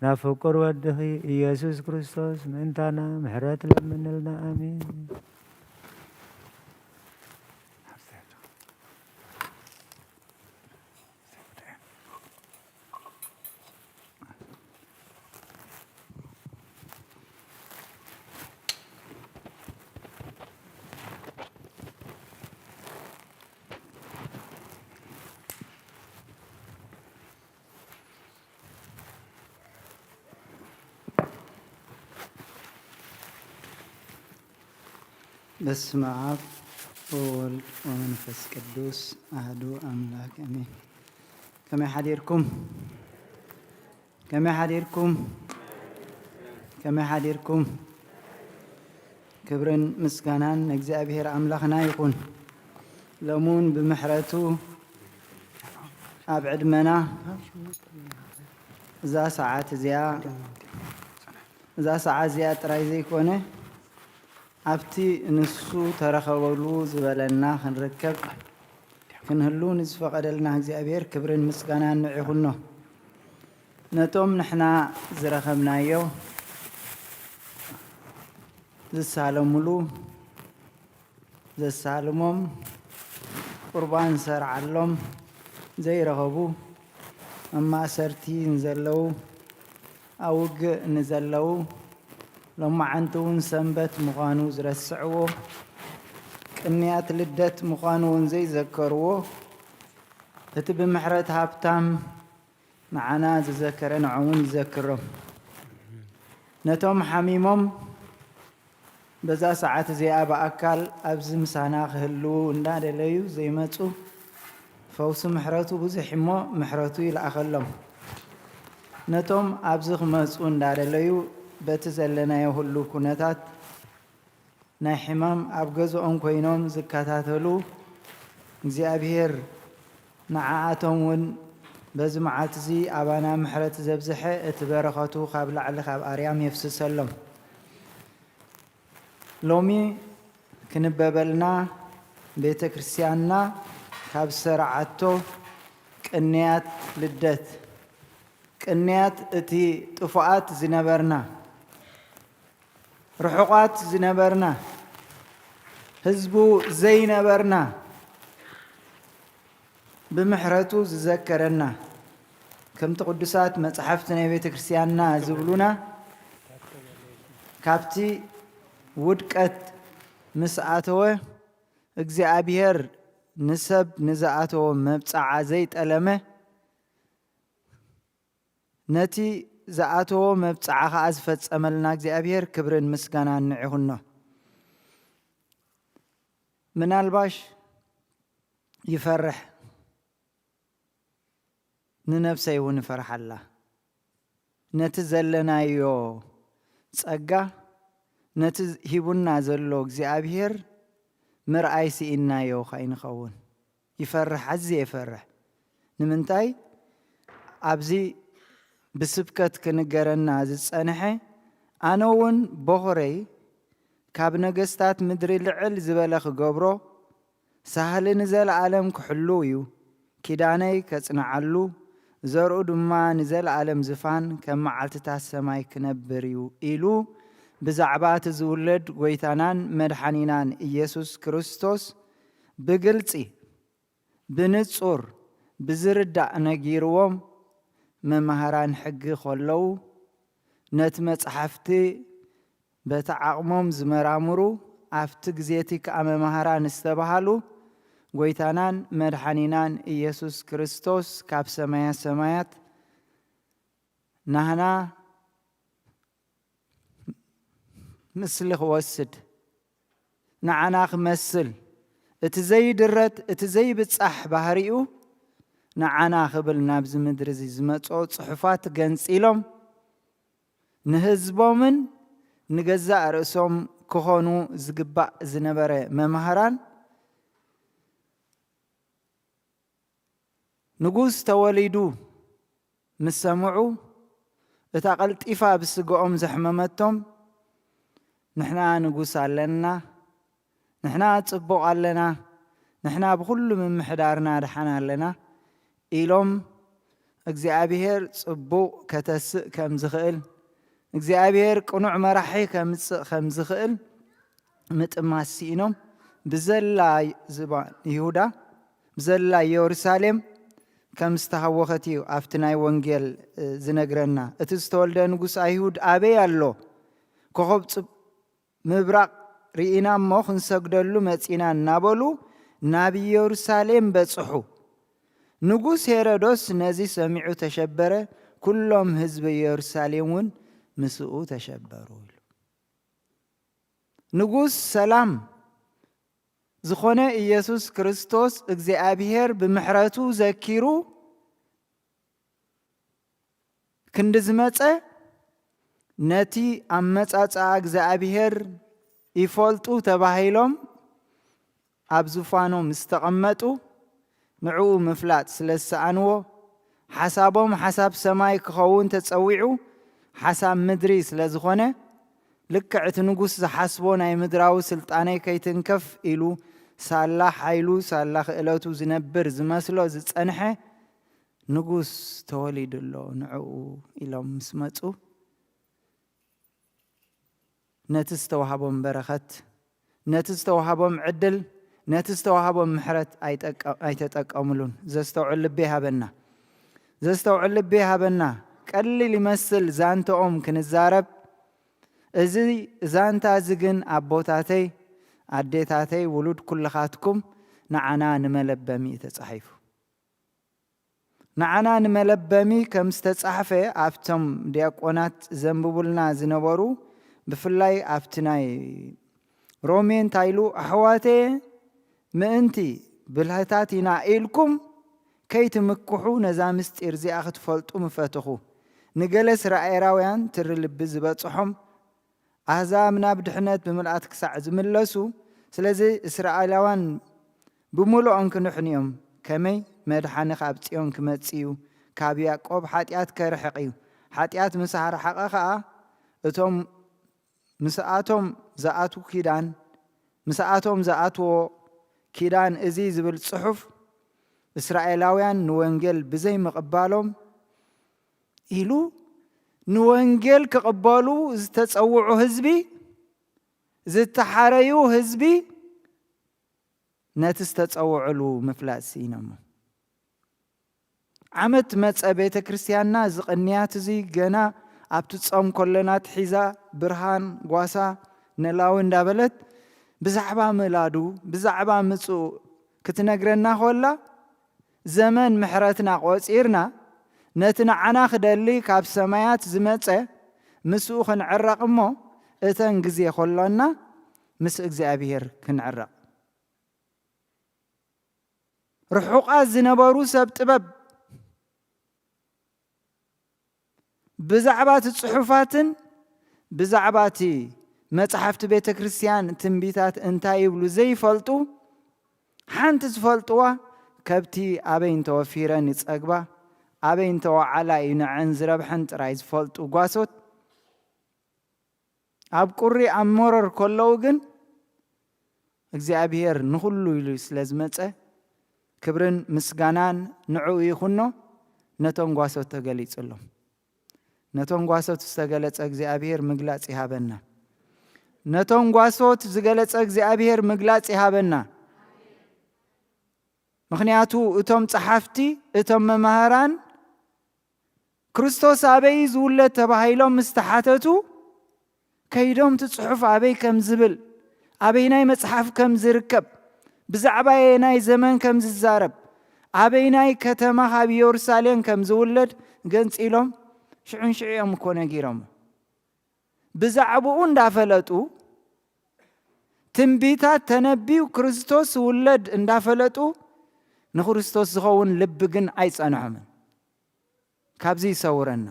ናብ ፍቁር ወድኺ ኢየሱስ ክርስቶስ ምእንታና ምሕረት ለምንልና። ኣሜን። በስመ አብ ወወልድ ወመንፈስ ቅዱስ አሐዱ አምላክ አሜን። ከመይ ሓዲርኩም? ከመይ ሓዲርኩም? ከመይ ሓዲርኩም? ክብርን ምስጋናን ንእግዚኣብሔር ኣምላኽና ይኹን። ሎሙን ብምሕረቱ ኣብ ዕድመና እዛ ሰዓት እዚኣ፣ እዛ ሰዓት እዚኣ ጥራይ ዘይኮነ፣ ኣብቲ ንሱ ተረኸበሉ ዝበለና ክንርከብ ክንህሉ ንዝፈቐደልና እግዚኣብሔር ክብርን ምስጋናን ንዑ ይኹኖ። ነቶም ንሕና ዝረኸብናዮ ዝሳለሙሉ፣ ዘሳልሞም፣ ቁርባን ዝሰርዓሎም ዘይረኸቡ፣ ኣብ ማእሰርቲ ንዘለዉ፣ ኣብ ውግእ ንዘለዉ፣ ሎማዓንቲ እውን ሰንበት ምዃኑ ዝረስዕዎ፣ ቅንያት ልደት ምዃኑ እውን ዘይዘከርዎ፣ እቲ ብምሕረት ሃብታም ንዓና ዝዘከረ ንዖም እውን ይዘክሮም። ነቶም ሓሚሞም በዛ ሰዓት እዚኣ ብኣካል ኣብዚ ምሳና ክህልዉ እንዳደለዩ ዘይመጹ፣ ፈውሲ ምሕረቱ ብዙሕ እሞ ምሕረቱ ይልኣኸሎም። ነቶም ኣብዚ ክመጹ እንዳደለዩ በቲ ዘለናዮ ህሉው ኩነታት ናይ ሕማም ኣብ ገዝኦም ኮይኖም ዝከታተሉ እግዚኣብሔር ንዓኣቶም እውን በዚ መዓልቲ እዚ ኣባና ምሕረት ዘብዝሐ እቲ በረኸቱ ካብ ላዕሊ ካብ ኣርያም የፍስሰሎም። ሎሚ ክንበበልና ቤተ ክርስቲያንና ካብ ዝሰርዓቶ ቅንያት ልደት፣ ቅንያት እቲ ጥፉኣት ዝነበርና፣ ርሑቓት ዝነበርና፣ ህዝቡ ዘይነበርና፣ ብምሕረቱ ዝዘከረና፣ ከምቲ ቅዱሳት መጻሕፍቲ ናይ ቤተ ክርስቲያንና ዝብሉና፣ ካብቲ ውድቀት ምስ ኣተወ፣ እግዚኣብሔር ንሰብ ንዝኣተዎ መብጽዓ ዘይጠለመ፣ ነቲ ዝኣተዎ መብጽዓ ኸኣ ዝፈጸመልና እግዚኣብሔር ክብርን ምስጋናን ንዑ ይኹኖ። ምናልባሽ ይፈርሕ፣ ንነብሰይ እውን እፈርሓላ። ነቲ ዘለናዮ ጸጋ፣ ነቲ ሂቡና ዘሎ እግዚኣብሔር ምርኣይ ስኢንናዮ ከይንኸውን። ይፈርሕ፣ ኣዝየ ይፈርሕ። ንምንታይ? ኣብዚ ብስብከት ክንገረና ዝጸንሐ፣ ኣነ እውን በኹረይ ካብ ነገስታት ምድሪ ልዕል ዝበለ ክገብሮ፣ ሳህሊ ንዘለኣለም ክሕሉ እዩ። ኪዳነይ ከጽንዓሉ፣ ዘርኡ ድማ ንዘለኣለም ዝፋን ከም መዓልትታት ሰማይ ክነብር እዩ ኢሉ ብዛዕባ እቲ ዝውለድ ጐይታናን መድሓኒናን ኢየሱስ ክርስቶስ ብግልጺ፣ ብንጹር፣ ብዝርዳእ ነጊርዎም፣ መማህራን ሕጊ ከለዉ፣ ነቲ መጽሓፍቲ በቲ ዓቕሞም ዝመራምሩ፣ ኣብቲ ግዜቲ ከኣ መማህራን ዝተባህሉ፣ ጐይታናን መድሓኒናን ኢየሱስ ክርስቶስ ካብ ሰማያ ሰማያት ናህና ምስሊ ክወስድ፣ ንዓና ክመስል፣ እቲ ዘይድረት፣ እቲ ዘይብጻሕ ባህሪኡ ንዓና ክብል ናብዚ ምድሪ እዚ ዝመጽኦ ጽሑፋት ገንጺሎም፣ ንህዝቦምን ንገዛእ ርእሶም ክኾኑ ዝግባእ ዝነበረ መማህራን፣ ንጉስ ተወሊዱ ምስ ሰምዑ፣ እታ ቀልጢፋ ብስግኦም ዘሕመመቶም፣ "ንሕና ንጉስ ኣለና፣ ንሕና ጽቡቕ ኣለና፣ ንሕና ብኹሉ ምምሕዳርና ደሓን ኣለና" ኢሎም፣ እግዚኣብሔር ጽቡቕ ከተስእ ከም ዝኽእል፣ እግዚኣብሔር ቅኑዕ መራሒ ከምጽእ ከም ዝኽእል ምጥማት ስኢኖም፣ ብዘላ ዝባ-፣ ይሁዳ፣ ብዘላ ኢየሩሳሌም ከም ዝተሃወኸት እዩ ኣብቲ ናይ ወንጌል፣ እ፣ ዝነግረና። "እቲ ዝተወልደ ንጉስ ኣይሁድ ኣበይ ኣሎ? ኮኸብ ጽብ-፣ ምብራቕ ርኢና እሞ ክንሰግደሉ መጺና" እናበሉ ናብ ኢየሩሳሌም በጽሑ። ንጉስ ሄሮዶስ ነዚ ሰሚዑ ተሸበረ፣ ኩሎም ህዝቢ ኢየሩሳሌም እውን ምስኡ ተሸበሩ ኢሉ። ንጉስ ሰላም ዝኾነ ኢየሱስ ክርስቶስ እግዚኣብሔር ብምሕረቱ ዘኪሩ ክንዲ ዝመጸ፣ ነቲ ኣመጻጽኣ እግዚኣብሔር ይፈልጡ ተባሂሎም ኣብ ዙፋኖም ዝተቐመጡ፣ ንዕኡ ምፍላጥ ስለ ዝሰኣንዎ፣ ሓሳቦም ሓሳብ ሰማይ ክኸውን ተጸዊዑ፣ ሓሳብ ምድሪ ስለ ዝኾነ፣ ልክዕ እቲ ንጉስ ዝሓስቦ ናይ ምድራዊ ስልጣነይ ከይትንከፍ ኢሉ፣ ሳላ ሓይሉ፣ ሳላ ክእለቱ ዝነብር ዝመስሎ ዝጸንሐ ንጉስ ተወሊዱ ኣሎ፣ ንዕኡ ኢሎም ምስ መጹ፣ ነቲ ዝተዋህቦም በረኸት፣ ነቲ ዝተዋህቦም ዕድል፣ ነቲ ዝተዋህቦም ምሕረት ኣይጠቀ-፣ ኣይተጠቀምሉን። ዘስተውዕል ልቢ ይሃበና። ዘስተውዕል ልቢ ይሃበና። ቀሊል ይመስል ዛንትኦም ክንዛረብ። እዚ ዛንታ እዚ ግን ኣቦታተይ፣ ኣዴታተይ፣ ውሉድ ኩልኻትኩም ንዓና ንመለበሚ እዩ ተጻሒፉ። ንዓና ንመለበሚ ከም ዝተጻሕፈ ኣብቶም ዲያቆናት ዘንብቡልና ዝነበሩ፣ ብፍላይ ኣብቲ ናይ ሮሜ እንታይ ኢሉ፣ "ኣሕዋተየ፣ ምእንቲ ብልህታት ኢና ኢልኩም ከይትምክሑ ነዛ ምስጢር እዚኣ ክትፈልጡ ምፈትኹ። ንገለ እስራኤላውያን ትሪ ልቢ ዝበጽሖም ኣህዛብ ናብ ድሕነት ብምልኣት ክሳዕ ዝምለሱ፣ ስለዚ እስራኤላውያን ብምሉኦም ክድሕኑ እዮም። ከመይ? መድሓኒ ካብ ጽዮን ክመጽእ እዩ፣ ካብ ያዕቆብ ሓጢኣት ከርሕቕ እዩ። ሓጢኣት ምስ ኣርሓቐ ኸኣ፣ እቶም ምስኣቶም ዝኣትዉ ኪዳን፣ ምስኣቶም ዝኣትዎ ኪዳን እዚ ዝብል ጽሑፍ፣ እስራኤላውያን ንወንጌል ብዘይምቕባሎም" ኢሉ፣ ንወንጌል ክቕበሉ ዝተጸውዑ ህዝቢ፣ ዝተሓረዩ ህዝቢ፣ ነቲ ዝተጸውዑሉ ምፍላጥ ስኢኖሞ። ዓመት መጸ ቤተ ክርስቲያንና እዚ ቅንያት እዚ ገና ኣብቲ ጾም ኮለና ትሒዛ ብርሃን ጓሳ ነላዊ እንዳበለት ብዛዕባ ምላዱ፣ ብዛዕባ ምጽኡ ክትነግረና ኮላ፣ ዘመን ምሕረትና ቆጺርና፣ ነቲ ንዓና ክደሊ ካብ ሰማያት ዝመጸ ምስኡ ክንዕረቕ እሞ፣ እተን ግዜ ኮሎና ምስ እግዚኣብሔር ክንዕረቕ። ርሑቓት ዝነበሩ ሰብ ጥበብ ብዛዕባ እቲ ጽሑፋትን ብዛዕባ እቲ መጻሕፍቲ ቤተ ክርስቲያን ትንቢታት እንታይ ይብሉ ዘይፈልጡ፣ ሓንቲ ዝፈልጥዋ፣ ከብቲ ኣበይ እንተወፊረን ይጸግባ፣ ኣበይ እንተወዓላ እዩ ንዐን ዝረብሐን ጥራይ ዝፈልጡ ጓሶት፣ ኣብ ቁሪ ኣብ መረር ከለዉ ግን እግዚኣብሔር ንኹሉ ኢሉ ስለ ዝመጸ ክብርን ምስጋናን ንዕኡ ይኹኖ። ነቶም ጓሶት ተገሊጹሎም። ነቶም ጓሶት ዝተገለጸ እግዚኣብሔር ምግላጽ ይሃበና። ነቶም ጓሶት ዝገለጸ እግዚኣብሔር ምግላጽ ይሃበና። ምኽንያቱ እቶም ጸሓፍቲ፣ እቶም መማህራን ክርስቶስ ኣበይ ዝውለድ ተባሂሎም ምስ ተሓተቱ፣ ከይዶም እቲ ጽሑፍ ኣበይ ከም ዝብል፣ ኣበይናይ መጽሓፍ ከም ዝርከብ፣ ብዛዕባ ኣየናይ ዘመን ከም ዝዛረብ፣ ኣበይናይ ከተማ ካብ ኢየሩሳሌም ከም ዝውለድ ገንጺሎም ሽዑን ሽዑ እዮም እኮ ነጊሮም። ብዛዕባኡ እንዳፈለጡ ትንቢታት ተነቢዩ ክርስቶስ ውለድ እንዳፈለጡ ንክርስቶስ ዝኸውን ልቢ ግን ኣይጸንሖምን። ካብዚ ይሰውረና።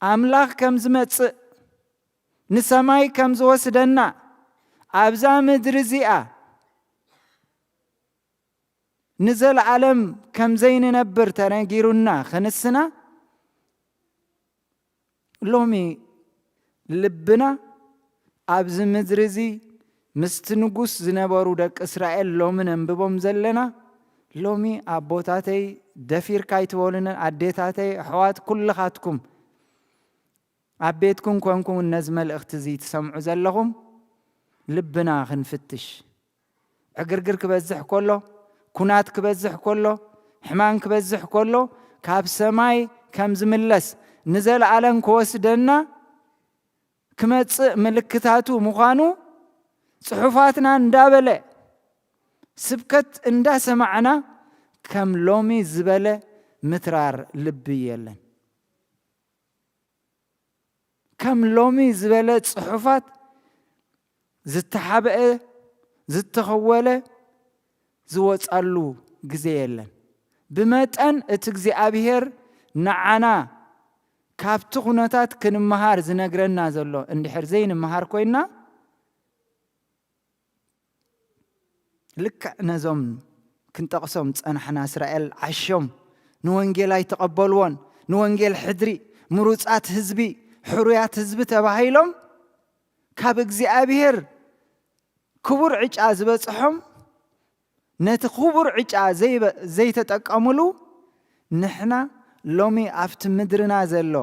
ኣምላኽ ከም ዝመጽእ፣ ንሰማይ ከም ዝወስደና፣ ኣብዛ ምድሪ እዚኣ ንዘለዓለም ከም ዘይንነብር ተነጊሩና ክንስና፣ ሎሚ ልብና ኣብዚ ምድሪ እዚ ምስቲ ንጉስ ዝነበሩ ደቂ እስራኤል ሎሚ ነንብቦም ዘለና፣ ሎሚ ኣቦታተይ ደፊርካ ኣይትበሉንን፣ ኣዴታተይ፣ ኣሕዋት ኩልኻትኩም ኣብ ቤትኩም ኮንኩም ነዚ መልእኽቲ እዚ ትሰምዑ ዘለኹም ልብና ክንፍትሽ። ዕግርግር ክበዝሕ ከሎ፣ ኩናት ክበዝሕ ከሎ፣ ሕማም ክበዝሕ ከሎ፣ ካብ ሰማይ ከም ዝምለስ ንዘለዓለም ክወስደና ክመጽእ ምልክታቱ ምዃኑ ጽሑፋትና እንዳበለ ስብከት እንዳሰማዕና ከም ሎሚ ዝበለ ምትራር ልቢ የለን። ከም ሎሚ ዝበለ ጽሑፋት ዝተሓብአ፣ ዝተኸወለ፣ ዝወጻሉ ግዜ የለን። ብመጠን እቲ እግዚኣብሔር ንዓና ካብቲ ኩነታት ክንመሃር ዝነግረና ዘሎ እንድሕር ዘይንመሃር ኮይና፣ ልክዕ ነዞም ክንጠቕሶም ጸናሕና እስራኤል ዓሾም ንወንጌል ኣይተቐበልዎን፣ ንወንጌል ሕድሪ፣ ምሩጻት ህዝቢ፣ ሕሩያት ህዝቢ ተባሂሎም ካብ እግዚኣብሔር ክቡር ዕጫ ዝበጽሖም፣ ነቲ ክቡር ዕጫ ዘይበ-፣ ዘይተጠቀምሉ፣ ንሕና ሎሚ ኣብቲ ምድርና ዘሎ፣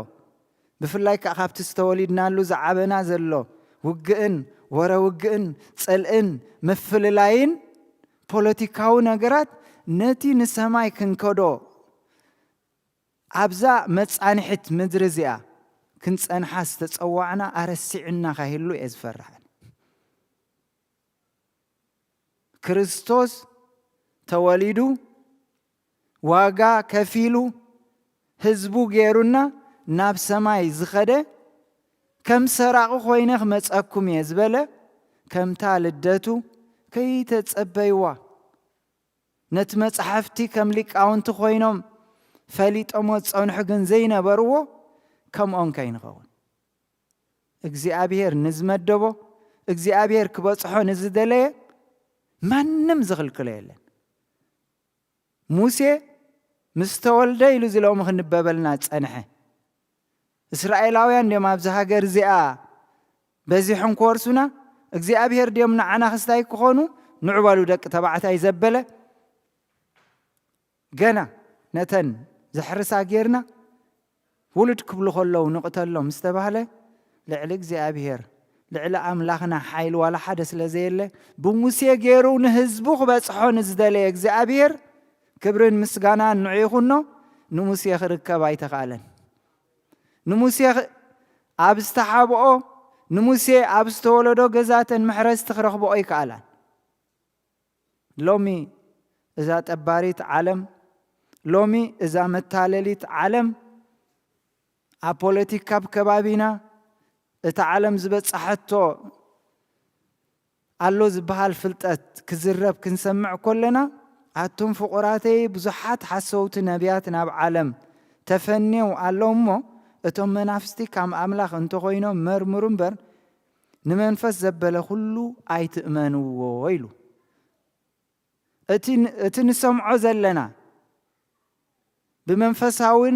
ብፍላይ ከኣ ካብቲ ዝተወሊድናሉ ዝዓበና ዘሎ ውግእን ወረ ውግእን ጸልእን ምፍልላይን ፖለቲካዊ ነገራት ነቲ ንሰማይ ክንከዶ ኣብዛ መጻንሒት ምድሪ እዚኣ ክንጸንሓ ዝተጸዋዕና ኣረሲዕና ካይህሉ እየ ዝፈርሐን። ክርስቶስ ተወሊዱ፣ ዋጋ ከፊሉ፣ ህዝቡ ገይሩና ናብ ሰማይ ዝኸደ፣ ከም ሰራቒ ኮይነ ክመጸኩም እየ ዝበለ፣ ከምታ ልደቱ ከይተጸበይዋ፣ ነቲ መጻሕፍቲ ከም ሊቃውንቲ ኮይኖም ፈሊጦሞ ዝጸንሑ ግን ዘይነበርዎ፣ ከምኦም ከይንኸውን። እግዚኣብሔር ንዝመደቦ፣ እግዚኣብሔር ክበጽሖ ንዝደለየ ማንም ዝኽልክሎ የለን። ሙሴ ምስ ተወልደ ኢሉ እዚ ሎሚ ክንበበልና ጸንሐ። እስራኤላውያን ድዮም ኣብዚ ሃገር እዚኣ በዚሖም ክወርሱና? እግዚኣብሔር ድዮም ንዓና ክስታይ ክኾኑ? ንዑ በሉ ደቂ ተባዕታይ ዘበለ። ገና ነተን ዘሕርሳ ጌርና ውሉድ ክብሉ ከለዉ ንቕተሎም ዝተባህለ ልዕሊ እግዚኣብሔር፣ ልዕሊ ኣምላኽና ሓይሊ ዋላ ሓደ ስለ ዘየለ፣ ብሙሴ ገይሩ ንህዝቡ ክበጽሖ ንዝደለየ እግዚኣብሔር ክብርን ምስጋናን ንዑ ይኹኖ። ንሙሴ ክርከብ ኣይተኻእለን። ንሙሴ ኽ-፣ ኣብ ዝተሓብኦ፣ ንሙሴ ኣብ ዝተወለዶ ገዛተን መሕረስቲ ክረኽብኦ ኣይከኣላን። ሎሚ እዛ ጠባሪት ዓለም፣ ሎሚ እዛ መታለሊት ዓለም፣ ኣብ ፖለቲካ ኣብ ከባቢና እታ ዓለም ዝበጻሐቶ ኣሎ ዝበሃል ፍልጠት ክዝረብ ክንሰምዕ ከለና፣ ኣቱም ፍቑራተይ፣ ብዙሓት ሓሰውቲ ነቢያት ናብ ዓለም ተፈንየው ኣለዉ እሞ፣ እቶም መናፍስቲ ካብ ኣምላኽ እንተኾይኖም መርምሩ እምበር፣ ንመንፈስ ዘበለ ኩሉ ኣይትእመንዎ ኢሉ። እቲ ን-፣ እቲ ንሰምዖ ዘለና ብመንፈሳውን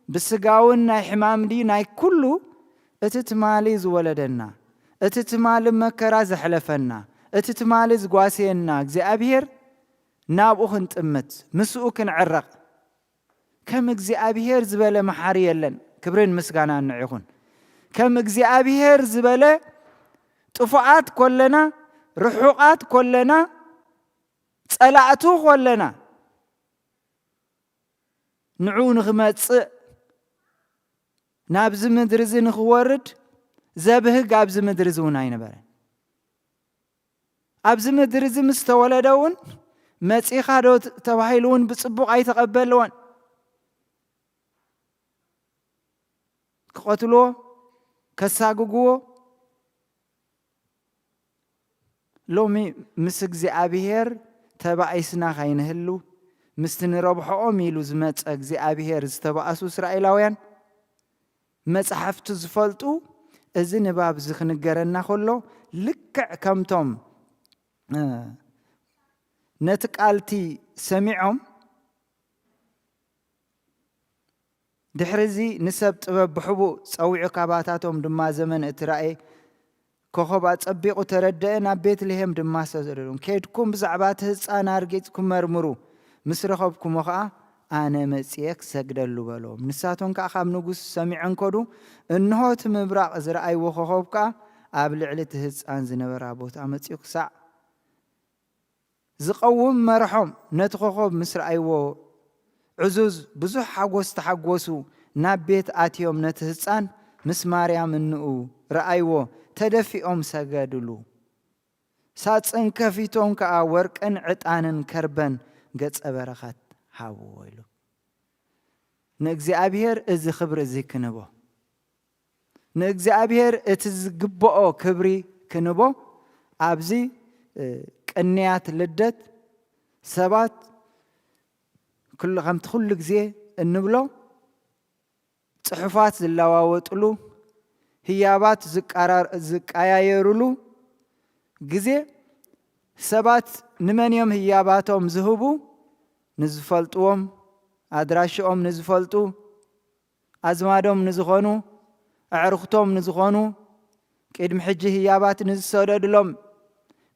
ብስጋውን ናይ ሕማም ድዩ ናይ ኩሉ እቲ ትማሊ ዝወለደና፣ እቲ ትማሊ መከራ ዘሕለፈና፣ እቲ ትማሊ ዝጓሰየና እግዚኣብሔር ናብኡ ክንጥምት፣ ምስኡ ክንዕረቕ። ከም እግዚኣብሔር ዝበለ መሓሪ የለን። ክብርን ምስጋናን ንዕኹን። ከም እግዚኣብሔር ዝበለ ጥፉኣት ኮለና፣ ርሑቓት ኮለና፣ ጸላእቱ ኮለና፣ ንዑ ንኽመጽእ፣ ናብዚ ምድሪ እዚ ንኽወርድ ዘብህግ ኣብዚ ምድሪ እዚ እውን ኣይነበረን። ኣብዚ ምድሪ እዚ ምስ ተወለደ እውን፣ "መጺኻ ዶ?" ተባሂሉ እውን ብጽቡቕ ኣይተቐበልዎን። ክቐትልዎ፣ ከሳግግዎ፣ ሎሚ ምስ እግዚኣብሔር ተባኢስና ካይንህሉ፣ ምስቲ ንረብሖኦም ኢሉ ዝመጸ እግዚኣብሔር ዝተባእሱ እስራኤላውያን፣ መጻሕፍቲ ዝፈልጡ፣ እዚ ንባብ እዚ ክንገረና ከሎ፣ ልክዕ ከምቶም፣ እ፣ ነቲ ቃልቲ ሰሚዖም፣ ድሕሪ እዚ ንሰብ ጥበብ ብሕቡእ ጸዊዑ፣ ካባታቶም ድማ ዘመን እቲ ራእይ ኮኸብ ኣጸቢቑ ተረደአ፣ ናብ ቤትልሄም ድማ ሰደዶም። "ኬድኩም ብዛዕባ እቲ ህጻን ኣርጊጽኩም መርምሩ፣ ምስ ረኸብኩሞ ኸኣ ኣነ መጺኤ ክሰግደሉ" በሎም። ንሳቶም ከኣ ካብ ንጉስ ሰሚዐን ከዱ፣ እንሆ እቲ ምብራቕ ዝረኣይዎ ኮኸብ ከኣ ኣብ ልዕሊ እቲ ህጻን ዝነበራ ቦታ መጺኡ ክሳዕ ዝቐውም መርሖም። ነቲ ኮኸብ ምስ ረኣይዎ ዕዙዝ ብዙሕ ሓጎስ ተሓጎሱ። ናብ ቤት ኣትዮም ነቲ ህጻን ምስ ማርያም እንኡ ረኣይዎ፣ ተደፊኦም ሰገድሉ። ሳጽን ከፊቶም ከኣ ወርቅን ዕጣንን ከርበን ገጸ በረኸት ሃብዎ ኢሉ። ንእግዚኣብሔር እዚ ክብሪ እዚ ክንቦ። ንእግዚኣብሔር እቲ ዝግብኦ ክብሪ ክንቦ። ኣብዚ፣ እ፣ ቅንያት ልደት ሰባት ኩሉ፣ ከምቲ ኩሉ ግዜ እንብሎ፣ ጽሑፋት ዝለዋወጥሉ፣ ህያባት ዝቃራር-፣ ዝቀያየሩሉ ግዜ፣ ሰባት ንመን እዮም ህያባቶም ዝህቡ? ንዝፈልጥዎም፣ ኣድራሽኦም ንዝፈልጡ፣ ኣዝማዶም ንዝኾኑ፣ ኣዕሩኽቶም ንዝኾኑ፣ ቅድሚ ሕጂ ህያባት ንዝሰደድሎም።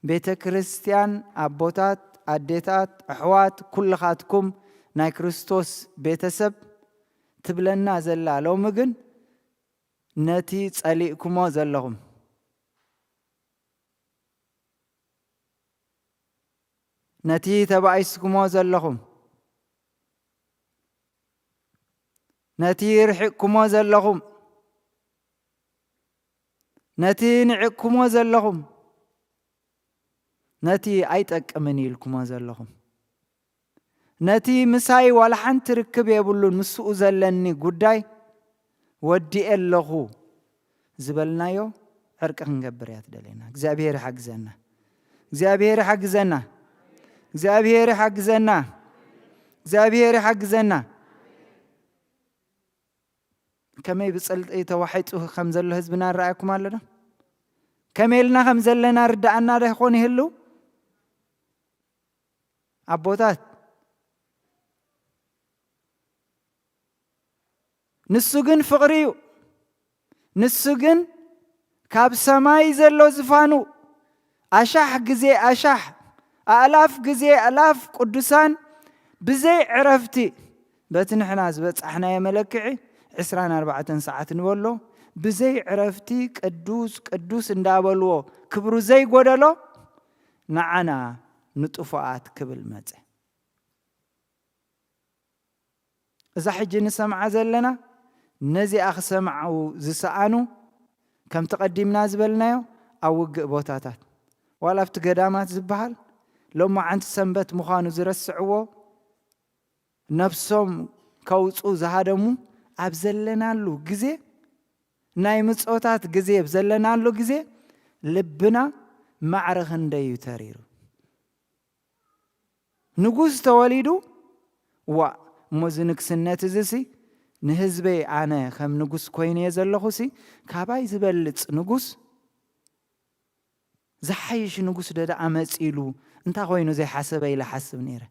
ቤተ ክርስቲያን፣ ኣቦታት፣ ኣዴታት፣ ኣሕዋት፣ ኩልኻትኩም ናይ ክርስቶስ ቤተሰብ ትብለና ዘላ። ሎሚ ግን ነቲ ጸሊእኩሞ ዘለኹም፣ ነቲ ተባኢስኩሞ ዘለኹም፣ ነቲ ርሒቕኩሞ ዘለኹም፣ ነቲ ንዒቕኩሞ ዘለኹም፣ ነቲ ኣይጠቅምን ኢልኩሞ ዘለኹም፣ ነቲ ምሳይ ዋላ ሓንቲ ርክብ የብሉን፣ ምስኡ ዘለኒ ጉዳይ ወዲኤ ኣለኹ ዝበልናዮ ዕርቂ ክንገብር እያ ትደልየና። እግዚኣብሔር ይሓግዘና። እግዚኣብሔር ይሓግዘና። እግዚኣብሔር ይሓግዘና። እግዚኣብሔር ይሓግዘና። ከመይ ብጽልኢ ተዋሒጡ ከም ዘሎ ህዝብና ንረኣየኩም ኣሎ ዶ? ከመይ ኢልና ከም ዘለና ርዳኣና ዶ ይኾን ይህሉ? ኣቦታት፣ ንሱ ግን ፍቕሪ እዩ። ንሱ ግን ካብ ሰማይ ዘሎ ዝፋኑ፣ ኣሻሕ ግዜ ኣሻሕ፣ ኣእላፍ ግዜ ኣእላፍ ቅዱሳን ብዘይ ዕረፍቲ፣ በቲ ንሕና ዝበጻሕናዮ መለክዒ ዕስራን ኣርባዕተን ሰዓት ንበሎ፣ ብዘይ ዕረፍቲ ቅዱስ ቅዱስ እንዳበልዎ፣ ክብሩ ዘይጎደሎ፣ ንዓና ንጥፉኣት ክብል መጸ። እዛ ሕጂ ንሰምዓ ዘለና፣ ነዚኣ ክሰምዑ ዝሰኣኑ፣ ከምቲ ቀዲምና ዝበልናዮ፣ ኣብ ውግእ ቦታታት፣ ዋላ ኣብቲ ገዳማት ዝበሃል፣ ሎማዓንቲ ሰንበት ምዃኑ ዝረስዕዎ፣ ነብሶም ከውጹ ዝሃደሙ ኣብ ዘለናሉ ግዜ፣ ናይ ምጾታት ግዜ ኣብ ዘለናሉ ግዜ፣ ልብና ማዕረ ክንደይ እዩ ተሪሩ። ንጉስ ተወሊዱ፣ ዋእ፣ እሞ እዚ ንግስነት እዚሲ ንህዝበይ ኣነ ከም ንጉስ ኮይነየ ዘለኹሲ፣ ካባይ ዝበልጽ ንጉስ፣ ዝሓይሽ ንጉስ ዶ ደኣ መጺሉ፣ እንታይ ኮይኑ ዘይሓሰበ ኢለ ሓስብ ነይረ።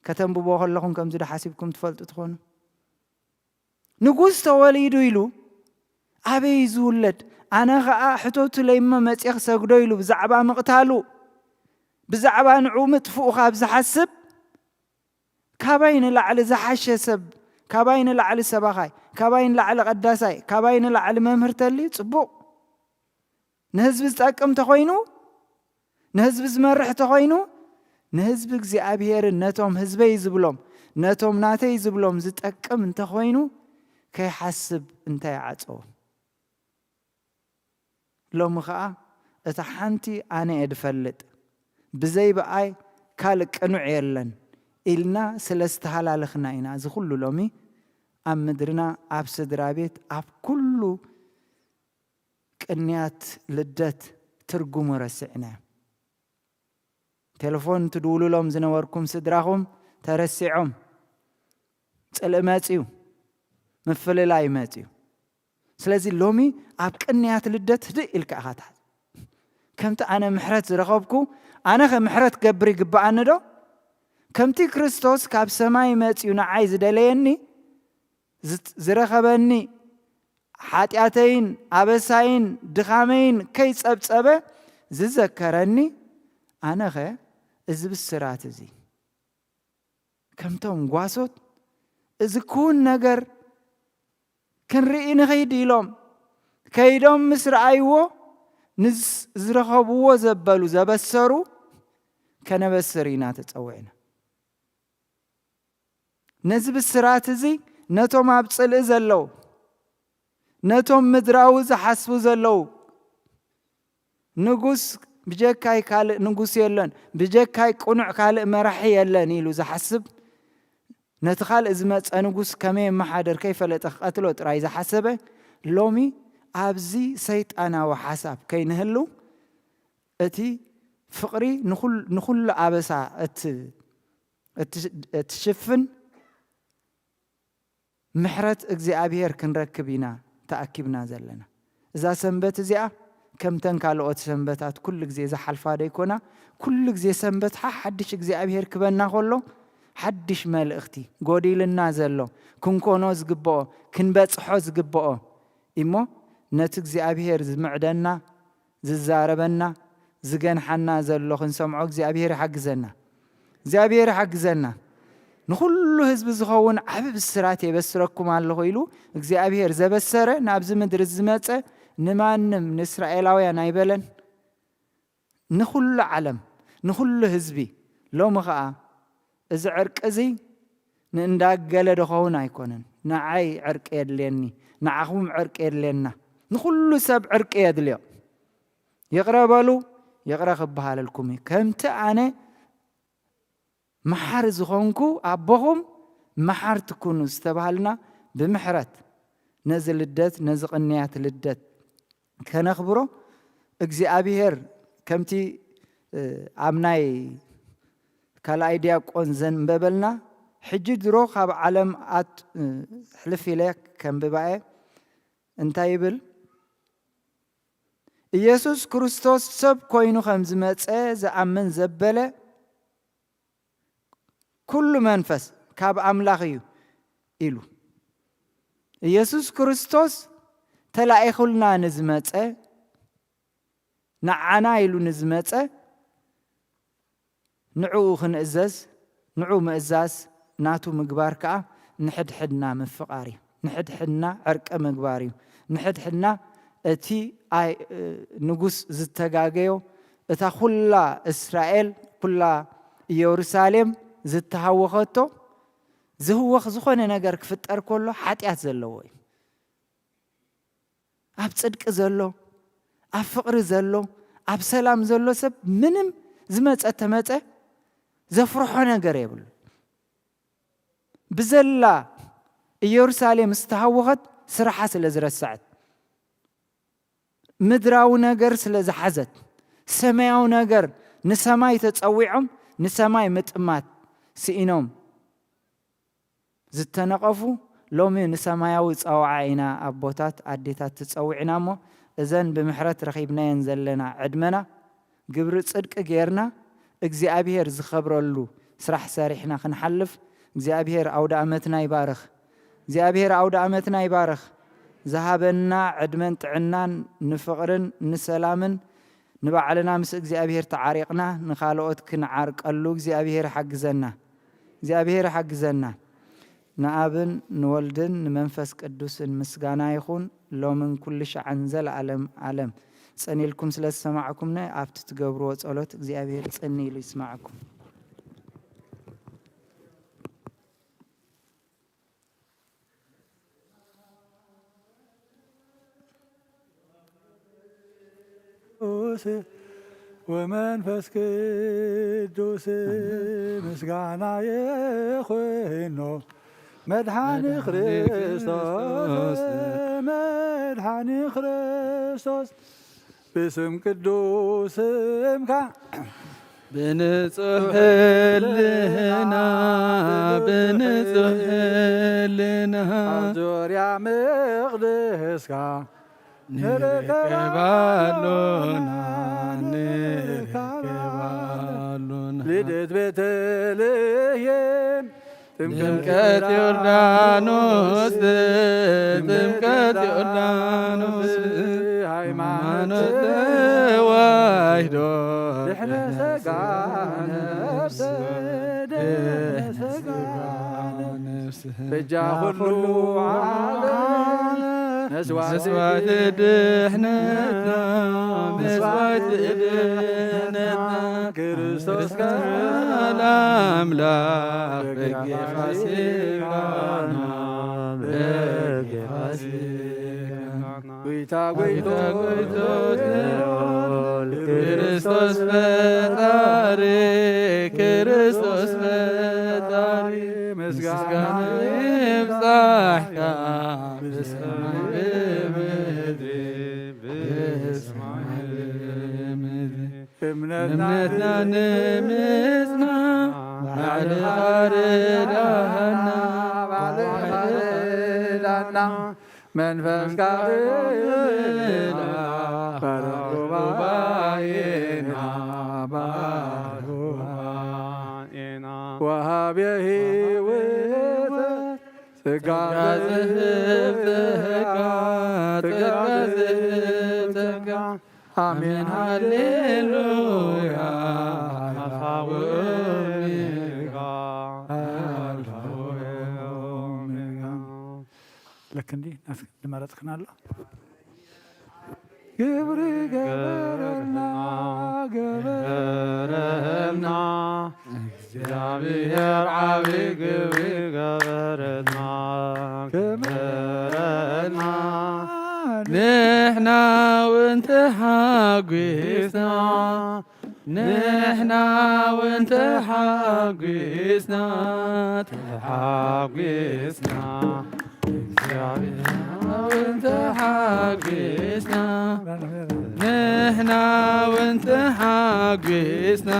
ከተንብቦ ከለኹም ከምዚ ዶ ሓሲብኩም ትፈልጡ ትኾኑ? ንጉስ ተወሊዱ ኢሉ ኣበይ ዝውለድ? ኣነ ኸኣ ሕተቱለይ እሞ መጽየ ክሰግዶ ኢሉ ብዛዕባ ምቕታሉ፣ ብዛዕባ ንዑ ምጥፍኡ ካብ ዝሓስብ፣ ካባይ ንላዕሊ ዝሓሸ ሰብ፣ ካባይ ንላዕሊ ሰባኻይ፣ ካባይ ንላዕሊ ቀዳሳይ፣ ካባይ ንላዕሊ መምህር ተልዩ ጽቡቕ። ንህዝቢ ዝጠቅም እንተኾይኑ፣ ንህዝቢ ዝመርሕ እንተኾይኑ፣ ንህዝቢ እግዚኣብሄርን ነቶም ህዝበይ ዝብሎም፣ ነቶም ናተይ ዝብሎም ዝጠቅም እንተኾይኑ፣ ከይሓስብ እንታይ ይዓጸዎ? ሎሚ ኸኣ እታ ሓንቲ ኣነ እየ ድፈልጥ፣ ብዘይ ብኣይ ካልእ ቅኑዕ የለን ኢልና ስለ ዝተሃላለኽና ኢና። እዚ ኩሉ ሎሚ ኣብ ምድርና፣ ኣብ ስድራ ቤት፣ ኣብ ኩሉ ቅንያት ልደት ትርጉሙ ረሲዕናዮ። ቴሌፎን ትድውሉሎም ዝነበርኩም ስድራኹም ተረሲዖም። ጽልኢ መጽዩ፣ ምፍልላይ መጽዩ። ስለዚ ሎሚ ኣብ ቅንያት ልደት ህድእ ኢልካ ኢኻ ትሓዝ። ከምቲ ኣነ ምሕረት ዝረኸብኩ፣ ኣነኸ ምሕረት ክገብር ይግብኣኒ ዶ? ከምቲ ክርስቶስ ካብ ሰማይ መጽዩ ንዓይ ዝደለየኒ፣ ዝ-፣ ዝረኸበኒ፣ ሓጢኣተይን ኣበሳይን ድኻመይን ከይጸብጸበ ዝዘከረኒ፣ ኣነኸ እዚ ብስራት እዚ ከምቶም ጓሶት እዚ ክውን ነገር ክንርኢ ንኸይድ ኢሎም ከይዶም ምስ ረኣይዎ፣ ንዝ-፣ ዝረኸብዎ ዘበሉ፣ ዘበሰሩ፣ ከነበስር ኢና ተጸዊዕና። ነዚ ብስራት እዚ ነቶም ኣብ ጽልኢ ዘለዉ፣ ነቶም ምድራዊ ዝሓስቡ ዘለዉ፣ ንጉስ ብጀካይ ካልእ ንጉስ የለን፣ ብጀካይ ቅኑዕ ካልእ መራሒ የለን ኢሉ ዝሓስብ፣ ነቲ ካልእ ዝመጸ ንጉስ ከመይ የመሓደር ከይፈለጠ ክቐትሎ ጥራይ ዝሓሰበ፣ ሎሚ ኣብዚ ሰይጣናዊ ሓሳብ ከይንህሉ፣ እቲ ፍቕሪ ንኹል-፣ ንኹሉ ኣበሳ እት-፣ እት-፣ እትሽፍን ምሕረት እግዚኣብሔር ክንረክብ ኢና ተኣኪብና ዘለና። እዛ ሰንበት እዚኣ ከምተን ካልኦት ሰንበታት ኩሉ ግዜ ዝሓልፋ ዶ ይኮና? ኩሉ ግዜ ሰንበት ሓ-፣ ሓድሽ እግዚኣብሔር ክበና ከሎ፣ ሓድሽ መልእኽቲ፣ ጎዲልና ዘሎ፣ ክንኮኖ ዝግብኦ፣ ክንበጽሖ ዝግብኦ እሞ፣ ነቲ እግዚኣብሔር ዝምዕደና፣ ዝዛረበና፣ ዝገንሓና ዘሎ ክንሰምዖ እግዚኣብሔር ይሓግዘና። እግዚኣብሔር ይሓግዘና። ንኹሉ ህዝቢ ዝኸውን ዓቢ ብስራት የበስረኩም ኣለኹ ኢሉ እግዚኣብሔር ዘበሰረ፣ ናብዚ ምድሪ ዝመጸ ንማንም ንእስራኤላውያን ኣይበለን። ንኹሉ ዓለም፣ ንኹሉ ህዝቢ። ሎሚ ኸኣ እዚ ዕርቂ እዚ ንእንዳገለ ድኸውን ኣይኮነን። ንዓይ ዕርቂ የድልየኒ፣ ንዓኹም ዕርቂ የድልየና። ንኹሉ ሰብ ዕርቂ የድልዮ። ይቕረ በሉ፣ ይቕረ ክበሃለልኩም እዩ። ከምቲ ኣነ መሓሪ ዝኾንኩ ኣቦኹም መሓርቲ ኩኑ ዝተባሃልና ብምሕረት ነዚ ልደት፣ ነዚ ቅንያት ልደት ከነኽብሮ እግዚኣብሔር ከምቲ፣ እ፣ ኣብ ናይ ካልኣይ ዲያቆን ዘንበበልና፣ ሕጂ ድሮ ካብ ዓለም ኣት-፣ እ፣ ሕልፍ ኢለ ከንብባ እየ። እንታይ ይብል? ኢየሱስ ክርስቶስ ሰብ ኮይኑ ከም ዝመጸ ዝኣምን ዘበለ ኩሉ መንፈስ ካብ ኣምላኽ እዩ ኢሉ። ኢየሱስ ክርስቶስ ተላኢኹልና ንዝመጸ፣ ንዓና ኢሉ ንዝመጸ፣ ንዕኡ ክንእዘዝ፣ ንዑ ምእዛዝ ናቱ ምግባር ከኣ ንሕድሕድና ምፍቓር እዩ። ንሕድሕድና ዕርቂ ምግባር እዩ። ንሕድሕድና እቲ ኣይ-፣ ንጉስ ዝተጋገዮ፣ እታ ኩላ እስራኤል፣ ኩላ ኢየሩሳሌም ዝተሃወኸቶ፣ ዝህወኽ ዝኾነ ነገር ክፍጠር ከሎ ሓጢኣት ዘለዎ እዩ። ኣብ ጽድቂ ዘሎ፣ ኣብ ፍቕሪ ዘሎ፣ ኣብ ሰላም ዘሎ ሰብ ምንም ዝመጸ ተመጸ ዘፍርሖ ነገር የብሉ። ብዘላ ኢየሩሳሌም ዝተሃወኸት ስራሓ ስለ ዝረስዐት፣ ምድራዊ ነገር ስለ ዝሓዘት፣ ሰማያዊ ነገር፣ ንሰማይ ተጸዊዖም ንሰማይ ምጥማት ስኢኖም ዝተነቐፉ፣ ሎሚ ንሰማያዊ ጸዋዓ ኢና ኣቦታት ኣዴታት ትጸዊዕና እሞ፣ እዘን ብምሕረት ረኺብናየን ዘለና ዕድመና ግብሪ ጽድቂ ጌርና እግዚኣብሔር ዝኸብረሉ ስራሕ ሰሪሕና ክንሓልፍ እግዚኣብሔር ኣውደ ኣመትና ይባርኽ። እግዚኣብሔር ኣውደ ኣመትና ይባርኽ። ዝሃበና ዕድመን ጥዕናን ንፍቕርን ንሰላምን ንባዕልና ምስ እግዚኣብሔር ተዓሪቕና ንኻልኦት ክንዓርቀሉ እግዚኣብሔር ይሓግዘና። እግዚኣብሔር ይሓግዘና። ንኣብን ንወልድን ንመንፈስ ቅዱስን ምስጋና ይኹን ሎምን ኩሉ ሻዕን ዘለዓለም ዓለም። ጸኒልኩም ስለ ዝሰማዕኩምና ኣብቲ ትገብርዎ ጸሎት እግዚኣብሔር ጸኒ ኢሉ ይስማዓኩም። ቅዱስ ወመንፈስ ቅዱስ ምስጋና ይኹኖ መድሓኒ ክርስቶስ መድሓኒ ክርስቶስ ብስም ቅዱስ ስምካ ብንጹህ ህልና ብንጹህ ህልና ኣብ ዙርያ መቕደስካ ንርከብ ኣሎና ንርከብ ኣሎና። ልደት ቤተልሔም ጥምቀት ዮርዳኖስ ጥምቀት ዮርዳኖስ ሃይማኖት ተዋሕዶ ድሕነ ሥጋ ነፍስ ድሕነ ሥጋ ነፍስ በጃ ኩሉ ዓለም መስዋዕቲ ድሕነትና መስዋዕቲ ድሕነትና ክርስቶስ ክርስቶስ ለኣምላኽ በጊዕ ፋሲካና በጊዕ ፋሲካና። ጎይታ ጎይቶት ክርስቶስ ፈጣሪ ክርስቶስ ፈጣሪ ምስጋና ይብጻሕካ ብሰማይ ብምድሪ ብሰማይ ብምድሪ። እምነትና እምነትና ንምጽና ባዕልኻ ርዳና ባዕልኻ ርዳና መንፈስካ ርዳና ባርኽ ጉባኤና ባርኽ ጉባኤና ወሃብየ ህይወት ጸጋ ዝህብ ጸጋ ጸጋ ዝህብ ጸጋ ኣሜን ሃሌሉያ ኣልፋ ወኦሜጋ ኣልፋ ወኦሜጋ። ልክ እንዲህ ናስ-፣ ልመረጥክን ኣሎ። ግብሪ ገበረልና ገበረልና እግዚኣብሔር ዓቢ ግብሪ ገበረልና ገበረልና ንሕና እውን ተሓጒስና ንሕና እውን ተሓጒስና ተሓጒስና እግዚኣብሔር እውን ተሓጒስና ንሕና እውን ተሓጒስና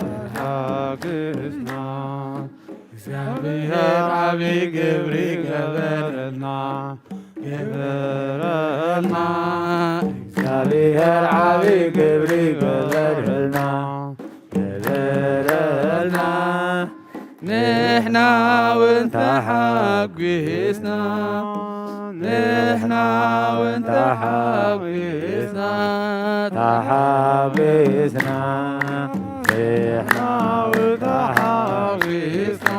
ተሓጒስና እግዚኣብሔር ዓቢ ግብሪ ገበረልና ገበረልና እግዚኣብሔር ዓቢ ግብሪ ገበረልና ገበረልና ንሕና እውን ተሓጒስና ንሕና እውን ተሓጒስና ተሓጒስና ንሕና እውን ተሓጒስና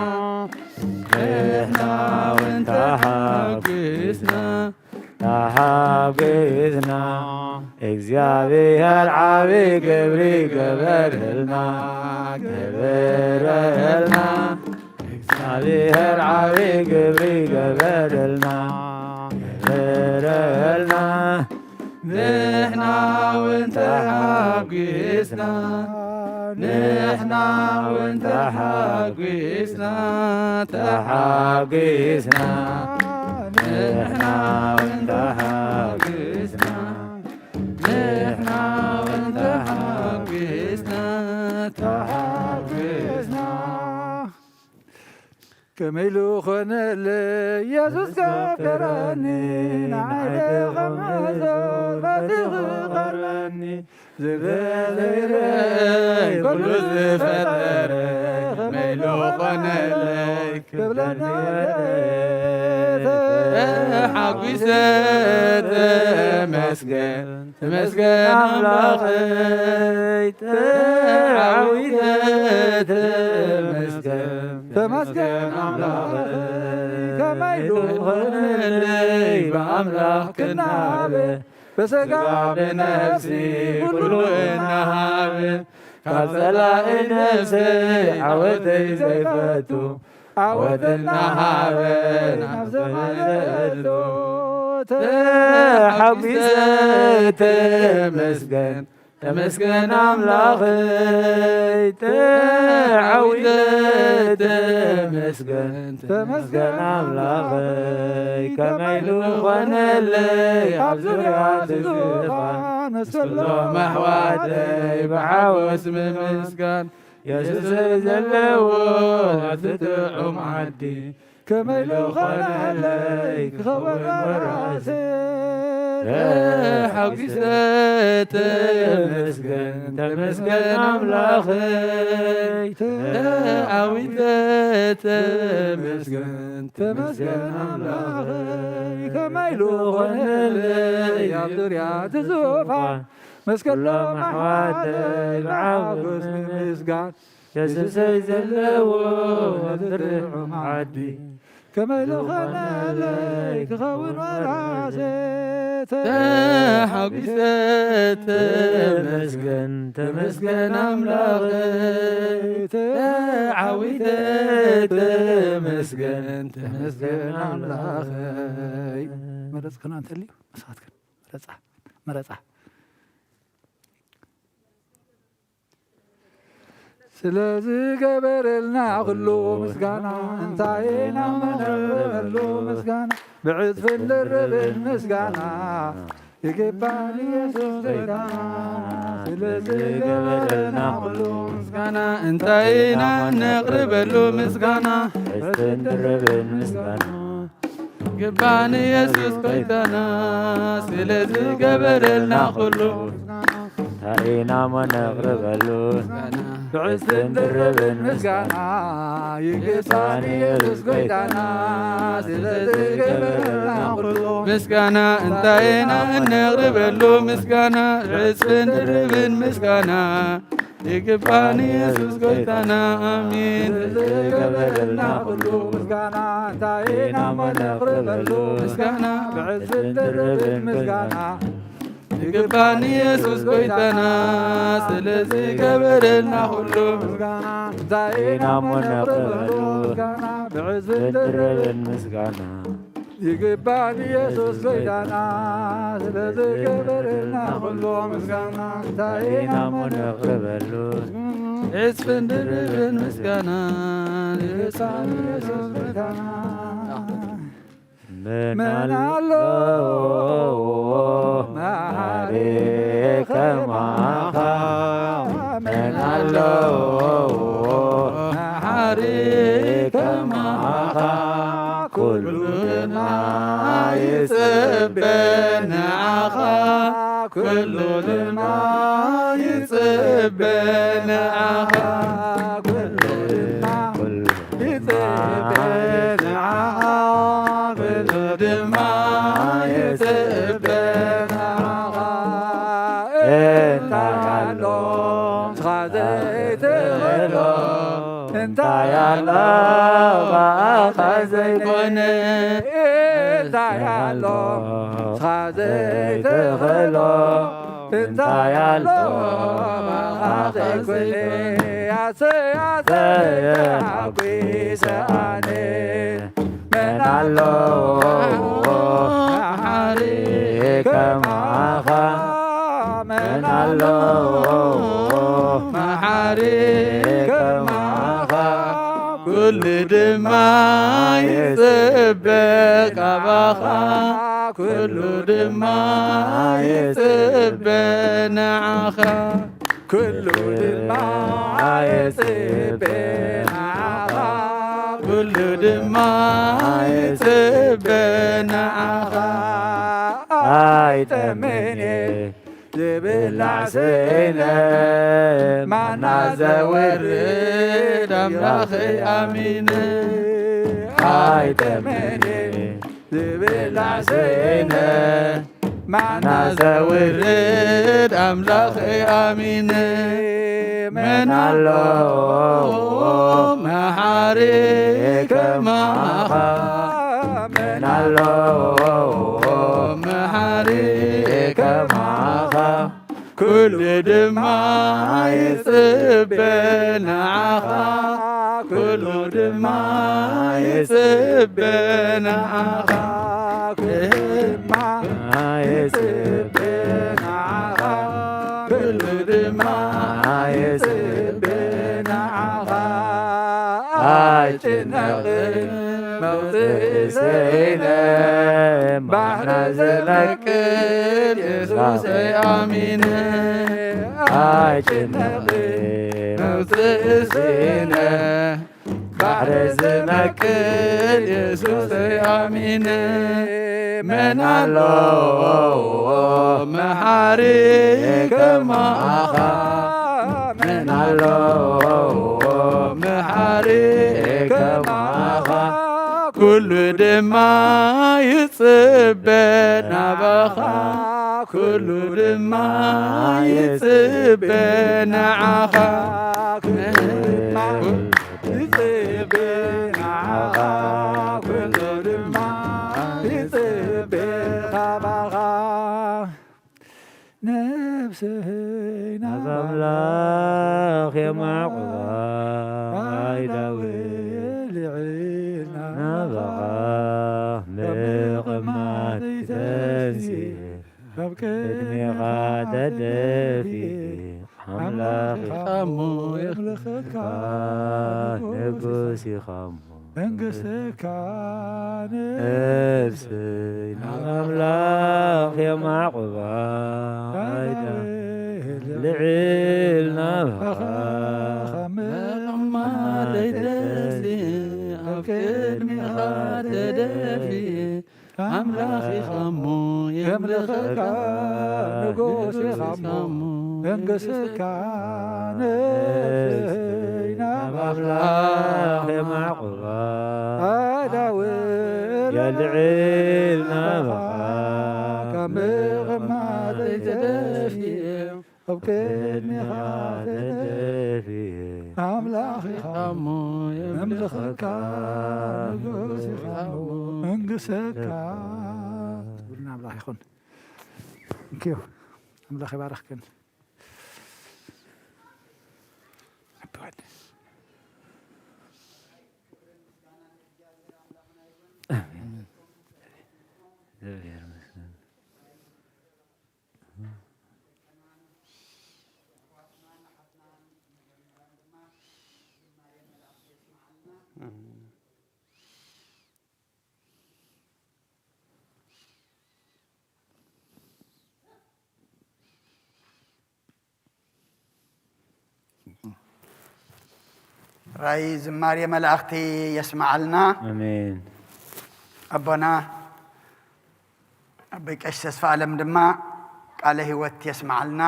ንሕና እውን ተሓጒስና ተሓጒስና እግዚኣብሔር ዓቢ ግብሪ ገበረልና ገበረልና እግዚኣብሔር ዓቢ ግብሪ ገበረልና ገበረልና ንሕና እውን ተሓጒስና ንሕና እውን ተሓጒስና ተሓጒስና ንሕና እውን ተሓጒስና ንሕና እውን ተሓጒስና ተሓጒስና ከመይ ኢሉ ኾነለይ የሱስ ከፍቀረኒ ንዓይ ደኸመ ሰው ፈቲኹ ቀርበኒ ዝብለ ዘይርእ ኩሉ ዝፈጠረ ከመይ ኢሉ ኾነለይ ክብለኒ ወደየ ተሓጒሰ ተመስገን፣ ተመስገን ኣምላኸይ፣ ተዓዊተ ተመስገን፣ ተመስገን ኣምላኸይ፣ ከመይ ዶ ኾነለይ ብኣምላኽ ክናበ፣ ብስጋ ብነፍሲ ኩሉ እናሃበ፣ ካብ ጸላኢ ነፍሰይ ዓወተይ ዘይፈቱ፣ ዓወት እናሃበ ናብ ሰማይ ዘእቱ፣ ተሓጒሰ ተመስገን፣ ተመስገን ኣምላኸይ፣ ተዓዊተ ተመስገን፣ ተመስገን ኣምላኸይ፣ ከመይ ዝኾነለይ ኣብ ዙርያ እቲ ዙፋን፣ ምስሎም ኣሕዋተይ ብሓጎስ ምምስጋን፣ የሱሰይ ዘለዎ ኣብቲ ጥዑም ዓዲ፣ ከመይ ዝኾነለይ ክኸውን ወራሰ። ተሓጒሰ ተመስገን፣ ተመስገን ኣምላኸይ፣ ተዓዊተ ተመስገን፣ ተመስገን ኣምላኸይ፣ ከመይ ዝኾነለይ ኣብ ዙርያ እቲ ዙፋን፣ ምስ ኩሎም ኣሕዋተይ ብሓጎስ ምምስጋን፣ የሱሰይ ዘለዎ ኣብ ጥዑም ዓዲ፣ ከመይ ዝኾነለይ ክኸውን ወራሰ። ተሓጒሰ ተመስገን፣ ተመስገን ኣምላኸይ፣ ተዓዊተ ተመስገን፣ ተመስገን ኣምላኸይ። መረጽክና እንተልዩ ንስኻትክን መረጻ፣ መረጻ። ስለ ዝገበረልና ኩሉ ምስጋና፣ እንታይ ኢና እሞ ነቕርበሉ ምስጋና? ብዕጽፍን ድርብን ምስጋና ይግባእ ንየሱስ ጎይታና። ስለ ዝገበረልና ኩሉ ምስጋና፣ እንታይ ኢና ነቕርበሉ ምስጋና? ብዕጽፍን ድርብን ምስጋና ይግባእ ንየሱስ ጎይታና፣ ስለ ዝገበረልና ኩሉ። እንታይ ኢና እሞ ነቕርበሉ? ብዕጽፍን ድርብን ምስጋና ይግባእ ንየሱስ ጎይታና፣ ስለ ዝገበረልና ኩሉ። ምስጋና እንታይ ኢና እነቕርበሉ? ምስጋና ብዕጽፍን ድርብን ምስጋና ይግባእ ንየሱስ ጎይታና፣ ኣሜን። ዝገበረልና ኩሉ ምስጋና፣ እንታይ ኢና እሞ ነቕርበሉ? ምስጋና ብዕጽፍን ድርብን ምስጋና፣ ይግባእ ንየሱስ ጎይታና፣ ስለ ዝገበረልና ኩሉ ምስጋና፣ እንታይ ኢና እሞ ነቕርበሉ? ምስጋና ብዕጽፍን ድርብን ምስጋና፣ ይግባእ ንየሱስ ጎይታና፣ ስለ ዝገበረልና ኩሉ ምስጋና፣ እንታይ ኢና እሞ ነቕርበሉ? ዕጽፍን ድርብን ምስጋና፣ ንህፃን የሱስ ጎይታና። መን ኣሎ መሓሪ ከማኻ? መን ኣሎ መሓሪ ከማኻ? ኩሉ ድማ ይጽበ ንዓኻ፣ ኩሉ ድማ ይጽበ ንዓኻ፣ ኩሉ ድማ ይጽበ ንዓኻ፣ ኩሉ ድማ ይጽበ ንዓኻ። እንታይ ኣሎ ንስኻ ዘይትኽእሎ? እንታይ ኣሎ ብኣኻ ዘይኮነ? እንታይ ኣሎ ንስኻ ዘይትኽእሎ? እንታይ ኣሎ ብኣኻ ዘይኮነ? ኣሰይ ኣሰይ ተሓጒሰ ኣነ። መን ኣሎ መሓሪ ከማኻ? መን ኣሎ መሓሪ ከማኻ? ኩሉ ድማ ይጽበ ካባኻ፣ ኩሉ ድማ ይጽበ ንዓኻ። ኩሉ ድማ ይጽበ ንዓኻ፣ ኩሉ ድማ ይጽበ ንዓኻ። ኣይጠምን ዝብላዕ ስኢነ፣ ማና ዘወርድ ኣምላኸይ ኣሚነ። ኣይጠምን ዝብላዕ ስኢነ ማና ዘውርድ ኣምላኸይ ኣሚነ። መን ኣሎ መሓሪ ከማኻ? መን ኣሎ መሓሪ ከማኻ? ኩሉ ድማ ይጽበ ንዓኻ፣ ኩሉ ድማ ይጽበ ንዓኻ፣ ኩሉ ድማ ይጽበ ንዓኻ፣ ኩሉ ድማ ይጽበ ንዓኻ። ኣይጭነቕን መውፅእ ስኢነ፣ ባሕሪ ዝነቅል የሱሰይ ኣሚነ። ኣይጭነቕን መውፅእ ስኢነ፣ ባሕሪ ዝነቅል የሱሰይ ኣሚነ። መን ኣሎ መሓሪ ከማኻ? መን ኣሎ መሓሪ ከማኻ? ኩሉ ድማ ይጽበ ናባኻ፣ ኩሉ ድማ ይጽበ ንዓኻ። ኩሉ ድማ ይጽበ ንዓኻ፣ ኩሉ ድማ ይጽበ ካባኻ። ነፍሰይ ናብ ኣምላኽ የማዕቑባ፣ ኣይ ዳዊት ልዕልና ናባኻ ምቕማጥ ይተንሲ፣ ኣብ ቅድሜኻ ተደፊ፣ ኣምላኽ ኢኻ እሞ የምልኸካ፣ ንጉስ ኢኻ እሞ መንግስትካ ነፍሰይ ናብ ኣምላኽ የማዕቑባ፣ ልዕል ናባኻ ምቕማጠይ ተንሲ፣ ኣብ ቅድሜኻ ተደፊ፣ ኣምላኽ ኢኻ እሞ የምልኸካ፣ ንጉስ ኢኻ እሞ መንግስትካ ነፍሰይ ናብ ኣምላኽ የማዕቑባ፣ ኣዳውር የልዕል ናባኻ፣ ካብ ምቕማጠይ ተደፊ፣ ኣብ ቅድሜኻ ተደፊ፣ ኣምላኽ ኢኻ እሞ የምልኸካ፣ ንጉስ ኢኻ እሞ መንግሰካ። ክብሪ ንኣምላኽ ይኹን። Thank you። ኣምላኽ ይባርኽክን። ኣሜን። እግዚኣብሔር ይመስገን። ራእይ ዝማሬ መላእኽቲ የስምዓልና። ኣሜን። ኣቦና ኣቦይ ቀሺ ተስፋ ኣለም ድማ ቃለ ህይወት የስምዓልና።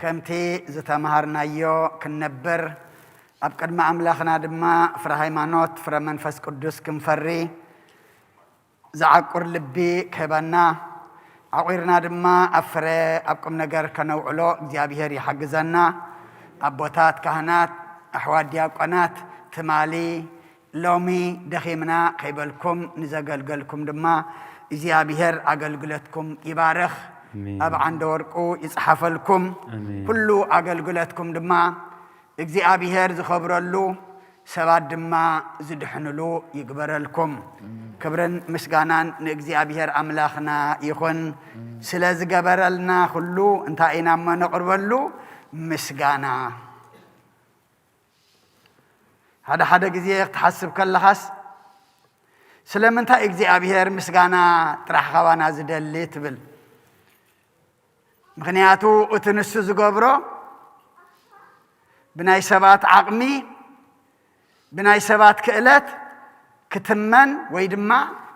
ከምቲ ዝተምሃርናዮ ክንነብር፣ ኣብ ቅድሚ ኣምላኽና ድማ ፍረ ሃይማኖት፣ ፍረ መንፈስ ቅዱስ ክንፈሪ፣ ዝዓቁር ልቢ ክህበና፣ ዓቑርና ድማ ኣብ ፍረ፣ ኣብ ቁም ነገር ከነውዕሎ እግዚኣብሄር ይሓግዘና። ኣቦታት ካህናት፣ ኣሕዋት ዲያቆናት፣ ትማሊ ሎሚ ደኺምና ከይበልኩም ንዘገልገልኩም ድማ እግዚኣብሄር ኣገልግሎትኩም ይባርኽ፣ ኣሜን። ኣብ ዓንደ ወርቁ ይጽሓፈልኩም። ኣሜን። ኩሉ ኣገልግሎትኩም ድማ እግዚኣብሄር ዝኸብረሉ፣ ሰባት ድማ ዝድሕንሉ ይግበረልኩም። ክብርን ምስጋናን ንእግዚኣብሄር ኣምላኽና ይኹን። ስለ ዝገበረልና ኩሉ እንታይ ኢና እሞ ነቕርበሉ? ምስጋና። ሓደ ሓደ ግዜ ክትሓስብ ከለኻስ፣ ስለምንታይ እግዚኣብሄር ምስጋና ጥራሕ ካባና ዝደሊ ትብል? ምኽንያቱ እቲ ንሱ ዝገብሮ ብናይ ሰባት ዓቕሚ፣ ብናይ ሰባት ክእለት ክትመን ወይ ድማ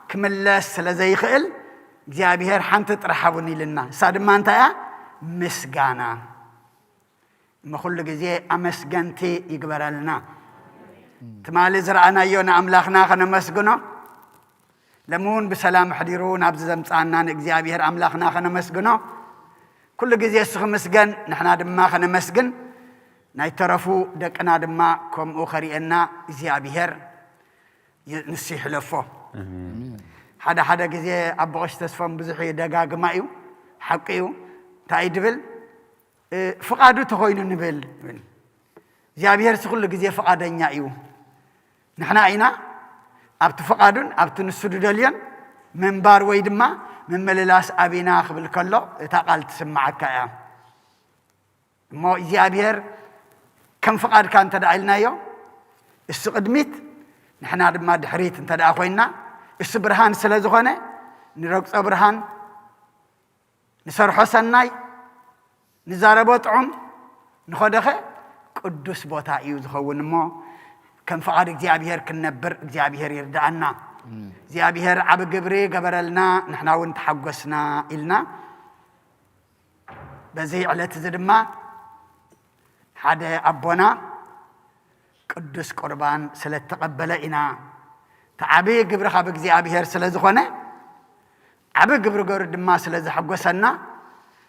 ክምለስ ስለ ዘይኽእል፣ እግዚኣብሄር ሓንቲ ጥራሕ ሃቡኒ ኢልና። ንሳ ድማ እንታይ እያ? ምስጋና። እሞ ኩሉ ግዜ ኣመስገንቲ ይግበረልና። ትማሊ ዝረኣናዮ ንኣምላኽና ከነመስግኖ፣ ሎሚ እውን ብሰላም ኣሕዲሩ ናብዚ ዘምጽኣና ንእግዚኣብሔር ኣምላኽና ኸነመስግኖ። ኩሉ ግዜ እሱ ኽምስገን፣ ንሕና ድማ ኸነመስግን። ናይ ተረፉ ደቅና ድማ ከምኡ ኸርእየና እግዚኣብሔር ይ-፣ ንሱ ይሕለፎ። ኣሜን። ሓደ ሓደ ግዜ ኣቦ ቀሺ ተስፎም ብዙሕ ይደጋግማ እዩ፣ ሓቂ እዩ። እንታይ እዩ ድብል? እ፣ ፍቓዱ ተኾይኑ ንብል። እግዚኣብሔር ሲ ኩሉ ግዜ ፍቓደኛ እዩ። ንሕና ኢና ኣብቲ ፍቓዱን ኣብቲ ንሱ ዝደልዮን ምንባር ወይ ድማ ምምልላስ ኣቢና ክብል ከሎ እታ ቃል ትስምዓካ እያ። እሞ እግዚኣብሔር ከም ፍቓድካ እንተ ደኣ ኢልናዮ፣ እሱ ቅድሚት፣ ንሕና ድማ ድሕሪት እንተ ደኣ ኮይንና፣ እሱ ብርሃን ስለ ዝኾነ፣ ንረግጾ ብርሃን፣ ንሰርሖ ሰናይ፣ ንዛረቦ ጥዑም፣ ንኸደኸ ቅዱስ ቦታ እዩ ዝኸውን። እሞ ከም ፍቓድ እግዚኣብሔር ክንነብር እግዚኣብሔር ይርድኣና። እግዚኣብሔር ዓቢ ግብሪ ገበረልና፣ ንሕና እውን ተሓጎስና ኢልና። በዚ ዕለት እዚ ድማ ሓደ ኣቦና ቅዱስ ቁርባን ስለ እተቐበለ ኢና። እቲ ዓቢ ግብሪ ካብ እግዚኣብሔር ስለ ዝኾነ፣ ዓቢ ግብሪ ገሩ ድማ ስለ ዘሐጎሰና፣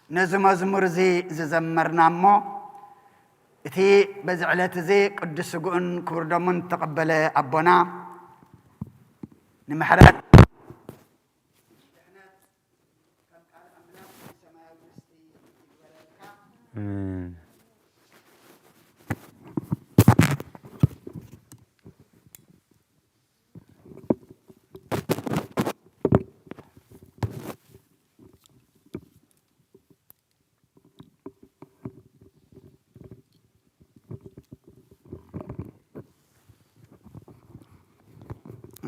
ነዚ መዝሙር እዚ ዝዘመርና እሞ፣ እቲ በዚ ዕለት እዚ ቅዱስ ስግኡን ክቡር ደሙን እተቐበለ ኣቦና ንምሕረት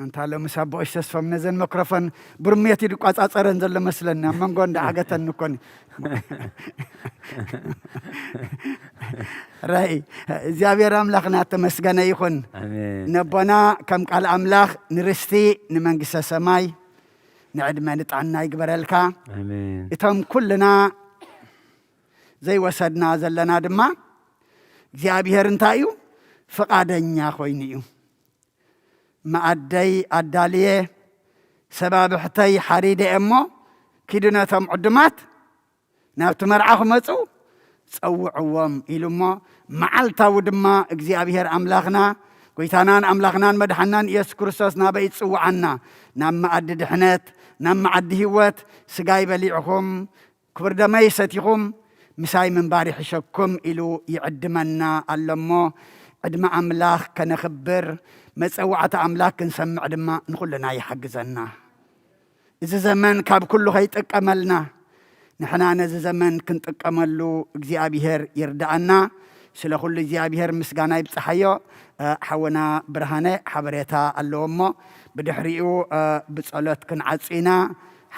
ኣንታ ሎምስ ኣቦ ቀሺ ተስፎም ነዘን መክሮፎን ብርሜት እዩ ዝቋጻጸረን ዘሎ መስለኒ። ኣብ መንጎ እንዳዓገተኒ እኮ ኒ። ራይ እግዚኣብሔር ኣምላኽና ተመስገነ ይኹን። ኣሜን። ነቦና ከም ቃል ኣምላኽ ንርስቲ ንመንግስተ ሰማይ ንዕድመ ንጥዕና ይግበረልካ። ኣሜን። እቶም ኩልና ዘይወሰድና ዘለና ድማ እግዚኣብሔር እንታይ እዩ? ፍቓደኛ ኮይኑ እዩ። መኣደይ ኣዳልየ፣ ሰባብሕተይ ሓሪደ እየ እሞ፣ ኪዱ ነቶም ዕዱማት ናብቲ መርዓ ክመጹ ጸውዕዎም ኢሉ እሞ፣ መዓልታዊ ድማ እግዚኣብሔር ኣምላኽና፣ ጎይታናን ኣምላኽናን መድሓናን ኢየሱስ ክርስቶስ ናበይ ይጽውዓና? ናብ መኣዲ ድሕነት፣ ናብ መኣዲ ህይወት፣ ስጋይ በሊዕኹም፣ ክቡር ደመይ ሰቲኹም ምሳይ ምንባር ይሕሸኩም ኢሉ ይዕድመና ኣሎ እሞ፣ ዕድመ ኣምላኽ ከነኽብር፣ መጸዋዕታ ኣምላኽ ክንሰምዕ ድማ ንኹልና ይሓግዘና። እዚ ዘመን ካብ ኩሉ ከይጥቀመልና፣ ንሕና ነዚ ዘመን ክንጥቀመሉ እግዚኣብሔር ይርድኣና። ስለ ኩሉ እግዚኣብሔር ምስጋና ይብጽሓዮ። እ፣ ሓውና ብርሃነ ሓበሬታ ኣለዎ እሞ፣ ብድሕሪኡ፣ እ፣ ብጸሎት ክንዓጹ ኢና።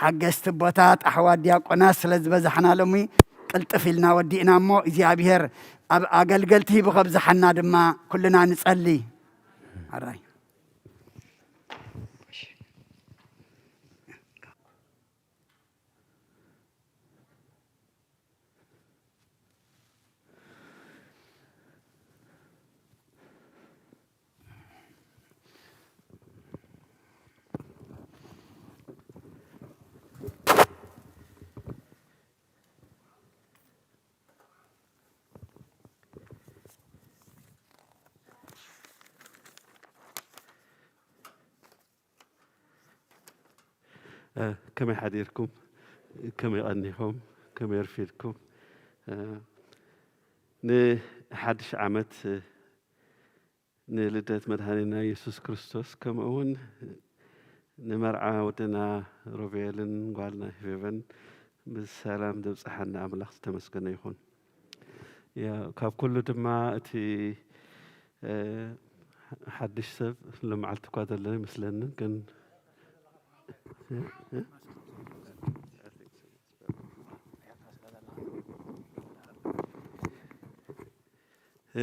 ሓገዝቲ ኣቦታት፣ ኣሕዋት ዲያቆናት ስለ ዝበዛሕና ሎሚ ቅልጥፍ ኢልና ወዲእና እሞ፣ እግዚኣብሔር ኣብ ኣገልገልቲ ሂቡ ከብዝሓና ድማ ኩልና ንጸሊ። ኣራይ። እ፣ ከመይ ሓዲርኩም? ከመይ ቀኒኹም? ከመይ ኣርፊድኩም? እ፣ ንሓድሽ ዓመት፣ እ፣ ንልደት መድሃኒና የሱስ ክርስቶስ፣ ከምኡ እውን ንመርዓ ወድና ሮቤልን ጓልና ሄቨን ብሰላም ዘብጽሓና ኣምላኽ ዝተመስገነ ይኹን። ያ፣ ካብ ኩሉ ድማ እቲ፣ እ፣ ሓድሽ ሰብ ሎመዓልቲ እኳ ዘሎ ይመስለኒ፣ ግን፣ እ፣ እ?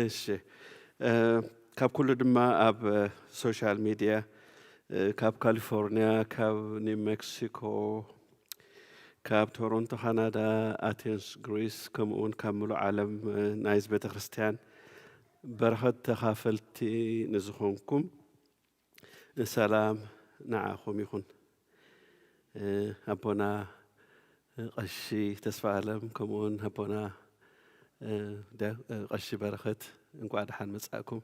እሺ፣ እ፣ ካብ ኩሉ ድማ ኣብ፣ እ፣ ሶሻል ሚድያ፣ እ፣ ካብ ካሊፎርኒያ፣ ካብ ኒው ሜክሲኮ፣ ካብ ቶሮንቶ ካናዳ፣ ኣቴንስ ግሪስ፣ ከምኡ እውን ካብ ምሉእ ዓለም፣ እ፣ ናይዚ ቤተ ክርስቲያን በረኸት ተኻፈልቲ ንዝኾንኩም፣ ሰላም ንዓኹም ይኹን። ኣቦና ቀሺ ተስፋ ኣለም፣ ከምኡውን ኣቦና ቀሺ በረኸት፣ እንኳዕ ደሓን መጻእኩም።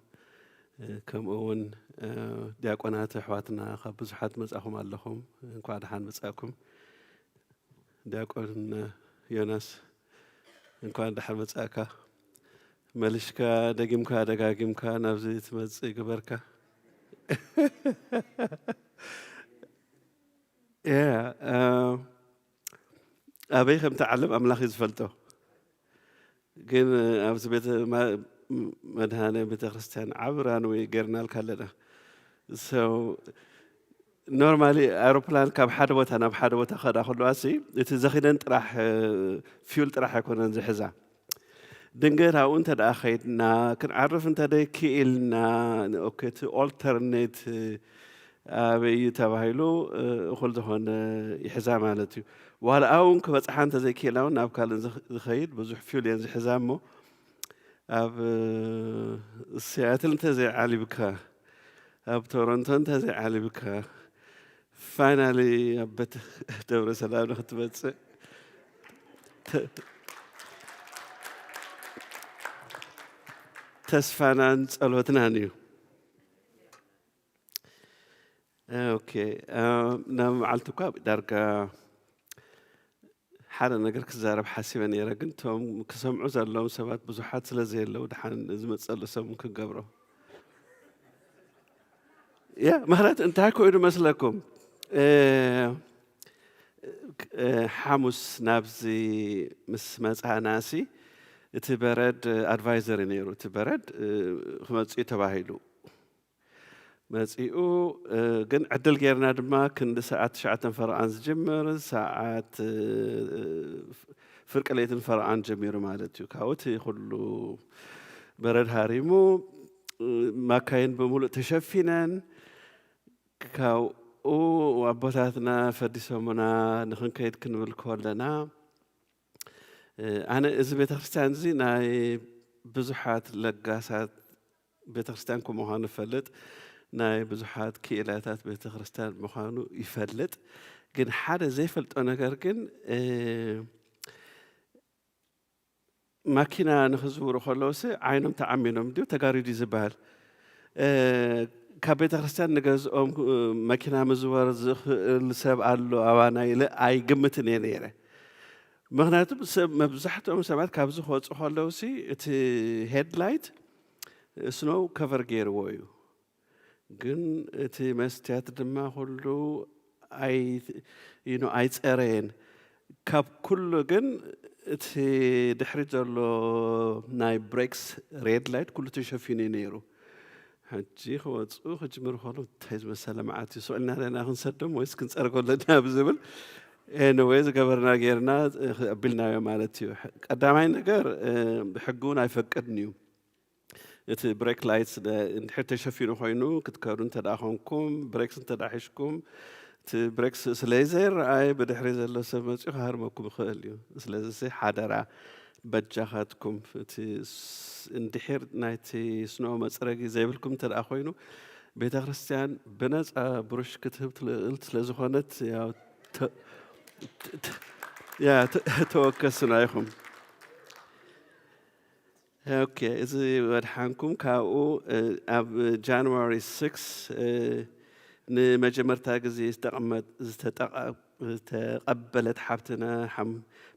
ከምኡ እውን ዲያቆናት ኣሕዋትና ካብ ብዙሓት መጻኹም ኣለኹም፣ እንኳዕ ደሓን መጻእኩም። ዲያቆን ዮናስ፣ እንኳን ደሓን መጻእካ። መልሽካ ደጊምካ ደጋጊምካ ናብዚ ትመጽእ ይግበርካ። ኣበይ ከም ትዓልም ኣምላኽ እዩ ዝፈልጦ። ግን ኣብዚ ቤተ መድሃኔ ቤተክርስትያን ዓቢ ራንወ ጌርናልካ ኣለና። ሶ ኖርማሊ ኣውሮፕላን ካብ ሓደ ቦታ ናብ ሓደ ቦታ ከዳ ከለዋ ሲ እቲ ዘኺደን ጥራሕ፣ ፊውል ጥራሕ ኣይኮነን ዝሕዛ። ድንገት ኣብኡ እንተ ደኣ ከይድና፣ ክንዓርፍ እንተ ደይክኢልና፣ ኦኬ፣ እቲ ኦልተርኔት ኣበይ እዩ ተባሂሉ እኹል ዝኾነ ይሕዛ ማለት እዩ። ዋላ እውን ክበጽሓ እንተ ዘይክኢላ እውን ናብ ካልእ ዝኸይድ ብዙሕ ፊውል እየን ዝሕዛ እሞ፣ ኣብ ሲያትል እንተ ዘይዓሊብካ፣ ኣብ ቶሮንቶ እንተ ዘይዓሊብካ፣ ፋይናሊ ኣብ ቤተ ደብረ ሰላም ንክትመጽእ ተስፋናን ጸሎትናን እዩ። ኦኬ፣ ናብ መዓልቲ እኳ ዳርጋ ሓደ ነገር ክዛረብ ሓሲበ ነይረ፣ ግን እቶም ክሰምዑ ዘለዎም ሰባት ብዙሓት ስለ ዘየለዉ፣ ደሓን ዝመጽእ ዘሎ ሰብ ክገብሮ። ያ፣ ምኽንያት እንታይ ኮይኑ መስለኩም? ሓሙስ ናብዚ ምስ መጻእናሲ፣ እቲ በረድ ኣድቫይዘሪ ነይሩ። እቲ በረድ ክመጽእ እዩ ተባሂሉ መጺኡ። ግን ዕድል ጌርና ድማ ክንዲ ሰዓት ትሽዓተ ፈረቓን ዝጅምር፣ ሰዓት ፍርቂ ለይትን ፈረቓን ጀሚሩ ማለት እዩ። ካብኡ እቲ ኩሉ በረድ ሃሪሙ፣ ማካይን ብምሉእ ተሸፊነን፣ ካብኡ ኣቦታትና ፈዲሶምና ንኽንከይድ ክንብል ከለና፣ ኣነ እዚ ቤተክርስትያን እዚ ናይ ብዙሓት ለጋሳት ቤተክርስትያን ከም ምዃኑ እፈልጥ፣ ናይ ብዙሓት ክኢላታት ቤተክርስትያን ምዃኑ ይፈልጥ። ግን ሓደ ዘይፈልጦ ነገር ግን፣ ማኪና ንኽዝውሩ ከለውሲ ዓይኖም ተዓሚኖም ድዩ ተጋሪዱ እዩ ዝበሃል? ካብ ቤተክርስትያን ንገዝኦም መኪና ምዝዋር ዝኽእል ሰብ ኣሎ ኣባና ኢለ ኣይግምትን እየ ነይረ። ምኽንያቱም ሰብ፣ መብዛሕትኦም ሰባት ካብዚ ክወፁ ከለውሲ እቲ ሄድላይት ስኖው ከቨር ገይርዎ እዩ። ግን እቲ መስትያት ድማ ኩሉ ኣይ-፣ you know፣ ኣይጸረየን። ካብ ኩሉ ግን እቲ ድሕሪት ዘሎ ናይ ብሬክስ ሬድ ላይት ኩሉ ተሸፊኑ እዩ ነይሩ። ሕጂ ክወጹ ክጅምሩ ከለዉ እንታይ ዝመሰለ መዓት እዩ። ስቕ ኢልና ርኢና ክንሰዶም ወይስ ክንጸርጎ ኣለና ብዝብል፣ ኤኒወይ ዝገበርና ጌርና ኣቢልናዮ ማለት እዩ። ቀዳማይ ነገር፣ እ፣ ብሕጊ እውን ኣይፈቅድን እዩ። እቲ ብሬክ ላይት ስለ እንድሕር ተሸፊኑ ኮይኑ ክትከዱ እንተ ደኣ ኮንኩም፣ ብሬክስ እንተ ደኣ ሒዝኩም፣ እቲ ብሬክስ ስለ ዘይረኣይ ብድሕሪ ዘሎ ሰብ መጺኡ ክሃርመኩም ይኽእል እዩ። ስለዚ ሓደራ በጃኻትኩም፣ እቲ ስ-፣ እንድሕር ናይቲ ስኖ መጽረጊ ዘይብልኩም እንተ ደኣ ኮይኑ፣ ቤተ ክርስቲያን ብነጻ ብሩሽ ክትህብ ትኽእል ስለ ዝኾነት፣ ያው ተ-፣ ተ-፣ ተ-፣ ያ፣ ተ-፣ ተወከሱና ኢኹም። ኦኬ፣ እዚ ወድሓንኩም። ካብኡ፣ እ፣ ኣብ ጃንዋሪ ሲክስ፣ እ፣ ንመጀመርታ ግዜ ዝተቐመጥ-፣ ዝተጠቐ-፣ ዝተቐበለት ሓብትና ሓም-፣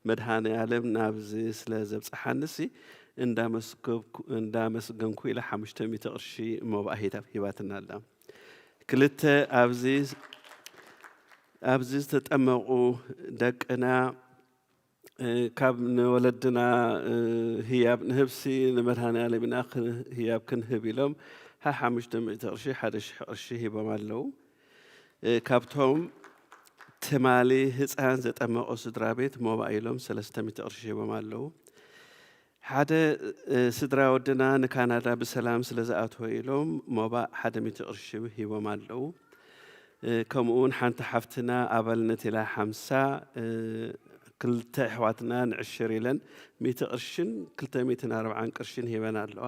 መድሃኔ ኣለም ናብዚ ስለ ዘብጽሓንሲ እንዳመስገብኩ-፣ እንዳመስገንኩ ኢላ ሓሙሽተ ሚእቲ ቅርሺ ሞባእ ሂታ-፣ ሂባትና ኣላ። ክልተ ኣብዚ፣ ኣብዚ ዝተጠመቑ ደቅና እ፣ ካብ ንወለድና፣ እ፣ ህያብ ንህብሲ ንመድሃኔ ኣለም ኢና ክን-፣ ህያብ ክንህብ ኢሎም ሓሓሙሽተ ሚእቲ ቅርሺ፣ ሓደ ሽሕ ቅርሺ ሂቦም ኣለዉ። እ፣ ካብቶም ትማሊ ህጻን ዘጠመቑ ስድራ ቤት ሞባእ ኢሎም ሰለስተ ሚእቲ ቅርሺ ሂቦም ኣለዉ። ሓደ፣ እ፣ ስድራ ወድና ንካናዳ ብሰላም ስለ ዝኣተወ ኢሎም ሞባእ ሓደ ሚእቲ ቅርሺ ሂቦም ኣለዉ። እ፣ ከምኡ እውን ሓንቲ ሓፍትና ኣባልነት ኢላ ሓምሳ፣ እ፣ ክልተ ኣሕዋትና ንዕሽር ኢለን ሚእቲ ቅርሽን ክልተ ሚእትን ኣርብዓን ቅርሽን ሂበን ኣለዋ።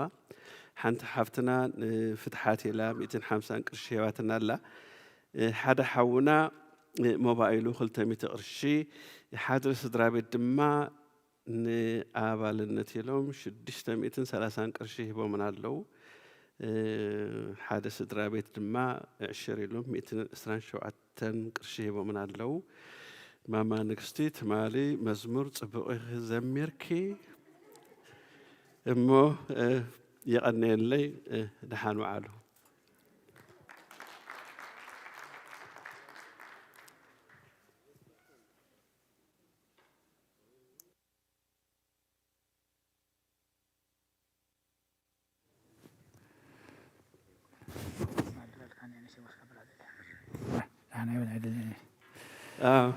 ሓንቲ ሓፍትና ንፍትሓት ኢላ ሚእትን ሓምሳን ቅርሺ ሂባትና ኣላ። እ፣ ሓደ ሓውና እ፣ ሞባይሉ ክልተ ሚእቲ ቅርሺ፣ ሓደ ስድራ ቤት ድማ ንኣባልነት ኢሎም ሽዱሽተ ሚእትን ሰላሳን ቅርሺ ሂቦምና ኣለዉ። እ፣ ሓደ ስድራ ቤት ድማ ዕሽር ኢሎም ሚእትን ዕስራን ሸውዓተን ቅርሺ ሂቦምና ኣለዉ። ማማ ንግስቲ፣ ትማሊ መዝሙር ጽቡቕ ኢኺ ዘሚርኪ እሞ፣ እ፣ የቐንየለይ፣ እ፣ ደሓን ወዓሉ። ኣነ እውን ኣይደልን። ኣዎ፣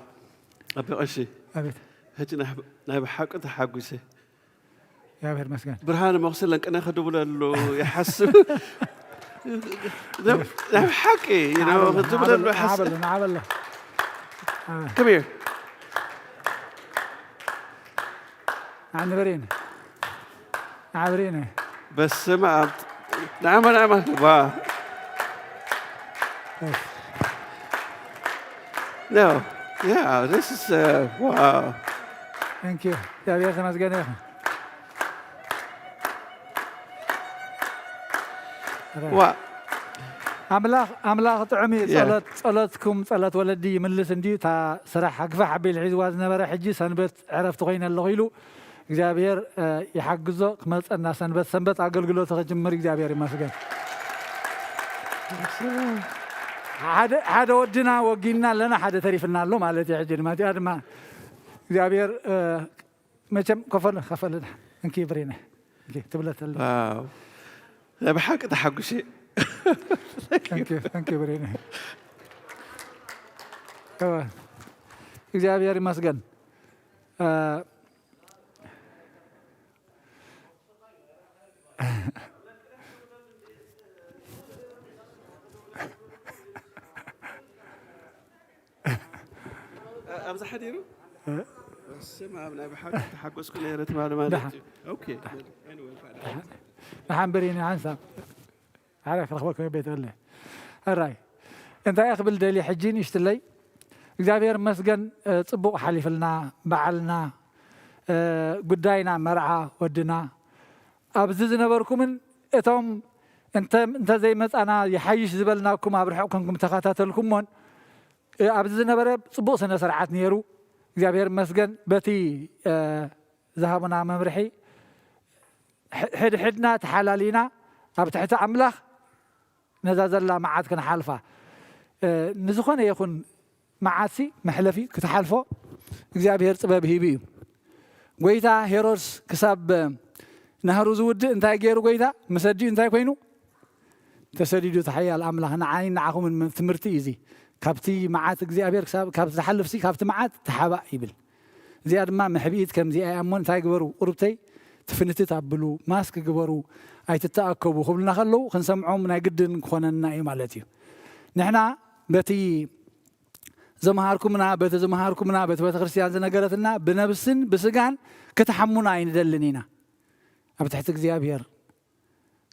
ኣቢ ቀሺ፣ ኣቤት። ሕጂ ናይ፣ ናይ ብሓቂ ተሓጒሰ። እግዚኣብሔር ይመስገን። ብርሃነ መኽስለን ቅነ ክድብለሉ ይሓስብ። ናይ ብሓቂ፣ you know፣ ንዓበሎ፣ ክድብለሉ ንዓበሎ፣ ይሓስብ። ንዓበሎ፣ ንዓበሎ። ኣበ። Come here. ንዓኒ በሬን። ንዓ በሬን። በስመ ኣብ። ንዓማ፣ ንዓማ። ዋ። እሺ። No. Yeah, this is, uh, wow. Thank you። እግዚኣብሔር ተመስገነ ይኹን። ዋ። ኣምላኽ፣ ኣምላኽ ጥዑም እዩ። Yeah. ጸሎት፣ ጸሎትኩም፣ ጸሎት ወለዲ ይምልስ እንድዩ። እታ ስራሕ ግፋሕ ኣቢሉ ሒዝዋ ዝነበረ ሕጂ ሰንበት ዕረፍቲ ኮይነ ኣለኹ ኢሉ እግዚኣብሔር፣ እ፣ ይሓግዞ ክመጸና ሰንበት፣ ሰንበት ኣገልግሎቱ ክጅምር እግዚኣብሔር ይመስገን። ሓደ፣ ሓደ ወድና ወጊንና ኣለና፣ ሓደ ተሪፍና ኣሎ ማለት እዩ። ሕጂ ድማ እቲኣ ድማ እግዚኣብሔር፣ እ፣ መቸም ከፈለ፣ ከፈለ እንኪ ብሬነ፣ እንኪ ትብለተለ። ዋው። ናይ ብሓቂ ተሓጒሰ። Thank you፣ thank you ብሬነ። እወ። እግዚኣብሔር ይመስገን። እ፣ ኣብዚ ሓዲሩ? እ? በስመ ኣብ፣ ናይ ብሓቂ ተሓጎስኩ ነይረ ትማሊ ማለት ደሓን። እዩ። ኦኬ። ደሓን። Anyway፣ ደሓን። ደሓን በሪኒ ሓንሳብ። ሓደ ክረኽበኩም ቤት ኣለ። ሕራይ። እንታይ እየ ክብል ደልየ ሕጂ ንእሽትለይ? እግዚኣብሔር ይመስገን፣ እ፣ ጽቡቕ ሓሊፍልና፣ በዓልና፣ እ፣ ጉዳይና፣ መርዓ ወድና፣ ኣብዚ ዝነበርኩምን እቶም እንተ፣ እንተ ዘይመጻና ይሓይሽ ዝበልናኩም ኣብ ርሑቕ ኮንኩም ተኸታተልኩሞን፣ እ፣ ኣብዚ ዝነበረ ጽቡቕ ስነ ስርዓት ነይሩ። እግዚኣብሔር ይመስገን በቲ፣ እ፣ ዝሃቡና መምርሒ ሕ-፣ ሕድሕድና ተሓላሊና ኣብ ትሕቲ ኣምላኽ ነዛ ዘላ መዓት ክንሓልፋ፣ እ፣ ንዝኾነ ይኹን መዓትሲ መሕለፊ ክትሓልፎ እግዚኣብሔር ጥበብ ሂቡ እዩ። ጎይታ ሄሮድስ ክሳብ ናህሩ ዝውድእ እንታይ ገይሩ? ጎይታ ምስ ኣዲኡ እንታይ ኮይኑ? ተሰዲዱ። እቲ ሓያል ኣምላኽ ንዓይን ንዓኹምን ትምህርቲ እዩ እዚ። ካብቲ መዓት እግዚኣብሔር ክሳብ፣ ካብ ዝሓልፍሲ ካብቲ መዓት ተሓባእ ይብል። እዚኣ ድማ መሕብኢት ከምዚኣ እያ እሞ እንታይ ግበሩ? ቁርብተይ ትፍንትት ኣብሉ፣ ማስክ ግበሩ፣ ኣይትተኣከቡ ክብሉና ከለዉ ክንሰምዖም ናይ ግድን ክኾነና እዩ ማለት እዩ። ንሕና በቲ ዘምሃርኩምና፣ በቲ ዝመሃርኩምና፣ በቲ ቤተ ክርስቲያን ዝነገረትና ብነብስን ብስጋን ክትሓሙና ኣይንደልን ኢና። ኣብ ትሕቲ እግዚኣብሔር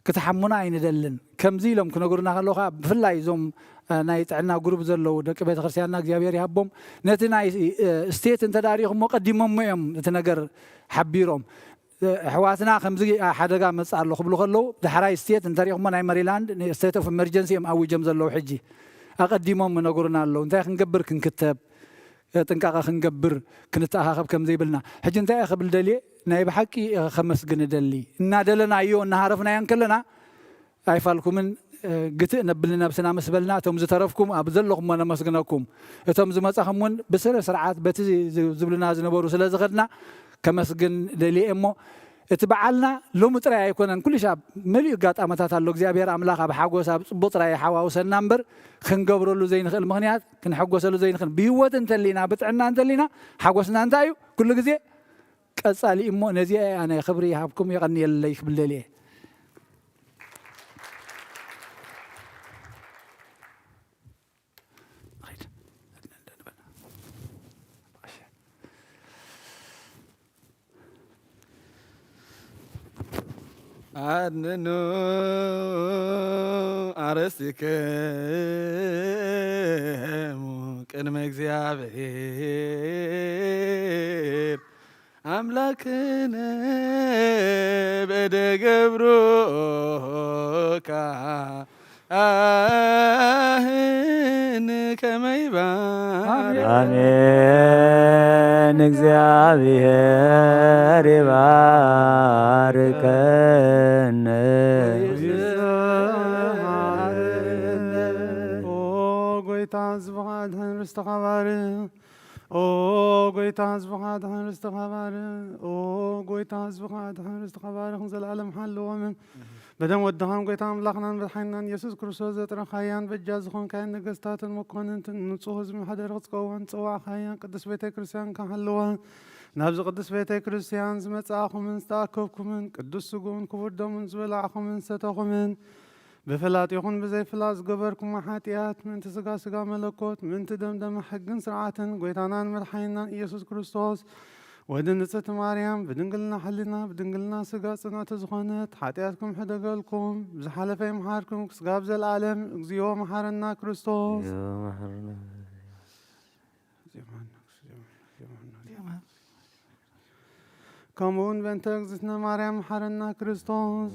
ክትሓሙና ኣይንደልን። ከምዚ ኢሎም ክነግሩና ከለዉ ከዓ ብፍላይ እዞም፣ እ፣ ናይ ጥዕና ግሩፕ ዘለዉ ደቂ ቤተ ክርስቲያንና እግዚኣብሔር ይሃቦም። ነቲ ናይ፣ እ፣ ስቴት እንተ ዳሪኹሞ ቀዲሞሞ እዮም እቲ ነገር ሓቢሮም። እ፣ ኣሕዋትና ከምዚ ሓደጋ መጽእ ኣሎ ክብሉ ከለዉ ዳሕራይ ስቴት እንተሪኹሞ ናይ መሪላንድ ስቴት ኦፍ ኤመርጀንሲ እዮም ኣዊጆም ዘለዉ ሕጂ። ኣቐዲሞም ይነግሩና ኣለዉ። እንታይ ክንገብር? ክንክተብ፣ ጥንቃቐ ክንገብር፣ ክንተኣኻኸብ ከም ዘይብልና። ሕጂ እንታይ እየ ክብል ደልየ? ናይ ብሓቂ እየ ከመስግን እደሊ። እናደለናዮ፣ እናሃረፍናዮ እንከለና፣ ኣይፋልኩምን፣ እ፣ ግትእ ነብል ንነብስና ምስ በልና፣ እቶም ዝተረፍኩም ኣብ ዘለኹሞ ነመስግነኩም። እቶም ዝመጻኹም እውን ብስነ ስርዓት በቲ ዝ-፣ ዝብሉና ዝነበሩ ስለ ዝኸድና፣ ከመስግን ደልየ እሞ፣ እቲ በዓልና ሎሚ ጥራይ ኣይኮነን፣ ኩሉ ሻብ መሊኡ ኣጋጣመታት ኣሎ። እግዚኣብሔር ኣምላኽ ኣብ ሓጎስ፣ ኣብ ጽቡቕ ጥራይ ይሓዋውሰና እምበር፣ ክንገብረሉ ዘይንኽእል ምኽንያት፣ ክንሕጎሰሉ ዘይንኽእል፣ ብህይወት እንተሊና፣ ብጥዕና እንተሊና፣ ሓጎስና እንታይ እዩ? ኩሉ ግዜ ቀጻሊ እሞ፣ ነዚኣ እየ ኣነ ክብሪ ይሃብኩም፣ የቐንየለይ ክብል ደልየ። ኣድንኑ ኣርእስቲክሙ ቅድመ እግዚኣብሔር ኣምላክነ በደ ገብሩ ካህን ከመ ይባርክ። ኣሜን። እግዚኣብሔር ይባርከነ። ኦ ጎይታ፣ ዝብኻ ድሕን ርስትኻ ባርኽ። ኦ ጎይታ፣ ህዝብኻ ድሕን ርስትኻ ባርኽ። ኦ ጎይታ፣ ህዝብኻ ድሕን ርስትኻ ባርኽ። ንዘለኣለም ሓልዎምን። በደም ወድኻን ጎይታ ኣምላኽናን መድሓኒናን ኢየሱስ ክርስቶስ ዘጥረኻያን በጃ ዝኾንካያን ነገስታትን መኮንንትን ንጹህ ህዝቢ ማሕደር ክትከውን ጸዋዕኻያን ቅድስት ቤተ ክርስቲያን ክሓልዋ ናብዚ ቅድስት ቤተ ክርስቲያን ዝመጻእኹምን ዝተኣከብኩምን ቅዱስ ስግኡን ክቡር ደሙን ዝበላዕኹምን ዝተኹምን ብፍላጥ ይኹን ብዘይፍላጥ ዝገበርኩሞ ሓጢኣት፣ ምእንቲ ስጋ ስጋ መለኮት፣ ምእንቲ ደም ደም ሕግን ስርዓትን ጎይታናን መድሓኒናን ኢየሱስ ክርስቶስ፣ ወዲ ንጽሕቲ ማርያም፣ ብድንግልና ሕሊና፣ ብድንግልና ስጋ ጽንዕቲ ዝኾነት፣ ሓጢኣትኩም ሕደገልኩም፣ ብዝሓለፈ ይምሓርኩም፣ ክስጋብ ዘለኣለም፣ እግዚኦ መሓረና ክርስቶስ። ከምኡ እውን በእንተ እግዝእትነ ማርያም መሓረና ክርስቶስ።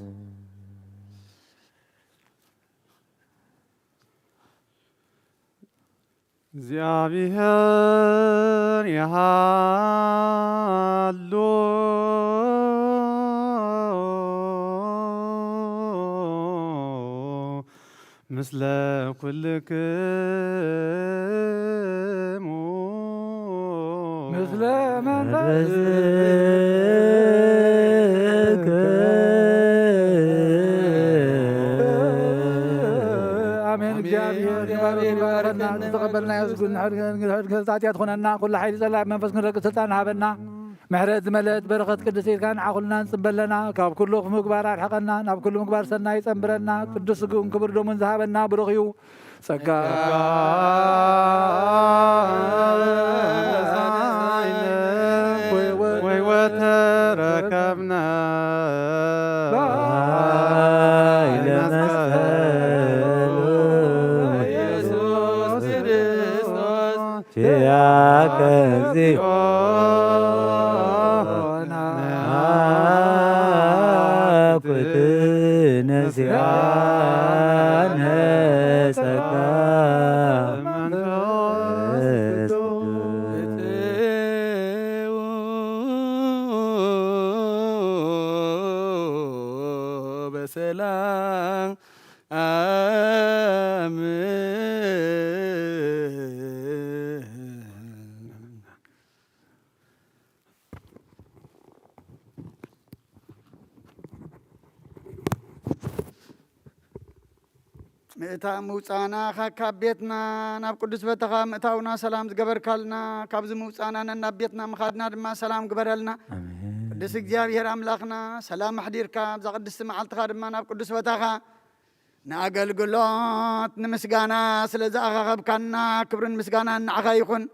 እግዚኣብሔር ይሃሉ ምስለ ኩልክሙ። ምስለ መንፈስክም። ኣሜን። እግዚኣብሔር ይባርኸና። ዝተቐበልናዮ ዝጉድ ንሕድገት ጣጢያ ትኾነና። ኩሉ ሓይሊ ጸላኢ መንፈስ ክንረግጥ ስልጣን ሃበና። ምሕረት ዝመልአት በረኸት ቅድስት ኢድካ ንዓኹልና ንጽበ ኣለና። ካብ ኩሉ ክፉእ ምግባር ኣርሕቐና፣ ናብ ኩሉ ምግባር ሰናይ ጸንብረና። ቅዱስ ስግኡን ክቡር ደሙን ዝሃበና ብሩኽ እዩ። ጸጋ ወይወት ተረከብና ኃይለ መስቀሉ ኢየሱስ ክርስቶስ ኪያከ እግዚኦ ናኩትነ ዚአነ ጸጋ መንፈስ ቅዱስ። በሰላም ምእታ ምውፃእና ካብ ቤትና ናብ ቅዱስ ቦታኻ ምእታውና ሰላም ዝገበርካልና፣ ካብዚ ምውፃእና ነናብ ቤትና ምኻድና ድማ ሰላም ግበረልና። ኣሜን። ቅዱስ እግዚኣብሔር ኣምላኽና ሰላም ኣሕዲርካ ኣብዛ ቅድስቲ መዓልትኻ ድማ ናብ ቅዱስ ቦታኻ ንኣገልግሎት ንምስጋና ስለ ዝኣኻኸብካና ክብርን ምስጋናን ንዓኻ ይኹን።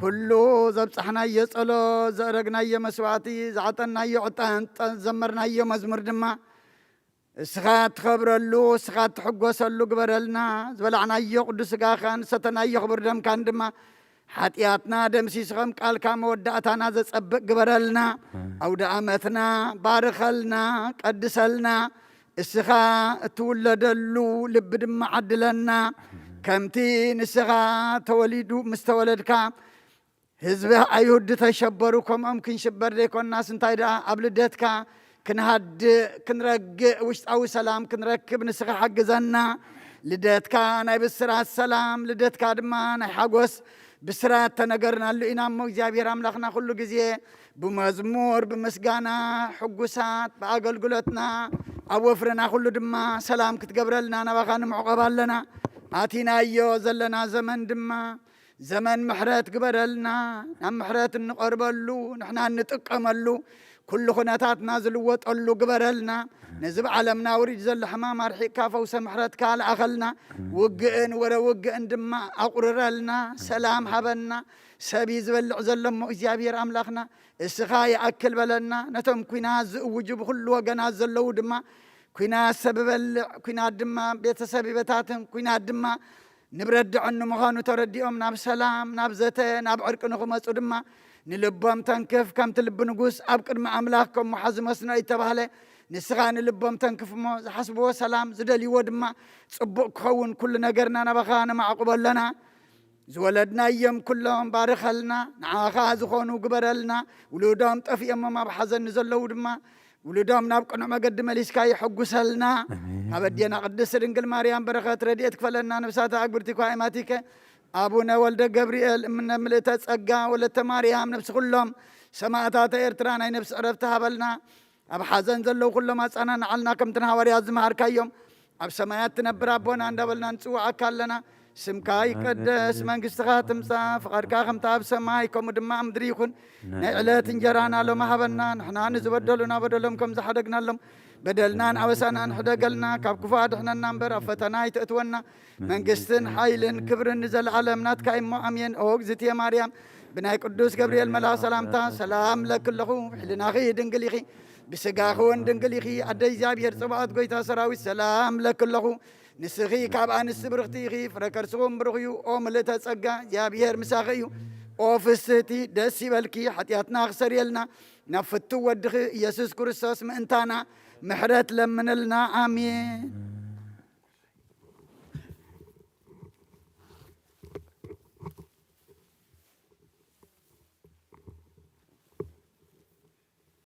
ኩሉ ዘብጻሕናዮ ጸሎት፣ ዘእረግናዮ መስዋዕቲ፣ ዝዓጠንናዮ ዕጣን፣ ጠ-፣ ዘመርናዮ መዝሙር ድማ እስኻ እትኸብረሉ፣ እስኻ እትሕጎሰሉ ግበረልና። ዝበላዕናዮ ቅዱስ ስጋኻን ዝሰተናዮ ክቡር ደምካን ድማ ሓጢኣትና ደምሲስ ከም ቃልካ መወዳእታና ዘጸብቕ ግበረልና። ኣውደ ኣመትና ባርኸልና፣ ቀድሰልና። እስኻ እትውለደሉ ልቢ ድማ ዓድለና። ከምቲ ንስኻ ተወሊዱ ምስ ተወለድካ ህዝቢ ኣይሁድ ተሸበሩ፣ ከምኦም ክንሽበር ዘይኮናስ እንታይ ደኣ ኣብ ልደትካ ክንሃድእ፣ ክንረግእ፣ ውሽጣዊ ሰላም ክንረክብ ንስኻ ሓግዘና። ልደትካ ናይ ብስራት ሰላም፣ ልደትካ ድማ ናይ ሓጎስ ብስራት ተነገርናሉ ኢና እሞ እግዚኣብሔር ኣምላኽና ኩሉ ግዜ ብመዝሙር፣ ብምስጋና ሕጉሳት፣ ብኣገልግሎትና፣ ኣብ ወፍርና ኩሉ ድማ ሰላም ክትገብረልና ናባኻ ንምዕቆብ ኣለና። ኣቲናዮ ዘለና ዘመን ድማ ዘመን ምሕረት ግበረልና። ናብ ምሕረት እንቐርበሉ፣ ንሕና እንጥቀመሉ፣ ኩሉ ኩነታትና ዝልወጠሉ ግበረልና። ነዚ ብዓለምና ውሪድ ዘሎ ሕማም ኣርሒቕካ ፈውሰ ምሕረትካ ልኣኸልና። ውግእን ወረ ውግእን ድማ ኣቑርረልና። ሰላም ሃበና። ሰብ እዩ ዝበልዕ ዘሎ እሞ እግዚኣብሔር ኣምላኽና እስኻ ይኣክል በለና። ነቶም ኲናት ዝእውጁ ብኹሉ ወገናት ዘለዉ ድማ ኲናት ሰብ ይበልዕ፣ ኲናት ድማ ቤተሰብ ይበታትን፣ ኲናት ድማ ንብረት ድዕን ንምዃኑ ተረዲኦም ናብ ሰላም፣ ናብ ዘተ፣ ናብ ዕርቂ ንኽመጹ ድማ ንልቦም ተንክፍ፣ ከምቲ ልቢ ንጉስ ኣብ ቅድሚ ኣምላኽ ከም ሙሓዝ መስኖ እተባህለ፣ ንስኻ ንልቦም ተንክፍ እሞ ዝሓስብዎ ሰላም፣ ዝደልይዎ ድማ ጽቡቕ ክኸውን ኩሉ ነገርና ናባኻ ነማዕቁቦ ኣለና። ዝወለድናዮም ኩሎም ባርኸልና፣ ንዓኻ ዝኾኑ ግበረልና። ውሉዶም ጠፊኦሞም ኣብ ሓዘን ንዘለዉ ድማ ውሉዶም ናብ ቅኑዕ መገዲ መሊስካ የሐጉሰልና። ኣሜን። ካብ ኣዴና ቅድስት ድንግል ማርያም በረኸት ረድኤት ክፈለና፣ ነብሳት ኣግብርቲ ኳይማቲከ ኣቡነ ወልደ ገብርኤል እምነ ምልእተ ጸጋ ወለተ ማርያም ነብሲ ኩሎም ሰማእታተ ኤርትራ ናይ ነብሲ ዕረፍቲ ሃበልና። ኣብ ሓዘን ዘለዉ ኩሎም ኣጻናንዓልና፣ ከምቲ ንሃዋርያት ዝመሃርካዮም ኣብ ሰማያት ትነብር ኣቦና እንዳበልና ንጽውዓካ ኣለና። ስምካ ይቀደስ፣ መንግስትኻ ትምጻእ፣ ፍቓድካ ከምታ ኣብ ሰማይ ከምኡ ድማ ኣብ ምድሪ ይኹን። ናይ ዕለት እንጀራና ሎሚ ሃበና፣ ንሕና ንዝበደሉና በደሎም ከም ዝሓደግናሎም በደልናን ኣበሳናን ሕደገልና፣ ካብ ክፉ ኣድሕነና እምበር ኣብ ፈተና ኣይተእትወና። መንግስትን ሓይልን ክብርን ንዘለዓለም ናትካ እሞ ኣሜን። ኦ እግዝእትየ ማርያም፣ ብናይ ቅዱስ ገብርኤል መልኣኽ ሰላምታ ሰላም ለኪ ኣለኹ፣ ሕልናኺ ድንግል ኢኺ፣ ብስጋኺ እውን ድንግል ኢኺ። ኣደ እግዚኣብሔር ጽባኦት፣ ጎይታ ሰራዊት፣ ሰላም ለኪ ኣለኹ። ንስኺ ካብ ኣንስቲ ብርኽቲ ኢኺ፣ ፍረ ከርስኹም ብሩኽ እዩ። ኦ ምልእተ ጸጋ፣ እግዚኣብሔር ምሳኺ እዩ። ኦ ፍስህቲ፣ ደስ ይበልኪ፣ ሓጢኣትና ክሰርየልና፣ ናብ ፍቱው ወድኺ ኢየሱስ ክርስቶስ ምእንታና ምሕረት ለምንልና። ኣሜን።